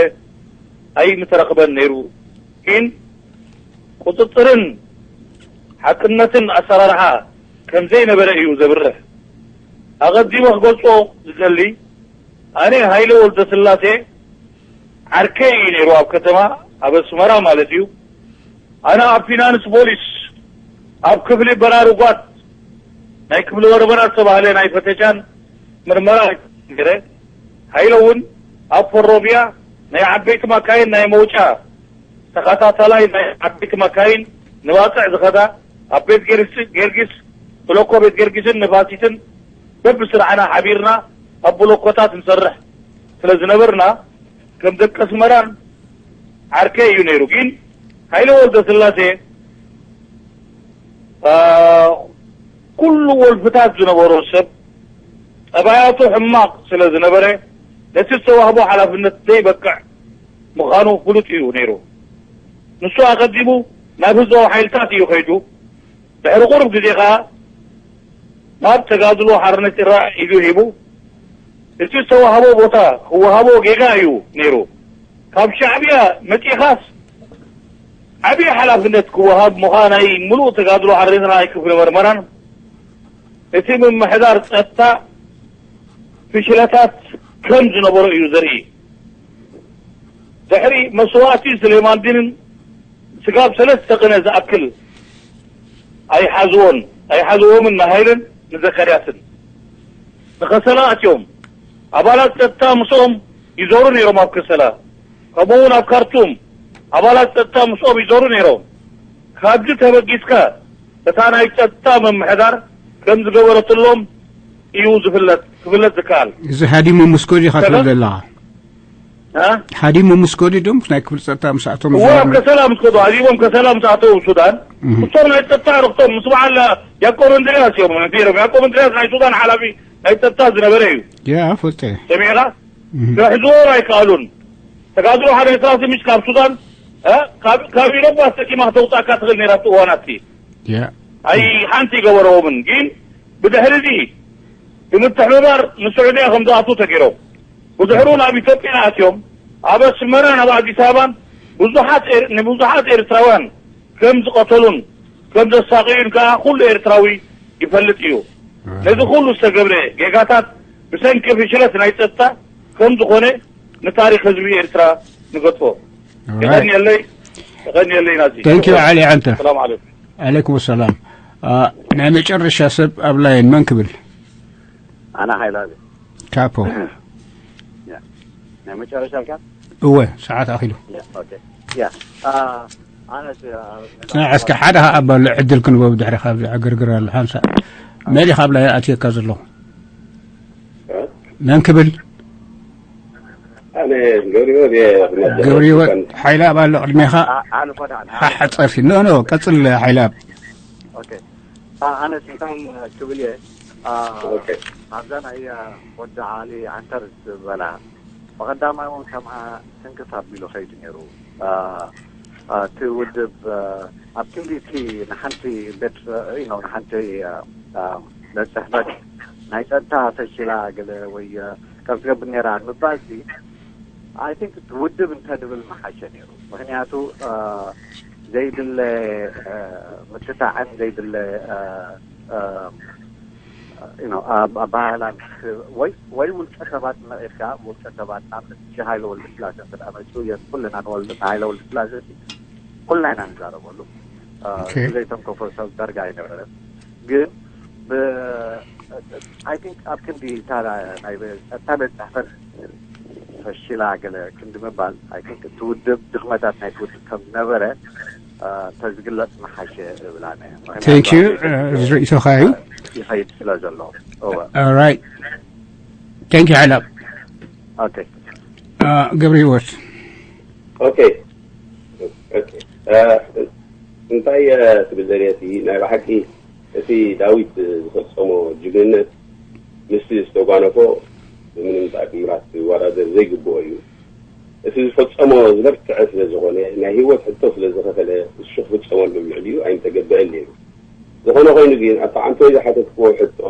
ኣይምተረኽበን ነይሩ። ግን ቁፅፅርን ሓቅነትን ኣሰራርሓ ከም ዘይነበረ እዩ ዘብርህ። ኣቐዲመ ክገልጾ ዝደሊ፣ ኣነ ሃይለ ወልደስላሴ ዓርከይ እዩ ነይሩ፣ ኣብ ከተማ፣ ኣብ ኣስመራ ማለት እዩ። ኣነ ኣብ ፊናንስ ፖሊስ፣ ኣብ ክፍሊ በራሪ ጓት፣ ናይ ክፍሊ በርበራ ዝተባህለ ናይ ፈተሻን ምርመራ ገይረ። ሃይለ እውን ኣብ ፈሮቢያ ናይ ዓበይቲ ማካይን ናይ መውጫ ተኸታታላይ ናይ ዓበይቲ ማካይን ንባጽዕ ዝኸዳ፣ ኣብ ቤት ጊዮርጊስ፣ ጊዮርጊስ ብሎኮ ቤት ጊዮርጊስን ንፋሲትን በብስርዓና ሓቢርና ኣብ ብሎኮታት ንሰርሕ ስለ ዝነበርና፣ ከም ደቂ ኣስመራን ዓርከይ እዩ ነይሩ። ግን ሃይለ ወልደስላሴ፣ አ፣ ኩሉ ወልፍታት ዝነበሮ ሰብ፣ ጠባያቱ ሕማቕ ስለ ዝነበረ፣ ነቲ ዝተዋህቦ ሓላፍነት ዘይበቅዕ ምዃኑ ፍሉጥ እዩ ነይሩ። ንሱ ኣቐዲሙ ናብ ህዝባዊ ሓይልታት እዩ ከይዱ። ድሕሪ ቁሩብ ግዜ ከኣ ናብ ተጋድሎ ሓርነት ኤርትራ ኢዱ ሂቡ። እቲ ዝተዋህቦ ቦታ ክወሃቦ ጌጋ እዩ ነይሩ። ካብ ሻዕብያ መጺኻስ ዓብዪ ሓላፍነት ክወሃብ ምዃ ናይ ምሉእ ተጋድሎ ሓርነት ኤርትራ ኣይክፍለ መርመራን እቲ ምምሕዳር ጸጥታ ፍሽለታት ከም ዝነበሮ እዩ ዘርኢ። ድሕሪ መስዋእቲ ስሌማንዲንን ስጋብ ሰለስተ ቅነ ዝኣክል ኣይሓዝዎን፣ ኣይሓዝዎምን ንሃይለን ንዘካርያስን። ንከሰላ ኣትዮም። ኣባላት ጸጥታ ምስኦም ይዞሩ ነይሮም ኣብ ከሰላ። ከምኡ እውን ኣብ ካርቱም ኣባላት ጸጥታ ምስኦም ይዞሩ ነይሮም። ካብዚ ተበጊስካ እታ ናይ ጸጥታ ምምሕዳር ከም ዝገበረትሎም እዩ ዝፍለጥ፣ ክፍለጥ ዝከኣል። እዚ ሃዲሞ ምስ ኮድ ኢኻ ትብል ዘለኻ? እ? ሃዲሞ ምስ ኮድ ዶ ምስ ናይ ክፍሊ ጸጥታ ምስ ኣቶም እዎ፣ ኣብ ዝነበሩ? ከሰላ ምስ ከዱ፣ ሃዲሞም ከሰላ ምስ ኣተው ሱዳን፣ እቶም ናይ ጸጥታ ኣረኽቶም ምስ በዓል ያዕቆብ እንድርያስ እዮም ነይሮም። ያዕቆብ እንድርያስ ናይ ሱዳን ሓላፊ ናይ ጸጥታ ዝነበረ እዩ። ያ፣ ፈልጠ። ሰሚዕኻ? እህ። ክሕዝዎ ኣይከኣሉን። ተጋድሎ ሓደ ኤርትራ ስሚስ ካብ ሱዳን፣ እ፣ ካብ፣ ካብ ኢሮፓ ኣስጠቂማ ክተውጻእካ ትኽእል ነይራ ኣብቲ እዋናት። ያ። ኣይ ሓንቲ ይገበረዎምን። ግን ብድሕሪ እዚ ብምትሕብባር ንስዑድያ ከም ዝኣትዉ ተገይሮም። ብድሕሩ ናብ ኢትዮጵያ ኣትዮም፣ ኣብ ኣስመራን ኣብ ኣዲስ ኣበባን ብዙሓት ኤር-፣ ንብዙሓት ኤርትራውያን ከም ዝቐተሉን ከም ዘሳቐዩን ከኣ ኩሉ ኤርትራዊ ይፈልጥ እዩ። ነዚ ኩሉ ዝተገብረ ጌጋታት ብሰንኪ ፍሽለት ናይ ጸጥታ ከም ዝኾነ ንታሪኽ ህዝቢ ኤርትራ ንገድፎ። Alright. የቐንየለይ፣ የቐንየለይ ናዚ። Thank you፣ ዓሊ ዓንተ። ሰላም ዓለይኩም። ዓለይኩም ሰላም። አ፣ ናይ መጨረሻ ሰብ ኣብ ላይን መን ክብል? ኣነ ሓይላ። ካፖ። ያ። ናይ መጨረሻ ኢልካ? እወ፣ ሰዓት ኣኺሉ። ያ፣ ኦኬ። ያ። አ፣ ኣነ ስ-፣ አ፣ ና፣ እስከ ሓደ ኸኣ ኣባሎ ዕድል ክንቦ ብድሕሪ ካብዚ ዕግርግር ኣሎ ሓንሳእ። መሊኻ ኣብ ላይ ኣትየካ ዘለኹ። እ? መን ክብል? ኣነ ገብረ ህይወት እየ። ገብረ ህይወት ሓይለ ኣብ ኣሎ ቅድሜኻ። ኣ-፣ ኣነ ኮዳ፣ ኣነ ሓ-፣ ሓጸርሲ። ኖ፣ ኖ፣ ቀጽል ሓይለ ኣብ። ኦኬ። ኣ-፣ ኣነ ስልጣን ክብል እየ። ኣ-፣ ኦኬ። ኣብዛ ናይ፣ ኣ፣ ወዲ ዓሊ ዓንተር ዝበላ፣ ብቐዳማይ እውን ከምኣ ስንክት ኣቢሉ ኸይዱ ነይሩ። ኣ-፣ ኣ-፣ እቲ ውድብ፣ ኣ-፣ ኣብ ክንዲ እቲ ንሓንቲ ቤት፣ you know፣ ንሓንቲ፣ ኣ-፣ ኣ-፣ ቤት ጽሕፈት ናይ ጸጥታ ፈሺላ ገለ ወይ፣ ኣ-፣ ከም ትገብር ነይራ ንምባልሲ፣ I think ውድብ እንተድብል ምሓሸ ነይሩ። ምኽንያቱ፣ እ፣ ዘይድለ፣ እ፣ ምትታዕን ዘይድለ፣ እ፣ እ፣ you know፣ ኣብ-፣ ኣበሃህላን ወይ፣ ወይ ውልቀ ሰባት መቒርካ፣ ውልቀ ሰባት ንኣብነት፣ ሺ ሃይለ ወልደስላሴ እንተ ደኣ መጺኡ፣ የስ፣ ኩልና ንወልደ-፣ ንሃይለ ወልደስላሴ ኩልና ኢና ንዛረበሉ። እ፣ ኦኬ። ዘይተንከፎ ሰብ ዳርጋ ኣይነበረን። ግን ብ-፣ I think ኣብ ክንዲ እታ ናይ፣ እታ ቤት ጽሕፈት ፈሺላ ገለ ክንዲ ምባል፣ I think እቲ ውድብ ድኽመታት ናይቲ ውድብ ከም ዝነበረ፣ እ፣ እንተዝግለጽ ምሓሸ እብል ኣነ። ምኽንያቱ Thank you። ኣብ ቤት እ፣ እዚ ርእይቶኻ እዩ። ይኸይድ ስለ ዘሎ። እወ። All right. Thank you፣ ሓይለ ኣብ። ኦኬ። እ፣ ገብረ ህይወት። ኦኬ። ኦኬ። እ፣ እንታይ፣ እ፣ ትብል ዘርየቲ ናይ ብሓቂ እቲ ዳዊት ዝፈጸሞ ጅግንነት ምስቲ ዝተጓነፎ ብምንም ተኣምራት ክወዳደር ዘይግብኦ እዩ። እቲ ዝፈጸሞ ዝበርትዐ ስለ ዝኾነ፣ ናይ ህይወት ሕቶ ስለ ዝኸፈለ፣ እሱ ክፍጸመሉ ኣብ ልዕሊኡ ኣይምተገብአን ነይሩ። ዝኾነ ኮይኑ ግን፣ ኣብቲ ዓንቶይ ዝሓተትክዎ ሕቶ፣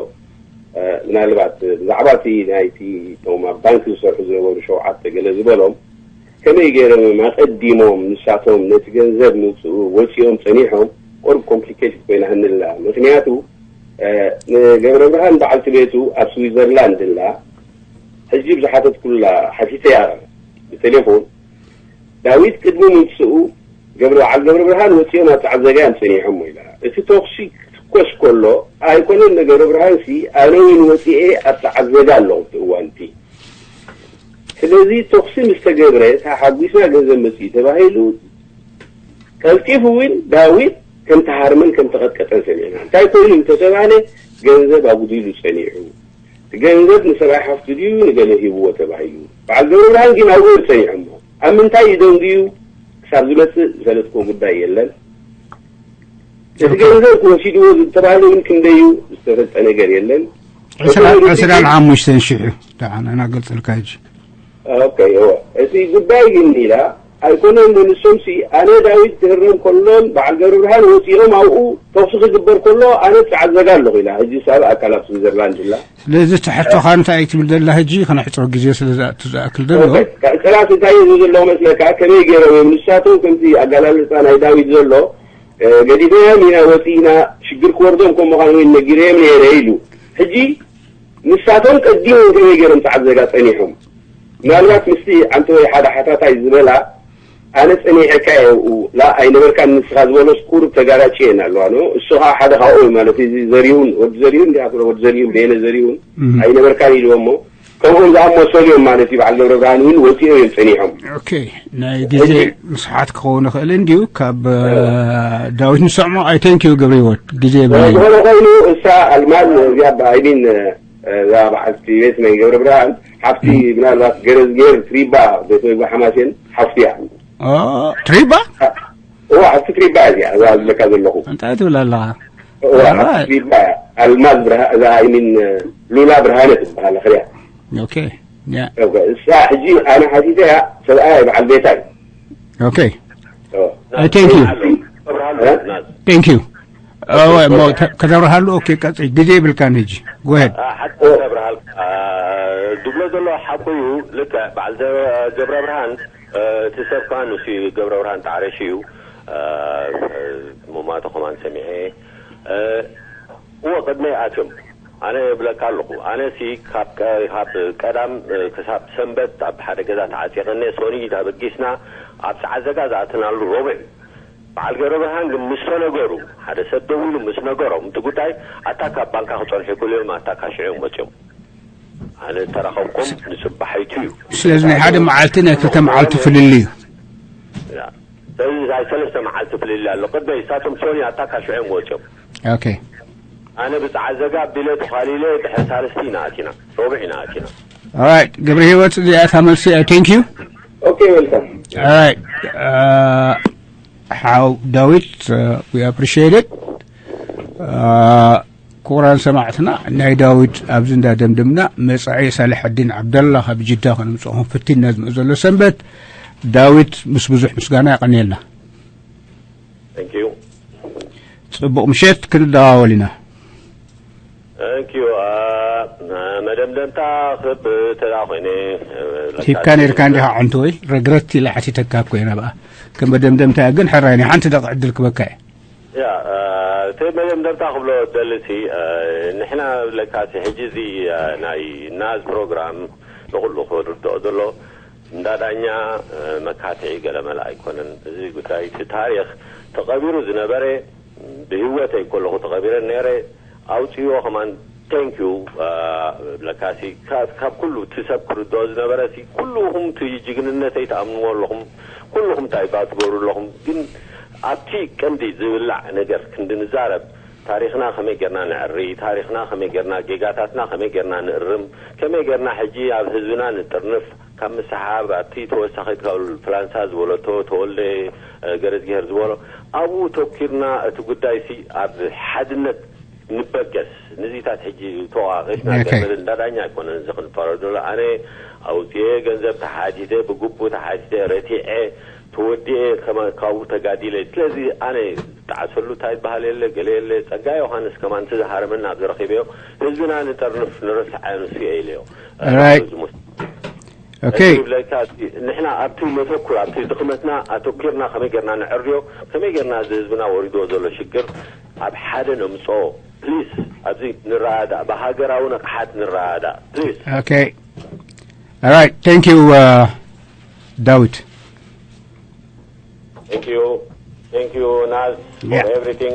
እ፣ ምናልባት ብዛዕባ እቲ ናይቲ እቶም ኣብ ባንክ ዝሰርሑ ዝነበሩ ሸውዓተ ገለ ዝበሎም፣ ከመይ ገይሮም እዮም ኣቐዲሞም ንሳቶም ነቲ ገንዘብ ምውፅኡ ወፂኦም ጸኒሖም? ቁሩብ ኮምፕሊኬትድ ኮይና ሃንላ። ምኽንያቱ፣ ንገብረ ብርሃን በዓልቲ ቤቱ ኣብ ስዊዘርላንድ ኣላ። ሕጂ ብዝሓተትኩላ ሓቲተያ ብቴሌፎን። ዳዊት ቅድሚ ምውፅኡ ገብረ በዓል ገብረ ብርሃን ወፂኦም ኣብ ፃዕዘጋ እዮም ፀኒሖም ኢላ። እቲ ተኹሲ ክትኮስ ከሎ ኣይኮነን ንገብረ ብርሃንሲ ኣነ እውን ወፂኤ ኣብ ፃዕዘጋ ኣለኹ እቲ እዋንቲ። ስለዚ ተኹሲ ምስ ተገብረ ተሓጒስና ገንዘብ መፅኡ ተባሂሉ ቀልጢፉ እውን ዳዊት ከም ተሃርመን ከም ተቐጥቀጠን ሰሚዕና። እንታይ ኮይኑ እንተተባለ ገንዘብ ኣጉዲሉ ጸኒሑ። እቲ ገንዘብ ንሰብኣይ ሓፍቱ ድዩ ንገለ ሂብዎ ተባሂሉ። በዓል ገብረብርሃን ግን ኣብኡ እዮም ጸኒሖሞ። ኣብ ምንታይ ይደንጉዩ ክሳብ ዝመጽእ ዝፈለጥክዎ ጉዳይ የለን። እቲ ገንዘብ ክወሲድዎ ዝተባህለ እውን ክንደዩ ዝተፈልጠ ነገር የለን። ዕስራን ሓሙሽተን ሽሕ እዩ ደኣ ኣነ እናገልጸልካ ሕጂ። ኦኬ እወ። እቲ ጉዳይ ግን ኢላ ኣይኮነን ንሶምሲ ኣነ ዳዊት ክህረም ከሎን በዓል ገብረብርሃን ወፂኦም ኣብኡ ተኹሲ ክግበር ከሎ ኣነ ፃዕዘጋ ኣለኹ ኢላ። ሕጂ ሳብ ኣካል ኣብ ስዊዘርላንድ ኢላ። ስለዚ ትሕቶኻ እንታይ እዩ ትብል ዘላ ሕጂ? ከነሕፅሮ ግዜ ስለ ዝኣቱ ዝኣክል ዘሎ። ከሕፅራስ እንታይ እዩ ዘለዎ መስለካ? ከመይ ገይሮም እዮም ንሳቶም ከምቲ ኣገላልፃ ናይ ዳዊት ዘሎ ገዲፈዮም ኢና ወፂእና ሽግር ክወርዶም ከም ምዃኑ እውን ነጊረዮም ነይረ ኢሉ። ሕጂ ንሳቶም ቀዲሞም ከመይ ገይሮም ፃዕዘጋ ፀኒሖም? ምናልባት ምስቲ ኣንተ ወይ ሓደ ሓታታይ ዝበላ ኣነ ጸኒሐካ እየ ኣብኡ ላ ኣይነበርካን ንስኻ ዝበሎስ ቁሩብ ተጋራጭየን ኣለዋ ኖ እሱ ኸዓ ሓደ ካብኡ እዩ ማለት እዩ። እዚ ዘሪሁን ወዲ ዘሪሁን እንዲኣ ወዲ ዘሪሁን በየነ ዘሪሁን ኣይነበርካን ኢልዎ እሞ ከምኦም ዝኣመሰሉ እዮም ማለት እዩ። በዓል ገብረ ብርሃን እውን ወፂኦም እዮም ጸኒሖም። ኦኬ ናይ ግዜ ምስሓት ክኸውን ይኽእል እንድዩ ካብ ዳዊት ንሰዕሞ። ኣይ ቴንክ ዩ ገብረ ህይወት ግዜ የብለይ። ዝኾነ ኮይኑ እሳ ኣልማዝ እዚኣ ብኣይዲን እዛ በዓልቲ ቤት ናይ ገብረ ብርሃን ሓፍቲ ምናልባት ገረዝጌር ትሪባ ቤት መግቢ ሓማሴን ሓፍቲ እያ። ትሪባ እዋ ሓፍቲ ትሪባ እያ እዚኣ እዛ ዝብለካ ዘለኹ። እንታይ ትብል ኣለኻ? እዋ ሓፍቲ ትሪባ እያ። ኣልማዝ ብርሃ እዛ ኣይሚን ሉላ ብርሃነ ትበሃል ኣኽርያ። ኦኬ እያ። እሳ ሕጂ ኣነ ሓቲተ እያ ሰብኣያ በዓል ቤታ እዩ። ኦኬ ቴንክ ዩ ቴንክ ዩ። ከተብርሃሉ ኦኬ ቀፅል ግዜ ይብልካን ሕጂ ጎሄድ። ሓቂ ተብርሃል ድብሎ ዘሎ ሓቁ እዩ። ልክዕ በዓል ገብረ ብርሃን እቲ ሰብ ከዓ ንሱ እዩ ገብረ ብርሃን ጣዕረሽ እዩ። ሙማቶ ከማን ሰሚዐ እዎ ቅድመይ ኣትዮም ኣነ እብለካ ኣለኹ። ኣነሲ ካብ ቀዳም ክሳብ ሰንበት ኣብ ሓደ ገዛ ተዓፂቐኒ ሶኒ ተበጊስና ኣብ ሰዓት ዘጋ ዝኣተናሉ ሮብዕ እዩ። በዓል ገብረ ብርሃን ግን ምስ ተነገሩ ሓደ ሰብ ደዊሉ ምስ ነገሮም እቲ ጉዳይ ኣታ ካብ ባንካ ክፀንሑ ይክእሉ እዮም ኣታ ካብ ሽዑ እዮም መፅኦም። ኣነ ተራኸብኩም ንፅባሒቱ እዩ። ስለዚ ናይ ሓደ መዓልቲ ናይ ክልተ መዓልቲ ፍልልይ እዩ። ስለዚ ናይ ሰለስተ መዓልቲ ፍልልይ ኣሎ ቅድመይ እሳቶም ሶኒ ኣታ ካብ ሽዑ እዮም ወፅኦም። ኦኬ ኣነ ብፀዓት ዘጋ ኣቢለ ተዃሊለ ድሕሪ ሳልስቲ ኢና ኣቲና ሮብዕ ኢና ኣቲና። Alright ገብረ ህይወት እዚኣ እታ መልሲ እያ thank you። Okay welcome. Alright ሓው ዳዊት we appreciate it። ክቡራን ሰማዕትና ናይ ዳዊት ኣብዚ እንዳ ደምደምና መጻኢ ሳልሐዲን ዓብደላ ካብ ጅዳ ከነምጽኦ ክንፍትን ኢና ዝመጽእ ዘሎ ሰንበት። ዳዊት ምስ ብዙሕ ምስጋና የቐንየልና። Thank you። ጽቡቕ ምሸት ክንደዋወል ኢና። Thank you መደምደምታ ክብ ተዳ ኮይነ ሂብካ ነርካ እንዲኻ ዓንቱ ወይ ረግረት ኢለ ሓቲተካ እኮ እየ ናብኣ ከም መደምደምታ እያ ግን ሕራይ ናይ ሓንቲ ደቂ ዕድል ክበካ እየ። ያ እቲ መደምደምታ ክብሎ ደልሲ ንሕና ለካሲ ሕጂ እዚ ናይ ናዝ ፕሮግራም ንኩሉ ክርድኦ ዘሎ እንዳ ዳኛ መካትዒ ገለመለ ኣይኮነን። እዚ ጉዳይ እቲ ታሪኽ ተቐቢሩ ዝነበረ ብህይወተይ ከለኹ ተቐቢረ ነይረ ኣውፅእዎ ከማን thank you። ለካሲ ካብ ኩሉ እቲ ሰብ ክርድኦ ዝነበረ ሲ ኩልኹም እቲ ጅግንነተይ ትኣምንዎ ኣለኹም። ኩልኹም እንታይ ባ ትገብሩ ኣለኹም ግን ኣብቲ ቀንዲ ዝብላዕ ነገር ክንዲ ንዛረብ ታሪኽና ከመይ ጌርና ነዕሪ ታሪኽና ከመይ ጌርና ጌጋታትና ከመይ ጌርና ንእርም ከመይ ጌርና ሕጂ ኣብ ህዝብና ንጥርንፍ ካብ ምስሓብ ኣብቲ ተወሳኺ ካብ ፍላንሳ ዝበለቶ ተወልደ ገረዝግሄር ዝበሎ ኣብኡ ተኪርና እቲ ጉዳይ ሲ ኣብ ሓድነት ንበገስ ንዚታት ሕጂ ተዋቂስና ገመል እንዳዳኛ ኣይኮነን እዚ ክንፋረደሉ ኣነ ኣውፅኤ ገንዘብ ተሓቲተ ብግቡ ተሓቲተ ረቲዐ ተወዲኤ ካብኡ ተጋዲለ ስለዚ ኣነ ጣዕሰሉ እንታይ ዝበሃል የለ ገለ የለ ጸጋ ዮሃንስ ከማን እቲ ዝሃረመና ኣብዚ ረኺበዮ ህዝብና ንጠርንፍ ንረስዓ ንሱ እየ ኢለዮ። ኦኬ ይብለካ ንሕና ኣብቲ ነተኩር ኣብቲ ድኽመትና ኣተኪርና ከመይ ጌርና ንዕርዮ ከመይ ጌርና እዚ ህዝብና ወሪድዎ ዘሎ ሽግር ኣብ ሓደ ነምፅኦ ፕሊስ ኣብዚ ንረዳእ፣ ብሃገራዊ ንቕሓት ንረዳእ ፕሊስ። Okay. All right. Thank you, uh, David. Thank you. Thank you, Naz, for Yeah. everything.